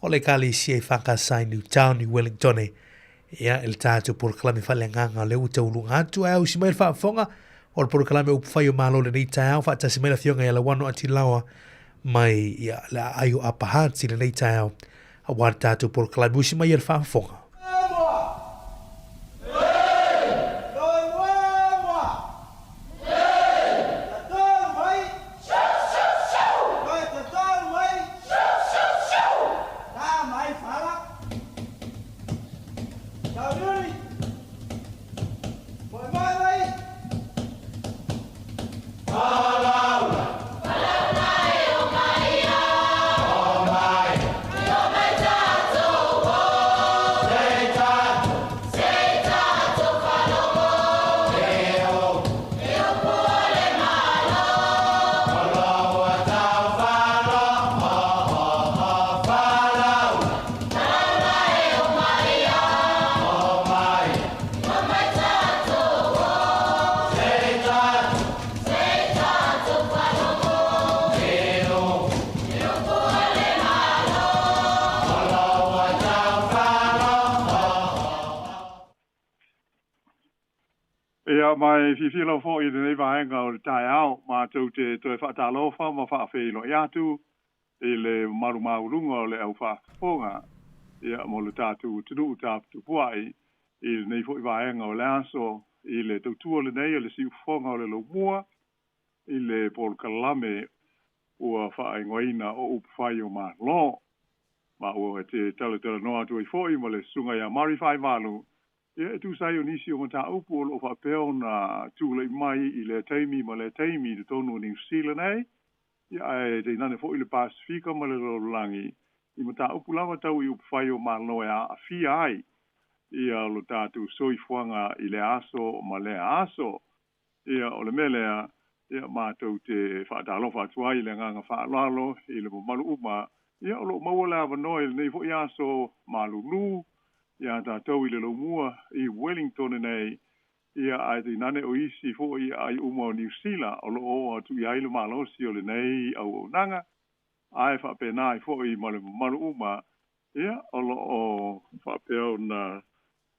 o le Ekalesia i Whakasai New Town i Wellington. Ia, i le tatou polokalame faaleagaga o lea ua tauuluga atu ae ausi mai le faafofoga o le polokalame Upufai o Malo lenei taeao faatasi mai le afioga ia Lauano Atilaoa mai ia, le aai o Upper Hutt i lenei taeao aua le tatou polokalame usi mai le faafofoga. Ia ma e fiafia lava foi i lenei vaega o le taeao matou te toe faatalofa ma faafeiloai atu i le mamalu maualuga o le au faafofoga ia mo le tatou atunuu taputapuai i lenei foi vaega o le aso i le tautua lenei o le siufofoga o le laumua i le polokalame ua faaigoaina o Upufai o Malo. Ma ua te talatalanoa atu ai foi ma le susuga ia Mari Faivalu ia e tusa ai o nisi o mataupu o loo faapea ona tulai mai i lea taimi ma lea taimi i totonu o Niu Sila nei, ia ae tainane foi le Pasefika ma le lalolagi i mataupu lava tau i upufai o Malo e aafia ai ia lo tatou soifuaga i lea aso ma lea aso. Ia o le mea lea, ia matou te faatalofa atu ai i le agaga faaaloalo i le mamalu uma, ia o lo o maua le avanoa i lenei foi aso malulu iā tatou i le laumua i Wellington nei, ia ae tainane o isi foi aai uma o Niu Sila o lo o oo atu i ai le malosi o lenei auaunaga, ae faapena ai foi ma le mamalu uma, ia o lo o faapea ona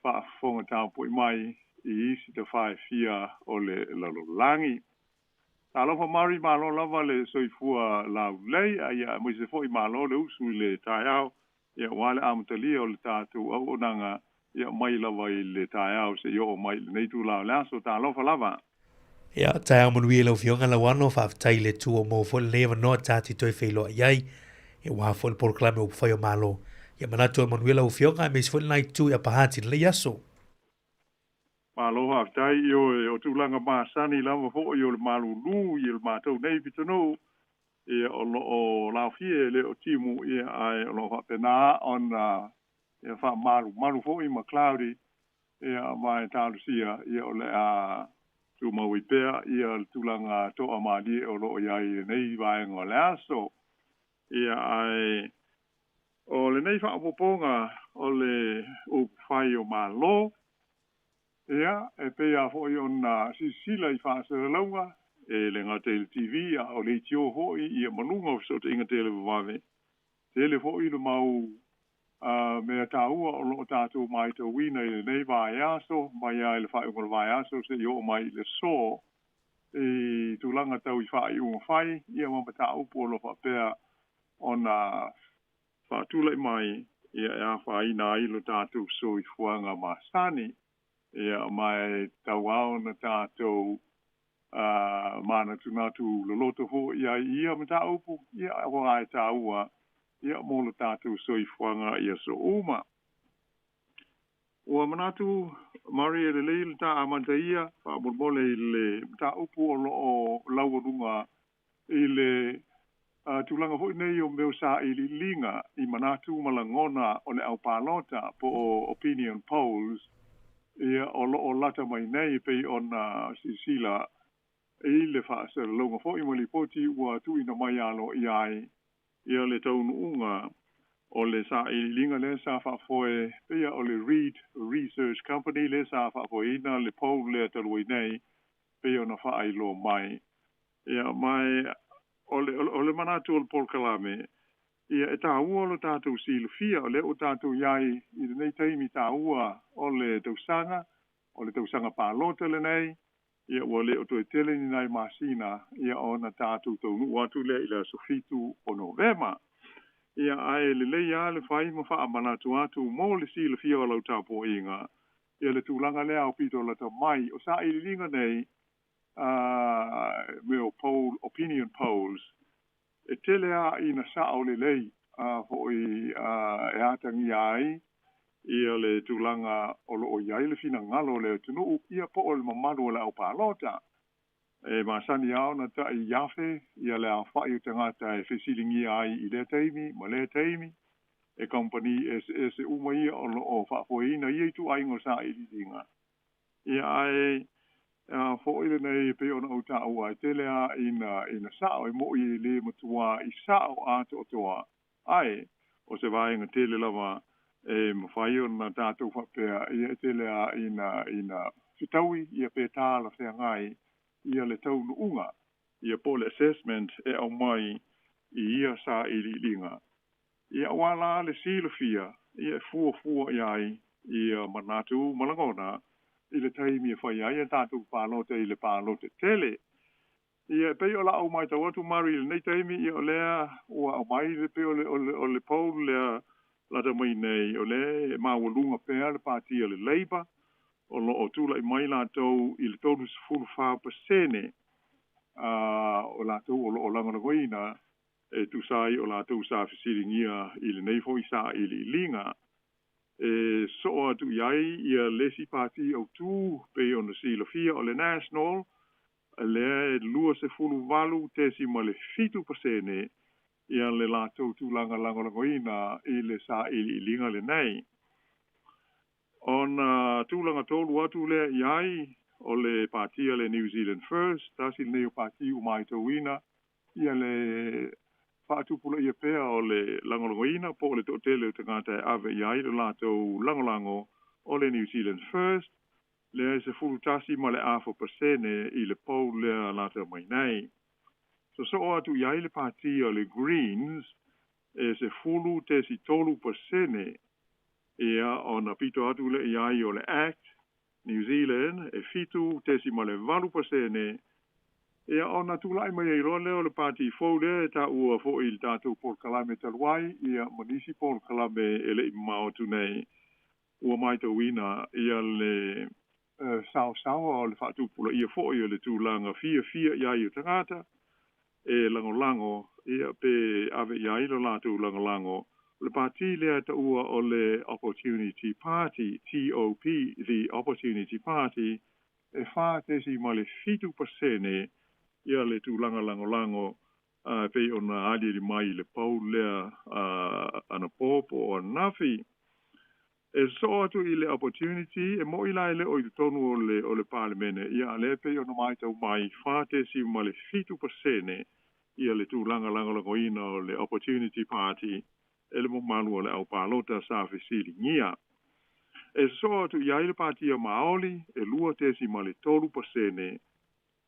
faafofoga tapuai mai i isi tafa e fia o le lalolagi. Talofa Mari, malo lava le soifua laulelei, ia aemaise foi malo le usu i le taeao, ia aua le amatalia o le tatou auaunaga, ia mai lava i le taeao seia oo mai i lenei itula o le aso. Talofa lava. Ia, taeao manuia i lau Afioga Lauano, faafetai i le Atua ua maua foi lenei avanoa ta te toe feiloai ai, ia aua foi le polokalame o Upufai o Malo. Ia manatu e manuia lau Afioga aemaise foi lena itu i Upper Hutt i lenei aso. Malo faafetai, ioe, o tulaga masani lava foi o le malulu i le matou nei pitonuu, ia o lo o laofie e le o timu, ia ae o lo o faapena ona ia faamalumalu foi ma cloudy, ia ma e talosia ia o le a tumau ai pea ia le tulaga toamalie o lo o i ai i lenei vaega o le aso. Ia ae o lenei faaopoopoga o le upufai o Malo, ia e pei lava foi ona silasila i faasalalauga, e le gata i le TV a o leitio foi ia ma luga o fesootaiga televavave, tele foi le mau mea taua o lo o tatou matauina i lenei vaiaso, mai lava i le faaiuga o le vaiaso seia oo mai i le aso, i tulaga tau i faaiuga fai, ia ma mataupu o lo o faapea ona faatulai mai, ia e afaina ai lo tatou soifuaga masani. Ia ma e tatau lava ona tatou manatunatu loloto foi i ai i ia mataupu, ia aua e taua ia mo lo tatou soifuaga i aso uma. Ua manatu Mari e lelei le ta amata ia faamolemole i le mataupu o lo o laualuga i le tulaga foi nei o mea o sailiiliga i manatu ma lagona o le au palota po o opinion polls, ia o lo o lata mai nei e pei ona silasila i le faasalalauga foi ma lipoti ua tuuina mai aloaia ai ia le taunuuga O le saʻiliʻiliga lea sa faafoe peia o le Reid Research Company lea sa faafoeina le poll lea talu ai nei pei ona faailoa mai. Ia ma o le manatu o le polokalame, ia e tāua lo tātou silafia o lea ua tātou i ai i lenei taimi tāua o le tausaga, o le tausaga palota lenei, ia ua le o toe tele ni nai masina ia ona tātou taunuu atu lea i le aso 7 o Novema. Ia ae lelei lava le fai ma faamanatu atu mo le silafia o lau tapuaiga ia le tulaga lea aupito lata mai o saʻiliʻiliga nei mea o poll, opinion polls, e tele lava ina sao lelei foi e atagia ai ia le tulaga o loo i ai le finagalo o le atunuu ia po o le mamalu o le aupalota. E masani lava ona tai afe ia le aofaʻi o tagata e fesiligia ai i lea taimi ma lea taimi e kamupani eseese uma ia o loo faafoeina ia ituaiga o saʻiliʻiliga. Ia ae foʻi lenei pei ona ou taua e tele lava ina sao e moʻi e lē matuā i sao atoatoa ae o se vaega tele lava e mafai ona tatou faapea ia e tele lava ina fetaui ia pe talafeagai ia le taunuuga ia po o le assessment e aumai i ia saʻiliʻiliga. Ia auā la le silafia ia e fuafua i ai ia manatu ma lagona i le taimi e fai ai a tatou palota i le palota tele. Ia e pei o laʻau matau atu Mari i lenei taimi ia o lea ua aumai le pei o le poll lea lata mai nei o lea e maualuga pea le patia le Labour o loo tulaʻi mai latou i le 34% o latou o loo lagolagoina e tusa ai o latou sa fesiligia i lenei foʻi saʻiliʻiliga. E soo atu i ai ia le isi pati autū pei ona silafia o le National lea e 28.7% ia le latou tulaga lagolagoina i le saʻiliʻiliga lenei. Ona tulaga tolu atu lea i ai o le patia le New Zealand First, tasi lenei o pati ua matauina ia le faatupulaia pea o le lagolagoina po o le toatele o tagata e ave i ai le latou lagolago o le New Zealand First lea e 11.5% i le poll lea lata mai nei. Sosoo atu i ai le patia o le Greens e 10.3% ia ona pito atu lea i ai o le Act New Zealand e 7.8% ia ona tulaʻi mai ai loa lea o le pati fou lea e taua foʻi i le tatou polokalame talu ai ia ma nisi polokalame e leʻi mamao atu nei ua matauina ia le saosaoa o le faatupulaia foʻi o le tulaga fiafia i ai o tagata e lagolago ia pe ave i ai lo latou lagolago. O le pati lea taua o le Opportunity Party, TOP, the Opportunity Party, e 4.7% ia le tulaga lagolago pei ona aliali mai i le poll lea anapo po o ananafi. E sosoo atu i le Opportunity e moʻi la e le o i totonu o le Palemene ia a lea pei ona matau mai 4.7% ia le tulaga lagolagoina o le Opportunity Party e le mamalu o le aupalota sa fesiligia. E sosoo atu i ai le patia Maoli e 2.3%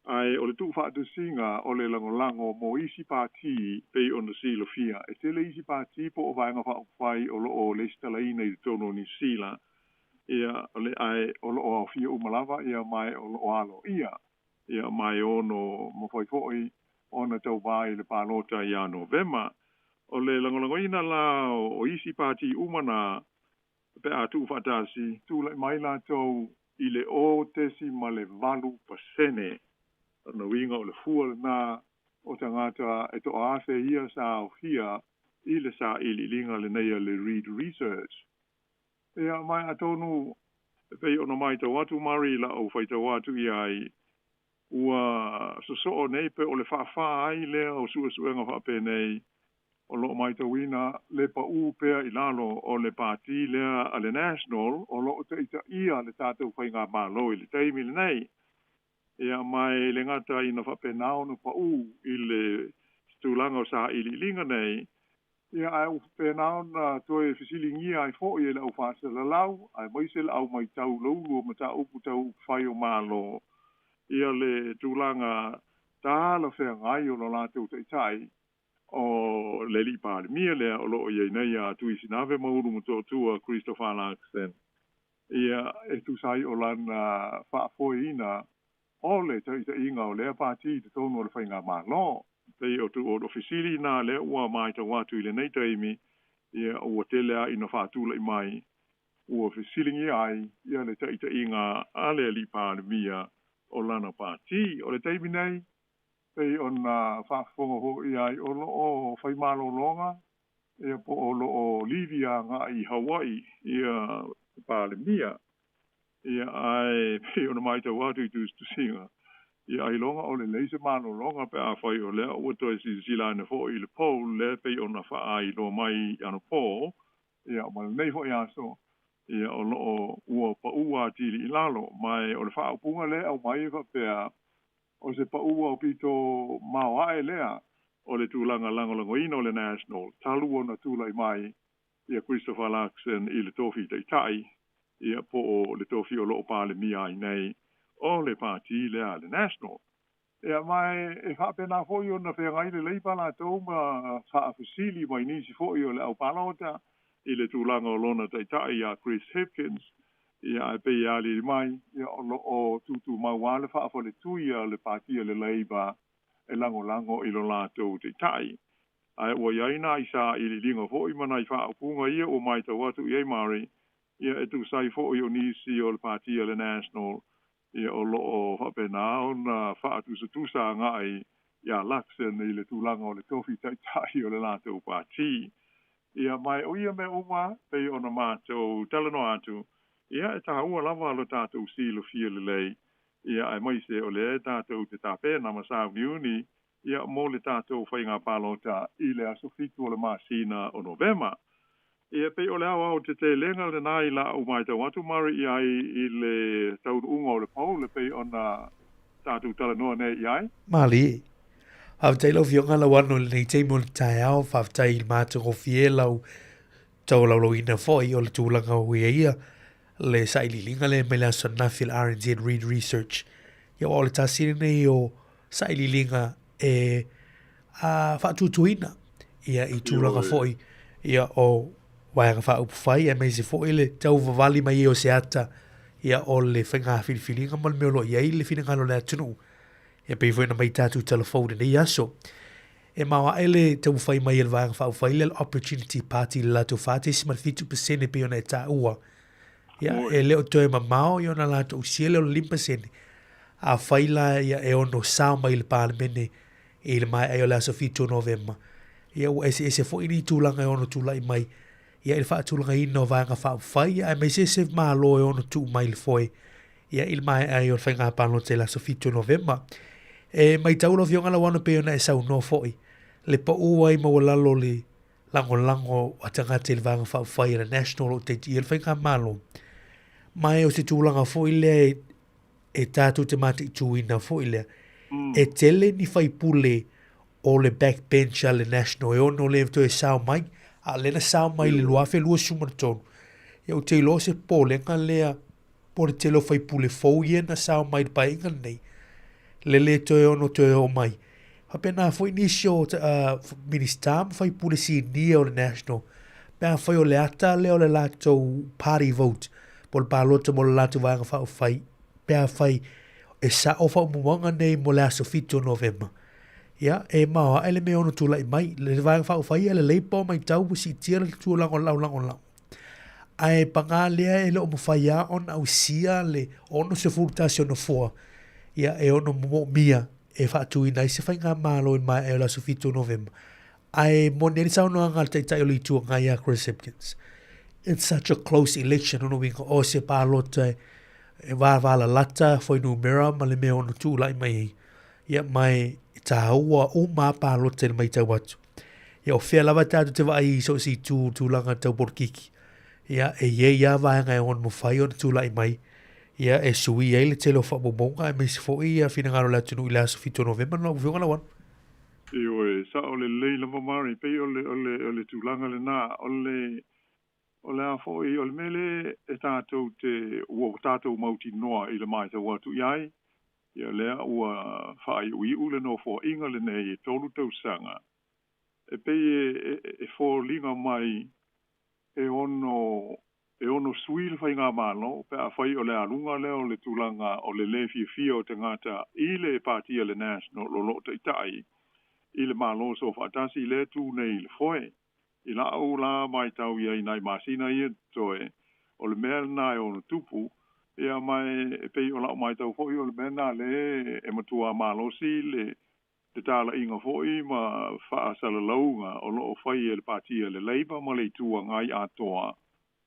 ae o le tuufaatasiga o le lagolago mo isi pati pei ona silafia e tele isi pati po o vaega faaupufai o loo lesitalaina i totonu o Nisila ia o le ae o loo aofia uma lava ia mae o loo aloaia ia mae ono mafai foʻi ona tauvā i le palota ia Novema. O le lagolagoina la o isi pati uma na pe a tuufaatasi tulaʻi mai latou i le 0.8%. O uiga o le fua lenā o tagata e toaafe ia sa aofia i le saʻiliʻiliga lenei a le Reid Research. Ia mai atonu e pei ona matau atu Mari laʻau faitau atu i ai ua sosoo nei pe o le faafā ai lea o suʻesuʻega faapenei o loo matauina le paʻū pea i lalo o le pati lea a le National o loo taʻitaʻia le tatou faigamālō i le taimi lenei. Ia mai le gata ina faapenā ona paʻū i le tulaga o saʻiliʻiliga nei Ia, ae ua faapena ona toe fesiligia ai foi e le au faasalalau, aemaise le au matau laulu o mataupu tau upufai o Malo, ia le tulaga talafeagai o lo latou taitai o le Alii Palemia lea o lo o i ai nei ia Tuisinave Maulu Motootua Christopher Luxon, ia, e tusa ai o lana faafoeina o le taitaiga o lea pati i totonu o le faigamalo. Pei o o fesili na lea ua matau atu i lenei taimi, ia, ua tele lava ina faatulai mai, ua fesiligia ai ia le taitaiga a le Alii Palemia o lana pati. O le taimi nei, pei ona faafofoga foi ai o lo o fai malologa, ia po o lo o livi agai i Hawaii ia Palemia. Ia, ae pei ona matau atu i tusitusiga, ia ailoga o lelei se malologa pe afai o lea ua toe silasila ane foi i le poll lea pei ona faailoa mai anapo, ia ma lenei foi aso, ia o lo o ua pau atili i lalo. Ma o le faaupuga lea e aumai e faapea, o se pau aupito maoae lea o le tulaga lagolagoina o le National talu ona tulai mai ia Christopher Luxon i le tofi taitai, ia po o le tofi o lo o Palemia ai nei o le pati lea a le National. Ia, ma e faapena foi ona feagai le Labour latou ma faafesili mai nisi foi o le au palota i le tulaga o lona taitai ia Chris Hipkins, ia ae pei e aliali mai, ia o lo o tutumau lava le faafaletui a le pati a le Labour e lagolago i lo latou taitai. Ae ua i ai nai sailiiliga foi ma nai faaupuga ia ua matau atu i ai Murray, ia e tusa ai foi o nisi o le pati a le National, ia o lo o faapena ona faatusatusa agai ia Luxon i le tulaga o le tofi taitai o le latou pati. Ia, ma o ia mea uma pei ona matou talanoa atu, ia e taua lava lo tatou silafia lelei, ia aemaise o lea tatou te tapena ma sauniuni ia mo le tatou faiga palota i le aso 7 o le masina o Novema. Ia pei o le aoaotetelega lena i lau matau atu Murray i ai i le taunuuga o le poll e pei ona tatou talanoa nei i ai. Malie. Faafetai lau Afioga Lauano i lenei taimi o le taeao, faafetai i le matagofie lau taulaulauina foi o le tulaga ua i ai ia le sailiiliga lea mai le aso ananafi le RNZ Reid Research. Ia aua o le tasi lenei o sailiiliga e a faatuatuina ia i tulaga foi ia o Vaega Faaupufai aemaise foi le tauvavali mai ai o se ata ia o le faiga filifiliga ma le mea o lo o i ai le finagalo o le atunuu. Ia pei foi ona mai tatou tala fou i lenei aso. E maoae le taumafai mai e le Vaega Faaupufai lea le Opportunity Party i le latou 4.7% pei ona e taua. Ia, e le o toe mamao ia ona latou usia lea o le 5%. Afai la ia e ono sao mai i le Palemene i le maea ai o le aso 7 o Novema, ia ua eseese foi ni tulaga e ono tulai mai ia i le faatulagaina o Vaega Faaupufai, ia aemaise se Malo e ono tuu mai i le foe ia i le maea ai o le faiga palota i le aso 7 o Novema. E matau lau Afioga Lauano pei ona e saunoa foi, le pau ai maualalo o le lagolago a tagata i le Vaega Faaupufai a le National o lo o taitaia le faigamalo. Ma e o se tulaga foi lea e, e tatou te mataituina foi lea. E tele ni faipule o le backbench a le National e ono le toe sao mai, a o lea na sao mai i le 2023. Ia ou te iloa o se popolega lea po o le tele o faipule fou ia na sao mai i le paeaiga lenei, le le toe ono toe oo mai. Faapena foi nisi o Minisita ma faipule sinia o le National, pe afai o le ata lea o le latou party vote, po o le palota mo le latou Vaega Faaupufai, pe afai e sao faamaumauga nei mo le aso 7 o Novema, ia, e maoae le mea e ono tulai mai. Le Vaega Faaupufai a le Labour matau ua siitia le tulaga o le laulagolago. Ae paga lea e le o mafai lava ona ausia le 61 o nofoa ia e ono moomia e faatuina ai se faigamalo i le maea o le aso 7 o Novema. Ae moni ai le saunoaga a le Taitai o le Itu Agai ia Chris Hipkins, It's such a close election, lona uiga o se palota e vavalalata fuainumera ma le mea e ono tulai mai ai. Ia ma e tāua uma a palota i le matau atu. Ia o fea lava tātou te vaai i so o se itu tulaga tau polokiki. Ia e i ai lava vaega e ono mafai ona tulai mai ia e sui ai le tele o faamaumauga aemaise foi ia finagalo o le atunuu i le aso 7 o Novema lau Afioga Lauano. Ioe, sa'o lelei lava Mari, pei o le, o le, o le tulaga lenā, o le, o le a foi, o le mea lea e tatou te, ua tatou mautinoa i le matau atu i ai, ia lea ua faaiuiu le nofoaiga lenei e 3 tausaga, e pei e, e, e foliga mai e ono e ono sui le faigamalo pe afai o le aluga lea o le tulaga o le lē fiafia o tagata i le pati a le National o loo taʻitaʻi i le Malo Soofaatasi lea tu nei i le foe. I la'u la matau i ai nai masina ia totoe, o le mea lenā e ono tupu, ia ma e pei o la'u matau fo'i o le mea lenā lē e matuā malosi le le talaiga foi ma faasalalauga o loo fai e le pati a le Labour ma le Itu Agai atoa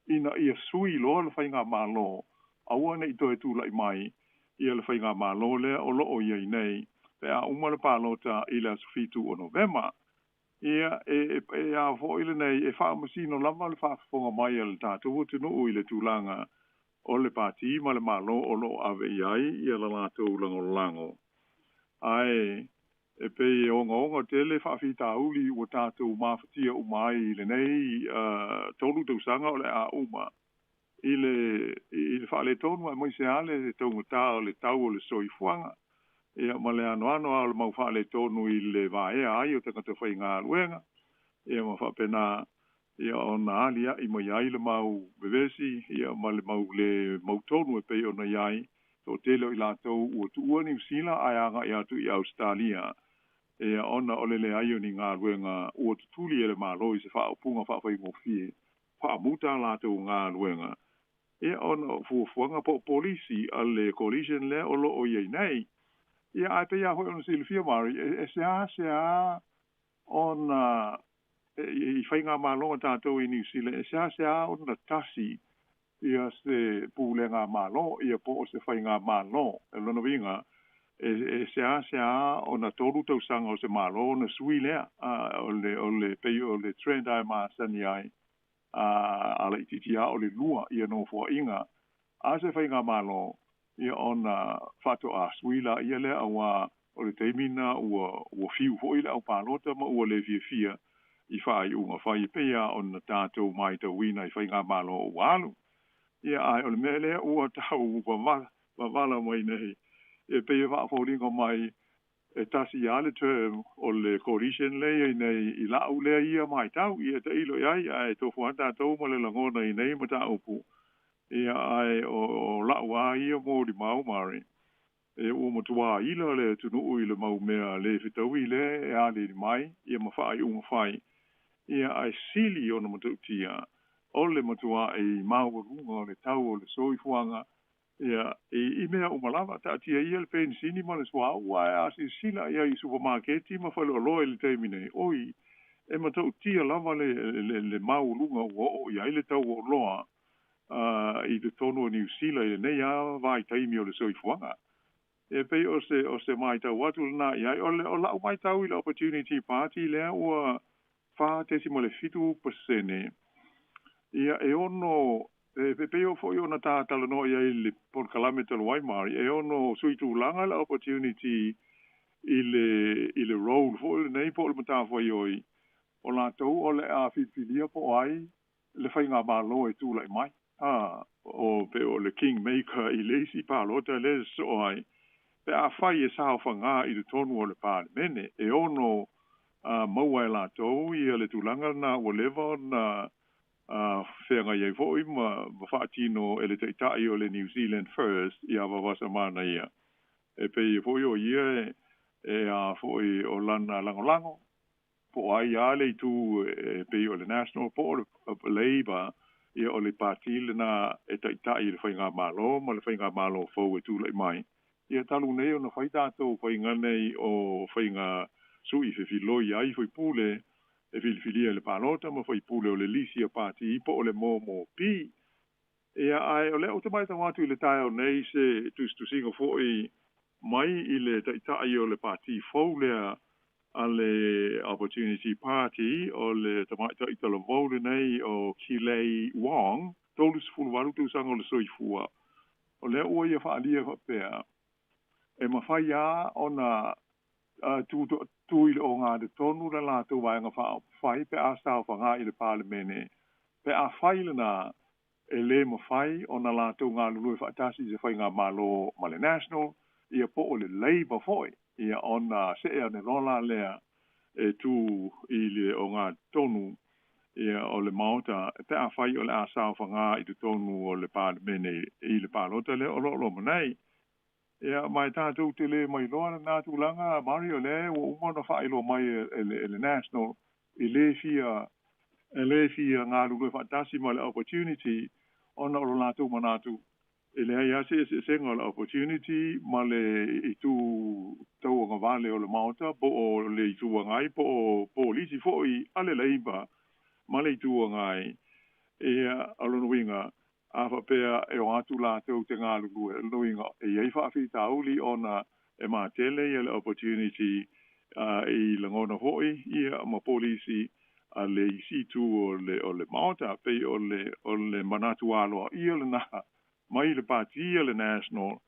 ina ia sui loa le faigamalo, aua neʻi toe tulaʻi mai ia le faigamalo lea o loo i ai nei pe a uma le palota i le aso 7 o Novema. Ia e, e, a foʻi lenei e faamasino lava le faafofoga mai a le tatou atunuu i le tulaga o le pati ma le malo o loo ave i ai ia la latou lagolago. Ae e pei e ogaoga tele faafitauli ua tatou mafatia uma ai i lenei 3 tausaga o le a uma i le i le faaletonu aemaise lava le taugatā o le tau o le soifuaga, ia ma le anoano a o le mau faaletonu i le vaea ai o tagata faigaluega, ia ma faapena ia ona aliaʻi mai ai le mau vevesi, ia ma le mau le mautonu e pei ona i ai toʻatele o i latou ua tuua Niu Sila ae agaʻi atu i Ausetalia, ia ona o le leai o ni galuega ua tutuli e le Malo i se faaupuga faafaigofie faamuta a latou galuega, ia ona o fuafuaga po o polisi a le coalition lea o loo i ai nei. Ia ae pei lava foi ona silafia Mari, e seāseā ona i faigamalo a tatou i Niu Sila, e seāseā ona tasi ia se pulega malo ia po o se faigamalo. E lona uiga e, e seāseā ona 3 tausaga o se malo ona sui lea, o le, o le pei o le trend ae masani ai a laitiiti a o le 2 ia nofoaʻiga a se faigamalo, ia ona faatoa sui laia lea, auā o le taimi na ua ua fiu foʻi le aupalota ma ua lē fiafia i faaiuga fai e pei a ona tatou matauina i faigamalo ua alu. Ia ae o le mea lea ua tau vavala mai nei e pei e faafoliga mai e tasi lava le term o le coalition lea i ai nei i la'u lea ia matau, ia tailo i ai ae tofu lava tatou ma le lagona i nei mataupu. Ia ae o, o la'u a ia molimau Mari, e ua matuā ila le atunuu i le mau mea lē fetaui lea e aliali mai ia ma faaiuga fai, ia ae sili ona matautia o le matuaʻi maualuga o le tau o le soifuaga, ia i, i mea uma lava, taatia ia le penisini ma le suauu, ae a silasila i ai i supamaketi ma faleoloa i le taimi nei, oi e matautia lava le, le, le maualuga ua oo i ai le tau o oloa i totonu o Niu Sila i lenei a vaitaimi o le soifuaga. E pei o se, o se matau atu lenā i ai. O, le, o la'u matau i le Opportunity Party lea ua 4.7%, ia e ono e pei o foi ona tatalanoa i ai le polokalame talu ai Mari, e ono sui tulaga le Opportunity i le i le role foi lenei po o le matafaioi o latou o le a filifilia po o ai le faigamalo e tulaʻi mai, a o pe o le kingmaker i le isi palota lea e sosoo ai pe afai e saofagā i totonu o le Palemene, e ono maua e latou ia le tulaga lenā ua leva ona feagai ai foi ma, ma faatino e le taʻitaʻi o le New Zealand First ia Vaovasamanaia. Ia e pei foi o ia e, e a foi o lana lagolago po o ai a le itu e pei o le National po o le Labour, ia o le pati lenā e taʻitaʻi i le faigamalo ma le faigamalo fou e tulaʻi mai. Ia talu nei ona fai tatou faiga nei o faiga suʻi fefiloi ai faipule e filifilia i le palota ma faipule o le lisi a pati po o le MMP. Ia ae o lea ou te matau atu i le taeao nei se tusitusiga foʻi mai i le taʻitaʻi o le pati fou lea a le Opportunity Party, o le tamaʻitaʻi talavou lenei o Kilei Wong, 38 tausaga o le soifua, o lea ua ia faaalia faapea e mafai lava ona tu tu i le ogatotonu le latou vaega faaupufai pe a saofagā i le Palemene pe afai lenā e lē mafai ona latou galulue faatasi i se faigamālō ma le National ia po o le Labour foʻi ia ona see ane loa la lea e tū i le ogatotonu ia o le Maota pe afai o le a saofagā i totonu o le Palemene i le palota lea o loo loma nei. Ia ma e tatou te lē mailoa lenā tulaga Mari o lea ua uma ona faailoa mai e le National e lē fia e lē fia galulue faatasi ma le Opportunity ona o lo latou manatu e leai lava se eseesega o le Opportunity ma le itu tauagavale o le Maota po o le Itu Agai po o polisi foi a le Labour ma le Itu Agai. Ia o lona uiga a faapea e o atu latou te galulue, o lona uiga e i ai faafitauli ona e matele ia le Opportunity i lagona foi ia ma polisi a le isi itu o le Maota. Pei o le manatu aloaia lenā mai le pati a le National,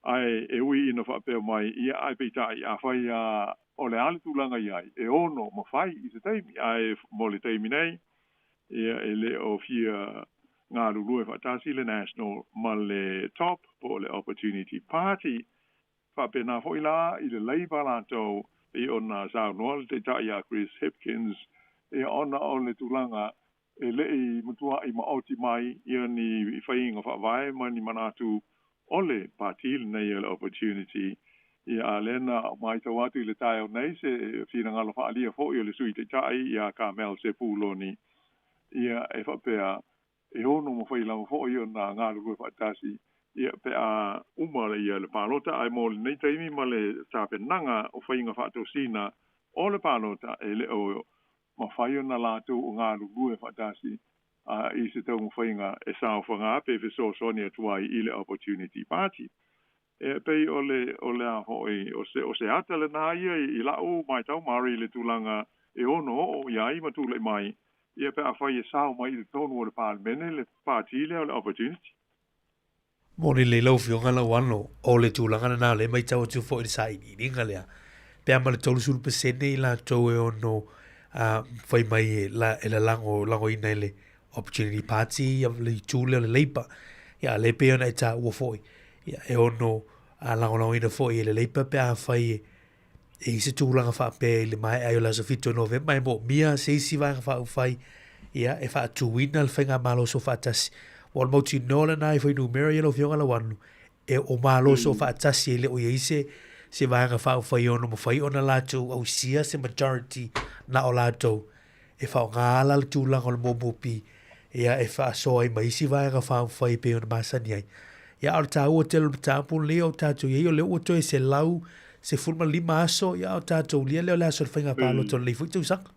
ae e ui ina faapea mai ia, ae peitai afai a o le a le tulaga i ai e ono mafai i se taimi, ae mo le taimi nei ia e lē o fia galulue faatasi le National ma le Top po o le Opportunity Party. Faapena foi la i le Labour latou pei ona saunoa le taitai ia Chris Hipkins ia ona o le tulaga e leʻi matuaʻi maoti mai ia ni faiga faavae ma ni manatu o le pati lenei o le Opportunity. Ia a lea na matau atu i le taeao nei se finagalo faaalia foʻi o le Sui Taitai iā Carmel Sepuloni ia e faapea e ono mafai lava foʻi ona galulue faatasi ia pe a uma ia le palota, ae mo lenei taimi ma le tapenaga o faiga faatosina o le palota e lē o mafai ona latou galulue faatasi i se taumafaiga e saofagā pe fesoasoani atu ai i le Opportunity Party. E pei o le a foʻi o se ata lenā ia i laʻu matau Mari i le tulaga e ono oo i ai ma tulaʻi mai ia pe afai e sao mai i totonu o le Palemene le pati lea o le Opportunity. Moni lelei lau Afioga Lauano, o le tulaga lenā o lea e matau atu foi i le sailiiliga lea, pe a ma le 30% i latou e ono fai mai e, la, e lalago, lagoina e le Opportunity Party ia le itu lea o le Labour. Ia, a lea pei ona e taua foi, ia, e ono lagolagoina foi e le Labour pe afai e E i se tulaga faapea i le maea ai o le aso 7 o Novema e moomia se isi vaega faaupufai ia e faatuina le faigamalo soofaatasi. Ua o le mautinoa lenā i fuainumera ia lau Afioga Lauanu, e o malo soofaatasi e le o i ai se se vaega faaupufai e ono mafai ona latou ausia se majority na o latou e faaaoga la le tulaga o le MOP ia e faasoa ai ma isi vaega faaupufai e pei ona masani ai. Ia, a o le taua tele o le mataupu lenei o tatou i ai, o lea ua toe 115 aso, ia, o tatou lia lea o le aso o le faiga palota o lenei foi tausaga.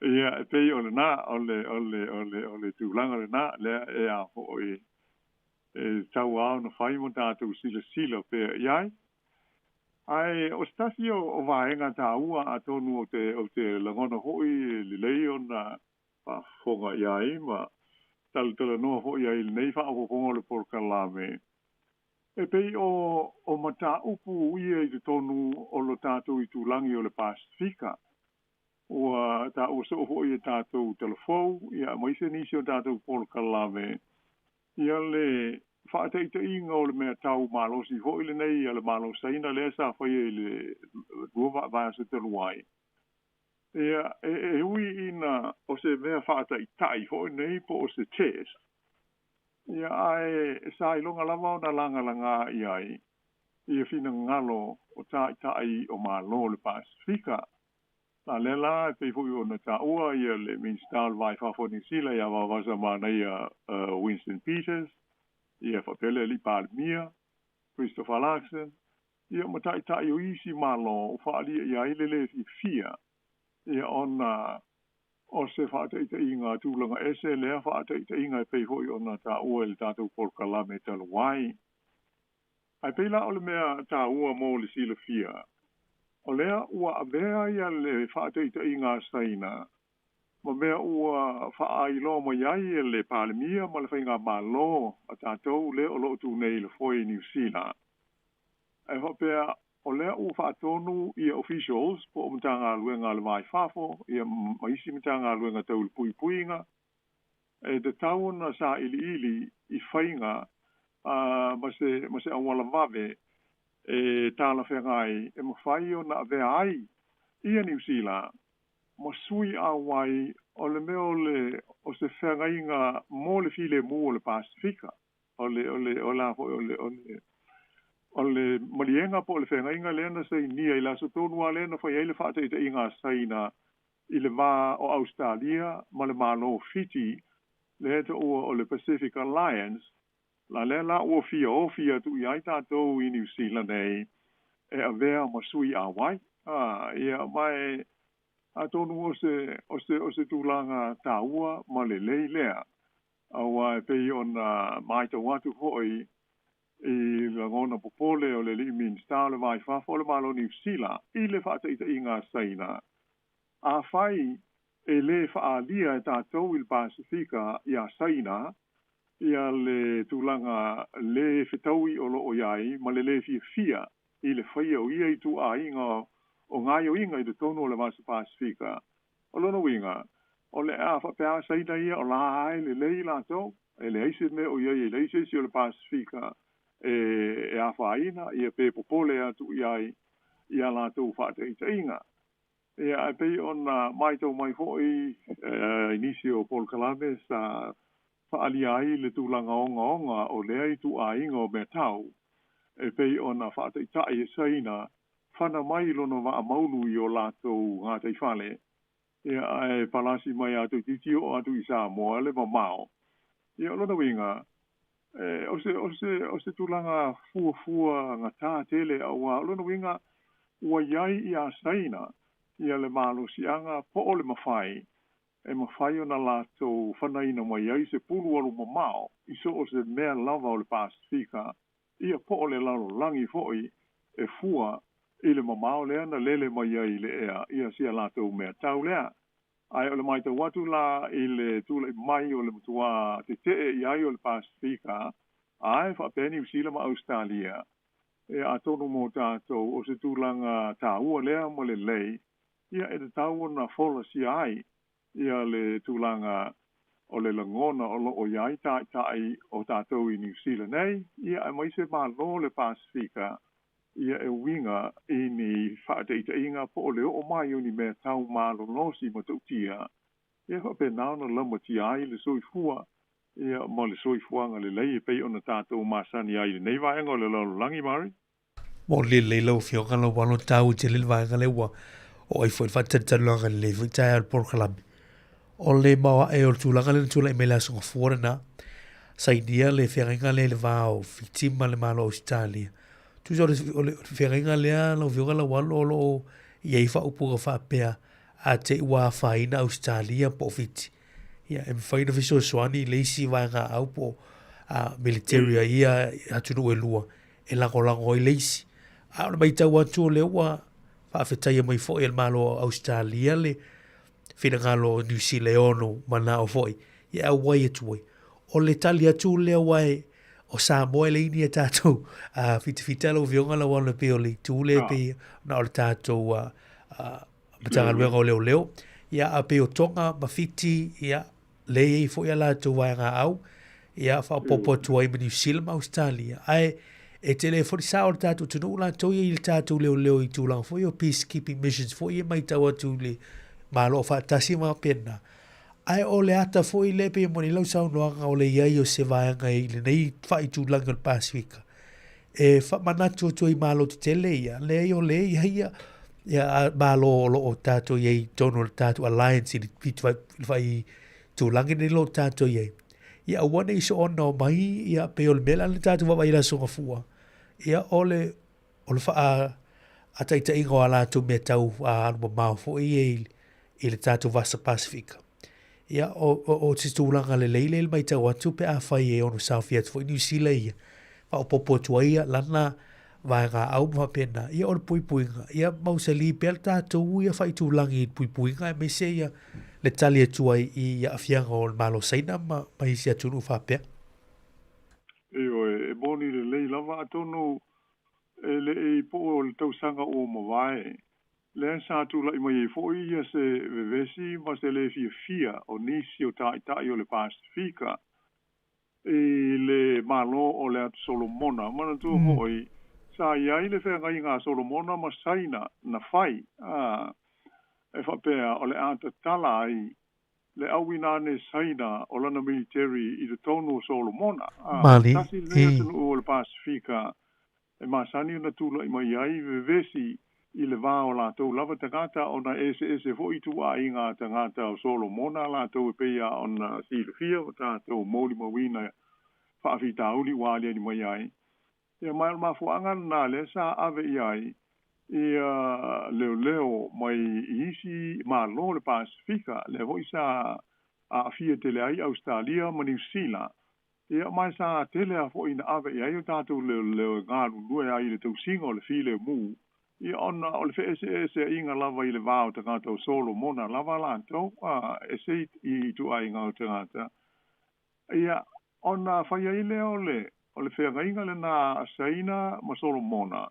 Ia, e pei o lenā, o le, o le, o le, o le tulaga lenā, lea e a foi e tatau lava ona fai ma tatou silasila pea i ai. Ae o se tasi o vaega taua atonu ou te, ou te lagona foi e lelei ona faafofoga i ai ma talatalanoa foi i ai i lenei faaopoopoga o le polokalame, e pei o, o mataupu ia i totonu o lo tatou itulagi o le Pasefika. Ua taua soo foi e tatou talafou, ia aemaise nisi o tatou polokalame, ia le faataitaiga o le mea tau malosi foi lenei a le Malo Saina lea sa faia i le lua vaiaso talu ai. Ia, e ui ina o se mea faataitai foi nei po o se test, ia ae sa iloga lava ona lagalagā i ai ia finagalo o taitai o Malo o le Pasefika. A lea la e pei foi ona taua ia le Minisita o le Va i Fafo o Niu Sila ia Vaovasamanaia Winston Peters, ia faapea le Alii Palemia, Christopher Luxon, ia ma taitai o isi Malo ua faaalia i ai le lē fiafia ia ona o se faataitaiga tulaga ese lea faataitaiga e pei foi ona taua i le tatou polokalame talu ai. Ae pei la o le mea taua mo le silafia, o lea ua avea ia le faataitaiga a Saina ma mea ua faaailoa mai ai e le Palemia ma le Faigamalo a tatou lea o lo o tu nei i le foe i Niu Sila, e faapea O lea ua faatonu ia officials po o Matagaluega a le Va i Fafo ia ma isi Matagaluega tau i le puipuiga e tatau ona sailiili i faiga ma se ma se auala vave e talafeagai e mafai ona avea ai ia Niu Sila ma sui auai o le mea o le o se feagaiga mo le filemu o le Pasefika. O le o le o la foi o le o le o le maliega po o le feagaiga lea na sainia i le aso tonu lava lea na fai ai le faataitaiga a Saina i le va o Ausetalia ma le Malo o Fiti, lea e taua o le Pacific Alliance, la lea la ua fia ofi atu i ai tatou i Niu Sila nei e avea ma sui auai. A, ia, ma e, atonu o se, o se, o se tulaga taua ma lelei lea, aua e pei ona matau atu foi i lagona popole o le alii Minisita o le Va i Fafo o le Malo o Niu Sila i le faataitaiga a Saina, Afai e lē faaalia e tatou i le Pasefika iā Saina ia le tulaga lē fetaui o lo o i ai ma le lē fiafia i le faia o ia ituaiga o gaoioiga i totonu o le Vasa Pasefika, o lona uiga, o le a faapea a Saina ia o la e lelei latou, e leai se mea o i ai, e leai se isi o le Pasefika e afaina ia pe popole atu i ai i a latou faataitaiga. Ia, ae pei ona matau mai foi i nisi o polokalame sa faaalia ai le tulaga ogaoga o lea ituaiga o meatau e pei ona faataitai e Saina fana mai lona vaa maulu i o latou gataifale, ia, ae palasi mai a toeitiiti oo atu i Samoa le mamao. Ia, o lona uiga, o se, o se, o se tulaga fuafua gatā tele, auā o lona uiga ua i ai iā Saina ia le malosiaga po o le mafai e mafai ona latou fanaina mai ai se pulu alu mamao i so o se mea lava o le Pasefika, ia po o le lalolagi foi e fua i le mamao lea na lele mai ai i le ea ia si a latou mea tau lea. Ae o le matau atu la i le tulai mai o le matuā tetee i ai o le Pasefika, ae faapea Niu Sila ma Ausetalia, e atonu mo tatou o se tulaga taua lea ma lelei, ia e tatau ona folasia ai ia le tulaga o le lagona o lo o i ai taitai o tatou i Niu Sila nei, ia aemaise Malo o le Pasefika ia e uiga i ni faataitaiga po o le oo mai o ni mea tau malolosi matautia, ia faapena ona laumatia ai le soifua ia ma le soifuaga lelei e pei ona tatou masani ai i lenei vaega o le lalolagi. Mari. Mo lelei lau Afioga lau alo taua tele le vaega lea ua oo ai foi le faatalitaliaga lelei foi taeao i le polokalame. O le maoae o le tulaga lea na tulai mai le Aso Gafua lena, sainia le feagaiga lea i le va o Fiti ma le Malo o Ausetalia. Tusa o le, o le feagaiga lea lau Afioga Laualo o lo o i ai faaupuga faapea, a te i ua afaina Ausetalia po o Fiti, ia e mafai ona fesoasoani i le isi vaegaaau po o military a ia atunuu e lua e lagolago ai le isi. A o le matau atu o lea ua faafetaia mai foi e le Malo o Ausetalia le finagalo o Niu Sila e ono manao foi e auai atu ai. O le tali atu lea aua e o Samoa e leai ni a tatou fitafita lau Afioga Lauano e pei o le itu lea e pei na o le tatou Matagaluega o Leoleo. Ia a pei o Tonga ma Fiti, ia lea e i ai foi a latou vaegaau, ia faaopoopo atu ai ma Niu Sila ma Ausetalia. Ae e tele foi le sao o le tatou atunuu latou ia i le tatou leoleo i tulaga foi o peacekeeping missions foi ia e matau atu i le Malo Aufaatasi ma faapena. Ae o le ata foi lea e pei e moni lau saunoaga o le i ai o se vaega i lenei faaitulagi o le Pasefika e faamanatu atu ai i Malo tetele ia, leai o lea e i ai ia, ia Malo o lo o tatou i ai i totonu o le tatou alliance i le faaitulagi lenei o lo o tatou i ai. Ia aua ne i soona omai, ia pei o le mea la lea na tatou vaavaai i le Aso Gafua, ia o le o le faaataitaiga o a latou mea tau alumamao foi ia i le tatou Vasa Pasefika. Ia, o se tulaga lelei lea i le matau atu pe afai e ono saofia atu foi Niu Sila ia, faaopoopo atu ai ia lana vaegaau ma faapena, ia o le puipuiga, ia mausali pea le tatou ia faaitulagi i le puipuiga aemaise ia le tali atu ai i aafiaga o le Malo o Saina ma isi atunuu faapea. Ioe, e moni lelei lava atonu. E leʻi po o le tausaga ua mavae, lea sa tulaʻi mai ai foʻi ia se vevesi ma se lē fiafia o nisi o taʻitaʻi o le Pasifika i le Malo o le Atu Solomona. Manatua foʻi, sa i ai le feagaiga a Solomona ma Saina na fai, a e faapea o le a tatala ai le auinane Saina o lana militeri i totonu o Solomona. A, Mali, tasi lenei e. atunuu o le Pasifika e masani ona tulaʻi mai ai vevesi i le va o latou lava tagata ona e eseese foʻi ituaiga tagata o Solomona latou e pei a ona silafia ma tatou molimauina faafitauli ua aliali mai ai. Ia ma o le mafuaaga lenā lea sa ave i ai ia leoleo mai i isi Malo o le Pasifika, lea foʻi sa aafia tele ai Ausetalia ma Niu Sila. Ia ma sa tele lava foʻi ina ave i ai o tatou leoleo e galulue ai i le tausiga o le filemu, ia ona o le feeseeseaiga lava i le va o tagata o Solomona lava latou, a ese i ituaiga o tagata. Ia ona fai ai lea o le o le feagaiga lenā a Saina ma Solomona,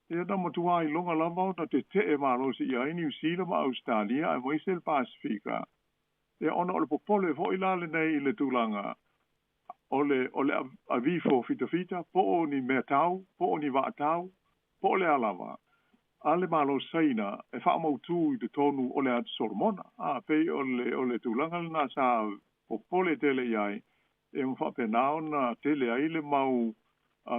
ia na matuā iloga lava ona teteʻe malosi i ai Niu Sila ma Ausetalia aemaise le Pasifika. Ia ona o le popole foʻi la lenei i le tulaga o le o le aveifo fitafita po o ni meatau, po o ni vaatau, po o le a lava a le Malo Saina e faamautū i totonu o le Atu Solomona. A pei o le o le tulaga lenā sa popole tele i ai, ia ma faapena ona tele ai le mau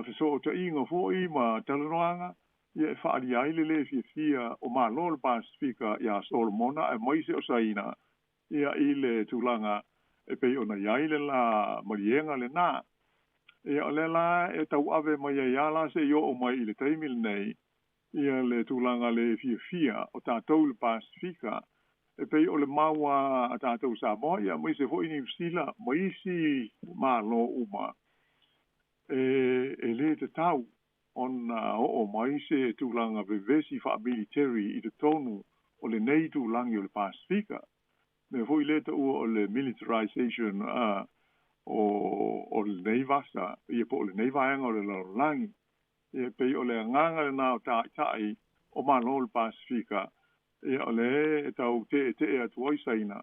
fesootaiga foʻi ma talanoaga, ia e faaalia ai le lē fiafia o Malo o le Pasifika iā Solomona aemaise o Saina, ia i le tulaga e pei ona i ai le la maliega lenā. Ia o lea la e tauave mai ai lava la seia oo mai i le taimi lenei ia le tulaga lē fiafia o tatou i le Pasifika, e pei o le mau a tatou Samoa, ia aemaise foi Niu Sila ma isi Malo uma, e lē tatau ona oo mai se tulaga vevesi faamiliteri i totonu o lenei itulagi o le Pasifika. Mea foi lea e taua o le militarization o o lenei vasa, ia po o lenei vaega o le lalolagi. Ia e pei o le agaga lenā o taʻitaʻi o Malo o le Pasifika, ia o lea e tau teʻeteʻe atu ai Saina.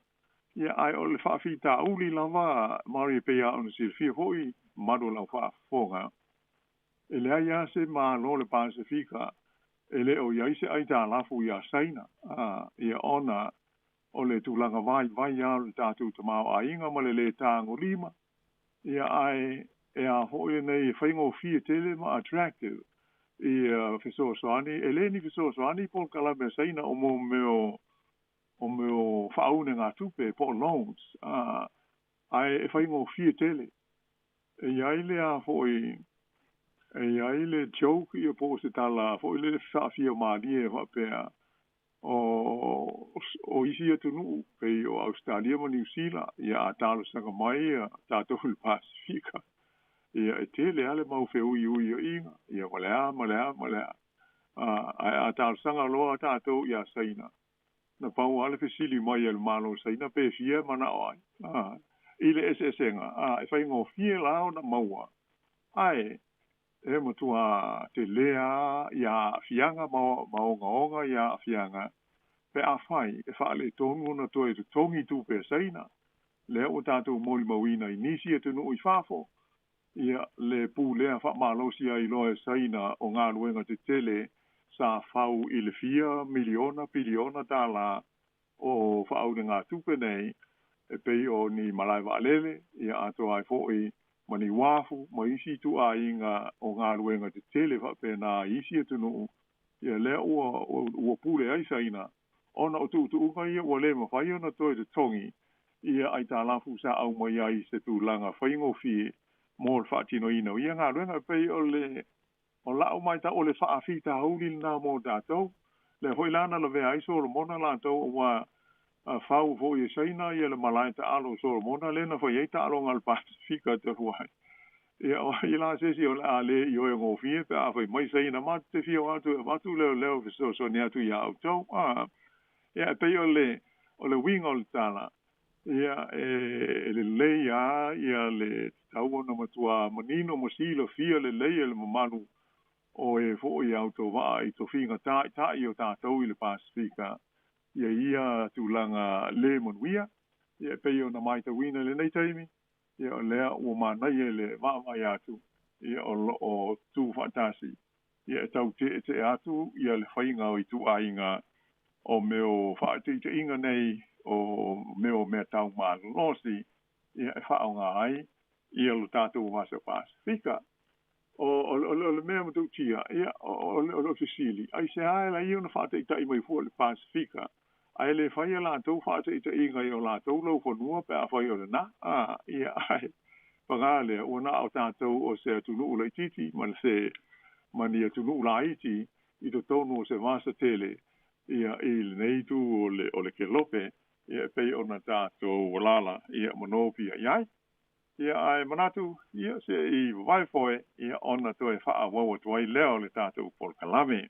Ia ae o le faafitauli lava Mari e pei lava ona silafia foi mamalu o lau faafofoga, e leai lava se Malo o le Pasifika e le o i ai se aitalafu iā Saina, ia ona o le tulaga vaivai lava o le tatou tamaoaiga ma le lē tagolima. Ia ae e a foʻi lenei e faigofie tele ma attractive ia fesoasoani, e lē ni fesoasoani polokalame a Saina o mo mea o mea o faaunegatupe po o loans, ae e faigofie tele. E i ai le a foʻi e i ai le joke ia po o se tala foʻi lele faafia malie e faapea o o isi atunuu pei o Ausetalia ma Niu Sila, ia a talosaga mai ia tatou i le Pasifika, ia e tele lava le mau feuiuiaiga, ia ma le a ma le a ma le a, ae a talosaga loa tatou iā Saina, na pau lava le fesili mai a le Malo o Saina pe fia e manao ai, a i le eseesega, a e faigofie la ona maua, ae e matuā telē lava ia aafiaga ma ma ogaoga ia aafiaga pe afai e faaletonu ona toe totogi tupe a Saina. Lea ua tatou molimauina i nisi atunuu i fafo, ia le pulea faamalosi ai loa e Saina o galuega tetele sa fau i le fia miliona piliona tālā o faaunegatupe nei, e pei o ni malae vaalele, ia atoa ai foʻi ma ni uafu ma isi ituaiga o galuega tetele faapena i isi atunuu. Ia lea ua ua pule ai Saina ona o tuutuuga ia ua lē mafai ona toe totogi ia aitalafu sa aumai ai i se tulaga faigofie mo le faatinoina o ia galuega. E pei o le o lau matau o le faafitauli lenā mo tatou, lea foi la na lavea ai Solomona latou, auā fau foi e Saina ia le malae taalo o Solomona lea na fai ai taaloga a le Pasifika talu ai. Ia o ai la se isi o le a lē ioe gofie pe a fai mai Saina matou te fia o atu e avatu leoleo e fesoasoani atu iā outou. A ia e pei o le o le uiga o le tala, ia e lelei lava ia le tatau ona matuā manino ma silafia lelei e le mamalu o e foʻi autovaa i tofiga taʻitaʻi o tatou i le Pasifika ia ia tulaga lē manuia. Ia e pei ona matauina i lenei taimi, ia o lea ua manaia le vaavaai atu, ia o loo tu faatasi, ia e tau teʻeteʻe atu ia le faiga o ituaiga o mea o faateʻiteʻiga nei o mea o mea taumalosi, ia e faaaogā ai ia lo tatou vasa Pasifika. O le mea matautia, ia o le fesili, aisea e lai ona faataʻitaʻi mai fua le Pasifika ae le faia latou faataʻitaʻiga i o latou laufanua pe afai o lenā? A ia ae pagā lea ua na o tatou o se atunuu laititi ma se ma ni atunuu laiti i totonu o se vasa tele ia i lenei itu o le kelope, ia e pei ona tatou alala ia ma nopiaʻi ai. Ia ae manatu ia seʻi vavae foe, ia ona toe faaauau atu ai lea o le tatou polokalame.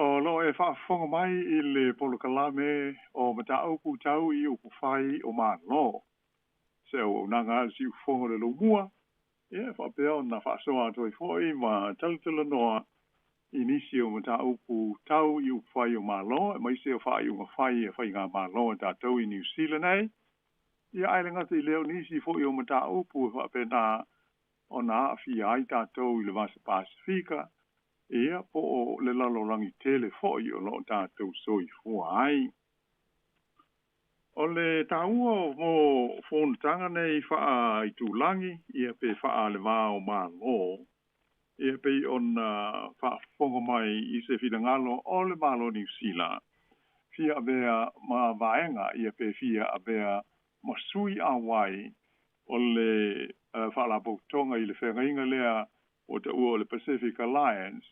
O loo e faafofoga mai i le polokalame o Mataupu Tau i Upufai o Malo. Se auaunaga a le siufofoga o le lomua, ia e faapea ona faasoa atu ai foʻi ma talatalanoa i nisi o mataupu tau i upufai o Malo, aemaise o faaiuga fai e faigamalo a tatou i Niu Sila nei. Ia ae le gata i lea o nisi foʻi o mataupu e faapena ona aafia ai tatou i le vasa Pasifika, ia po o le lalolagi tele foʻi o loo tatou soifua ai. O le taua mo fonotaga nei faaitulagi, ia pe faalevā o Malo, ia pei ona faafofoga mai i se finagalo o le Malo Niu Sila fia avea ma vaega, ia pe fia avea ma sui auai o le faalapotopotoga i le feagaiga lea ua taua o le Pacific Alliance,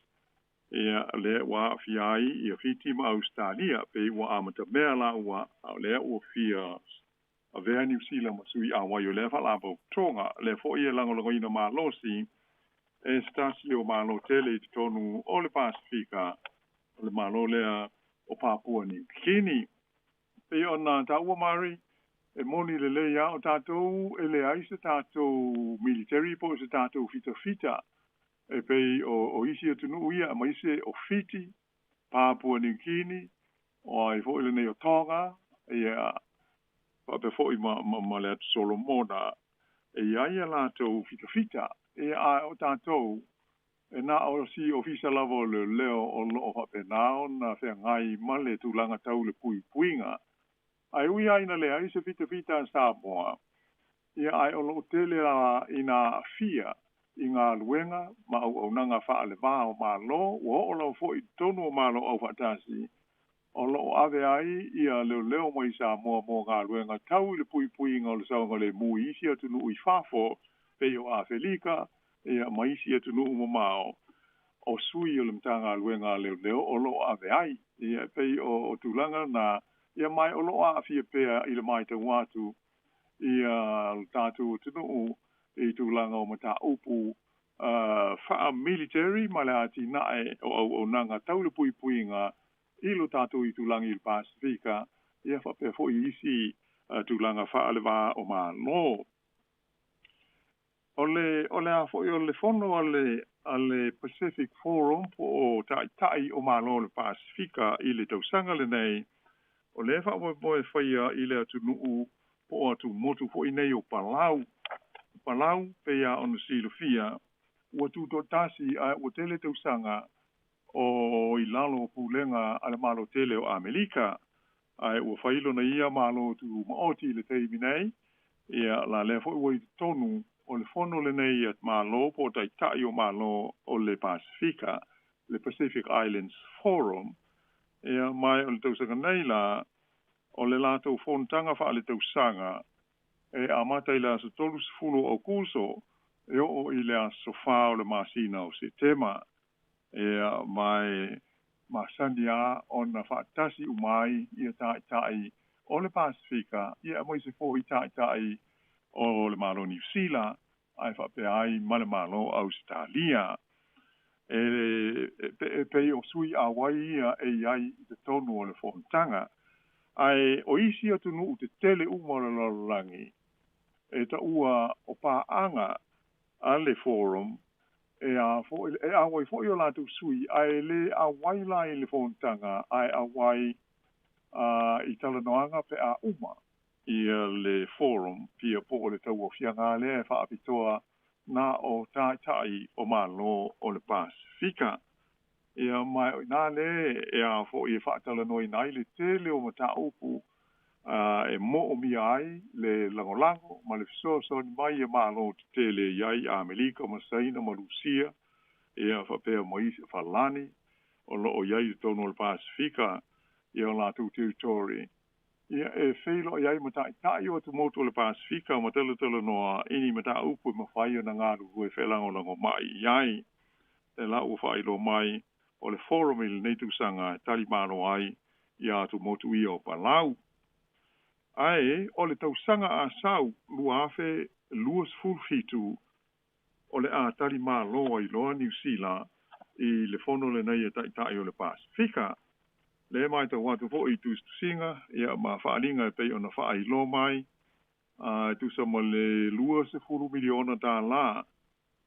ia lea ua aafia ai ia Fiti ma Ausetalia pei ua amatamea laua, a o lea ua fia avea Niu Sila ma sui auai o lea faalapotopotoga. Lea foʻi e lagolagoina malosi e se tasi o Malo tele i totonu o le Pasifika, o le Malo lea o Papua Niu Kini. Pei ona taua Mari, e moni lelei a o tatou e leai se tatou military po o se tatou fitafita e pei o isi atunuu ia, aemaise o Fiti, Papua Niu Kini, o ai foʻi lenei o Tonga, ia faapea foʻi ma le atu Solomona e iai a latou fitafita. Ia ae o tatou e na o si ofisa lava o leoleo o loo faapena ona feagai ma le tulaga tau le puipuiga. Ae ui ai na leai se fitafita a Samoa, ia ae o loo tele la ina aafia i galuega ma auaunaga faalevā o Malo ua oo lava foʻi i totonu o Malo Aufaatasi o loo ave ai ia leoleo mai Samoa mo galuega tau i le puipuiga o le saogalemu i isi atunuu i fafo pei o Afelika, ia ma isi atunuu mamao o sui o le Matagaluega a Leoleo o loo ave ai. Ia e pei o tulaga na ia mai o loo aafia pea i le matau atu ia le tatou atunuu i tulaga o mataupu faa-military ma le atinae o auaunaga tau le puipuiga i lo tatou itulagi i le Pasifika. ia faapea foi i isi tulaga faale-va o Malo. O le o le a foi o le fono a le a le Pacific Forum po o Taitai o Malo o le Pasefika i le tausaga lenei, o lea e faamoemoe e faia i le atunuu po o atumotu foi nei o Palau. O Palau, pei lava ona silafia, ua tutoatasi ae ua tele tausaga o i lalo o pulega a le Malo tele o Amelika, ae ua fai lona ia Malo tumaoti i le taimi nei, ia la lea foi ua i totonu o le fono lenei a Malo po o Taitai o Malo o le Pasefika, le Pacific Islands Forum. Ia, ma o le tausaga nei la, o le latou fonotaga faaletausaga e amata i le aso 30 o Aokuso e oo i le aso 4 o le masina o Setema. Ia, ma e masani lava ona faatasi uma ai ia taitai o le Pasefika, ia aemaise foi taitai o le Malo Niu Sila, ae faapea ai ma le Malo o Ausetalia. E, e, pei o sui auai ia e i ai i totonu o le fonotaga. Ae o isi atunuu tetele uma o le lalolagi e taua o paaga a le Forum, e a foi e auai foi o latou sui, ae le auai la i le fonotaga, ae auai i talanoaga pe a uma ia le Forum, pia po o le tauaofiaga lea e faapitoa na o Taitai o Malo o le Pasefika. Ia, ma o ina le e a foi e faatalanoaina ai le tele o mataupu e moomia ai le lagolago ma le fesoasoani mai e Malo tetele i ai Amerika ma Saina ma Rusia, ia faapea ma isi Falani o loo i ai i totonu o le Pasefika ia o latou territory. Ia e feiloai ai ma taitai o atumotu o le Pasefika ma talatalanoa i ni mataupu e mafai ona galulue feelagolagomai i ai. Le la ua faailoa mai o le Forum i lenei tausaga e talimalo ai ia atumotu ia o Palau. Ae o le tausaga a sau 2027 o le a talimalo ai loa Niu Sila i le fono lenei e Taitai o le Pasefika. Le matau atu foi i tusitusiga ia ma faaaliga e pei ona faailoa mai, e tusa ma le $20 miliona tālā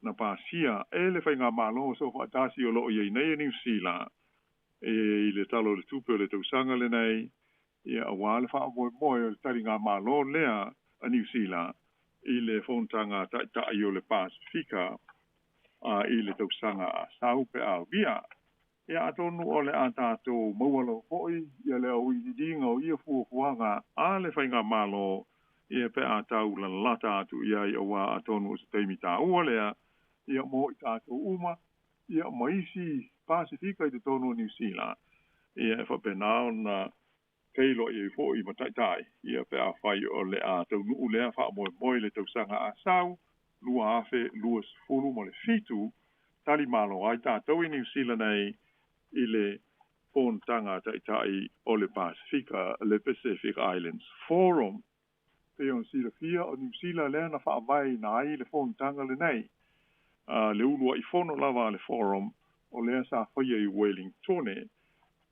na pasia e le faigamalo soofaatasi o loo i ai nei e Niu Sila e i le Tala o le Tupe o le tausaga lenei, ia auā le faamoemoe o le taligamalo lea a Niu Sila i le fonotaga Taitai o le Pasefika i le tausaga a sau pe a via. Ia atonu o le a tatou maua lava foi ia le auiliiliga o ia fuafuaga a le faigamalo ia pe a tau lalata atu i ai, auā atonu o se taimi taua lea ia mo i tatou uma ia ma isi Pasefika i totonu o Niu Sila, ia e faapena ona feiloai ai foi ma taitai ia pe afai o le a taunuu lea faamoemoe i le tausaga a sau 2027 talimalo ai tatou i Niu Sila nei i le fonotaga Taitai o le Pasefika, le Pacific Islands Forum. Pei ona silafia, o Niu Sila lea na faavaeina ai le fonotaga lenei, le uluai fono lava a le Forum o lea sa faia i Wellingtone.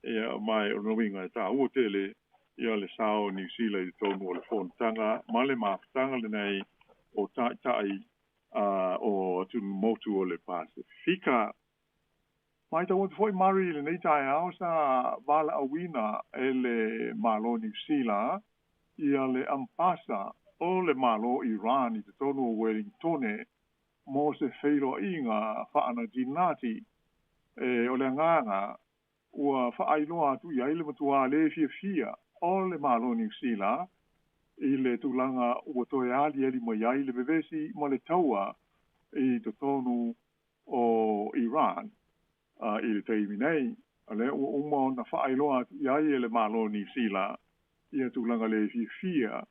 Ia, ma o lona uiga e taua tele ia le sao o Niu Sila i totonu o le fonotaga ma le mafutaga lenei o Taitai o atumotu o le Pasefika. Matau atu foi Mari i lenei taeao sa valaauina e le Malo Niu Sila ia le Ambasa o le Malo Iran i totonu o Wellingtone mo se feiloaiga faanatinati. E o le agaga ua faailoa atu i ai le matuā le fiafia o le Malo Niu Sila i le tulaga ua toe aliali mai ai le vevesi ma le taua i totonu o Iran i le taimi nei. O lea ua uma ona faailoa atu i ai e le Malo Niu Sila ia tulaga le fiafia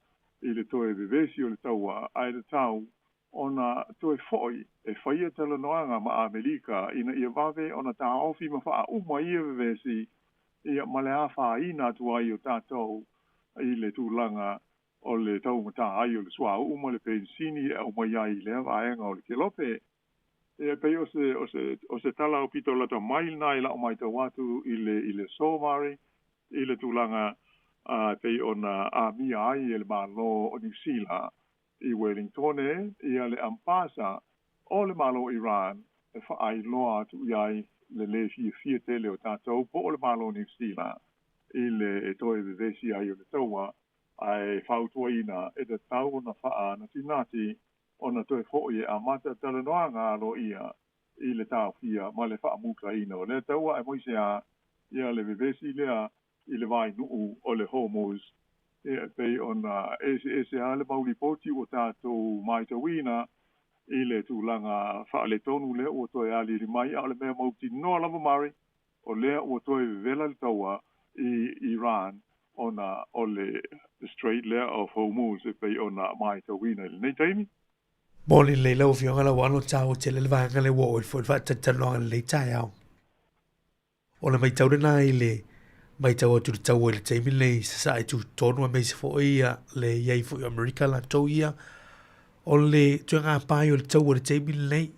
i le toe vevesi o le taua, ae tatau ona toe foi e faia talanoaga ma Amerika ina ia vave ona taofi ma faauma ia vevesi ia ma le afaina atu ai o tatou i le tulaga o le taumatā ai o le suauu ma le penisini e aumai ai i lea vaega o le kelope. Ia pei o se o se o se tala aupito lata mai lena i lau matau atu i le i le aso Mari i le tulaga e pei ona amia ai e le Malo o Niu Sila i Welingtone ia le Ampasa o le Malo o Iran e faailoa atu i ai le lē fiafia tele o tatou po o le Malo o Niu Sila i le toe vevesi ai o le taua ae fautuaina e tatau ona faanatinati ona toe fo'i e amata talanoaga aloaia i le taofia ma le faamutaina o lea taua aemaise a ia le vevesi lea i le vainuu o le Hormuz. Ia e pei ona eseese a le mau lipoti ua tatou matauina i le tulaga faaletonu lea ua toe aliali mai, a o le mea mautinoa lava Murray, o lea ua toe vevela le taua i Iran ona o le Strait lea of Hormuz e pei ona matauina i lenei taimi. Mo lelei lau Afioga Lauano, taua tele le vaega lea ua oo i le foi le faatalatalanoaga i lenei taeao. O le matau lena i le matau atu i le taua i le taimi lenei i Sasae tutotonu aemaise foi ia le i ai foi o Amerika latou ia o le toe gapai o le taua i le taimi lenei.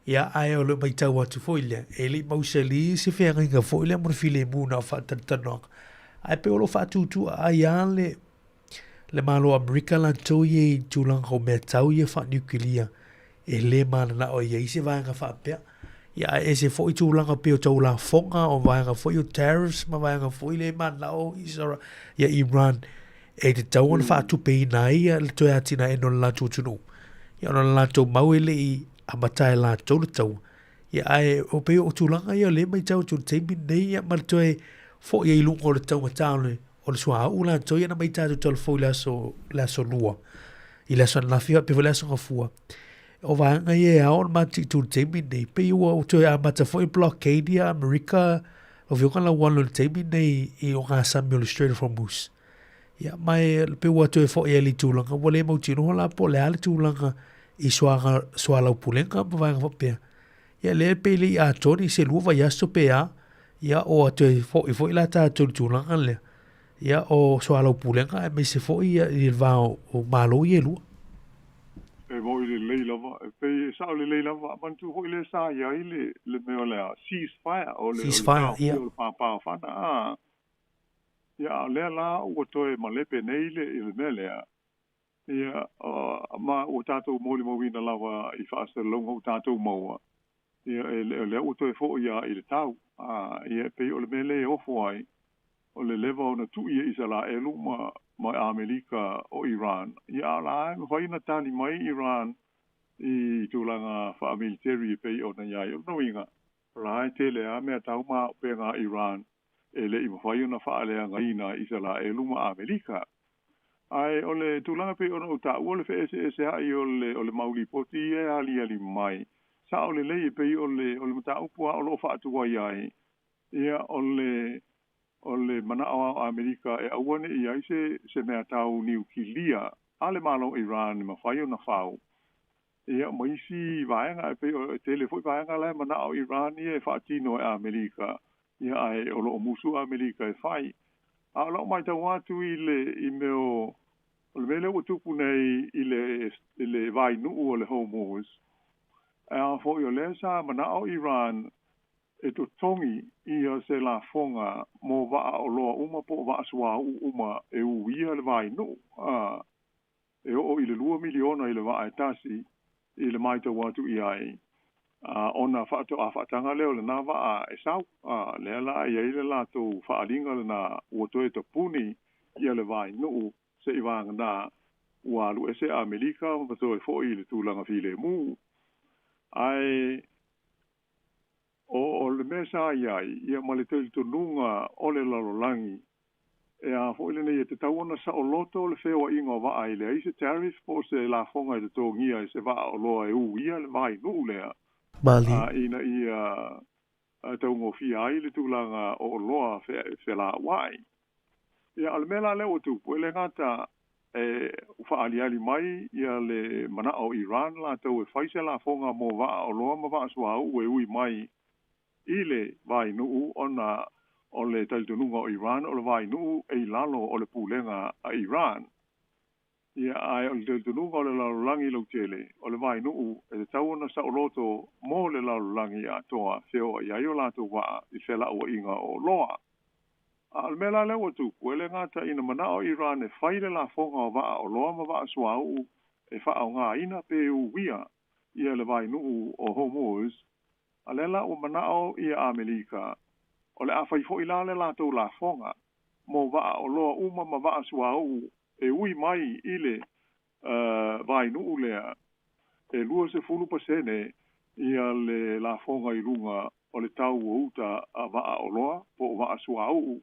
Ia ae o le matau atu foi lea, e le i mausali se feagaiga foi lea mo le filemu na o faatalatalanoaga. Ae pei o lo o faatutuaai lava le le Malo o Amerika latou ia i tulaga o mea tau ia faaniukilia e lē mananao e i ai se vaega faapea. Ia ae ese foi tulaga pei o tau lafoga, o vaega foi o tariffs ma vaega foi lea e mananao Isara, ia Iran e tatau ona faatupeina ai ia le toe atinaeina o le latou atunuu. Ia ona o le latou mau e le i amata e latou le taua. Ia ae o pei o tulaga ia o lea e matau atu i le taimi lenei ia ma le toe foi ai i luga o le taugata o le o le suauu latou ia na mai tatou talafou i le aso le aso lua i le aso ananafi faapea foi le aso gafua. O vaega ia e ao ona mataitu i le taimi lenei, pei ua toe amata foi blockade ia Amerika lau Afioga Lauano i le taimi lenei i ogasami o le Strait of Hormuz. Ia ma e pei ua toe foi ai i le tulaga ua le mautinoa la po o le a le tulaga i soaga soalaupulega ma vaega faapea. Ia lea pei le i atoa ni se lua vaiaso pe a, ia ua toe foi foi la tatou i le tulaga lea. Ia o soalaupulega aemaise foi ia i le va o Malo ia e lua. E moni lelei lava, e pei e sao lelei lava, manatua foi lea sa i ai le le mea o le a, ceasefire, o le o le taofia o le pāpāfana, a. Ia a o lea la ua toe malepe nei le le mea lea, Ia, ma ua tatou molimauina lava i faasalalauga ua tatou maua, ia, e le o lea ua toe foi lava i le tau. A, ia, e pei o le mea lea e ofo ai, o le leva ona tui e Isalaelu ma, ma Amerika o Iran. Ia, a o la e mafai ona tali mai Iran i tulaga faamiliteri e pei ona i ai. O lona uiga, o la e tele lava mea tau ma auupega a Iran e le i mafai ona faaleagaina e Isalaelu ma Amerika. Ae o le tulaga pei ona ou taua le feeseesea'i o le o le mau lipoti ia e aliali mai, sao lelei e pei o le o le mataupu a o lo o faatuai ai, ia o le o le mana'o a o Amerika e aua ne i ai se se mea tau niukilia a le Malo o Iran e mafai ona fau. Ia ma isi vaega e pei o e tele foi vaega la e mana'o Iran ia e faatino e Amerika, ia ae o lo o musu Amerika e fai. A o lau matau atu i le i mea o o le mea lea ua tupu nei i le i le vainuu o le Hormuz, a foi o lea sa mana'o Iran e totogi ia se lafoga mo vaa oloa uma po o vaa suauu uma e uia le vainuu, a e oo i le lua miliona i le vaa e tasi i le matau atu i ai, a ona faatoa faataga lea o lena vaa e sau, a lea la e i ai le latou faaaliga lena ua toe tapuni ia le vainuu se'i vagana ua alu ese Amerika ma toe fo'i i le tulaga filemu. Ae o o le mea sa i ai ia ma le talitonuga o le lalolagi E a foi lenei e tatau ona saoloto le feoaiga o vaa e leai se tariff po o se lafoga e totogia e se vaa oloa e uia le vainuu lea Malie. ina ia taugofia ai le tulaga o oloa felauai. Ia, o le mea la lea ua tupu, e le gata e faaaliali mai ia le manao o Iran latou e fai se lafoga mo vaa oloa ma vaa suauu e ui mai i le vainuu ona o le talitonuga o Iran o le vainuu e i lalo o le pulega a Iran. Ia, ae o le talitonuga o le lalolagi lautele, o le vainuu e tatau ona saoloto mo le lalolagi atoa feoai ai o latou vaa i felauaiga o oloa. A o le mea la lea ua tupu, e le gata ina manao Iran e fai le lafoga o vaa oloa ma vaa suauu e faaaogaina pe uia ia le vainuu o Hormuz, a lea la ua manao ia Amelika o le a fai foi la le latou lafoga mo vaa oloa uma ma vaa suauu e ui mai i le vainuu lea e 20% ia le lafoga i luga o le tau o uta a vaa oloa po o vaa suauu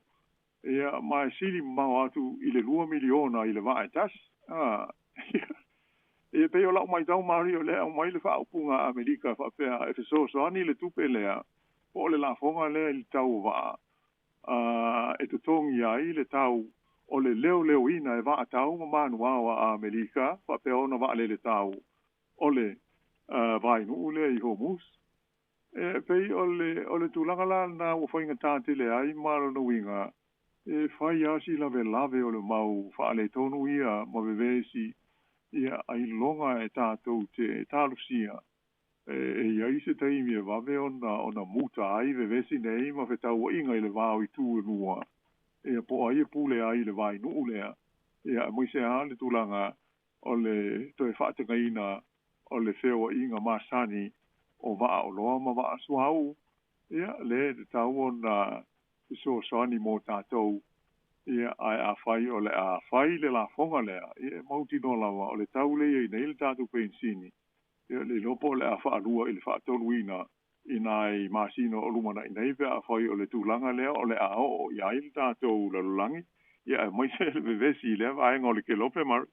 ia ma e sili mamao atu i le 2 miliona i le vaa e tasi. Ia pei o lau matau Mari o lea e aumai le faaupuga a Amerika faapea e fesoasoani le tupe lea po o le lafoga lea i le tau o vaa e totogi ai le tau o le leoleoina e vaa tau ma manuao a Amerika faapea ona vaalele tau o le vainuu lea i Hormuz. E pei o le tulaga la lena ua faigata tele ai ma lona uiga e fai lava si lavelave o le mau faaletonu ia ma vevesi ia ailoga e tatou te talosia e i ai se taimi e vave ona muta ai vevesi nei ma fetauaiga i le va o itu e lua ia po o ai e pule ai i le vainuu lea ia aemaise lava le tulaga o le toe faategaina o le feoaiga masani o vaa oloa ma vaa suauu ia lea e tatau ona fesoasoani mo tatou ia ae afai o le a fai le lafoga lea ia e mautinoa lava o le tau lea e i ai nei le tatou penisini ia le iloa po o le a faalua i le faatoluina i nai masina o lumanai nei pe afai o le tulaga lea o le a oo i ai le tatou lalolagi ia aemaise le vevesi i lea vaega o le kelope Murray.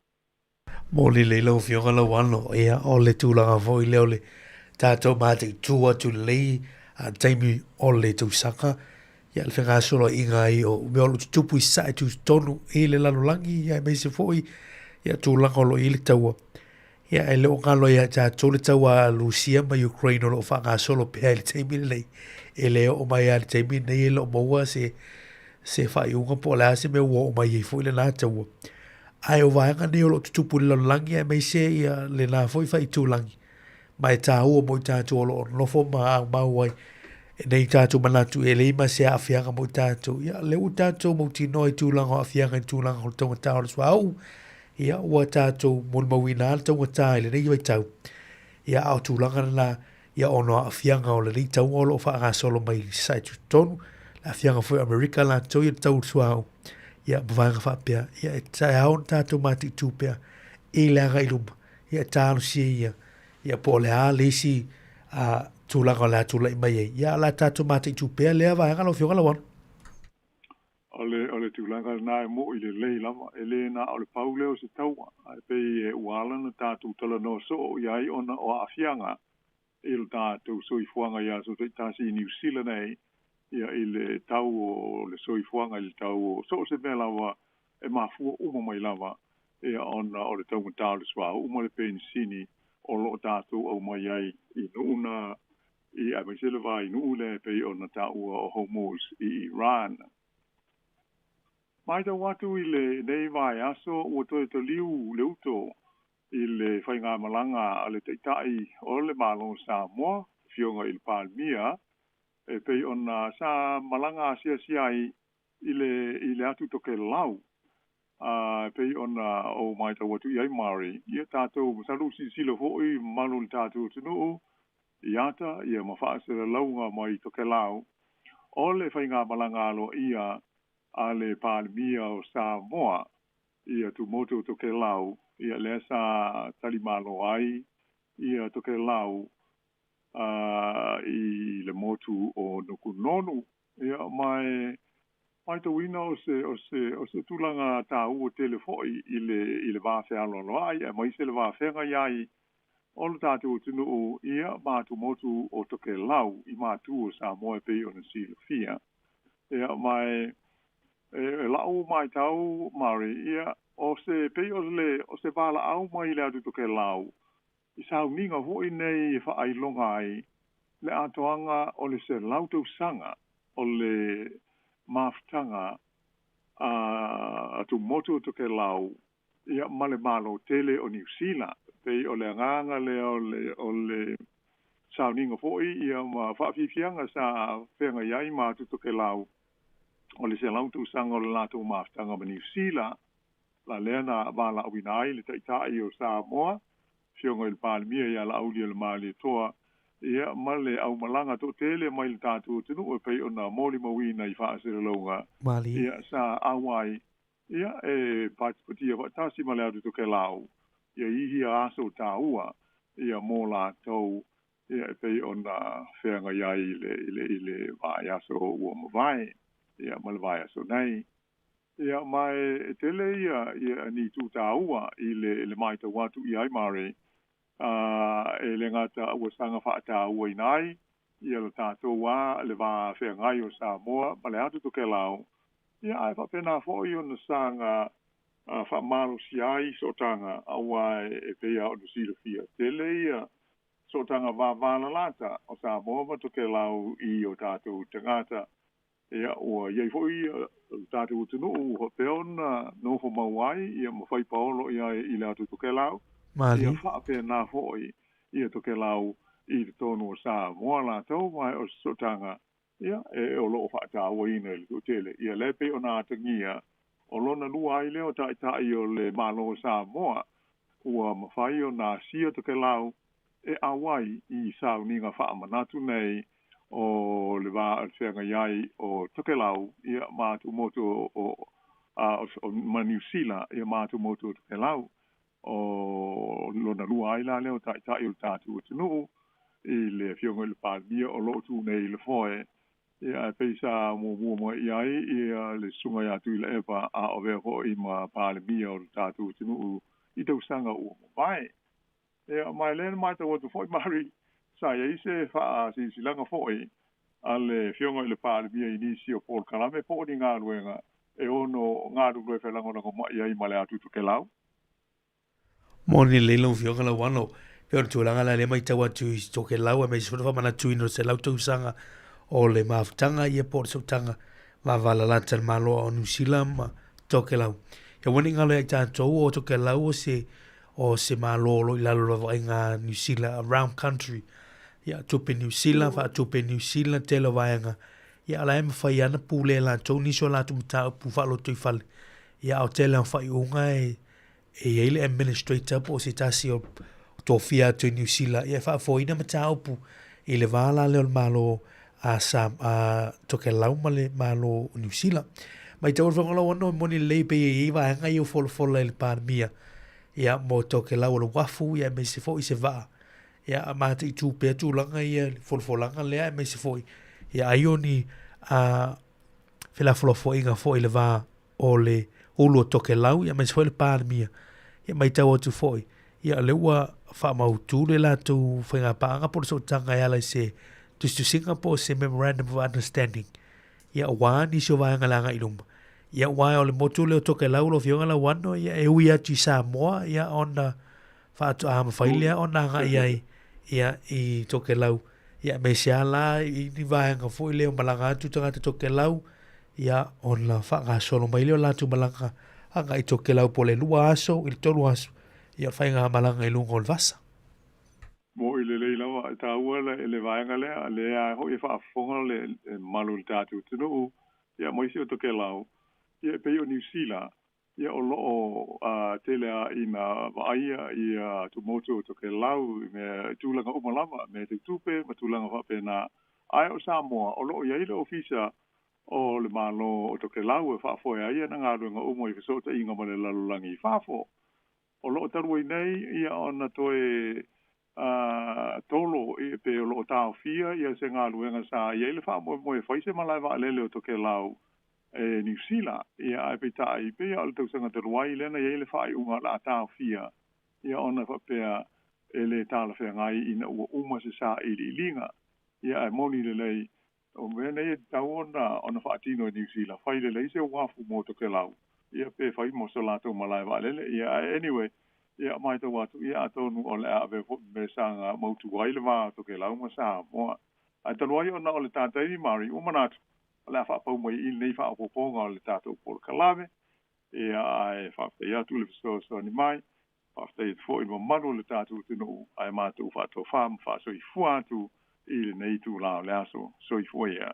Moni lelei lau Afioga Lauano, ia o le tulaga foi lea o le tatou mataitu atu i lenei taimi o le tausaga, ia le fegasoloaiga ai o mea o lo o tutupu i sae tutotonu i le lalolagi, ia aemaise foi ia tulaga o lo o i ai le taua. Ia e le o galo ia tatou le taua a Rusia ma Ukraine o lo o faagasolo pea i le taimi lenei. E le oo mai lava i le taimi lenei e le o maua se faaiuga po o le a se mea ua oo mai ai foi lena taua. Ae o vaega nei o lo o tutupu i le lalolagi aemaise ia lena foi faaitulagi ma e taua mo i tatou o lo o nofo ma aumau ai nei tatou manatu e leai ma se aafiaga mo i tatou. Ia, lea ua tatou mautinoa i tulaga o aafiaga i tulaga o le taugata o le suauu, ia ua tatou molimauina lava le taugata i lenei vaitau. Ia, a o tulaga lena, ia ona o aafiaga o lenei tauga o lo o faagasolo mai i sae tutotonu, le aafiaga foi o Amerika latou ia le tau o le suauu, ia ma vaega faapea, ia e ao ona tatou mataitu pea i le agai i luma, ia e talosia ia, ia po o le a le isi tulaga o le a tulai mai ai, ia o le a tatou mataitu pea lea vaega lau Afioga Lauano. O le, o le tulaga lena e mo'i lelei lava, e le na o le pau lea o se taua, ae pei e ua ala ona tatou talanoa soo i ai ona o aafiaga i lo tatou soifuaga i aso taitasi i Niu Sila nei, ia i le tau o le soifuaga i le tau o so o se mea lava e mafua uma mai lava ia ona o le taugata o le suauu ma le penisini o lo o tatou aumai ai i nuu na i aemaise le va i nuu lea e pei ona taua o Hormuz i Iran. Matau atu i lenei vaiaso ua toe taliu le uto i le faigamalaga a le Taitai o le Malo o Samoa, Afioga i le Palemia, e pei ona sa malaga asiasi ai i le i le atu Tokelau. A e pei ona ou matau atu i ai Mari, ia tatou masalo ua silasila foi mamalu o le tatou atunuu i ata ia ma faasalalauga mai Tokelau o le faigamalaga aloaia a le Palemia o Samoa i atumotu o Tokelau, ia lea sa talimalo ai ia Tokelau i le motu o Nukunonu. Ia ma e matauina o se o se o se tulaga taua tele foi i le i le va fealoaloai aemaise le va feagai ai o le tatou atunuu ia ma atumotu o Tokelau i matu o Samoa e pei ona silafia. Ia ma e e la'u matau Mari, ia o se pei o le o se valaau mai le atu Tokelau i sauniga foi nei e faailoga ai le atoaga o le 100 tausaga o le mafutaga a atumotu o Tokelau ia ma le Malo tele o Niu Sila. Pei o le agaga lea o le o le sauniga foi ia ma faafiafiaga sa feagai ai ma atu Tokelau o le 100 tausaga o le latou mafutaga ma Niusila, la lea na valaauina ai le Taitai o Samoa, Afioga i le Palemia ia Laaulialemalietoa, ia ma le aumalaga toatele mai le tatou atunuu e pei ona molimauina i faaselalauga, ia sa auai ia e patipatia faatasi ma le atu Tokelau ia i ia aso taua ia mo latou ia e pei ona feagai ai i le vaiaso ua mavae ia ma le vaiaso nei. Ia ma e tele ia ni itu taua i le matau atu i ai Mare, e le gata ua saga faatauaina ai ia le tatou a le va feagai o Samoa ma le atu Tokelau, ia ae faapena foi ona saga faamalosia ai sootaga, auā e pei lava ona silafia tele ia sootaga vavalalata o Samoa ma Tokelau i o tatou tagata. Ia ua iai foi le tatou atunuu ua faapea ona nofo mau ai ia ma fai paolo i ai i le atu Tokelau, ia faapena foi ia Tokelau i totonu o Samoa latou, ma o se sootaga ia e o loo faatauaina i le toatele. Ia lea pei ona atagia o lona lua ai lea o taitai o le Malo o Samoa ua mafai ona asia Tokelau e auai i sauniga faamanatu nei o le va o le feagai ai o Tokelau ia ma atumotu o ma Niu Sila ia ma atumotu o Tokelau. O lona lua ai la lea o taitai o le tatou atunuu i le Afioga i le Palemia o loo tu nei i le foe, ia ae pei sa muamua mai i ai ia le susuga ia Tuilaepa a o avea foi ma Palemia o le tatou atunuu i tausaga ua mavae. Ia ma e lea na matau atu foi Mari, sa i ai se faasilasilaga foi a le Afioga i le Palemia i nisi o polokalame po o ni galuega e ono galulue felagolagomai ai ma le atu Tokelau. Moni lelei lau Afioga Lauano, pei o le tulaga lea lea matau atu i Tokelau aemaise foi le faamanatuina o le 100 tausaga o le mafutaga ia po o le sootaga vavalalata le Malo o Niu Sila ma Tokelau. Ia ua ne i galo ia i tatou o Tokelau o se Malo o lo o i lalo o le vaavaaiga a Niu Sila, a round country. Ia, tupe Niu Sila, faatupe Niu Sila, tele o vaega. Ia, o la e mafai lava ona pule e latou nisi o latou mataupu faalotoifale. Ia, a o tele o faaiuga e i ai le administrator po o se tasi o tofia atu i Niu Sila, ia e faafoeina mataupu i le va la lea o le Malo a sa a Tokelau ma le Malo o Niu Sila. Matau le Fofoga Lauano e moni lelei pei e i ai vaega ia ua folafola e le Palemia ia mo Tokelau o le uafu ia aemaise foi se vaa ia a mataitu pea tulaga ia i le folafolaga lea aemaise foi ia ai o ni a felafolafoaiga foi i le va o le ulu o Tokelau ia aemaise foi le Palemia. Ia matau atu foi ia o lea ua faamautu le latou faigapaaga po o le sootaga e ala i se tusitusiga po o se memorandum of understanding ia aua nisi o vaega le agai i luma. Ia aua o le motu lea o Tokelau lau Afioga Lauano ia e ui atu i Samoa ia ona faatoa mafai lea ona agai ai ia i Tokelau. Ia aemaise lava la i ni vaega foi lea o malaga atu tagata Tokelau ia ona faagasolo mai lea o latou malaga agai i Tokelau po o le 2 aso i le 3 aso ia o le faigamalaga i luga o le vasa. Moʻi lelei lava e taua le vaega lea, lea foi e faafofoga le mamalu o le tatou atunuu ia ma isi o Tokelau, ia e pei o Niu Sila, ia o loo tele lava ina vaaia ia tumotu o Tokelau i mea i tulaga uma lava, mea tau tupe ma tulaga faapena. Ae o Samoa o loo i ai le ofisa o le Malo o Tokelau e faafoe ai ana galuega uma i fesootaiga ma le lalolagi i fafo. O loo talu ai nei ia ona toe tolo pe o loo taofia ia se galuega sa i ai le faamoemoe e fai se malae vaalele o Tokelau e Niu Sila. Ia ae peitai pei o le tausaga talu ai lea na i ai le faaiuga o le a taofia ia ona faapea e le talafeagai ina ua uma se sailiiliga. Ia ae moni lelei o mea nei e tatau ona faatino e Niu Sila, fai lelei se uafu mo Tokelau ia pe fai mo so latou malae vaalele. Ia ae anyway ia matau atu ia atonu o le a avea foi ma mea saga mautu ai le va o Tokelau ma Samoa. Ae talu ai ona o le ta taimi Mari, ua manatu o le a faapau mai i lenei faaopoopoga o le tatou polokalame. Ia ae faafetai atu i le fesoasoani mai, faafetai atu foi i le mamalu o le tatou atunuu, ae matou faatofa ma faasoifua atu i lenei itula o le aso. Soifua ia.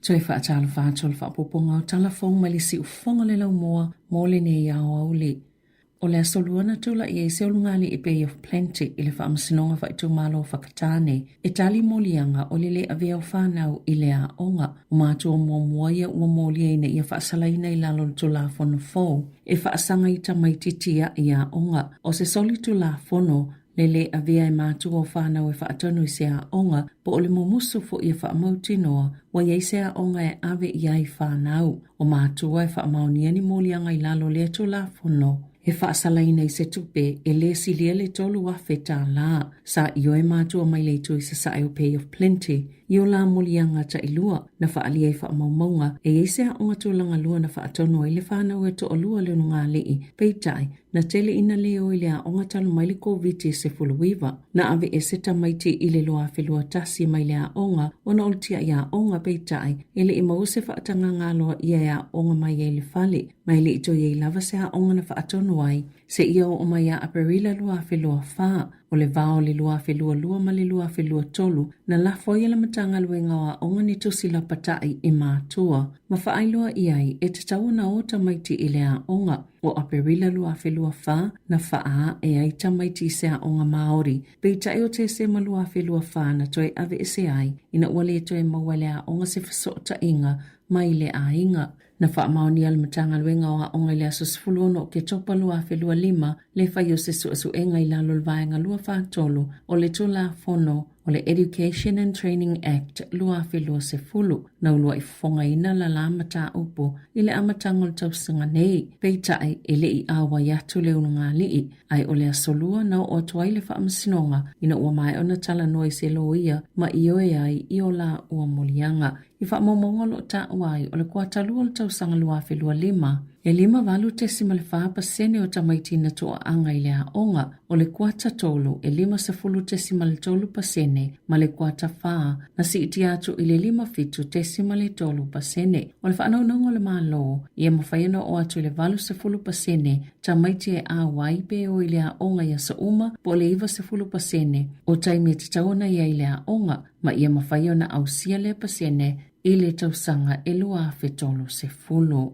Toe faatalofa atu o le faaopoopoga o tala fou mai le siufofoga o le laumua mo lenei aoauli. O le Aso Lua na tula'i ai se ulugalii Bay of Plenty i le Faamasinoga Faaitumalo o Whakatane e tali moliaga o le lē avea o fanau i le aoga. O matua muamua ia ua molia ina ia faasalaina i lalo o le Tulafono fou e faasaga i tamaiti tia'i aoga. O se soli Tulafono le lē avea e matua o fanau e faatonu i se aoga po o le mumusu fo'i e faamautinoa ua i ai se aoga e ave i ai fanau. O matua e faamaonia ni moliaga i lalo o lea Tulafono e faasalaina i se tupe e lē silia le $3,000 tālā. Sa ioe matua mai le itu i sasae o Bay of Plenty i o la moliaga tailua na faaalia i faamaumauga e i ai se aoga tulaga lua na faatonu ai le fanau e toalua o le ulugalii, peitai, Na tele ina lē o i le aoga talu mai le Koviti-19. Na aveese tamaiti i le 2021 mai le aoga ona o le tiai aoga, peitai, e le i maua se faatagaga aloaia e aooga mai ai i le fale, ma e le i toe i ai lava se aoga na faatonu ai seia oo mai ia Aperila 2024. O le va o le 2022 ma le 2023, na lafo ai e le Matagaluega o Aoga ni tusi lapata'i i matua ma faailoa i ai e tatau ona o tamaiti i le aoga. O Aperila 2024, na faaa'e ai tamaiti i se aoga Māori, peitai o Tesema 2024 na toe aveese ai ina ua lē toe maua e le aoga se fesootaʻiga mai le aiga. Na faamaonia le Matagaluega o Aoga i le aso 16 o Oketopa 2025 le fai o se suesuega i lalo o le Vaega 243 o le Tulafono o le Education and Training Act 2020, na uluaʻi fofogaina lalā mataupu i le amataga o le tausaga nei. Peitai, e le i ʻauai atu le ulugalii, ae o le Aso Lua na oo atu ai le faamasinoga ina ua maea ona talanoa i se loia ma ioe ai i o lāua moliaga. I faamaumauga o lo o taua ai, o le kuatalua o le tausaga 2025, e 58.4% o tamaiti na toaaga i le aoga, o le kuata tolu e 50.3% ma le kuata fā na siitia atu i le 57.3%. O le faanaunauga o le Malo, ia mafai ona oo atu i le 80% tamaiti e auai pe o i le aoga i aso uma po o le 90% o taimi e tatau ona i ai i le aoga, ma ia mafai ona ausia lea pasene i le tausaga e 2030.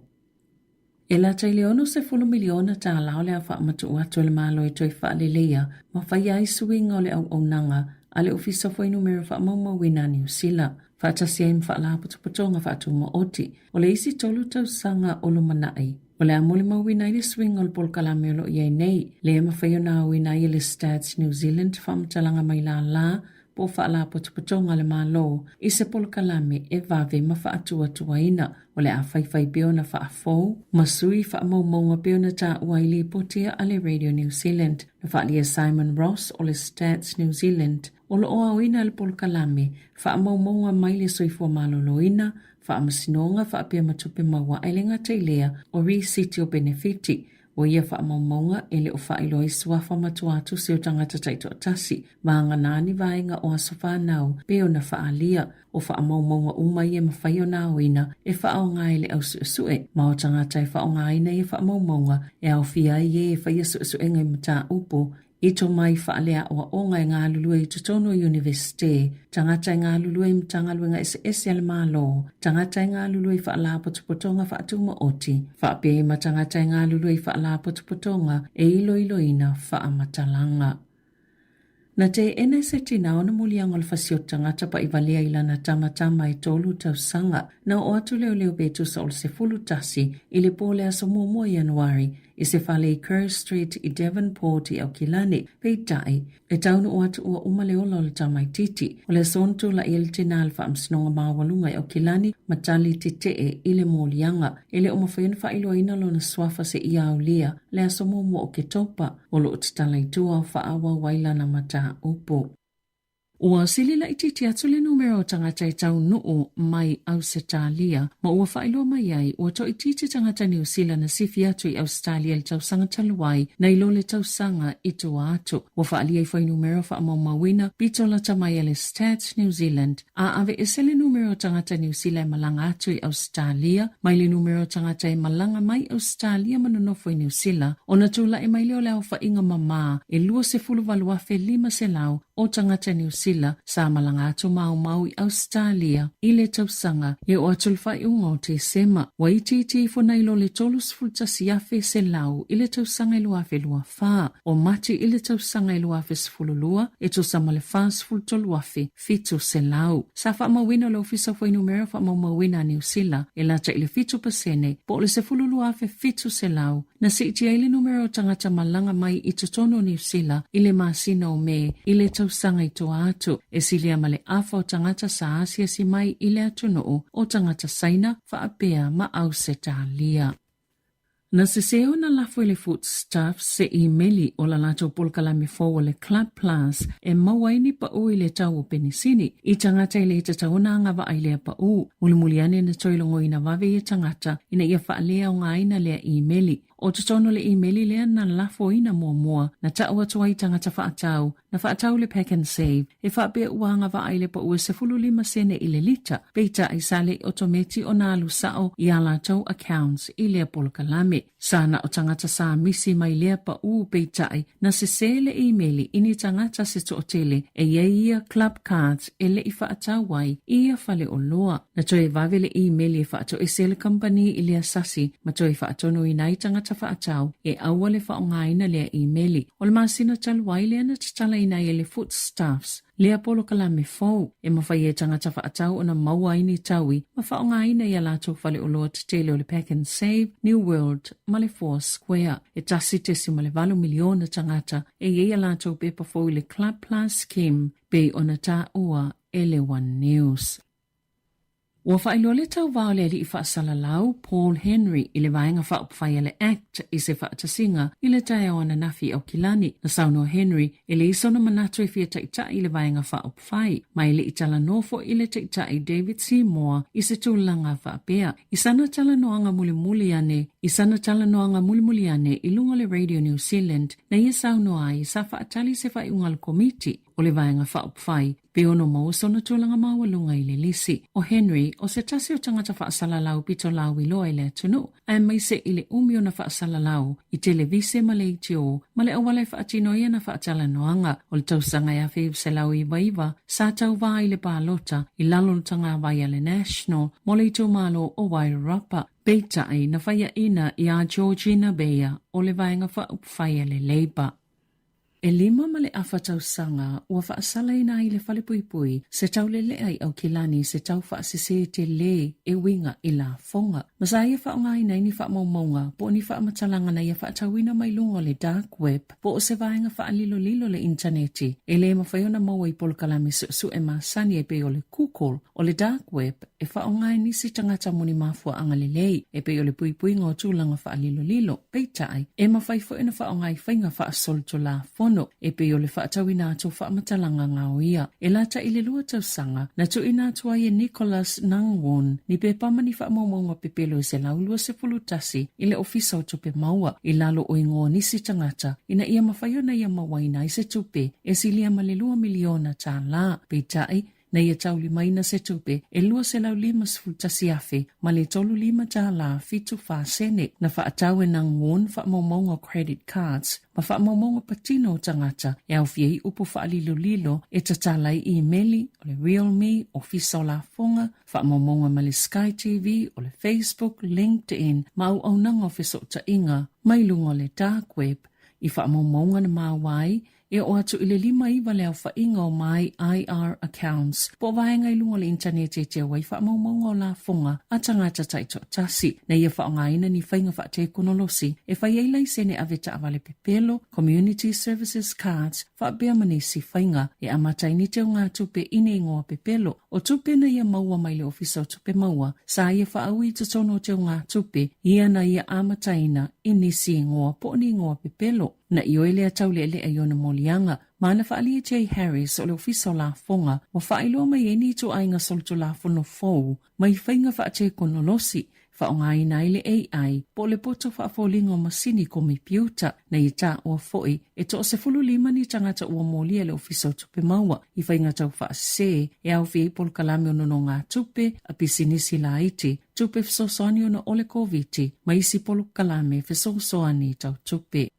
E lata i le $60 miliona tālā o le a faamatuu atu e le Malo e toe faaleleia ma faia ai suiga o le auaunaga a le Ofisa o Fuainumera Faamaumauina a Niu Sila, faatasi ai ma faalapotopotoga faatumaoti o le isi tolu tausaga o lumanai. O le a molimauina ai le suiga o le polokalame o lo o i ai nei, lea e mafai ona aoina ai e le Stats New Zealand faamatalaga mai lālā po o faalapotopotoga a le Malo i se polokalame e vave ma faatuatuaina o le a faifai pea ona faafou ma sui faamaumauga pei ona taua i lipoti a le Radio New Zealand. Na faaalia e Simon Ross o le Stats New Zealand o lo o aoina e le polokalame faamaumauga mai le soifua maloloina, faamasinoga faapea ma tupe maua ae le gata i lea o risiti o penefiti O ia faamaumauga e le o faailoa ai suafa ma tuatusi o tagata taitoatasi, vagana ni vaega o aso fanau pei ona faaalia. O faamaumauga uma ia e mafai ona aoina e faaaoga e le au suesue, ma o tagata e faaaogaina ia faamaumauga e aofia ai e e faia suesuega i mataupu i tomai faaleaoaoga e galulue i totonu o Iunivesite, tagata e galulue i Matagaluega eseese a le Malo, tagata e galulue i faalapotopotoga faatumaoti, faapea ai ma tagata e galulue i faalapotopotoga e iloiloina faamatalaga. Na teena e se tina ona moliaga o le fasioti tagata paʻivalea i lana tamatama e tolu tausaga. Na oo atu leoleo pe tusa o le 11 i le po o le aso muamua Ianuari i se fale i Kerr Street i Devonport i Aukilani, peitai, e taunuu atu ua uma le ola o le tamaitiiti. O le aso na tulaʻi ai le tinā i le Faamasinoga Maualuga i Aukilani ma tali tetee i le moliaga. E le o mafai ona faailoaina lona suafa seia aulia le aso muamua o Oketopa, o lo o tatala i tua o faaauau ai lana mataupu. Ua sili laitiiti atu le numera o tagata e taunuu mai Ausetalia, ma ua faailoa mai ai ua toaitiiti tagata Niu Sila na sifi atu i Ausetalia i le tausaga talu ai nai lo le tausaga i tua atu. Ua faaalia i fuainumera faamaumauina pito lata mai a le Stats New Zealand a aveese le numera o tagata Niu Sila e malaga atu i Ausetalia mai le numera o tagata e malaga mai Ausetalia ma nonofo i Niu Sila ona tulai mai lea o le aofaiga mamā e 28,500. o tagata Niu Sila sa malaga atu maumau i Ausetalia i le tausaga e oo atu i le faaiuga o Tesema. Ua itiiti ifo nai lo le 31,100 i le tausaga e 2024. O Mati i le tausaga e 2012 e tusa ma le 43,700. Sa faamauina e le Ofisa o Fuainumera Faamaumauina a Niu Sila e lata i le 7% po o le 12,700 na siitia ai le numera o tagata malaga mai i totonu o Niu Sila i le masina o Me i le tausaga i tua atu, e silia ma le afa o tagata sa asiasi mai i le atunuu o tagata Saina faapea ma Ausetalia. Na sesē ona lafo e le Foodstuffs se imeli o la latou polokalame fou o le Club Plus e maua ai ni paʻū i le tau o penisini i tagata e le tatau ona agavaa i lea paʻū. Mulimuli ane na toe logoina vave ia tagata ina ia faaleaogaina lea imeli. O totonu o le imeli lea na lafoina muamua na taʻu atu ai tagata faatau na faatau le Pack and Save e faapea ua agavaa i le paʻū e 15 sene i le lita, peitai sa le i otometi ona alu sao i a latou accounts i lea polokalame. Sa na o tagata sa misi mai lea paʻū peitai na sesē le imeli i ni tagata se toatele e i ai ia club cards e le i faatau ai i ia faleoloa. Na toe vave le imeli e faatoese le kamupani i lea sasi ma toe faatonuina ai tagata faatau e aua le faaaogaina lea imeli. O le masina talu ai lea na tatalaina ai e le Foodstuffs lea polokalame fou e mafai e tagata faatau ona maua ai ni taui ma faaaogaina i a latou faleoloa tetele o le Pak'nSave, New World ma le Four Square. E 1.8 miliona tagata e i ai a latou pepa fou i le Club Plus Scheme pei ona taua e le One News. Ua faailoa le tauva o le alii faasalalau, Paul Henry, i le Vaega Faaupufai a le act i se faatasiga i le taeao ananafi i Aukilani. Na saunoa Henry, e leai sona manatu e fia taitai i le Vaega Faaupufai, ma e le i talanoa foi i le Taitai David Seymour i se tulaga faapea. I sana talanoaga mulimuli ane i sana talanoaga mulimuli ane i luga o le Radio New Zealand, na ia saunoa ai sa faatali se faaiuga a le Komiti o le Vaega Faaupufai Pe ono maua sona tulaga maualuga i le lisi. ʻO Henry, ʻo se tasi o tagata faasalalau pito lauiloa i le atunuu, aemaise i le umi ona faasalalau i televise ma leitio ma le auala e faatino ai ana faatalanoaga. O le tausaga e 1999, sa tauva ai i le palota i lalo o le tagavai a le National mo le itumalo o Wairarapa. Peitai, na faiaʻina iā Georgina Beyer o le Vaega Faaupufai a le Labour. E lima ma le afa tausaga ua faasalaina ai le falepuipui se taulelea i Aukilani i se tau faasesē telē e uiga i lafoga. Ma sa ia faaaogaina ai ni faamaumauga po o ni faamatalaga na ia faatauina mai luga o le dark web po o se vaega faalilolilo le initaneti e le mafai ona maua i polokalame suesue masani e pei o le Google. O le dark web e faaaoga e nisi tagata mo ni mafuaaga lelei, e pei o le puipuiga o tulaga faalilolilo. Peitai, e mafai foi ona faaaoga i faiga faasolitulafono, e pei o le faatauina atu o faamatalaga gaoia. E lata i le lua tausaga, na tuuina atu ai e Nicholas Nangwon ni pepa ma ni faamaumauga pepelo e 121 i le Ofisa o Tupe Maua i lalo o igoa o nisi tagata ina ia mafai ona ia mauaina ai se tupe e silia ma le lua miliona tālā. Peitai, Na ia taulimaina se tupe e 251 afe ma le 35 tālā 74 sene na faatau e Nangwon faamaumauga o credit cards ma faamaumauga patino o tagata e aofia ai upu faalilolilo e tatala ai imeli o le RealMe, Ofisa o Lafoga, faamaumauga ma le Sky TV, o le Facebook, LinkedIn ma auaunaga o fesootaiga mai luga o le dark web i faamaumauga na maua ai E oo atu i le 59 le aofaiga o My IR Accounts, po o vaega i luga o le initaneti e teu ai faamaumauga o lafoga a tagata taitoatasi. Na ia faaaogaina ni faiga faatekonolosi e fai ai laisene ave taavale pepelo, Community Services Cards, faapea ma nisi faiga e amata ai ni teugatupe i ni igoa pepelo o tupe na ia maua mai le Ofisa o Tupe Maua sa ia faaui i totonu o teugatupe ia na ia amataina i nisi igoa po o ni igoa pepelo. Na ioe lea taulealea i ona moliaga, ma na faaalia Jay Harris o le Ofisa o Lafoga ua faailoa mai ai ni ituaiga solitulafono fou mai faiga faatekonolosi faaaogaina ai le AI po o le poto faafoliga o masini komepiuta. Na ia taua foi e toa-15 ni tagata ua molia e le Ofisa o Tupe Maua i faiga taufaasese e aofia ai polokalame o nonogatupe a pisinisi laiti, tupe fesoasoani ona o le Koviti ma isi polokalame fesoasoani tau tupe.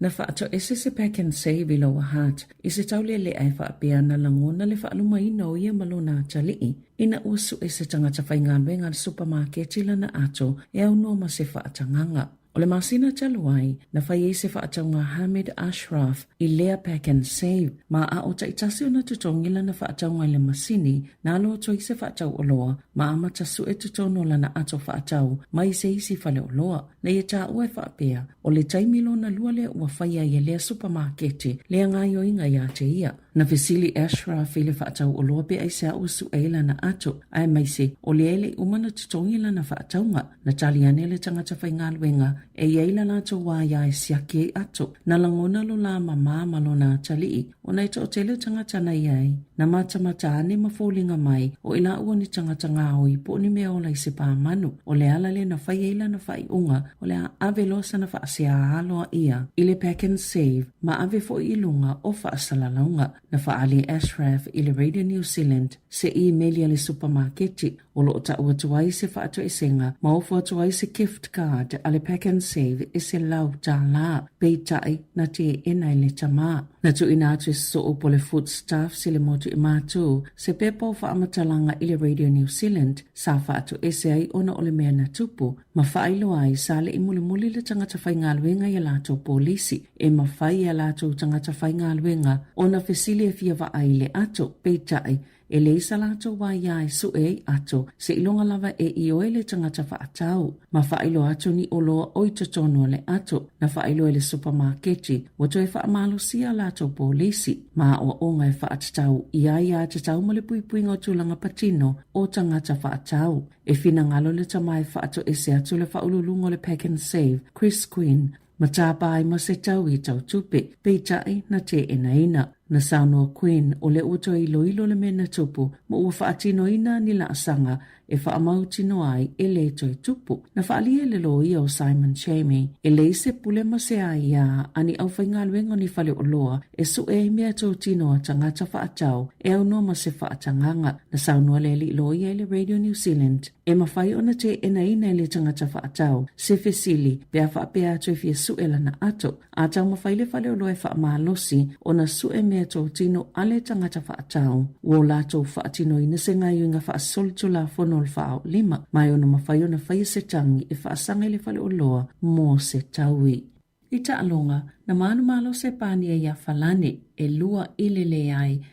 Na faatoese se Pak'nSave i Lower Hutt i se taulealea e faapea ana lagona le faalumaina o ia ma lona atalii ina ua sue se tagata faigaluega a le supamaketi lana ato e aunoa ma se faatagaga. O le masina talu ai, na fai ai se faatauga a Hamid Ashraf i lea Pak'nSave ma a o taitasi ona totogi lana faatauga i le masini, na alo atu ai se faatau oloa ma amata sue totonu o lana ato faatau mai se isi faleoloa. Na ia taua e faapea, o le taimi lona lua lea ua faia ai e lea supamaketi lea gaoioiga ia te ia. Na fesili Ashraf i le faatau oloa pe aisea ua sue ai lana ato, aemaise o lea e le i uma ona totogi lana faatauga. Na tali ane le tagata faigaluega e i ai la latou wā iā e siaki ai ato. Na lagona lo la mamā ma lona atalii, ona e toatele tagata na i ai. Na matamata ane ma foliga mai o i laua ni tagata gaoi po o ni mea ola i se pāmanu. O le ala lea na fai ai lana faaiuga o le a ave loa sana faasea aloa ia i le Pak'nSave ma ave foi i luga o faasalalauga. Na faaali e Ashraf i le Radio New Zealand se imeli a le supamaketi o lo o tau atu ai se faatoesega ma ofo atu ai se gift card a le Pak'nSave e $100, peitai na teena e le tama. Na tuuina atu e sosoo po le Foodstuffs i le motu i Matū se pepa o faamatalaga i le Radio New Zealand sa faatoese ai ona o le mea na tupu ma faailoa ai sa le i mulimuli le tagata faigaluega i a latou polisi e mafai e a latou tagata faigaluega ona fesili e fia vaai i le ato, peitai E leai sa latou aia e sue ai ato, seiloga lava e ioe le tagata faatau, ma faailoa atu ni oloa o i totonu o le ato. Na faailoa e le supamaketi, ua toe faamalosia a latou polisi, ma aoaoga e faatatau i aia tatau ma le puipuiga o tulaga patino o tagata faatau. E finagalo le tama e faatoese atu le faauluuluga o le Pak'nSave, Chris Quinn, Ma tāpā ai ma se tau i tautupe, peitai na teenaina. Na saunoa Quinn o lea ua toe iloilo le mea na tupu ma ua faatinoina ni laasaga e faamautinoa ai e le toe tupu. Na faaalia e le loia o Simon Chamie e leai se pule ma se aiā a ni aufaigaluega o ni faleoloa e sue ai mea totino a tagata faatau e aunoa ma se faatagaga. Na saunoa le alii loia i le Radio New Zealand E mafai ona teenaina e le tagata faatau se fesili pe a faapea atu e fia sue lana ato, a taumafai le faleoloa e faamalosi ona sue mea totino a le tagata faatau. Ua o latou faatinoina se gaoioiga faasolitulafono o le faaolima, ma e ono mafai ona faia se tagi e faasaga i le faleoloa mo se taui. I taaloga, na manumalo se pania iā Falani, e 2-1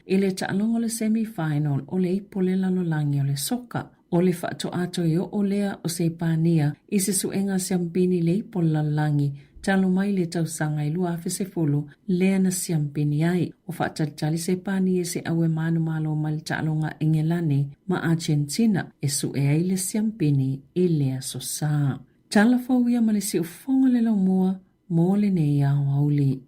i le taaloga o le semi-final o le Ipu o le Lalolagi o le Soka. O le faatoa toe oo lea o Sepania i se suega siampini i le Ipu o le Lalolagi talu mai le tausaga e 2010 lea na siampini ai. Ua faatalitali Sepania i se au e manumalo mai le taaloga a Engelane ma Argentina e sue ai le siampini i le Aso Sa. Tala fou ia ma le siufofoga le laumua mo lenei aoauli.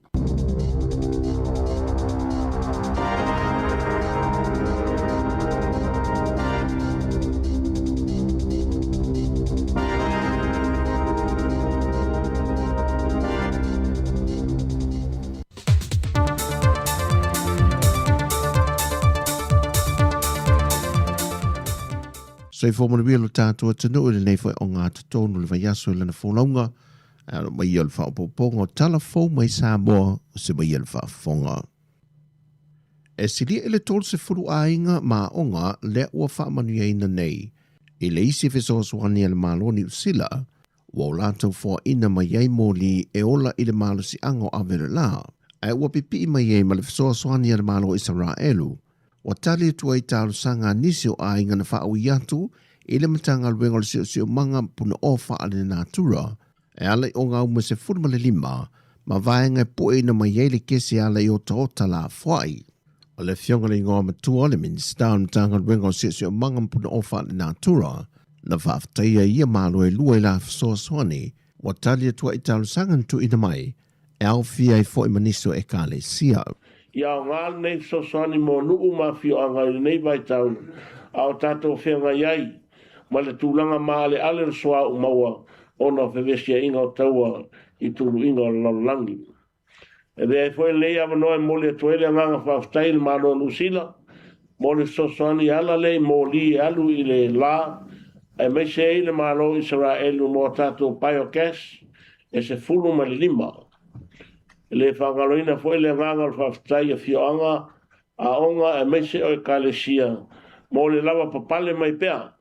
Soifua manuia lo tatou atunuu i lenei foi o ngā totonu le vaiaso i lana folauga, e alo mai ia o le faaopoopoga o tala fou mai Samoa o se mai ia le faafofoga. E silia i le 30 aiga ma aoga lea ua faamanuiaina nei i le isi fesoasoani a le Malo o Niu Sila ua o latou foaina mai ai moli e ola i le malosiaga o Averela, ae ua pipii mai ai ma le fesoasoani a le Malo o Isaraelu Ua tali atu ai talosaga a nisi o aiga na faaui atu i le Matagaluega o le Siosiomaga Punaoa Faalenatura e ala i Ogauma 15 ma vaega e pueina mai ai le kesi e ala i otaota lafoai. O le Afioga i le Igoa Matua, le Minisita o le Matagaluega o Siosiomaga ma Punaoa Faalenatura, na faafetaia ia malo e lua i la fesoasoani ua tali atu ai i talosaga na tuuina mai e aofia ai foi ma nisi o Ekalesia. Ia aoga lenei fesoasoani mo nuu ma afioaga i lenei vaitau a o tatou feagai ai ma le tulaga maaleale o le suauu maua ona o fevesiaiga o taua i tuluiga o le lalolagi. E avea ai foi lenei avanoa e momoli atu ai le agaga faafetai i le Malo o Niu Sila mo le fesoasoani e ala lea i moli e alu i le la aemaise ai le Malo o Isaraelu mo a tatou biogas e 15. E le faagaloina foi le agaga o le faafetai i afioaga, aoga aemaise o Ekalesia mo le lava papale mai pea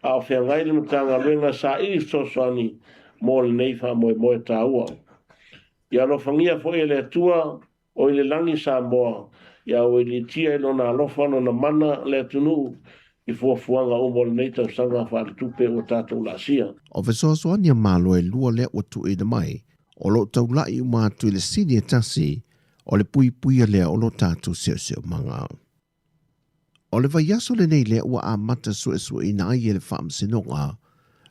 a o feagai le Matagaluega saili fesoasoani mo lenei faamoemoe taua. Ia alofagia foi e le Atua o i le lagi Samoa, ia auiliitia i Lona alofa Lona mana le atunuu i fuafuaga uma o lenei tausaga faaletupe ua tatou laasia. O fesoasoani a Malo e lua lea ua tuuina mai, o lo o taula'i uma atu i le sini e tasi o le puipuia lea o lo tatou siosiomaga. O le vaiaso lenei lea ua amata suesueina ai e le Faamasinoga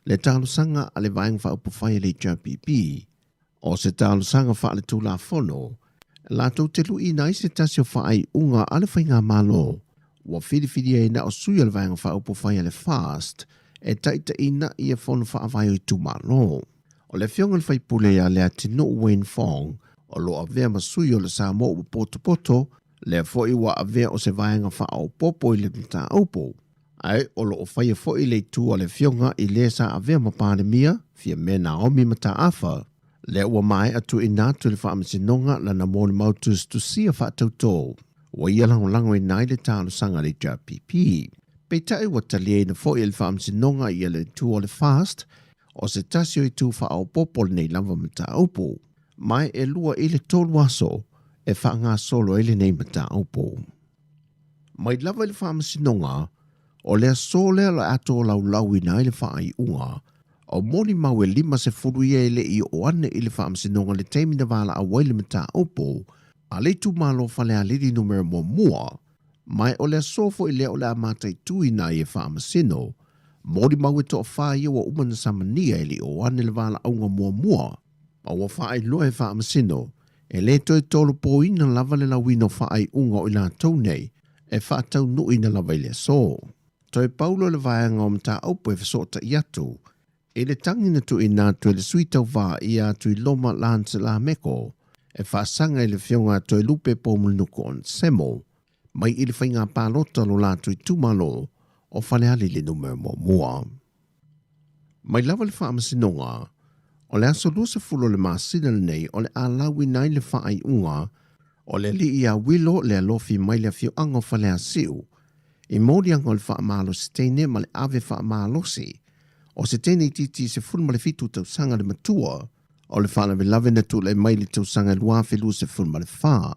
le talosaga a le Vaega Faaupufai a le HRPP o se talosaga faaletulafono latou te luiina ai se tasi o faaiuga a le Faigamalo ua filifilia ai na o sui o le Vaega Faaupufai a le FAST e taitaiina ia fono faavae o itumalo. O le afioga i le faipule ia Leatinuu Wayne Fong o lo o avea ma sui o le Samoa ua potopoto, lea foi ua avea o se vaega faaopoopo i le mataupu. Ae o lo o faia foi le itu a le afioga i le sa avea ma Palemia, Fiame Naomi Mataafa, lea ua maea tuuina atu i le Faamasinoga lana molimau tusitusia faatautō ua ia lagolagoina ai le talosaga a le HRPP. Peitai ua taliaina foi e le Faamasinoga ia le itu a le FAST o se tasi o itu faaopoopo lenei lava mataupu, ma e 2 i le 3 aso e faagasolo ai lenei mataupu. Mai lava i le Faamasinoga, o le aso lea o le a tolaulauina ai le faaiuga, o molimau e 50 ia e le i oo ane i le Faamasinoga i le taimi na valaau ai le mataupu a le itumalo Falealili numera muamua, ma o le aso foi lea o le a mataituina ai e Faamasino molimau e toafā ia ua uma na samania e le i oo ane le valaauga muamua, ma ua faailoa e Faamasino e lē toe tolopoina lava le lauina o faaiuga o i latou nei e faataunuuina lava i le aso. Toe pau loa le vaega o mataupu e fesootai atu i le tagi na tuuina atu e le sui tauva ia Tuiloma Lance Lameko e faasaga i le afioga a Toelupe Poumulinuku Onesemo mai i le faiga palota o lo latou itumalo o Falealili numera muamua. Mai lava le Faamasinoga, o le aso 20 o le masina lenei o le a lauina ai le faaiuga o le alii ia Wilo le alofi mai le afioaga o Faleasiu i moliaga o le faamalosi teine ma le ave faamalosi o se teine itiiti 17 tausaga le matua o le faalavelave na tulai mai i le tausaga 2024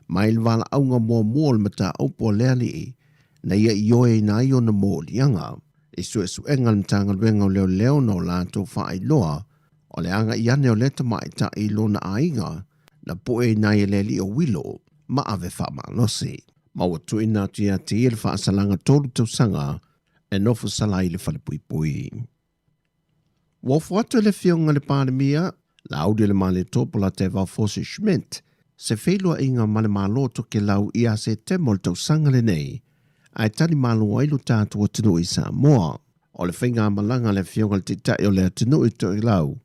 mai le valaauga muamua o le mataupu a le alii na ia ioeina ai ona moliaga i suesuega a le Matagaluega o Leoleo na o latou faailoa o le agai ane o lea tamaitai i lona aiga na pueina ai e le alii o Wilo ma ave faamalosi. Ma ua tuuina atu ia te ia le faasalaga 3 tausaga e nofo sala ai i le falepuipui. Ua ofo atu e le Afioga i le Palemia, Laaulialemalietoa Polataivao Fosi Schmidt, se feiloaiga ma le Malo o Tokelau ia Setema o le tausaga lenei, ae tali malo ai lo tatou atunuu i Samoa. O le faigamalaga a le Afioga i le Taitai o le atunuu i Tokelau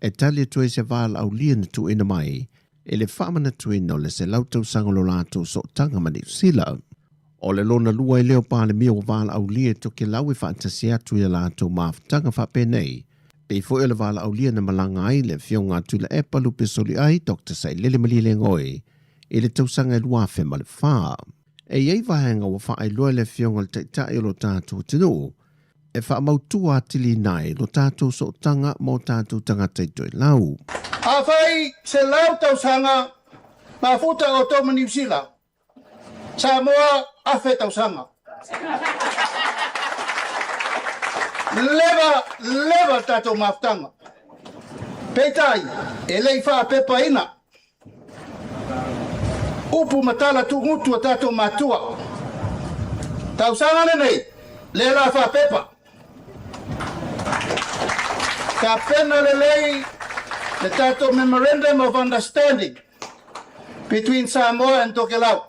e tali atu ai se valaaulia na tuuina mai i le faamanatuina o le 100 tausaga o lo latou sootaga ma Niu Sila. O le lona lua ai lea o Palemia ua valaaulia i Tokelau e faatasi atu i a latou mafutaga faapenei, pei foi o le valaaulia na malaga ai le Afioga a Tuilaepa Lupesoliai Dr Sailele Malielegaoi i le tausaga e 2004. E i ai vaega ua faailoa e le Afioga i le Taitai o lo tatou atunuu e faamautua atiliina ai lo tatou sootaga ma o tatou tagata i Toelau. Afai 100 tausaga mafuta outou ma Niu Sila, Samoa 1000 tausaga. Leva, leva le tatou mafutaga. Peitai, e le i faapepaina upu ma tala tuugutu a tatou matua. Tausaga lenei, lea la faapepa. Tapena lelei le tatou Memorandum of Understanding between Samoa and Tokelau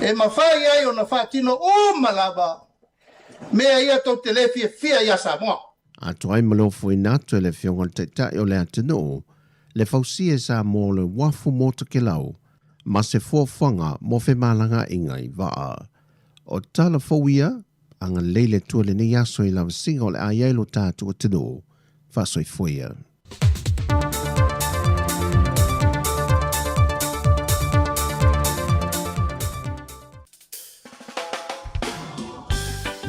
e mafai ai ona faatino uma lava mea ia tou te le fiafia ia Samoa. Atoa ai ma le ofoina atu e le Afioga i le Taitai o le atunuu le fausia e Samoa o le uafu mo Tokelau ma se fuafuaga mo femalagaaiga i vaa. O tala fou ia, agalelei le Atua i lenei aso i lavasiga o le a i ai lo tatou atunuu. Faasoifua ia.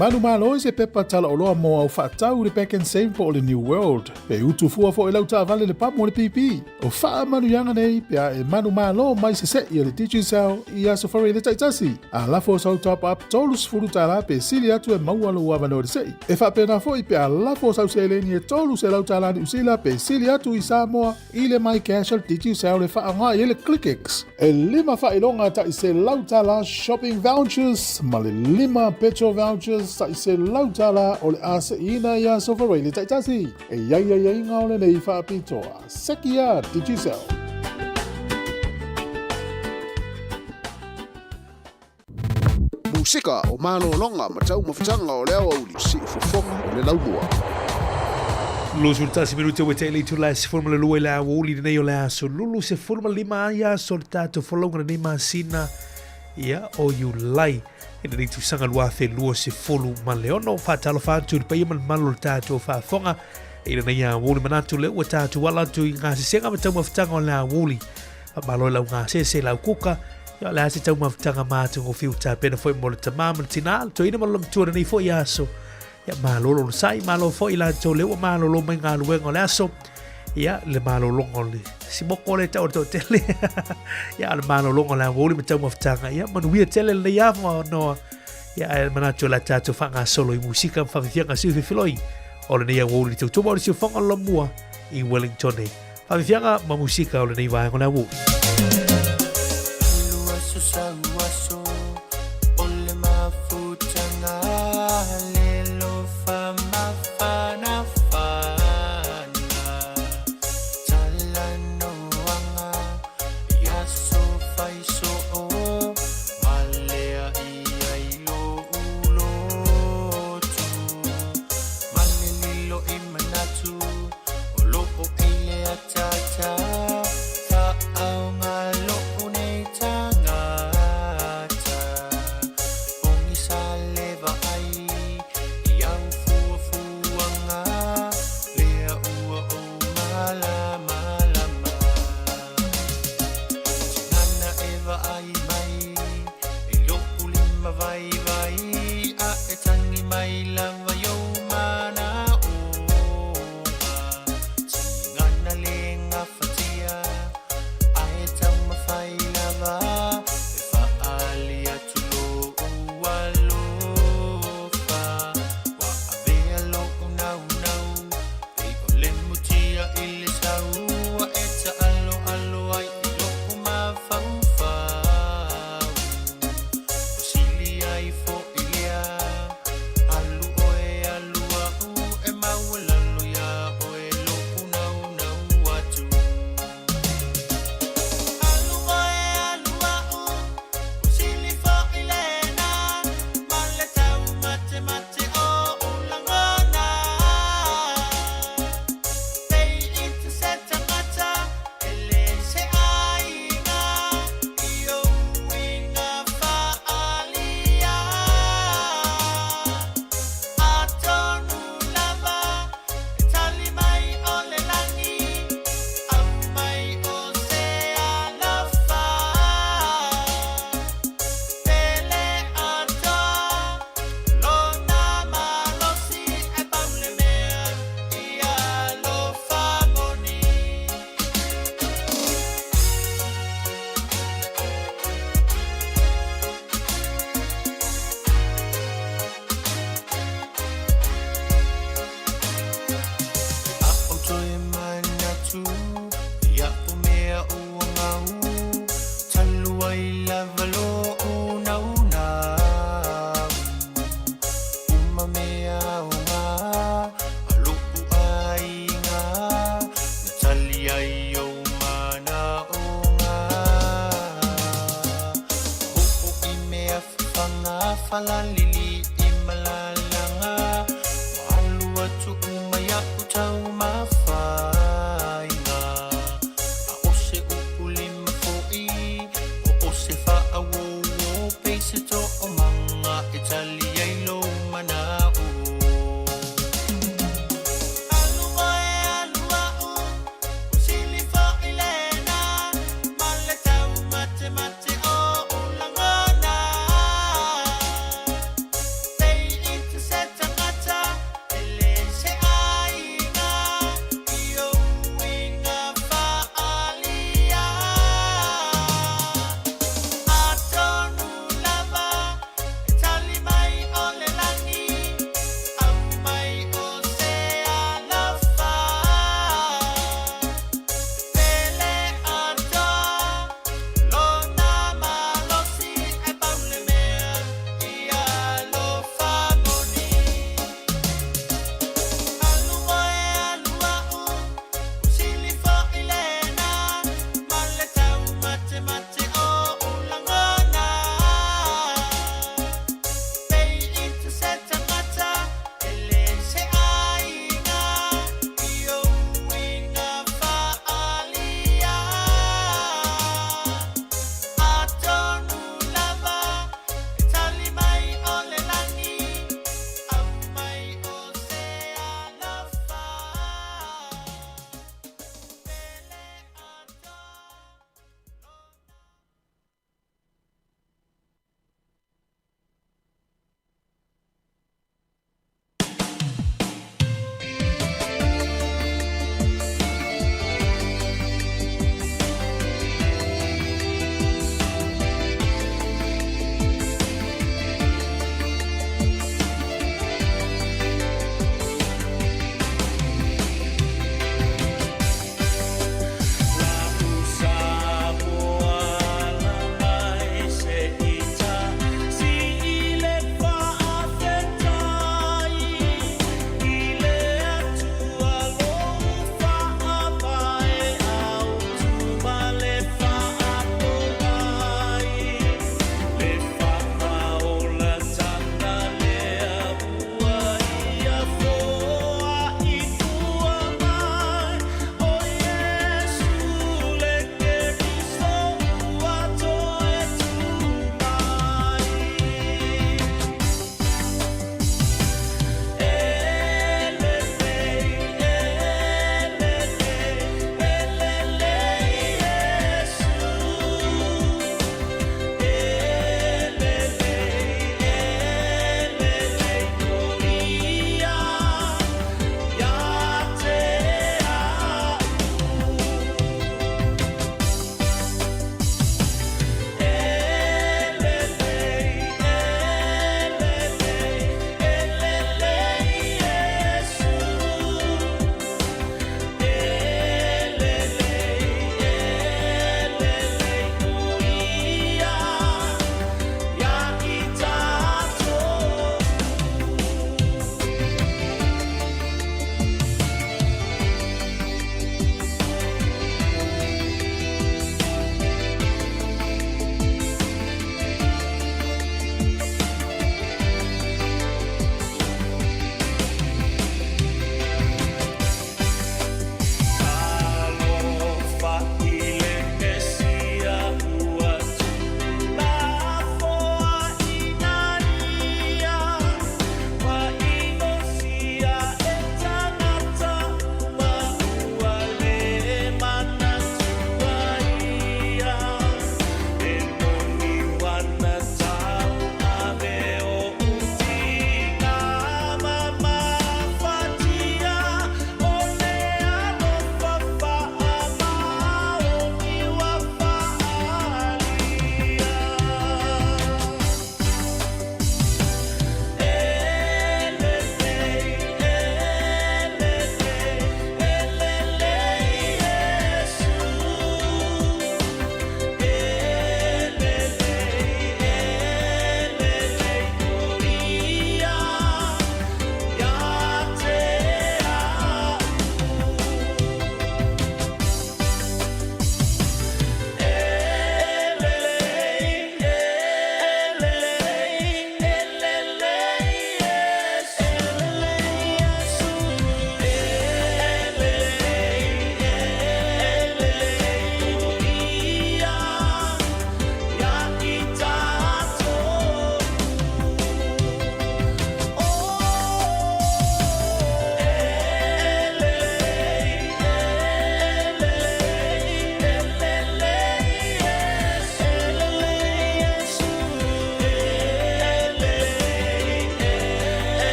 Manumalo i se pepa talaoloa mo au faatau i le Pak'nSave po o le New World, pe utu fua foi lau taavale le pamu o le pipi. O faamanuiaga nei pe a e manumalo mai sese'i a le Digicel i Aso Faraile taitasi. A lafo sau top up $30 pe sili atu e maua lou avanoa i le se'i. E faapena foi pe a lafo sau seleni e $300 Niu Sila pe sili atu i Samoa i le MyCash a le Digicel e faaaoga i ai le ClickX. E lima faailoga tai $100 shopping vouchers ma le lima petrol vouchers tai $100 o le a se'iina i Aso Faraile taitasi. E i ai aiaiga o lenei faapitoa. Seki a Digicel. Musika o malologa ma taumafataga o le aoauli, siufofoga o le laumua. 21 minute ua tea i le itula e 12 i le aoauli lenei o le aso Lulu 15 ai aso o le tatou folauga lenei masina ia o Iulai i lenei tausaga 2026. Faatalofa atu i le paia ma le mamalu o le tatou faafofoga i lenei aoauli manatu lea ua tatou ala atu i gasesega ma taumafataga o le aoauli. Faamalo i lau gasese, lau kuka, ia o le a se taumafataga matagofie ua tapena foi mo le tamā ma le tinā, le toeaina ma lona matua i lenei foi aso. Ia malo lona sai, malo foi i latou lea ua malolo mai galuega o le aso. Ia le malologa o le simoko le tau o le toatele. Ia o le malologa o le aoauli ma taumafataga. Ia manuia tele lenei avanoa. Ia ae manatu o le a tatou faagasolo i musika ma faafiafiaga siu fefiloi o lenei aoauli tautua o le siufoga o le lamua i Wellington nei. Faafiafiaga ma musika o lenei vaega o le aoauli. Alu aso sau aso o le mafutaga le lofa mafanafana talanoaga i aso faisoo malea i ai lou lotu male lilo i manatu O loo i le ataata Faaoga loo nei tagata Pogisa le vaai I au fuafuaga Lea ua ou malamalama Tinana e vaai mai I lou lima vaivai A e tagi mai lava i ou manaoga Tigana le gafatia Ae taumafai lava E faaali atu lou alofa Ua avea lou naunau Pei o le mutia i le sau Ua e taaloalo ai i lou mafaufau Ua sili ai foi lea Alu oe alu a'u e maualalo iā oe lo'u naunau atu. Alu oe alu a'u ua sili fo'i lena ma le taumatemate o'u lagona. Pei ita se tagata e leai se aiga i ou uiga faaalia. Atonu lava e tali mai o le lagi, aumai o se alofa. Pele atoa lona malosi e pau le mea i alofa moni. A ou toe manatu i a'u mea ua gau, talu ai lava lo'u naunau. Uma mea aoga a lo'u aiga, na tali ai ou manaoga. Ho'o i mea fafaga falalili i malalaga, ua alu atu uma ia'u taumafaiga. A o se upu lima fo'i, po o se faauouo, pei se toomaga e tali ai lou mana'o. Alu oe alu a'u, ua sili fo'i lena ma le taumatemate o'u lagona. Pei ita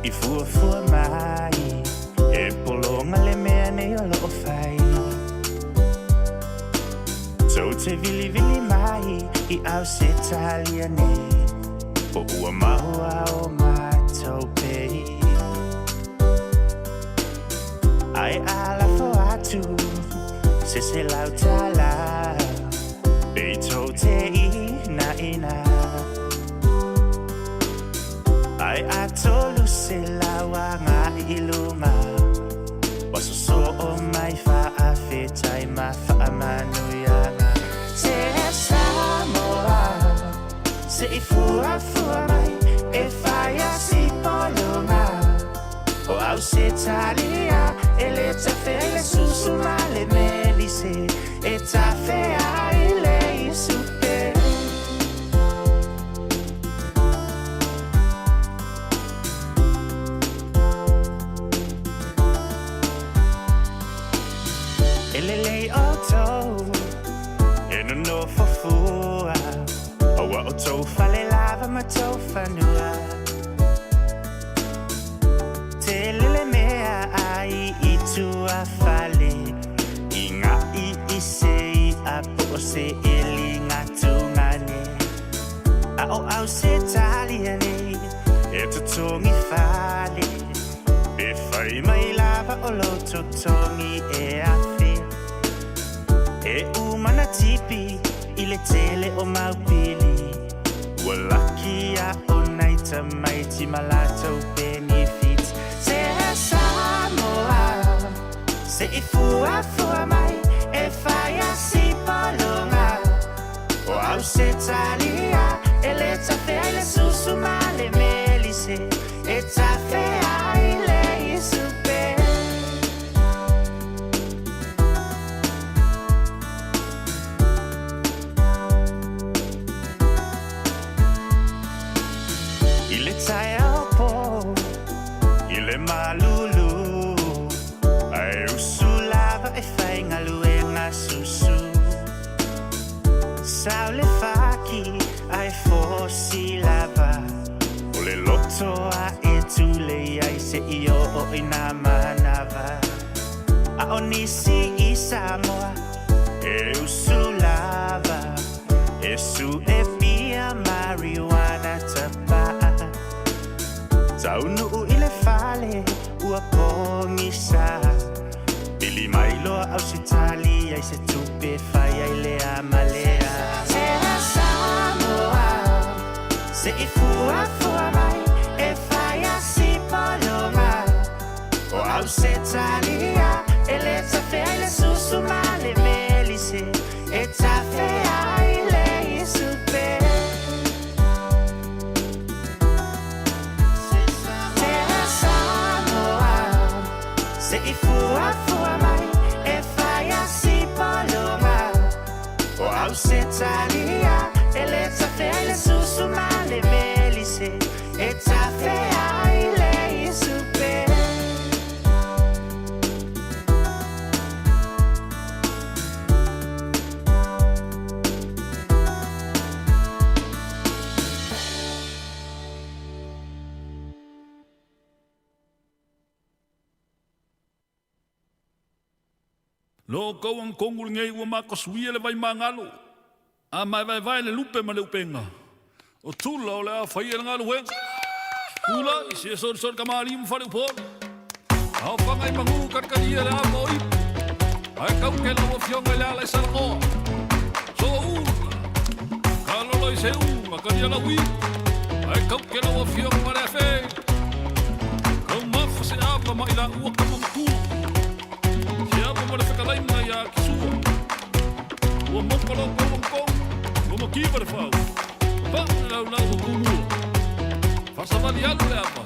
i fuafua mai e pologa le mea nei o loo fai. Tou te vilivili mai i Ausetalia nei, po ua maua o matou pei. Ae a lafo atu se $100, pe tou te inaina. Ae a 300 agai i luga, ua sosoo mai faafetai ma faamanuiaga. Se Samoa, se i fuafua mai e fai a si pologa. O Ausetalia e le tafea i le susu ma le melise, e tafea i le isupe. E lelei outou e nonofo fua, aua o tou fale lava ma tou fanua. Tele le mea ai i tua fale, i ngā i i se i a po o se eli ngā tungane. A o Ausetalia nei e totogi fale, pe fai mai lava o lou totogi e afe. E uma na tipi i le tele o maupili, ua laki a o nai tamaiti ma latou benefits. Se Samoa, se i fuafua mai e fai a si pologa. O Ausetalia e le tafea i le susu ma le melise, e tafea i le isupe. I le taeao po, i le malulu, ae usu lava e faigaluega susu. Sau le faki ae fosi lava, o le loto a e tulei ai se i oo i nā manava. A o nisi i Samoa e usu lava, e su e pia marijuana tapaa. Taunuu i le fale ua pogisa, pili mai loa Ausetalia i se tupe fai ai lea ma lea. Se Samoa, se i fuafua mai e fai a si pologa. O Ausetalia e le tafea i le susu ma le melise, e tafea i le isupe. Se Samoa, se i fuafua mai e fai a si pologa. O Ausetalia e le tafea i le susu ma le melise, e tafea i le isupe. Lo kou ang kongu lenei ua makasuia le vaimagalo, a maevaevae le lupe ma le upenga. O tula o le a faia le galuega. Tula i se solisoli kamali'i ma faleupolu. Aofaga i magu kalikalia le ava o ipu. Ae kauke lau afioga i le ala i Salagoa. Soaula. Kalolo i seuga kalia lau ipu. Ae kauke lau afioga ma le afe. Kaumafa se ava ma i laua kama matua. Se ava ma le fetalaiga iā Kisua. Ua moka lo kou ang kou, ua makiva le fau. Pau le laulau o Tumua. Faasavali alu le ava.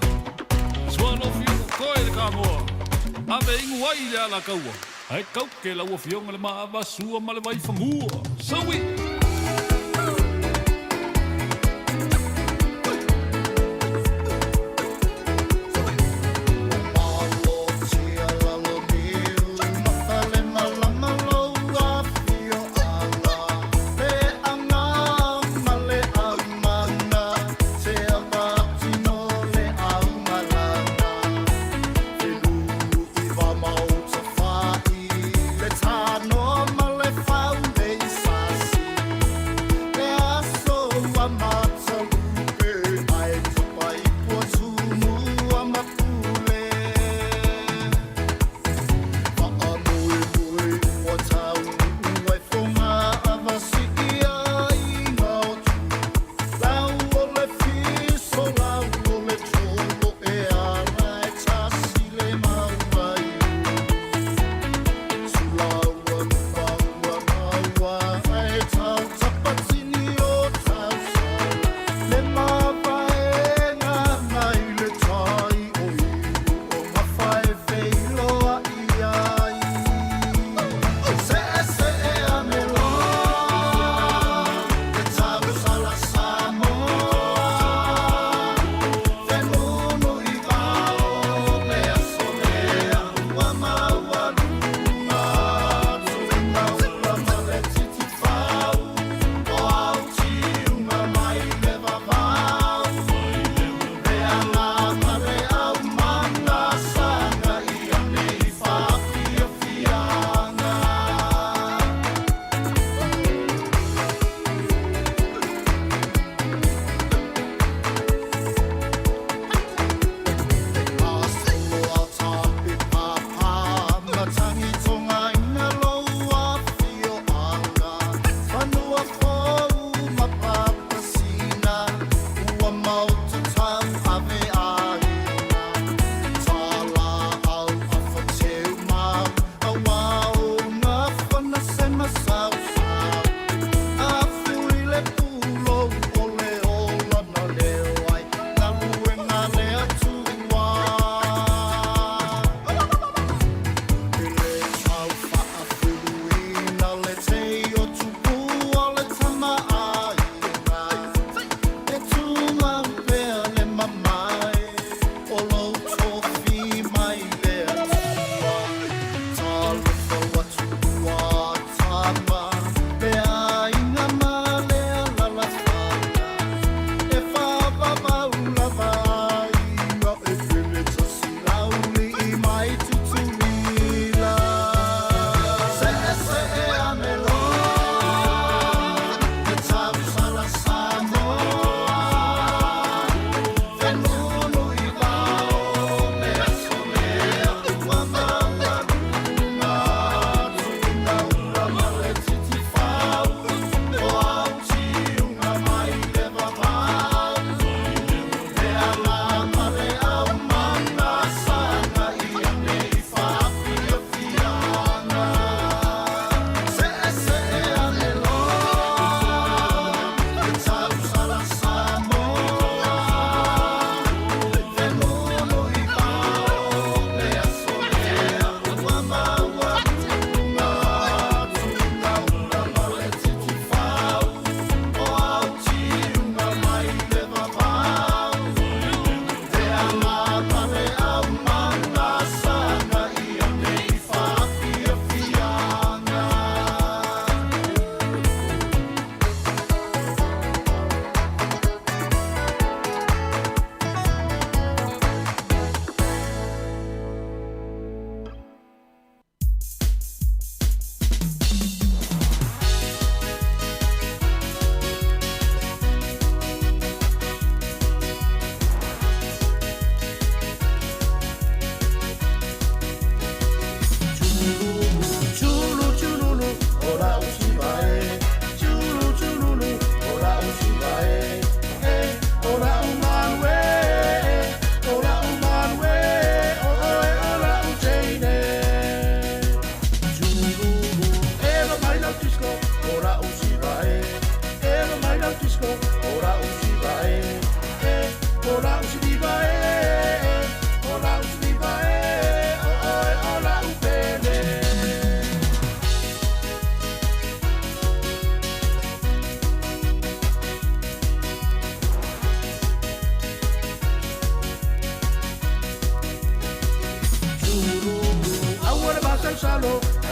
Sua lo fioga koe le kagoa. Ave ingu ai le ala kaua. Ae kauke lau afioga le maava sua ma le vaifagua. Saui!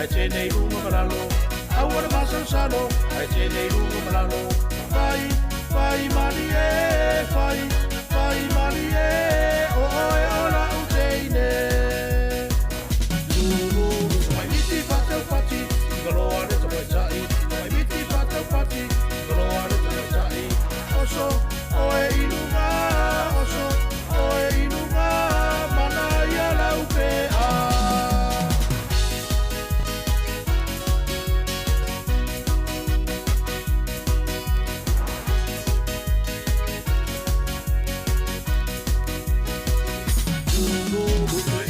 Ae tene i luga ma lalo, aua le masalosalo, ae tene i luga ma lalo. Fai, fai malie, fai, fai malie, o oe o lau teine. Lulu, tamaiti fataupati, i ka loa le tamaitai, tamaiti fataupati, i ka loa le tamaitai. Oso, oe i luga, oso, oe i luga, mana ia lau pea. Lulu,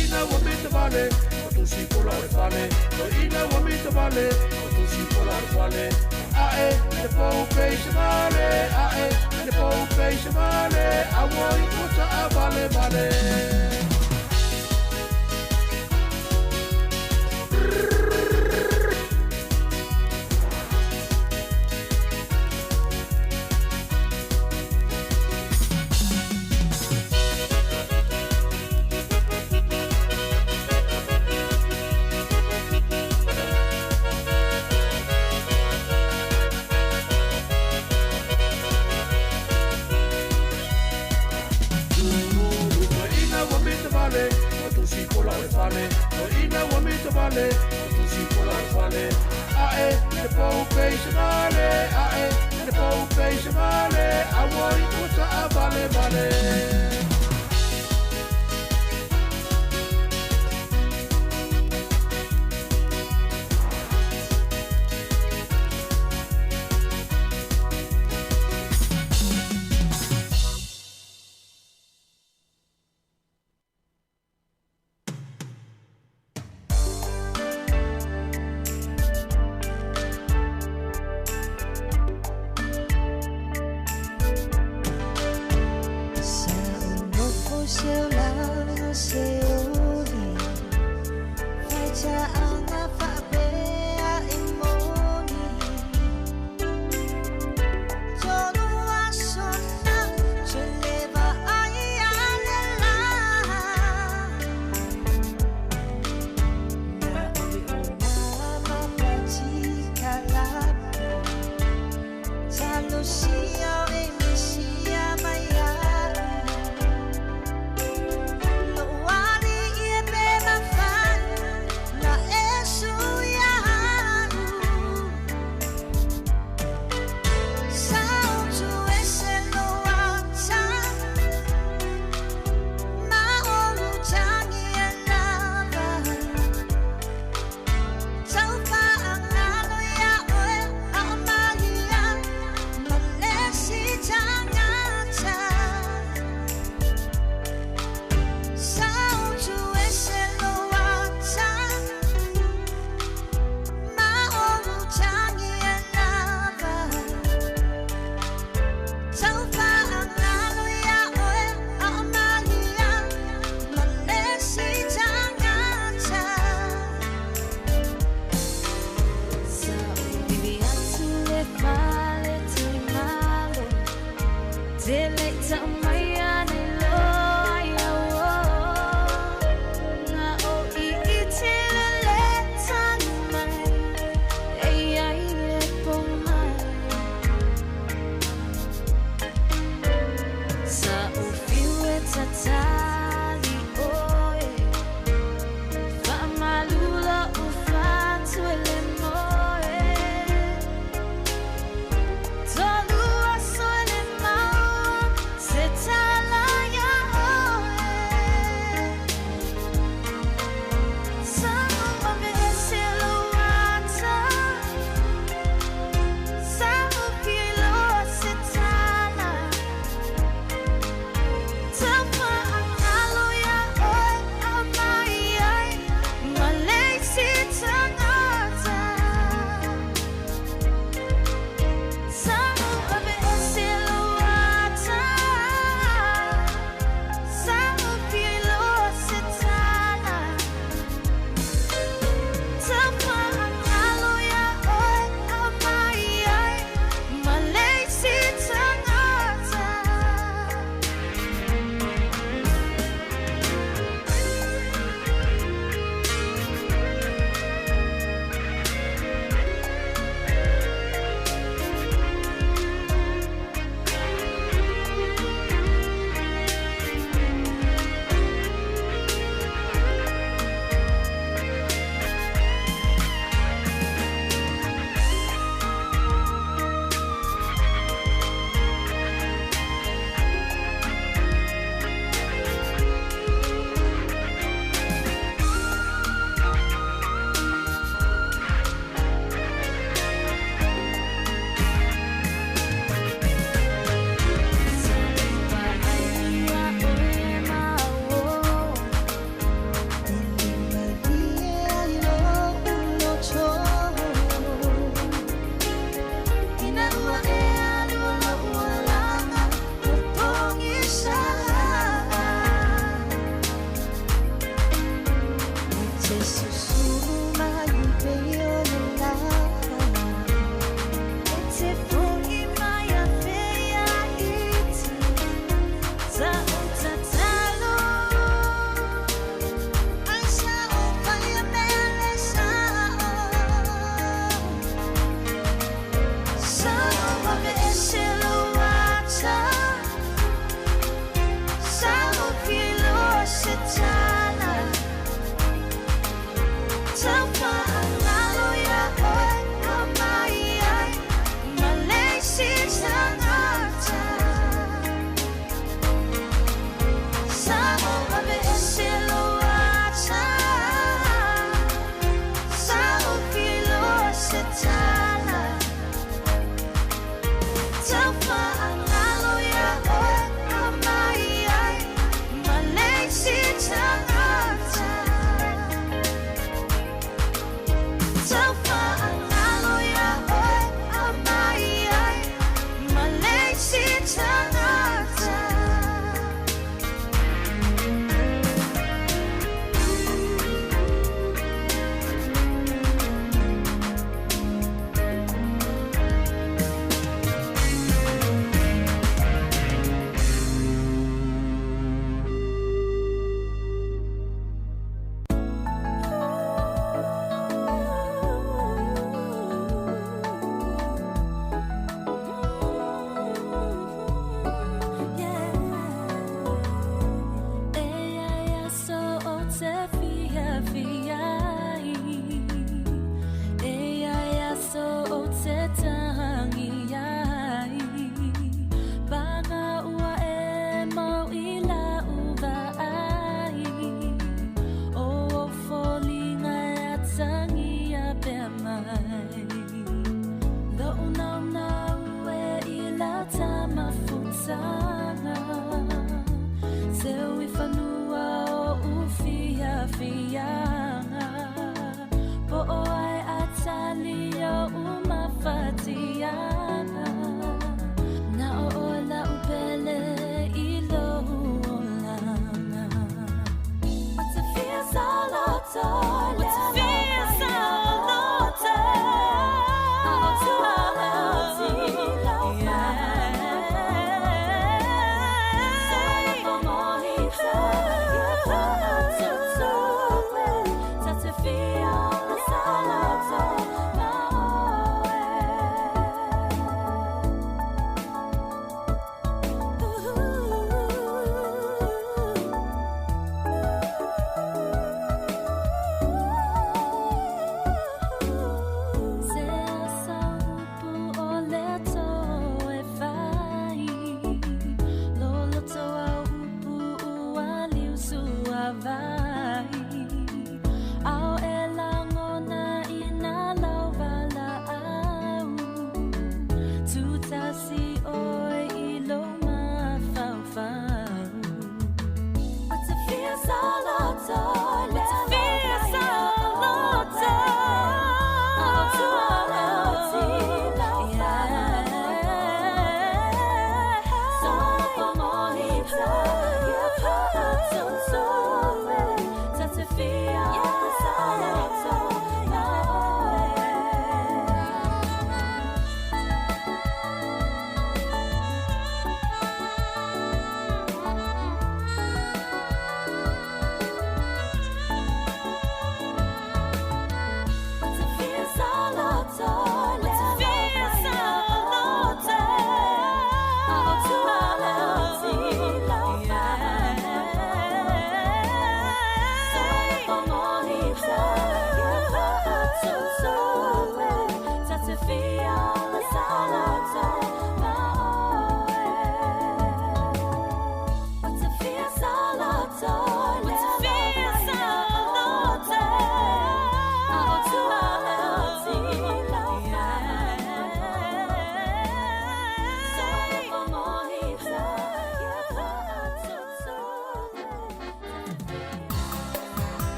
ina ua mita vale, o tusi pola o le fale. Ina ua mita vale, o tusi pola o le fale. Ae, le pou peisa vale, ae, le pou peisa vale, a ua i ua taa vale vale. Ina ua mita vale, o tusi pola o le fale. Ina ua mita vale, o tusi pola o le fale. Ae, le pou peisa vale, ae, le pou peisa vale, a ua i ua taa vale vale. Tell my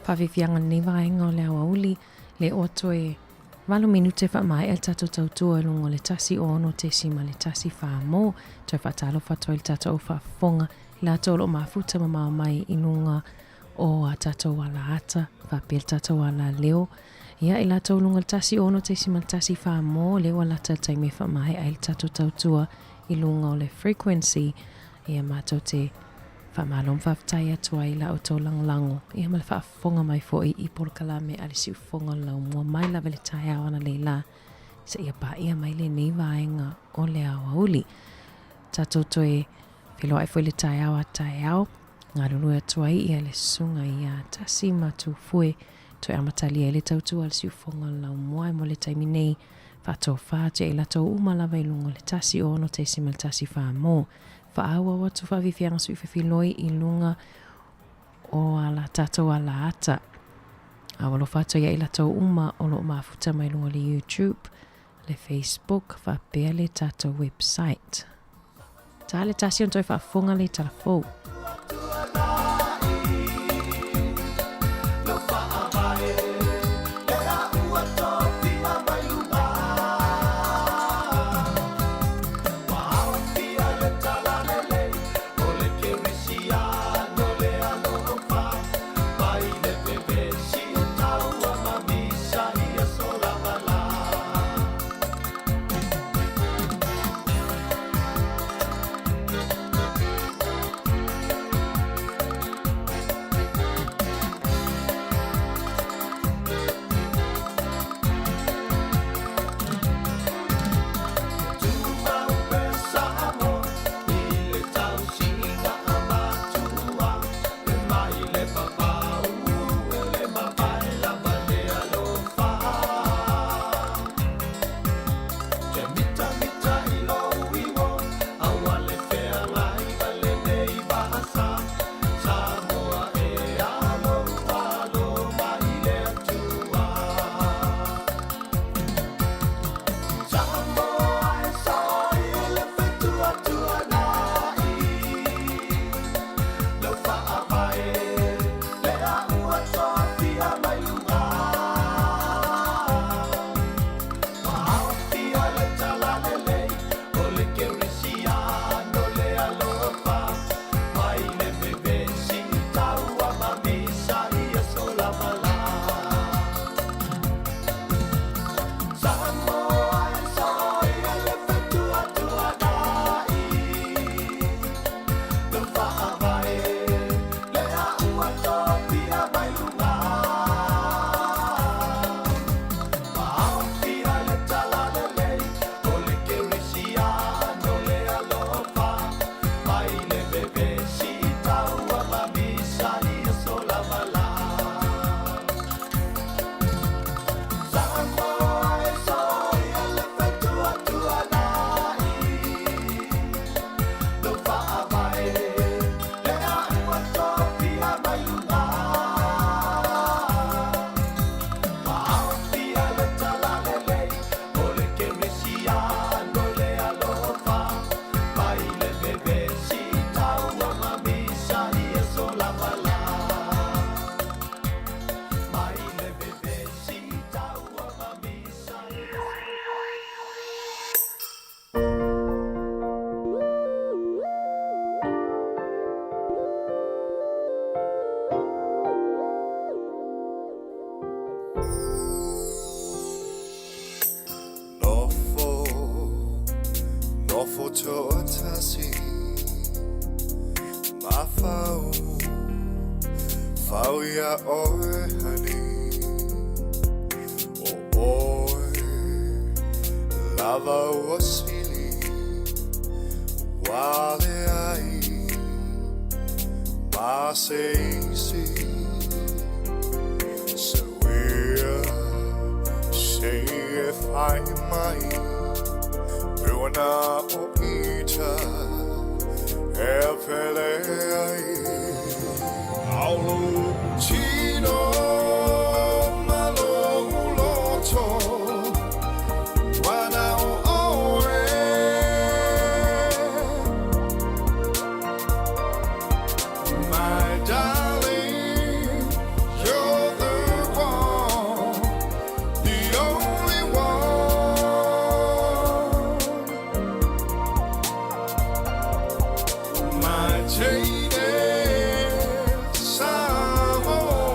Faafiafiaga lenei vaega o le aoauli, le ua toe 8 minute faamaea le tatou tautua i luga o le 106.1 mo. Toe faatalofa atu ai le tatou au faafofoga i latou o lo o mafuta mamao mai i luga o a tatou alaata faapea le tatou alaleo. Ia, i latou i luga o le 106.1 mo, lea ua lata le taimi e faamaea ai le tatou tautua i luga o le frequency. Ia, matou te Faamalo ma faafetai atu ai i la outou lagolago ia ma le faafofoga mai foi i polokalame a le Siufofoga o le Laumua mai lava i le taeao analeila seia paia mai lenei vaega o le aoauli. Tatou toe feiloai foi i le taeao a taeao, galulue atu ai ia le susuga ia Tasi ma Tufue toe amatalia ai le tautua a le Siufofoga o le Laumua mo le taimi nei faatofa atu ia i latou uma lava i luga o le 106.14 mo Faaauau atu faafiafiaga sui fefiloi i luga o a la tatou alaata. A ua alofa atu ia i latou uma o lo o mafuta mai luga o le YouTube, le Facebook, faapea le tatou website. Ta le tasi ona toe faafofoga le tala fou. Nofo, nofo toatasi Mafau, fau ia oe honey O oe, lava ua sili Ua leai ma se isi Se uia, se e fai mai Puana o ita e pele ai Aolo tino ma lou loto Ua na o oe My darling, you're teine Samoa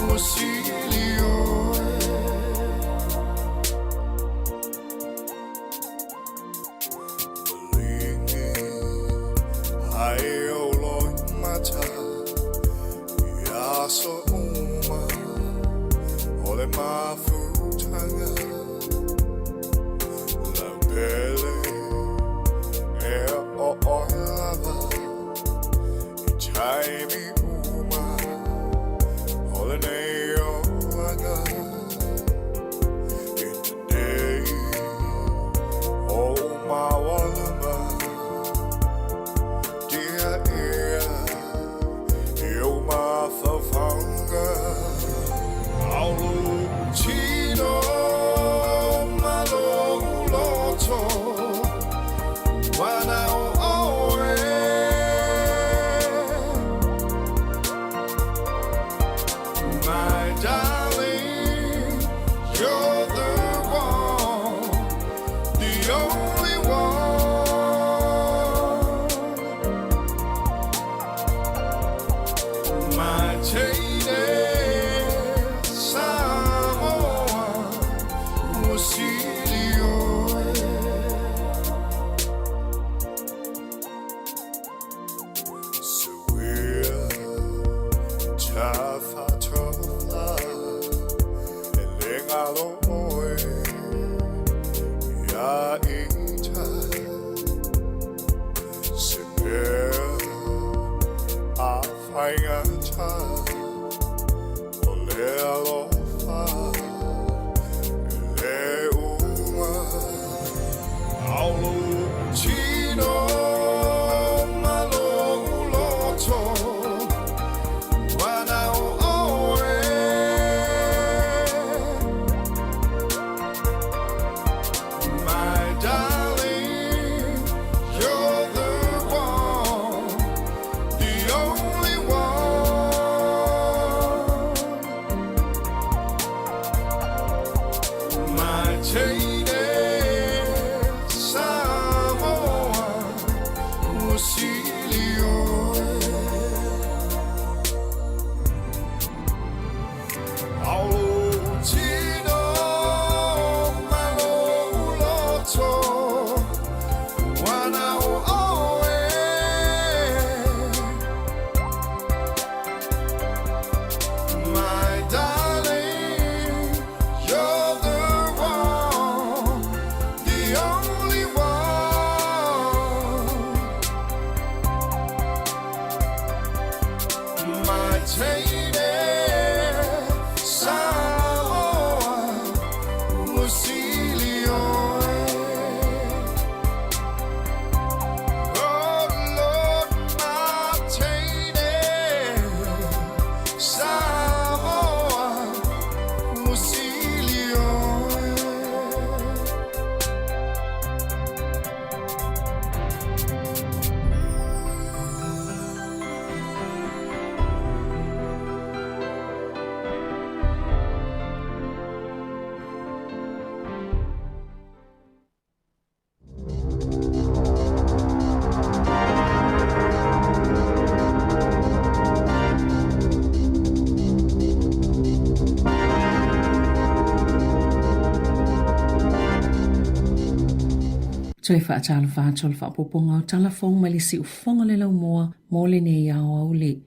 ua sili oe. Maligi ai o loimata i aso uma o le mafutaga. Lau pele e o oe lava i taimi uma o lenei olaga. I te nei o maualuma dia ia i o mafaufauga. Aulu tino ma lou loto ua na o oe. My darling, you're the one, the only one. My teine Samoa ua sili oe. Suia tafatola e le galo oe ia ita. Se mea a faigata o le alofa e le uma. Aulu tino ma lou loto ua na o oe. My darling, you're the one, the only one. My teine Samoa ua sili oe. Aulu tino ma lou loto ua na o oe. My darling, you're the one, the only one. My teine Samoa ua sili oe. Oh Lord, my teine Samoa ua sili oe. Toe faatalofa atu o le faaopoopoga o tala fou mai le siufofoga o le laumua mo lenei aoauli.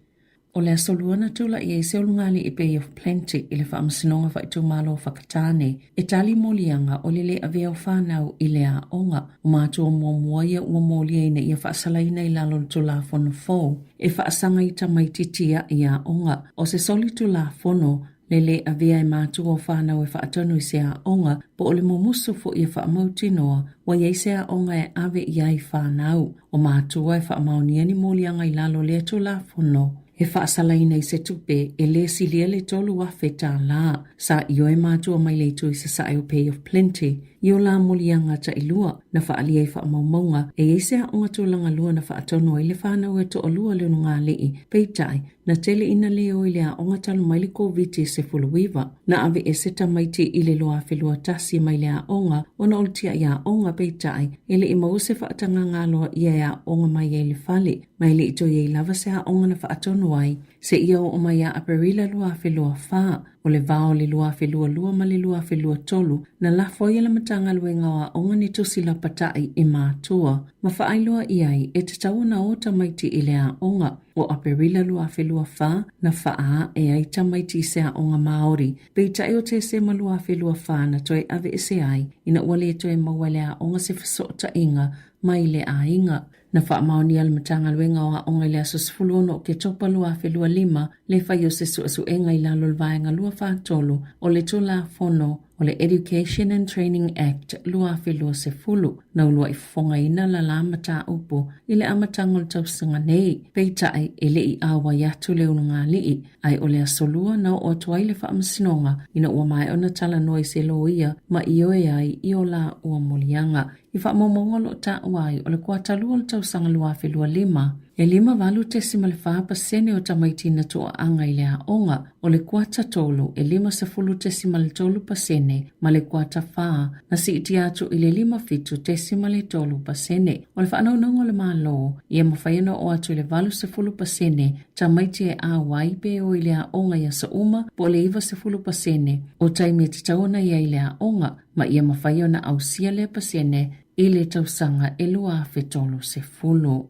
O le Aso Lua na tula'i ai se ulugalii i Bay of Plenty i le Faamasinoga Faaitumalo o Whakatane e tali moliaga o le lē avea o fanau i le aoga. O matua muamua ia ua molia ina ia faasalaina i lalo o le Tulafono fou e faasaga i tamaiti tia'i aoga. O se soli Tulafono le lē avea e matua o fanau e faatonu i se aoga po o le mumusu fo'i e faamautinoa ua i ai se aoga e ave i ai fanau. O matua e faamaonia ni moliaga i lalo o lea Tulafono e faasalaina i se tupe e lē silia le $3,000. Sa ioe matua mai le itu i sasae o Bay of Plenty i o la moliaga tailua na faaalia i faamaumauga e i ai se aoga tulaga lua na faatonu ai le fanau e toalua a le ulugalii, peitai, na tele ina le o i le aoga talu mai le Koviti-19. Na aveese tamaiti i le 2021 mai le aoga ona o le tiai aoga, peitai, e le i maua se faatagaga aloaia e aooga mai ai i le fale, ma e le i toe i ai lava se aoga na faatonu ai seia oo mai ia Aperila 2024. O le va o le 2022 ma le 2023, na lafo ai e le Matagaluega o Aoga ni tusi lapata'i i matua ma faailoa i ai e tatau ona o tamaiti i le aoga. O Aperila 2024, na faaa'e ai tamaiti i se aoga Māori, peitai o Tesema 2024 na toe aveese ai ina ua le toe maua e le aoga se fesootaiga mai le aiga. Na faamaonia e le Matagaluega o Aoga i le aso 16 o Oketopa 2025 le fai o se suesuega i lalo o le Vaega 243 o le Tulafono o le Education and Training Act 2020, na ulua'i fofogaina lala mataupu i le amataga o le tausaga nei. Peitai, e le i auai atu le ulugalii, ae o le aso Lua na oo atu ai le faamasinoga ina ua maea ona talanoa i se loia ma ioe ai i o laua moliaga. I faamaumauga o lo o taua ai, o le kuatalua o le tausaga 2025, e 58.4% o tamaiti na toaaga i le aoga, o le kuata tolu e 50.3% ma le kuata fa na siitia atu i le 57.3%. O le faanaunauga o le Malo, ia mafai ona oo atu i le 80% tamaiti e auai pe o i le aoga i aso uma po o le 90% o taimi e tatau ona i ai i le aoga, ma ia mafai ona ausia lea pasene i le tausaga e 2030.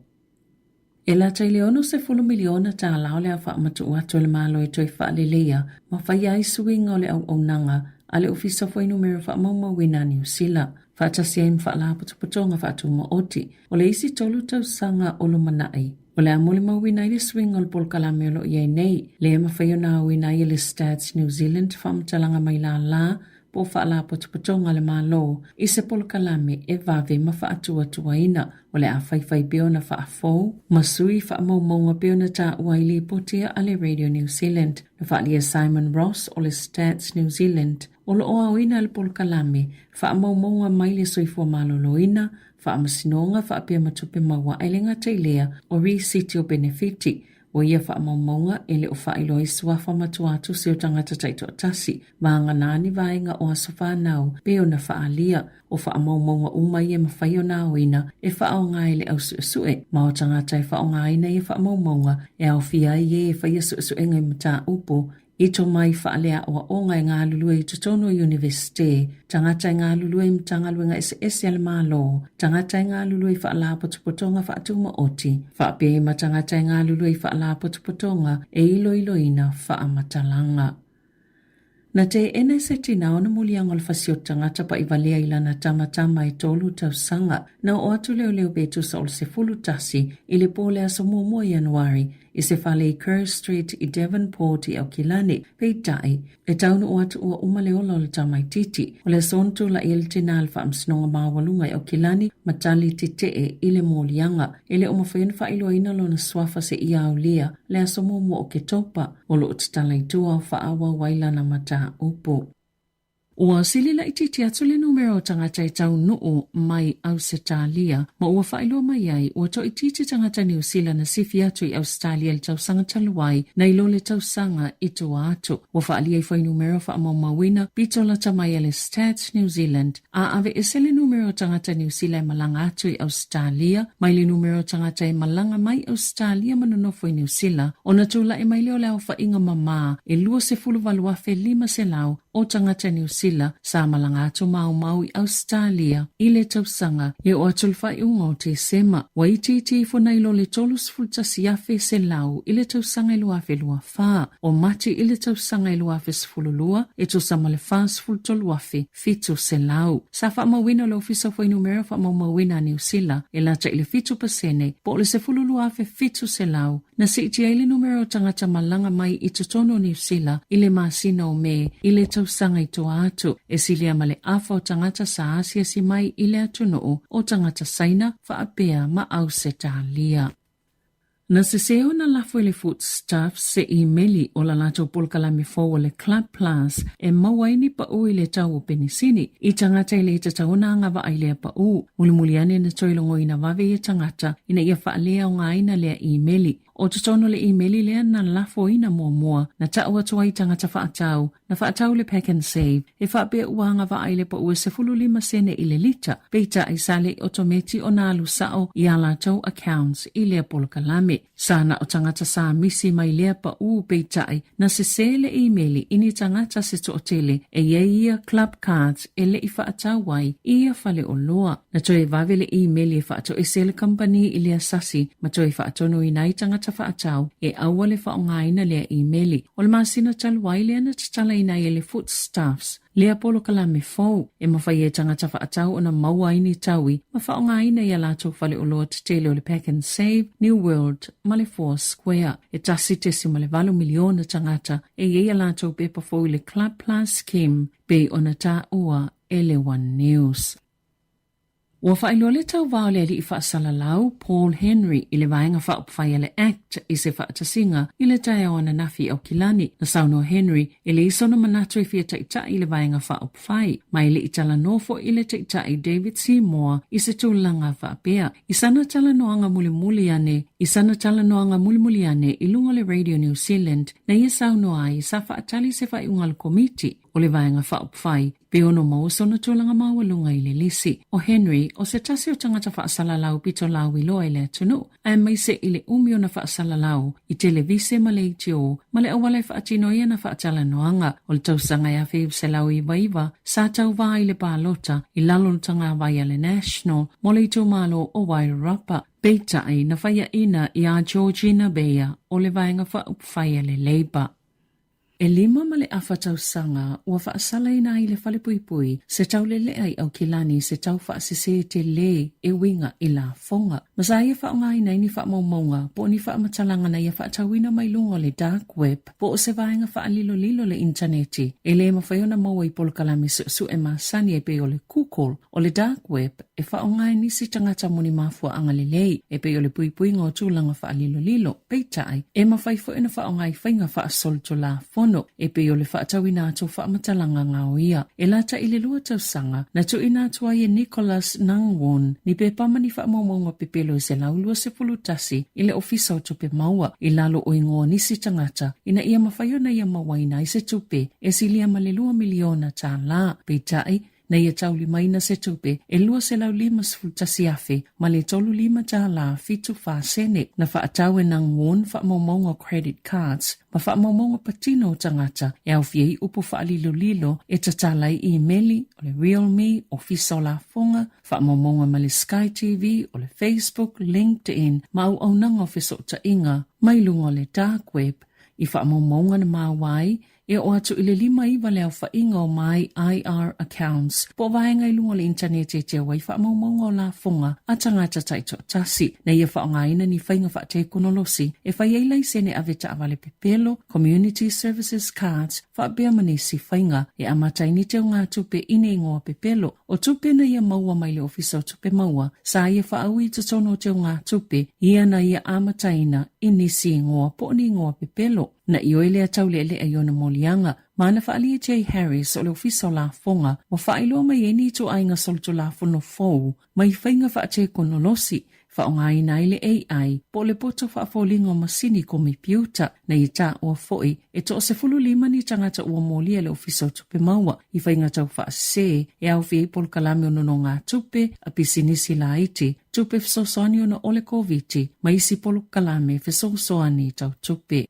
E lata i le $60 miliona tālā o le a faamatuu atu e le Malo e toe faaleleia ma faia ai suiga o le auaunaga a le Ofisa o Fuainumera Faamaumauina a Niu Sila, faatasi ai ma faalapotopotoga faatumaoti o le isi tolu tausaga o lumanai. O le a molimauina ai le suiga o le polokalame o lo o i ai nei, lea e mafai ona aoina ai e le Stats New Zealand faamatalaga mai lālā po o Faalapotopotoga a le Malo i se polokalame e vave ma faatuatuaina o le a faifai pea ona faafou ma sui faamaumauga pei ona taua i lipoti a le Radio New Zealand. Na faaalia e Simon Ross o le Stats New Zealand o lo o aoina e le polokalame faamaumauga mai le soifua maloloina, faamasinoga faapea ma tupe maua ae le gata i lea o risiti o penefiti. O ia faamaumauga e le o faailoa ai suafa matua tusi o tagata taitoatasi, vagana ni vaega o aso fanau pei ona faaalia. O faamaumauga uma ia e mafai ona aoina e faaaoga e le au suesue, ma o tagata e faaaogaina ia faamaumauga e aofia ai e e faia suesuega i mataupu i tomai faaleaoaoga e galulue i totonu o Iunivesite, tagata e galulue i Matagaluega eseese a le Malo, tagata e galulue i Faalapotopotoga Faatumaoti, faapea ai ma tagata e galulue i Faalapotopotoga e iloiloina faamatalaga. Na teena e se tina ona muliaga o le fasioti tagata paʻivalea i lana tamatama e tolu tausaga. Na oo atu leoleo pe tusa o le 11 i le po o le aso muamua Ianuari i se fale i Kerr Street i Devonport i Aukilani, peitai, e taunuu atu ua uma le ola o le tamaitiiti. O le aso na tulai ai le tina a le Faamasinoga Maualuga i Aukilani ma tali tetee i le moliaga. E le o mafai ona faailoaina lona suafa seia aulia le aso muamua o Oketopa, o lo o tatala i tua o faaauau ai lana mataupu. Ua sili laitiiti atu le numera o tagata e taunuu mai Ausetalia, ma ua faailoa mai ai ua toaitiiti tagata Niu Sila na sifi atu i Ausetalia i le tausaga talu ai nai lo le tausaga i tua atu. Ua faaalia i fuainumera faamaumauina pito lata mai a le Stats New Zealand a aveese le numera o tagata Niu Sila e malaga atu i Ausetalia mai le numera o tagata e malaga mai Ausetalia ma nonofo i Niu Sila ona tulai mai lea o le aofaiga mamā e 28,500 o tagata Niu Sila sa malaga atu maumau i Ausetalia i le tausaga e oo atu i le faaiuga o Tesema. Ua itiiti ifo nai lo le 31,100 i le tausaga e 2024. O Mati i le tausaga e 2012 e tusa ma le 43,700. Sa faamauina e le Ofisa o Fuainumera Faamaumauina a Niu Sila e lata i le 7% po o le 12,700 Na siitia ai le numera o tagata malaga mai i totonu o Niu Sila i le masina o Me i le tausaga i tua atu, e silia ma le afa o tagata sa asiasi mai i le atunuu o tagata Saina faapea ma Ausetalia. Na sesē ona lafo e le Foodstuffs se imeli o la latou polokalame fou o le Club Plus e maua ai ni paʻū i le tau o penisini i tagata e le tatau ona agavaa i lea paʻū. Mulimuli ane na toe logoina vave ia tagata ina ia faaleaogaina lea imeli. O totonu o le imeli lea na lafoina muamua na ta'u atu ai i tagata faatau na faatau le Pak'nSave e faapea ua agavaa i le paʻū e 15 sene i le lita, peitai sa le i otometi ona alu sa'o i a latou accounts i lea polokalame. Sa na o tagata sa misi mai lea paʻū peitai na sesē le imeli i ni tagata se toatele e i ai ia club cards e le i faatau ai i ia faleoloa. Na toe vave le imeli e faatoese le kamupani i lea sasi ma toe faatonuina ai tagata faatau e aua le faaaogaina lea imeli. O le masina talu ai lea na tatalaina ai e le Foodstuffs lea polokalame fou e mafai e tagata faatau ona maua ai ni taui ma faaaogaina i a latou faleoloa tetele o le Pak'nSave, New World ma le Four Square. E 1.8 miliona tagata e i ai a latou pepa fou i le Club Plus Scheme pei ona taua e le One News. Ua faailoa le tauva o le alii faasalalau, Paul Henry, i le Vaega Faaupufai a le act i se faatasiga i le taeao ananafi i Aukilani. Na saunoa Henry, e leai sona manatu e fia taitai i le Vaega Faaupufai, ma e le i talanoa foi i le Taitai David Seymour i se tulaga faapea. I sana talanoaga mulimuli ane i sana talanoaga mulimuli ane i luga o le Radio New Zealand, na ia saunoa ai sa faatali se faaiuga a le Komiti o le Vaega Faaupufai Pe ono maua sona tulaga maualuga i le lisi. ʻO Henry, ʻo se tasi o tagata faasalalau pito lauiloa i le atunuu, aemaise i le umi ona faasalalau i televise ma leitio ma le auala e faatino ai ana faatalanoaga. O le tausaga e 1999, sa tauvā i le palota i lalo o le tagavai a le National mo le itumalo o Wairarapa. Peitai, na faiaʻina iā Georgina Beyer o le Vaega Faaupufai a le Labour. E lima ma le afa tausaga ua faasalaina ai le falepuipui se taulelea i Aukilani i se tau faasesē telē e uiga i lafoga. Ma sa ia faaaogaina ai ni faamaumauga po o ni faamatalaga na ia faatauina mai luga o le dark web po o se vaega faalilolilo le initaneti e le mafai ona maua i polokalame suesue masani e pei o le Google. O le dark web e faaaoga e nisi tagata mo ni mafuaaga lelei, e pei o le puipuiga o tulaga faalilolilo. Peitai, e mafai foi ona faaaoga i faiga faasolitulafono, e pei o le faatauina atu o faamatalaga gaoia. E lata i le lua tausaga, na tuuina atu ai e Nicholas Nangwon ni pepa ma ni faamaumauga pepelo e 121 i le Ofisa o Tupe Maua i lalo o igoa o nisi tagata ina ia mafai ona ia mauaina ai se tupe e silia ma le lua miliona tālā. Peitai, na ia taulimaina se tupe e 251 afe ma le 35 tālā 74 sene na faatau e Nangwon faamaumauga o credit cards ma faamaumauga patino o tagata e aofia ai upu faalilolilo e tatala ai imeli o le RealMe, Ofisa o Lafoga, faamaumauga ma le Sky TV, o le Facebook, LinkedIn ma auaunaga o fesootaiga mai luga o le dark web i faamaumauga na maua ai E oo atu i le 59 le aofaiga o My IR Accounts, po o vaega i luga o le initaneti e teu ai faamaumauga o lafoga a tagata taitoatasi, na ia faaaogaina ni faiga faatekonolosi e fai ai laisene ave taavale pepelo, Community Services Cards, faapea ma nisi faiga e amata ai ni teugatupe i ni igoa pepelo o tupe na ia maua mai le Ofisa o Tupe Maua sa ia faaui i totonu o teugatupe ia na ia amataina i nisi igoa po o ni igoa pepelo. Na ioe lea taulealea i ona moliaga, ma na faaalia Jay Harris o le Ofisa o Lafoga ua faailoa mai ai ni ituaiga solitulafono fou mai faiga faatekonolosi faaaogaina ai le AI po o le poto faafoliga o masini komepiuta. Na ia taua foi e toa-15 ni tagata ua molia e le Ofisa o Tupe Maua i faiga tau faasesē e aofia ai polokalame o nonogatupe a pisinisi laiti, tupe fesoasoani ona o le Koviti ma isi polokalame fesoasoani tau tupe.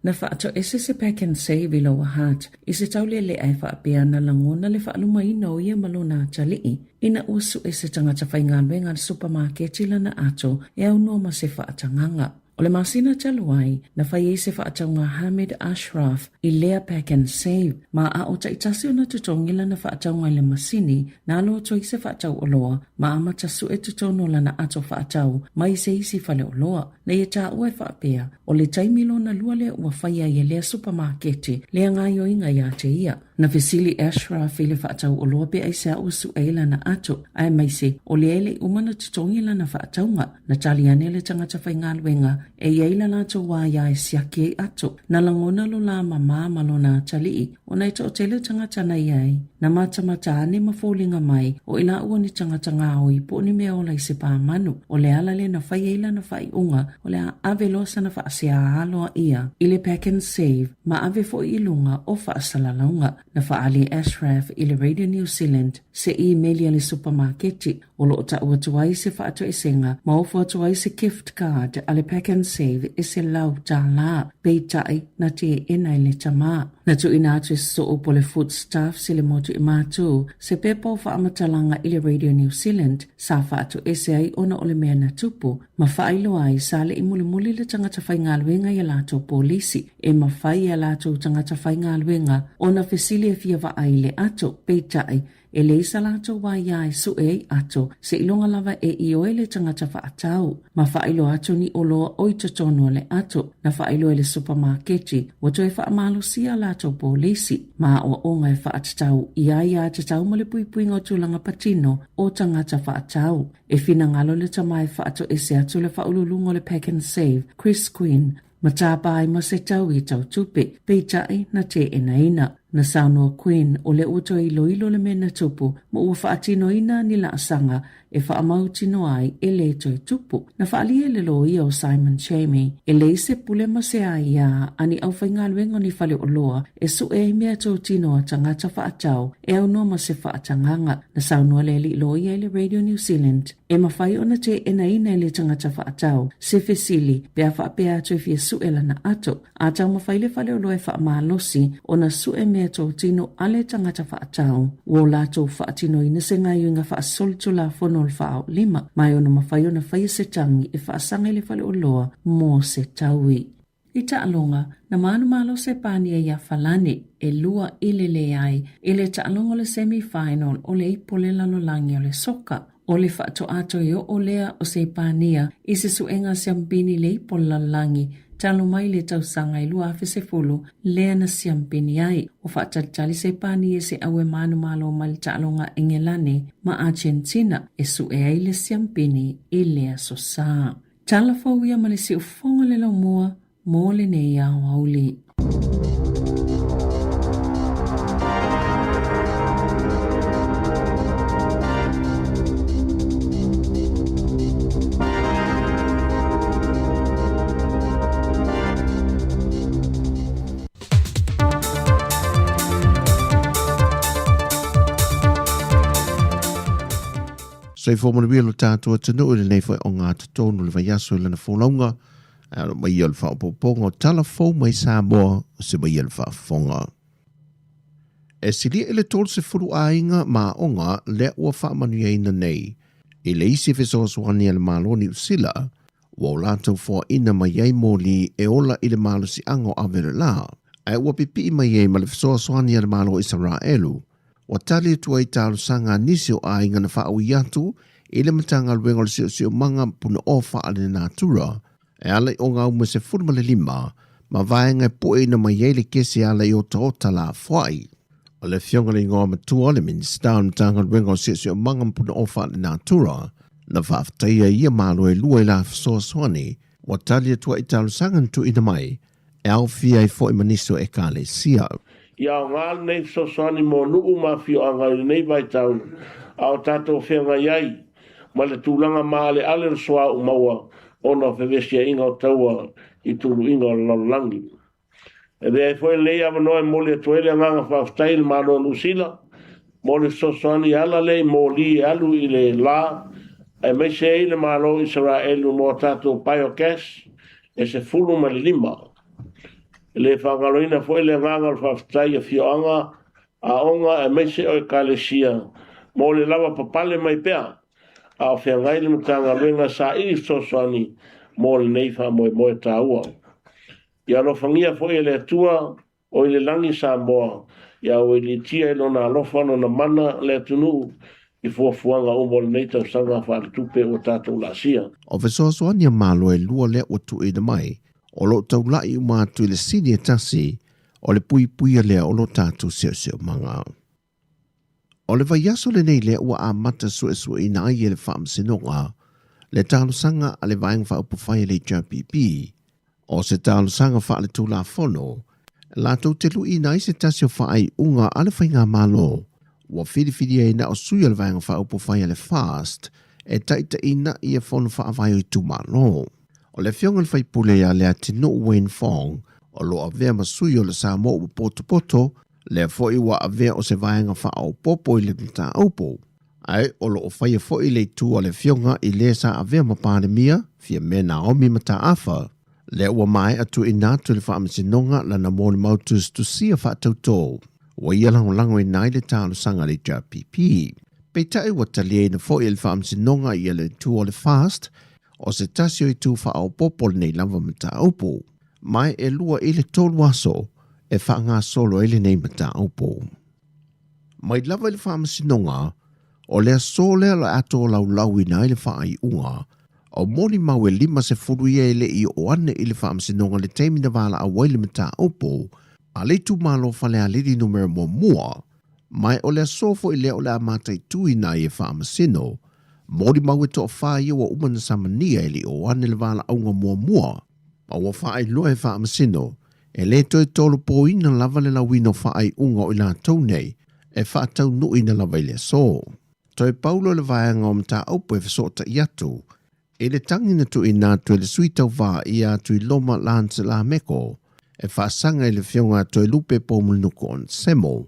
Na faatoese se Pak'nSave i Lower Hutt i se taulealea e faapea ana lagona le faalumaina o ia ma lona atalii ina ua sue se tagata faigaluega a le supamaketi lana ato e aunoa ma se faatagaga. O le masina talu ai, na fai ai se faatauga a Hamid Ashraf i lea Pak'nSave ma a o taitasi ona totogi lana faatauga i le masini na alo atu ai se faatau oloa ma amata sue totonu o lana ato faatau mai se isi faleoloa. Na ia taua e faapea, o le taimi lona lua lea ua faia ai e lea supamaketi lea gaoioiga ia te ia. Na fesili Ashraf i le faatau oloa pe aisea ua suʻe ai lana ato, aemaise o lea e le i uma ona totogi lana faatauga. Na tali ane le tagata faigaluega e i ai la latou aia e siaki ai ato. Na lagona lo la mamā ma lona atalii, ona e toatele tagata na i ai. Na matamata ane ma foliga mai o i laua ni tagata gaoi po o ni mea ola i se pāmanu. O le ala lea na fai ai lana faaiuga o le a ave loa sana faasea aloaia i le Pak'nSave ma ave foi i luga o faasalalauga. Na faaali e Ashraf i le Radio New Zealand se imeli a le supamaketi o lo o tau atu ai se faatoesega ma ofo atu ai se gift card a le Pak'nSave e $100, peitai na teena e le tama. Na tuuina atu e sosoo po le Foodstuffs i le motu i Matū se pepa o faamatalaga i le Radio New Zealand sa faatoese ai ona o le mea na tupu ma faailoa ai sa le i mulimuli le tagata faigaluega i a latou polisi e mafai e a latou tagata faigaluega ona fesili e fia vaai i le ato, peitai, e leai sa latou aia e sue ai ato seiloga lava e ioe le tagata faatau ma faailoa atu ni oloa o i totonu o le ato. Na faailoa e le supamaketi ua toe faamalosia a latou polisi ma aoaoga e faatatau i aia tatau ma le puipuiga o tulaga patino o tagata faatau. E finagalo le tama e faatoese atu le faauluuluga o le Pak'nSave, Chris Quinn, ma tapa ai ma se taui tau tupe, peitai na teenaina. Na saunoa Quinn o lea ua toe iloilo le mea na tupu ma ua faatinoina ni laasaga e faamautinoa ai e le toe tupu. Na faaalia e le loia o Simon Chamie e leai se pule ma se aia a ni aufaigaluega o ni faleoloa e sue ai mea totino a tagata faatau e aunoa ma se faatagaga. Na saunoa le alii loia i le Radio New Zealand e mafai ona teenaina e le tagata faatau se fesili pe a faapea atu e fia sue lana ato. A taumafai le faleoloa e faamalosi ona sue mea totino a le tagata faatau, ua o latou faatinoina se gaoioiga faasolitulafono o le faaolima, ma e ono mafai ona faia se tagi e faasaga i le faleoloa mo se taui. I taaloga, na manumalo Sepania iā Falani, e 2-1 i le taaloga o le semi-final o le Ipu o le Lalolagi o le Soka. O le faatoa toe oo lea o Sepania i se suega siampini i le Ipu o le Lalolagi talu mai le tausaga e 2010 lea na siampini ai. Ua faatalitali Sepania i se aue manumalo mai le taaloga a Engelane ma Argentina e sue ai le siampini i le Aso Sa. Tala fou ia ma le siufofoga o le laumua mo lenei aoauli. Soifua manuia lo tatou atunuu i lenei foi o ngā totonu le vaiaso i lana folauga e alo mai ia o le faaopoopoga o tala fou mai Samoa o se mai ia le faafofoga. E silia i le 30 aiga ma aoga lea ua faamanuiaina nei i le isi fesoasoani a le Malo o Niu Sila ua o latou foaina mai ai moli e ola i le malosiaga o ave o le la, ae ua pipii mai ai ma le fesoasoani a le Malo o Isaraelu. Ua tali atu ai talosaga a nisi o aiga na faaui atu i le Matagaluega o le Siosiomaga Punaoa Faalenatura e ala i Ogauma 15 ma vaega e pueina mai ai le kesi e ala i otaota lafoai. O le Afioga i le Igoa Matua o le Minisita o le Matagaluega o Siosiomaga ma Punaoa Faalenatura na faafetaia ia malo e lua i la fesoasoani ua tali atu ai i talosaga na tuuina mai e aofia ai foi ma nisi o Ekalesia. Ia aoga lenei fesoasoani mo nuu ma afioaga i lenei vaitau a o tatou feagai ai ma le tulaga maaleale o le suauu maua ona o fevesiaiga o taua i tuluiga o le lalolagi. E avea ai foi lenei avanoa e momoli atu ai le agaga faafetai i le Malo o Niu Sila mo le fesoasoani e ala lea i moli e alu i le la aemaise ai le Malo o Isaraelu mo a tatou biogas e 15. E le faagaloina foi le agaga o le faafetai i afioaga, aoga aemaise o Ekalesia mo le lavapapale mai pea a o feagai le Matagaluega saili fesoasoani mo lenei faamoemoe taua. Ia alofagia foi e le Atua o i le lagi Samoa, ia auiliitia i Lona alofa Lona mana le atunuu i fuafuaga uma o lenei tausaga faaletupe ua tatou laasia. O fesoasoani a Malo e lua lea ua tuuina mai, o lo o taulai uma atu i le sini e tasi. o le puipuia lea o lo tatou seoseomaga. O le vaiaso lenei lea ua amata suesueina ai e le Faamasinoga le talosaga a le Vaega Faaupufai a le HRPP. O se talosaga faaletulafono latou te luiina ai se tasi o faaiuga a le Faigamalo ua filifilia ai na o sui o le Vaega Faaupufai a le FAST e taitaiina ia fono faavae o itumalo. O le afioga i le faipule ia Leatinuu Wayne Fong o lo o avea ma sui o le Samoa ua potopoto, lea foi ua avea o se vaega faaopoopo i le mataupu. Ae o lo o faia foi le itu a le afioga i le sa avea ma Palemia, Fiame Naomi Mataafa, lea ua maea tuuina atu i le Faamasinoga lana molimau tusitusia faatautō ua ia lagolagoina ai le talosaga a le HRPP. Peitai ua taliaina foi e le Faamasinoga ia le itu o le FAST o se tasi o itu faaopoopo lenei lava mataupu, ma e 2 i le 3 aso e faagasolo ai lenei mataupu. Mai lava i le Faamasinoga, o le aso lea o le a tolaulauina ai le faaiuga o molimau e 50 ia e le i oo ane i le Faamasinoga i le taimi na valaau ai le mataupu a le itumalo Falealili numera 1, ma o le aso foi lea o le a mataituina ai e Faamasino molimau e toafa ia ua uma na samania e le i oo ane le valaauga muamua, ma ua faailoa e Faamasino e le toe tolopoina lava le lauina o faaiuga o i latou nei e faataunuuina lava i le aso. Toe paulo le vaega o mataupu e fesootai atu i le tagi na tuuina atu e le sui tauva ia Tuiloma Lance Lameko e faasaga i le afioga a Toelupe Poumulinuku Onesemo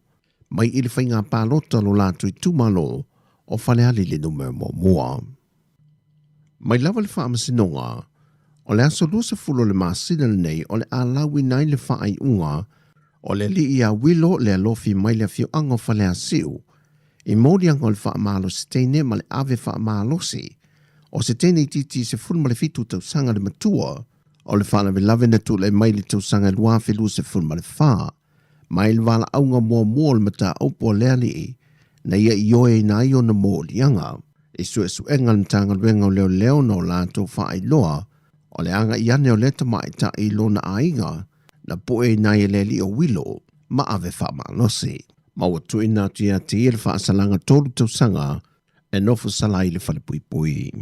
mai i le faiga palota o lo latou itumalo o Falealili numera 1. Mai lava le Faamasinoga, o le aso 20 o le masina lenei o le a lauina ai le faaiuga o le alii ia Wilo le alofi mai le afioaga o Faleasiu i moliaga o le faamalosi teine ma le ave faamalosi o se teine itiiti 17 tausaga le matua o le faalavelave na tulai mai i le tausaga 2024 mai le valaauga muamua o le mataupu a le alii na ia ioeina ai ona moliaga. I suesuega a le Matagaluega o Leoleo na o latou faailoa o le agai ane o lea tamaitai i lona aiga na pueina ai e le alii o Wilo ma ave faamalosi. Ma ua tuuina atu ia te ia le faasalaga 3 tausaga e nofo sala ai i le falepuipui.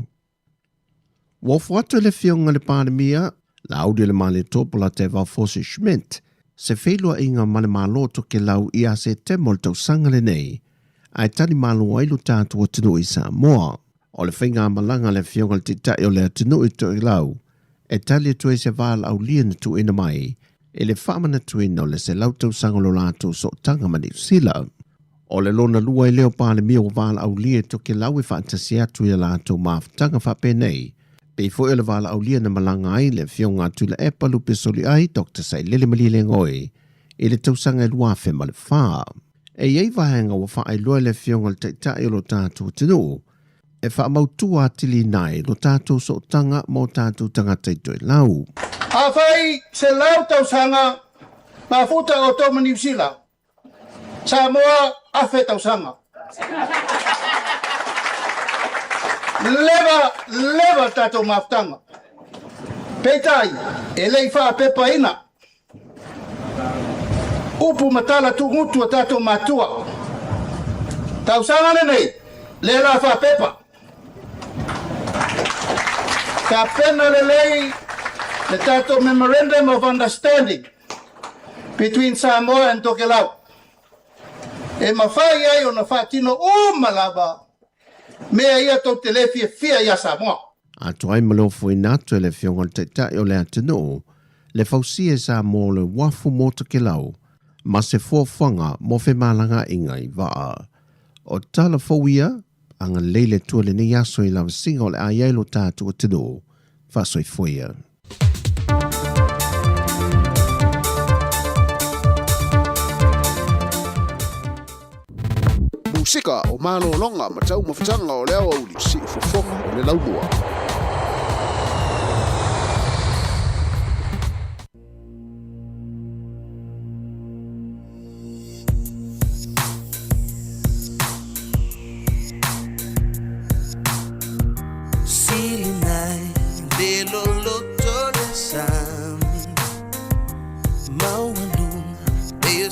Ua ofo atu e le Afioga i le Palemia, Laauli o le Malietoa Polataivao Fosi Schmidt, se feiloaiga ma le Malo o Tokelau ia Setema o le tausaga lenei, ae tali malo ai lo tatou atunuu i Samoa. O le faigamalaga a le Afioga i le Taitai o le atunuu i Tokelau e tali atu ai se valaaulia na tuuina mai i le faamanatuina o le 100 tausaga o lo latou sootaga ma Niu Sila. O le lona lua ai lea o Palemia ua valaaulia i Tokelau e faatasi atu i a latou mafutaga faapenei, pei foi o le valaaulia na malaga ai le Afioga a Tuilaepa Lupe Soliai Dr Sailele Malielegaoi i le tausaga e 2004. E i ai vaega ua faailoa e le Afioga i le Taitai o lo tatou atunuu e faamautua atiliina ai lo tatou sootaga ma o tatou tagata i Toelau. Afai 100 tausaga mafuta outou ma Niu Sila, Samoa 1000 tausaga. Leva, leva le tatou mafutaga. Peitai, e le i faapepaina upu ma tala tuugutu a tatou matua. Tausaga lenei, lea la faapepa. Tapena lelei le tatou Memorandum of Understanding between Samoa and Tokelau e mafai ai ona faatino uma lava mea ia tou te le fiafia ia Samoa. Atoa ai ma le ofoina atu e le Afioga i le Taitai o le atunuu le fausia e Samoa o le uafu mo Tokelau ma se fuafuaga mo femalagaaiga i vaa. O tala fou ia, agalelei le Atua i lenei aso i lavasiga o le a i ai lo tatou atunuu. Faasoifua ia. Musika o malologa ma taumafataga o le aoauli, siufofoga o le laumua.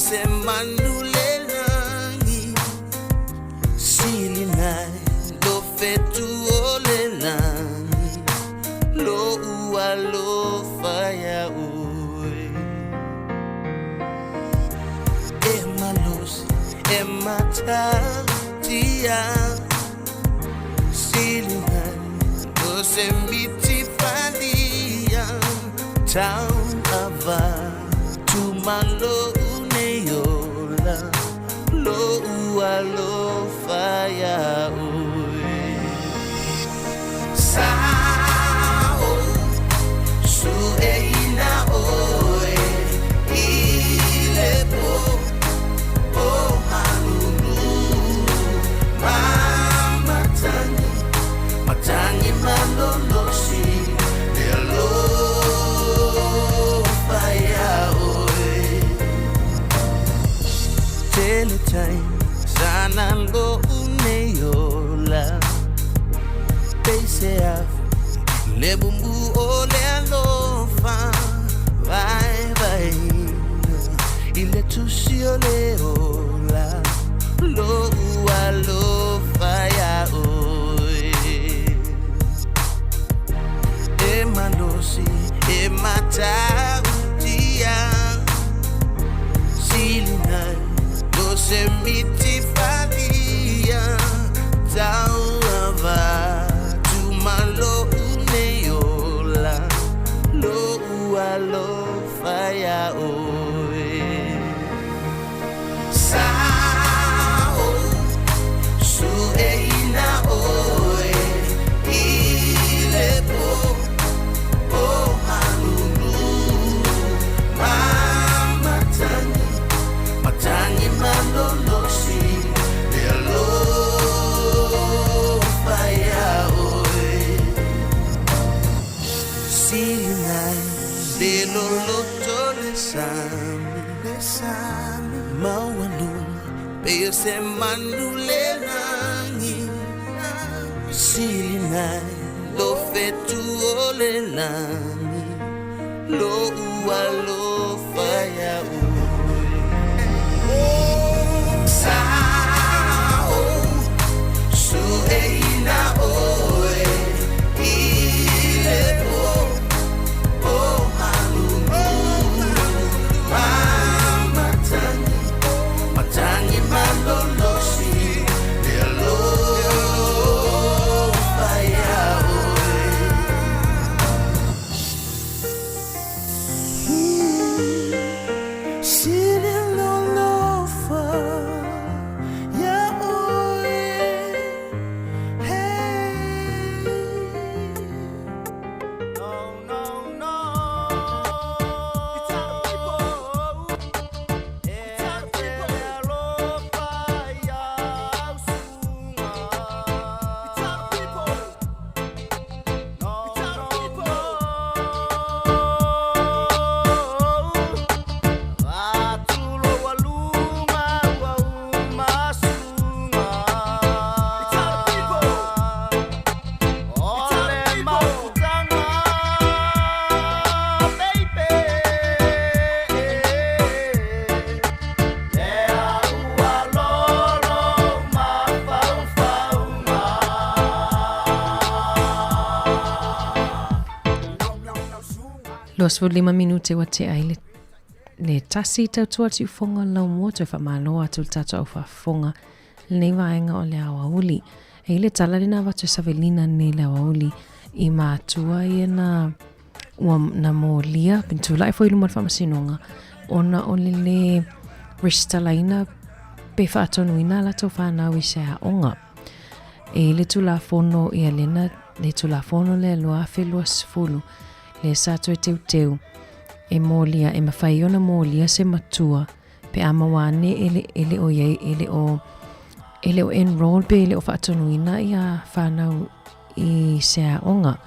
se manu le lagi Silinai lo fetu o le lagi Lo ua lo faia oi E malosi e matatia Silinai lo se miti falia Tau ava tu malo nei ola Lo ua lo faia oi Sa o su e ina oe I le po o malulu Mamatani matangi malolosi Le lo faia oe Tele time sana lo unei ola Peise afu le bumbu o le alofa Vai vai I le tusi o le ola Lo ua lo faia oe E malosi e matautia Silinai lo se miti falia Tau ava tu malo unei ola Lo ua lo faia oe Sa o su e ina oe I le po o malulu Mamatani matangi malolosi Le lo faia oe Silinai le loloto le sami Le sami Maualuna Pe se manu le lagi Silinai lo fetu o le lagi Lo ua lo faia oe Sa o su e ina oe I le po o malulu Mamatani matangi malolosi Le lo faia oe Sile lo lo fa ya oe Hey No no no It's our people It's our people lo fa ya usunga It's our people No It's our people Atulo walunga wa umasunga It's our people Ole mafutanga baby Lea ua lolo mafaufaunga 25 minute ua tea ai le le tasi tautua le siufoga o le laumua toe faamalo atu i le tatou au faafofoga lenei vaega o le aoauli. E i le tala lena avatu e Savelina nei le aoauli i matua ia na ua na molia pe na tulai foi i luma o le faamasinoga ona o le lē resitalaina pe faatonuina a latou fanau i se aoga. E i le Tulafono ia lena le Tulafono lea 2020 lea sa toe teuteu e molia e mafai ai ona molia se matua pe a maua ane e le, e le o iai, e le o, e le o enroll pe e le o faatonuina ia fanau i se aoga.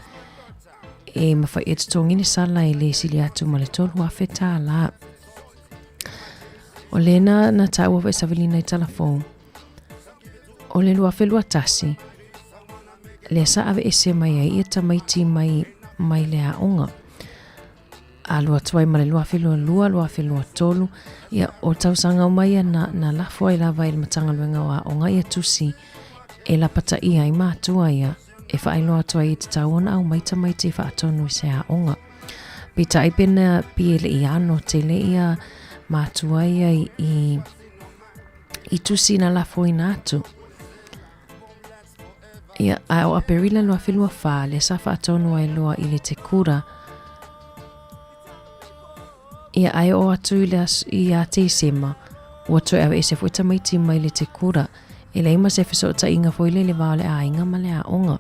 E mafai e totogi le sala e le sili atu ma le $3,000. O lena na taua foi Savelina i Talafou. O le 2021, lea sa aveese mai ai ia tamaiti mai, mai le aoga. Alu atu ai ma le 2022, 2023, ia, o tausaga uma ia na, na lafo ai lava i le Matagaluega o Aoga ia tusi e lapataia ai matua ia e faailoa atu ai e tatau ona aumai tamaiti e faatonu i se aoga. Peitai pena pi e le i ano tele ia matua ia i, i, i tusi na lafoina atu. Ia, a o Aperila 2024, lea sa faatonu ai loa i le Tekura. Ia, ae oo atu i le aso, ia Tesema, ua toe aveese foi tamaiti mai le Tekura. E leai ma se fesootaiga foi le i le va o le aiga ma le aoga.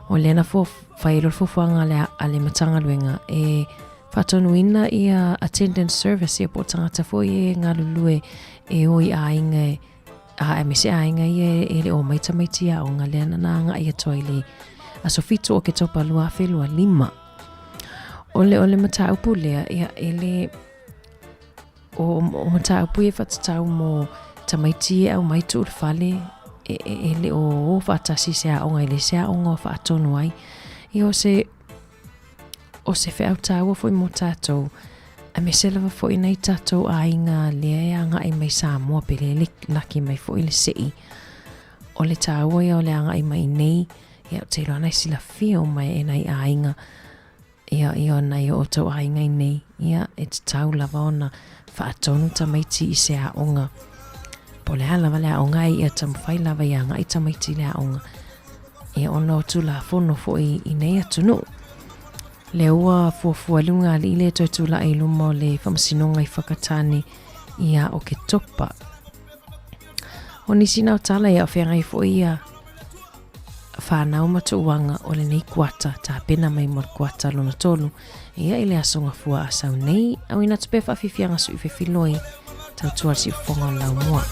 O lea na fua, fai ai loa le fuafuaga a le, a le Matagaluega e faatonuina ia attendance service, ia po o tagata foi e galulue e o i aiga e a aemaise aiga ia e le o mai tamaiti i aoga lea na na agai atu ai le aso 7 o Oketopa 2025. O le, o le mataupu lea, ia, e le, o, o mataupu ia whatatau mō tamaiti e au mai tuu le fale, e, e, e le o o whaatasi se aoga i le se aoga o whaatonu ai. Ia o se, o se feau tāua foi mō tātou, aemaise lava foi nai tātou aiga lea e agai mai Samoa pe le laki mai foi le se'i. O le tāua ia o le agai mai nei, ia ou te iloa ana e silafia uma e nai aiga, ia, ia nai o outou aiga i nei, ia e tatau lava ona faatonu tamaiti i se aoga. Po o le a lava le aoga ai, ia taumafai lava ia agai tamaiti i le aoga. Ia ona o Tulafono foi i nei atunuu. Lea ua fuafua le ulugalii lea e toe tulai i luma o le Faamasinoga i Whakatane ia Oketopa. O nisi na o tala ia o feagai foi ia whānau ma tuuanga o lenei kuata, tapena mai mo le kuata lona tolu. Ia i le aso gafua a sau nei, auina atu pea whaafifianga sui fefiloi, tautua le siufofoga o le laumua.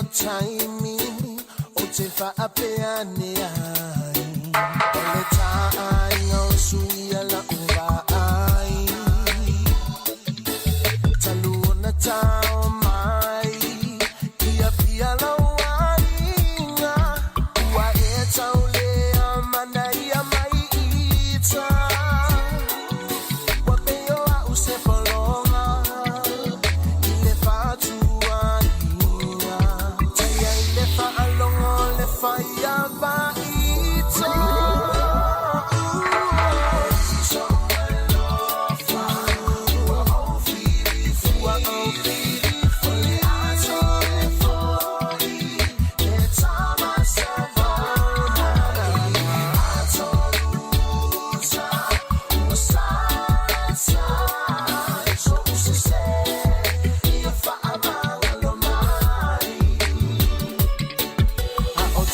taimi o te faapea ane ai. O le taaiga o suia la'u vaai. Talu ona tao mai ia pia lau aiga. Ua e taulea manaia mai ita. Ua pei o a'u se pologa i le fa'atuaiga. Taia i le fa'alogo le faia va'ita.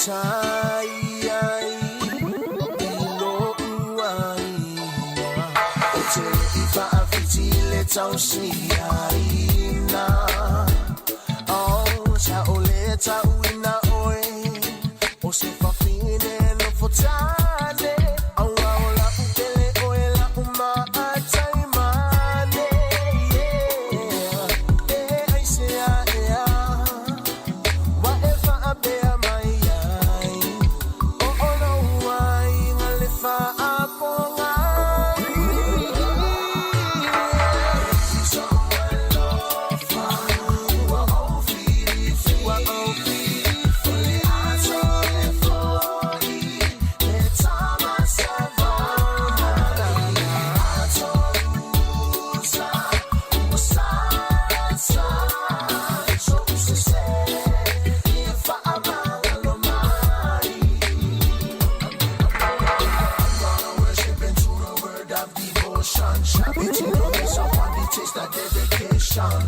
Tai ai i lo'u aiga. O te le'i fa'afiti i le tausiaina. Oh, sa o le ta'uina oe o se fafine nofo tane. Auā o la'u pele oe la'u ma'ataimane. Yeah. E aisea ea wa e fa'apea mai ai. O o lou aiga le fa'apogai.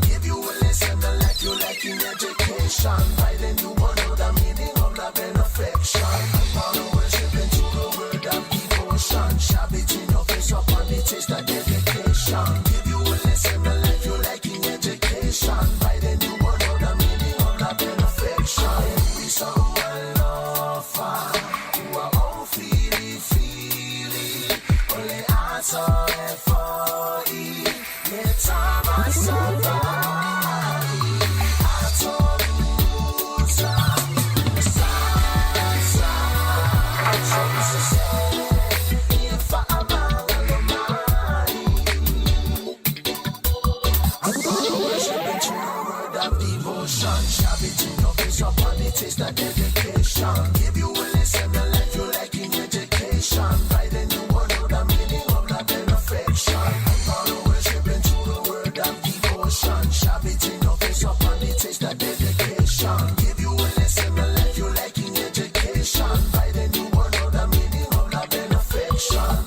Give you a lesson, a life you like in education. By then you won't know the meaning of love and affection. I'm gonna worship into the word of devotion. Shall be in your face upon the taste of dedication. Give you a lesson, a life you like in education. By then you won't know the meaning of love and affection. We so alofa, ua o fili fili. Ole ato e foi, le tama savai. Atoruta, sa sa, so se ia fa'amagalo mai. I'm gonna worship into the word of devotion. Shove it in your face upon the taste of dedication. Give you a lesson, a life you like in education. By then you won't know the meaning of love and affection. I'm gonna worship into the word of devotion. Shove it in your face upon the taste of dedication. Give you a lesson, a life you like in education. By then you won't know the meaning of love and affection.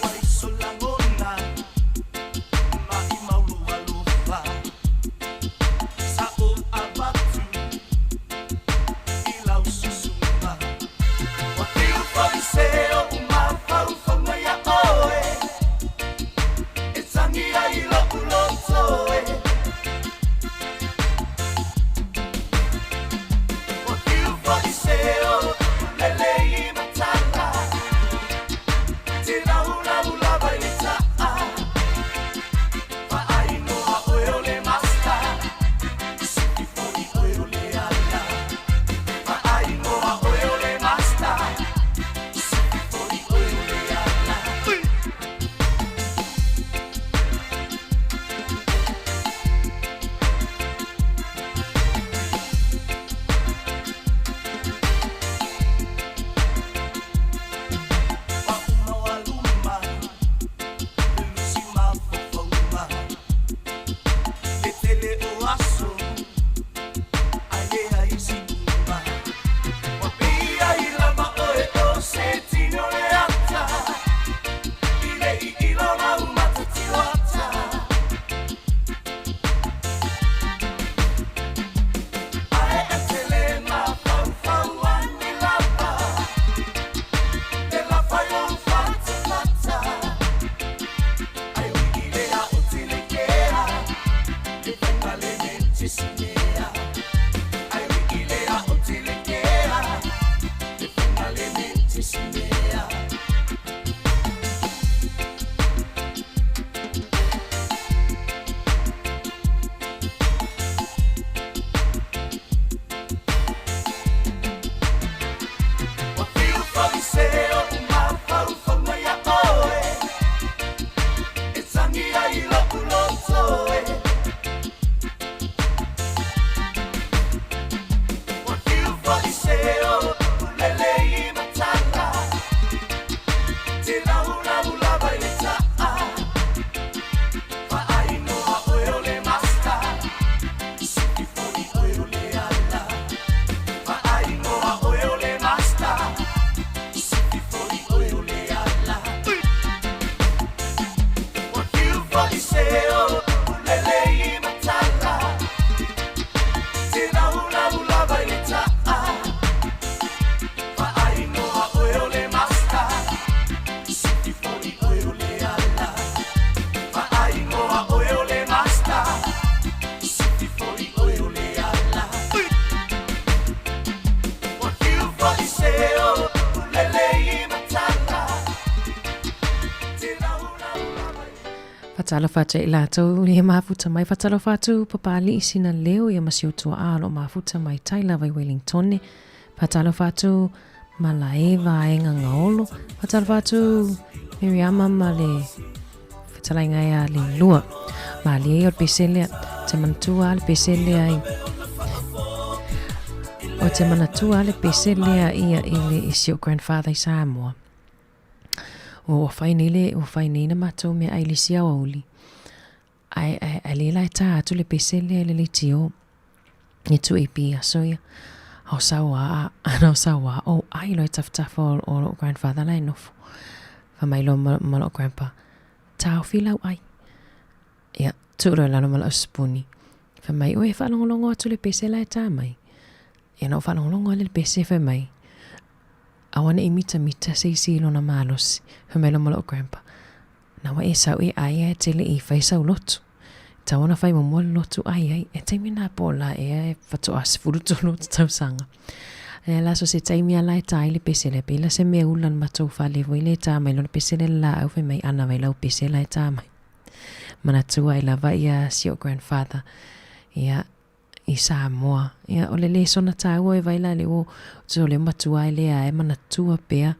Waisolagona maʻimaulualofa sa o avatu i lau susuga ua tiu foʻi se oʻu mafaufauga iā oe e tagi ai loʻu loto e ua tiu foʻi se oʻu lele i matala Tila hula hula vai le ta'a Fa'ainoa oe o le master Siki fo'i oe o le ala Fa'ainoa oe o le master Siki Faatalofa atu i latou i mafuta mai. Faatalofa atu Papali'i sina leo ia ma si ou tua'a o lo o mafuta mai tai lava i Wellingtone. Faatalofa atu Malae Vaega Gaolo. Faatalofa atu Miriama ma le fetalaiga ia Leilua. Malie ia o le pese lea. Te manatua le pese lea i O te manatua le pese lea ia i le i si ou grandfather i Samoa. Ua fai nei le, ua fai nei na matou meaai i le isi aoauli. Ae, ae, ae lea la e tā atu le pese lea i le leitio i 2AP i aso ia. A o sau a, a o sau a, ou ai loa i tafatafa o, o lou grandfather la e nofo. Fai mai loa ma, ma lou grandpa, taofi lau ai. Ia, tuu loa i lalo ma lau sipuni. Fai mai, ue, faalogologo atu le pese la e tā mai. Ia na ou faalogologo lea i le pese fai mai, aua ne i mitamita se isi i lona malosi. Fai mai loa ma lou grandpa, na ua e sau e ai ae te le i fai sau lotu. E tatau ona fai muamua le lotu ai ai. E taimi na po o la ea e faatoa 13 o tausaga. Lea la so se taimi a la e tā ai le pese lea. Pei la se mea ula le matou fale foi lea e tā mai loa le pese lea le laau fai mai ana vai lau pese la e tā mai. Manatua ai lava ia si ou grandfather. Ia, i Samoa. Ia, o le lesona tāua e vai la le o, so le matua e lea e manatua pea,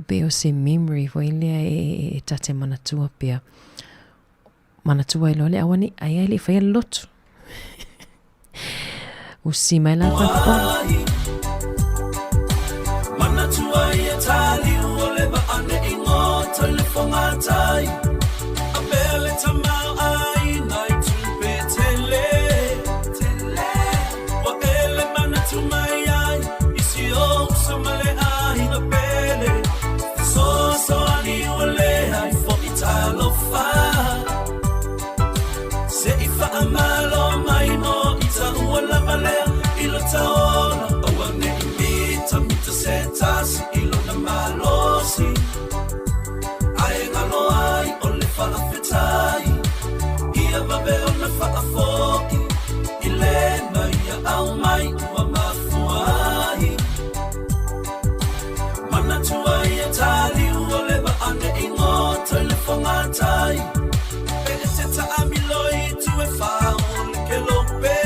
pe o se memory foi lea e, e, e tate manatua pea. Manatua e loa le aua ni ai ai le whaia lotu. Usi mai la whakapona. Manatua i e tāliu o le vaane i ngō le whangatai. A pea le tamau ai nai tupe tele. Wa ele manatu mai ai i si o usa ma le aiga pele. So so ani ua le ai fo i talofa. Se i whaamalo mai mo i ta ua lava lea i lo taola. Aua ne i mita mita se tasi i lona malosi. Ae ngalo ai o le faafetai. Ia vave ona faafoi. I le mai ia au mai ua mafua ai. Manatua ia taliu o le vaane i ngoto i le whangatai. Pe e te taamilo i tu e whao le kelope.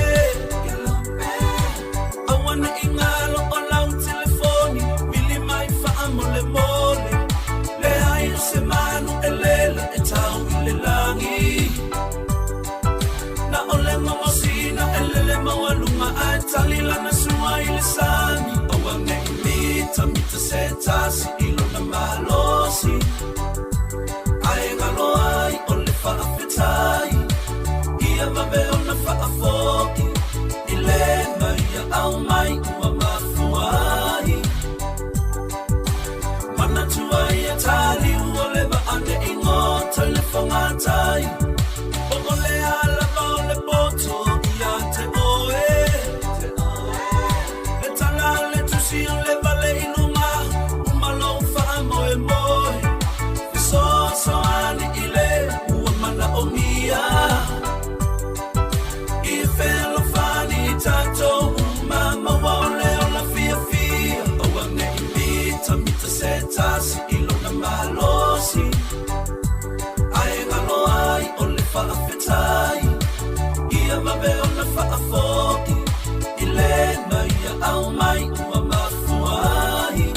Aua ne i ngalo o lau telefoni, vili mai whaamole mole. Le ai o se manu e lele e tau i le langi. Na ole ngongosina e lele maualunga ae tali lana sua i le sani. Aua ne i mita mita se tasi i lona malosi. Ae ngalo ai o le faafetai. Ia vave ona faafoi. I le mai ia au mai ua mafua ai. Manatua ia taliu o le vaane i ngoto i le whangatai. Po o le alava o le poto ia te oe. Le tala le tusi o le vale i lunga, umalo whaamoe moe. Fesoaso ani i le ua mana o mia. I fealofani i tatou uma maua o le ola fiafia. Aua ne i mita mita se tasi i lona malosi. Ae ngalo ai o le faafetai. Ia vave ona faafoi. I le mai ia au mai ua mafua ai.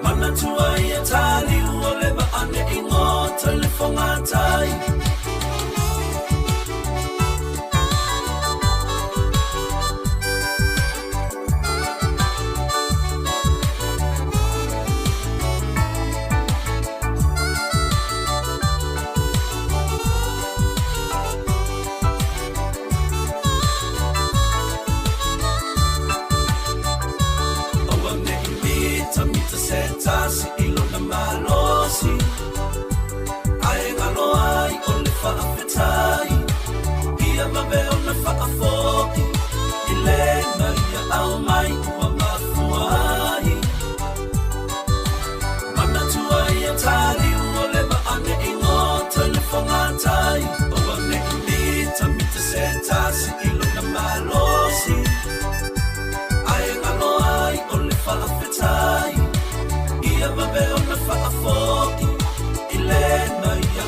Manatua ia taliu o le vaane i ngoto i le whangatai. Aua ne i mita mita se tasi i lona malosi. Ae ngalo ai o le faafetai. Ia vave ona faafoi. I le mai ia au mai ua mafua ai. Manatua ia taliu o le vaane i ngoto i le whangatai. Aua ne i mita mita se tasi i lona malosi. Ae ngalo ai o le faafetai. Ia vave ona faafoi. I le mai ia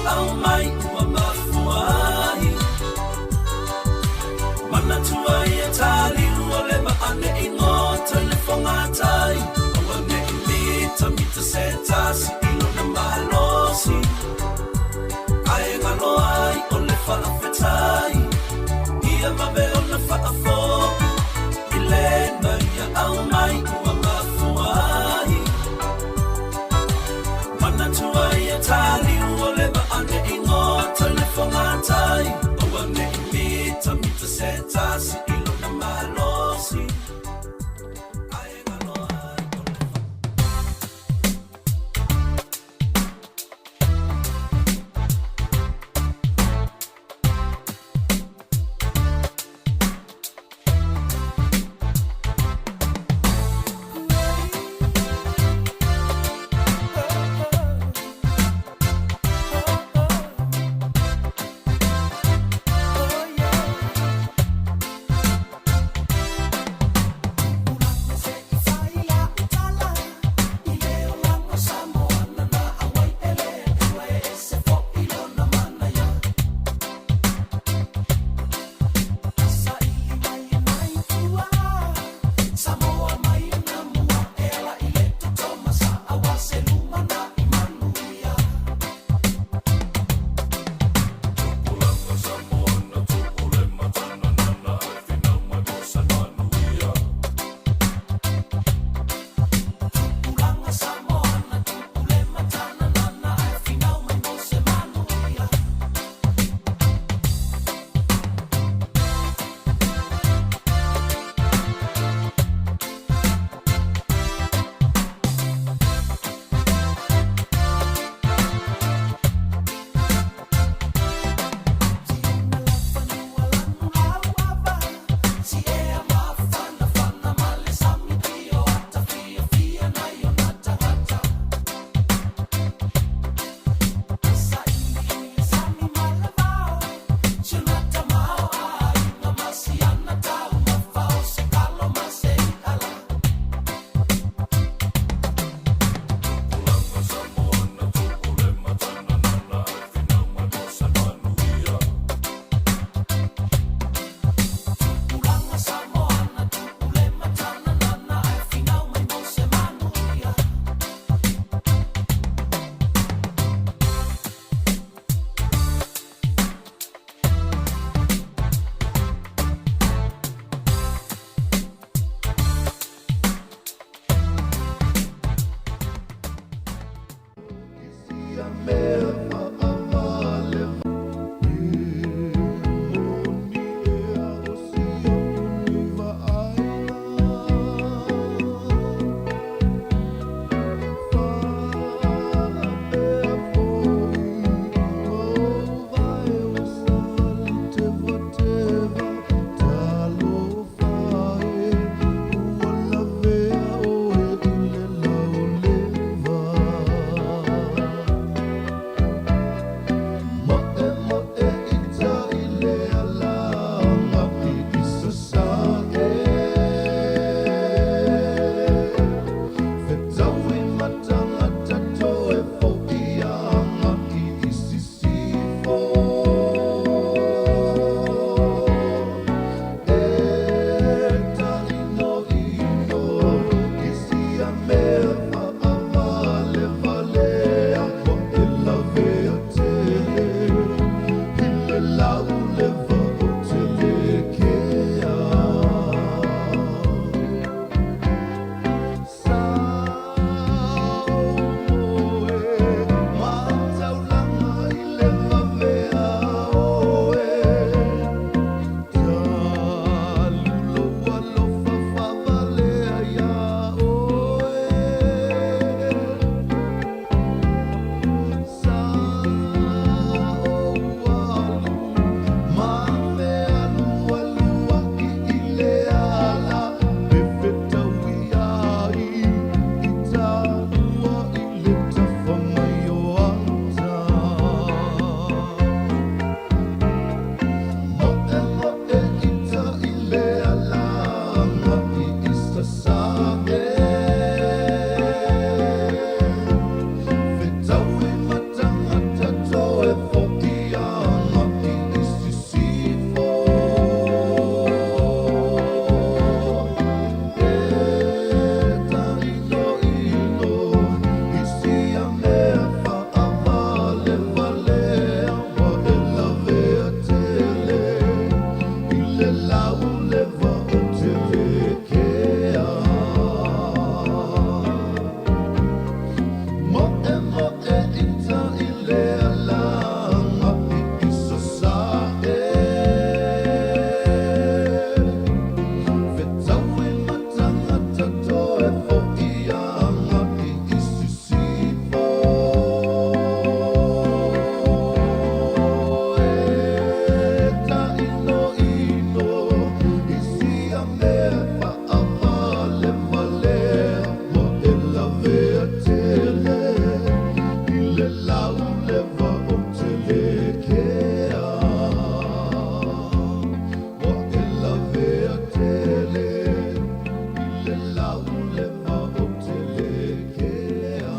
le lau le va o te le kelea.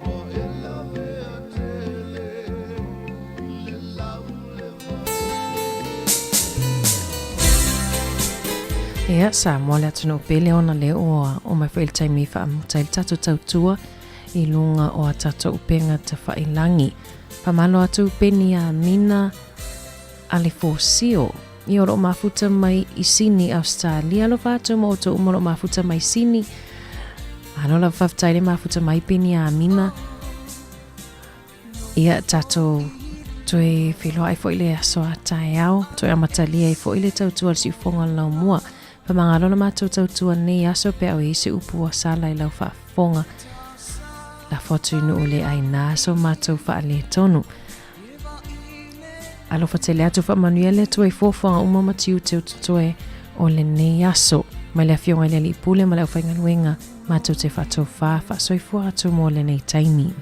Ua e lavea tele i le lau le va Ia, Samoa le atunuu pele ona lea ua oo mai foi i le taimi e faamuta ai le tatou tautua i luga o a tatou upega tafailagi. Faamalo atu Peniamina Alefosio. Ia o lo o mafuta mai i Sini, Australia. Alofa atu ma outou uma o lo o mafuta mai Sini. Malo lava faafetai le mafuta mai Peniamina. Ia tatou toe feiloai foi le aso a taeao, toe amatalia ai foi le tautua le siufoga o le laumua. Faamagalo la matou tautua nei aso pe au i se upu ua sala i lau faafofoga. Lafo atu i nuu le aina so matou faaletonu. Alofa tele atu faamanuia le Atua i fuafuaga uma ma tiute o totoe o lenei aso. Mai le Afioga i le Alii Pule ma le aufaigaluega, matou te faatofā faasoifua atu mo lenei taimi.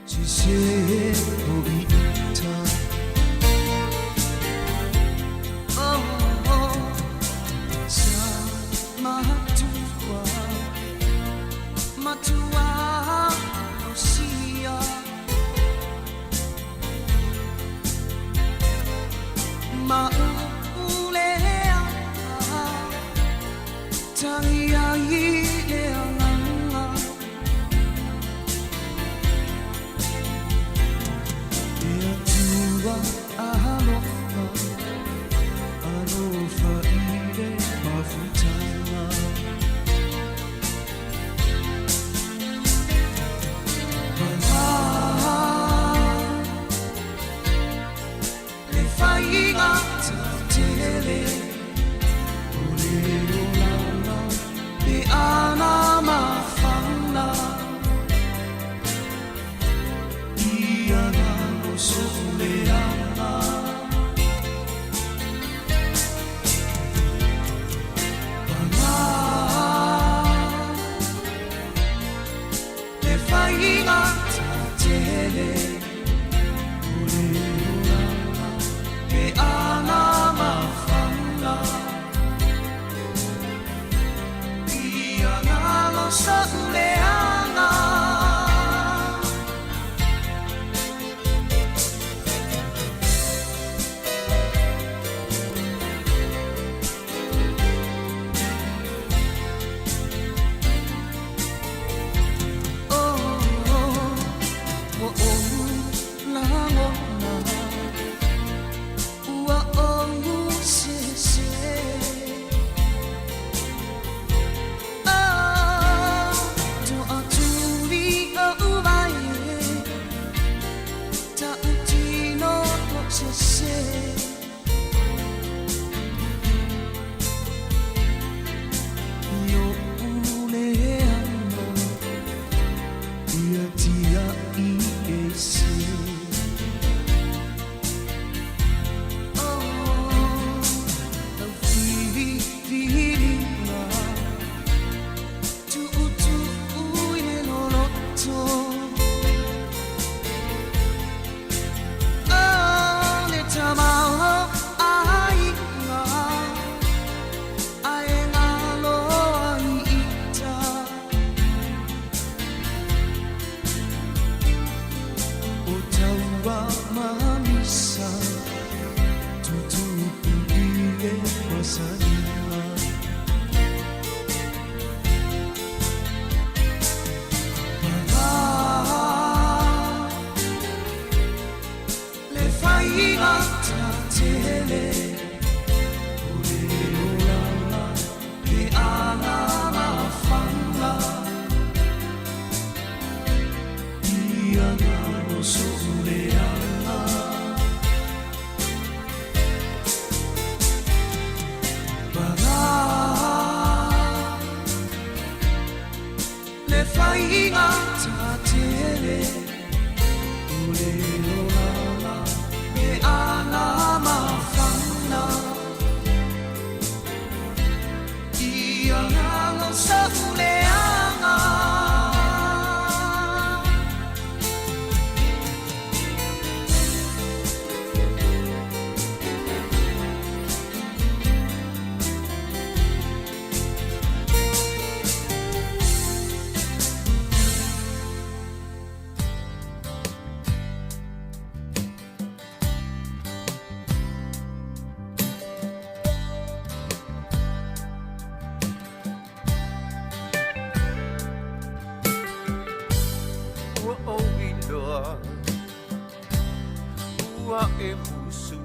e musu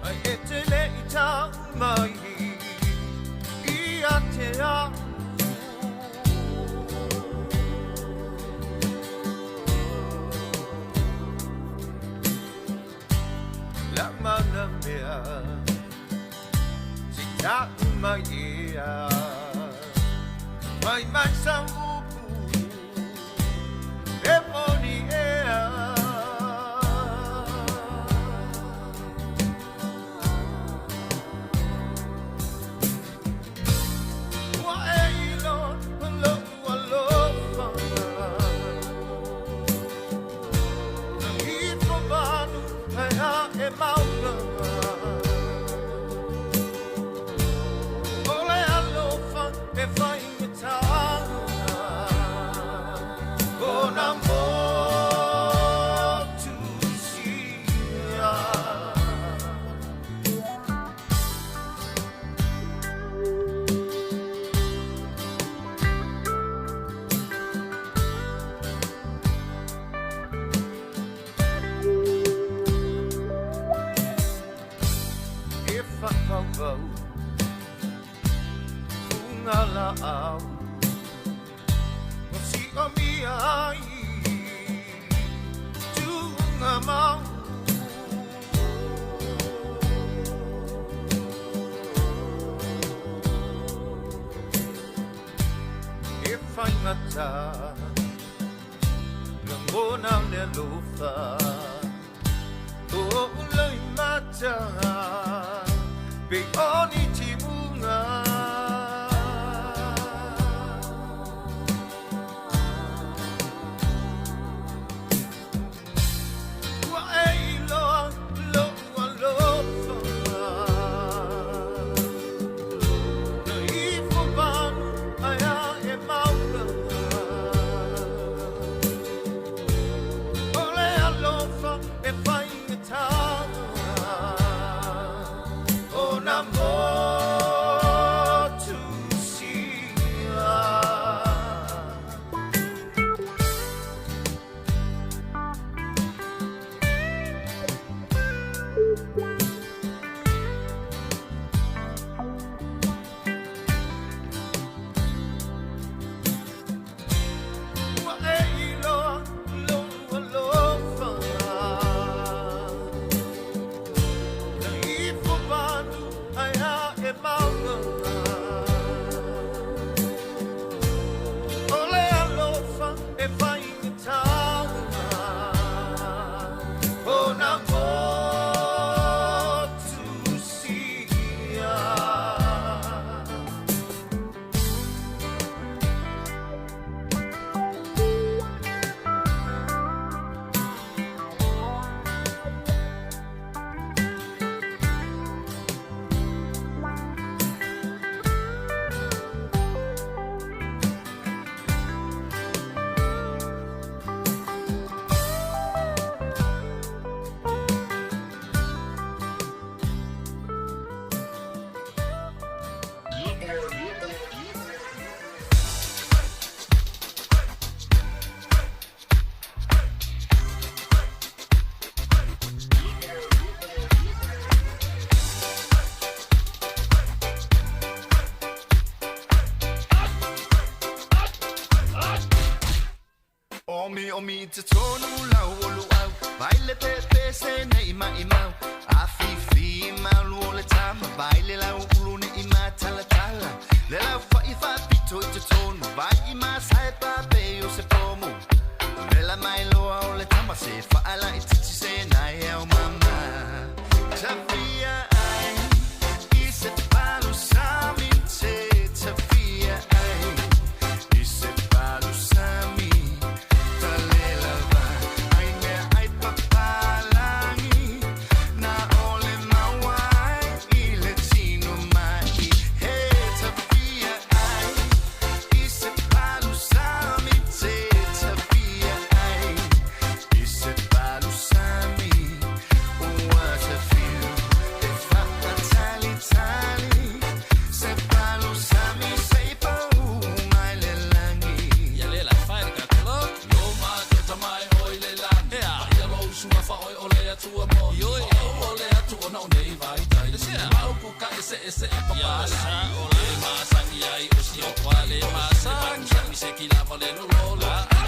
Ai e te le i tau mai I a te au La mana mea Si tau mai ea Mai mai sa upu E moni ea Ua e ilo lo alofa Na ifo manu ai ha e mauna O le alofa e whai me tāna O nā motu sia. E whakawau Funga la au O si o mia ai Tūnga mau E whaingata Ngona o le alofa O uloi mata Pe oni timunga Ua e iloa lo'u alofa Na ifo manu ai a e mauna O le alofa e faigata O nā motu sia. Ua e iloa lo'u alofa Na ifo manu ai a e mauna O le alofa e faigata O nā motu sia. Omi omi te tonu lau o luau Vai le te te se nei mai mau A fi fi malu o le tama Vai le lau ulu ne i ma tala tala Le lau fa i fa pito i te tonu Vai i ma sai pa pe o se pomu Vela mai loa o le tama se fa ala i titi se nai au mama Tafia ai i se palu sami te tafia ai i se palu sami talela va ai mea ai papalangi na ole mauai i le tino mai he tafia ai i se palu sami te tafia ai i se palu sami ua tafiu e whakatalitali se palu sami se i pau mai le langi Ia le la fai ka tolo. Lo ma to tamai oi le lan. Ea, ia lo usunga fa oi o le le atua moni. O o le atu ona o nei vai tai. Mau ku ka e se e se e papala. O le masangi ai o si o kwa le masangi. Se ki lava le lolo.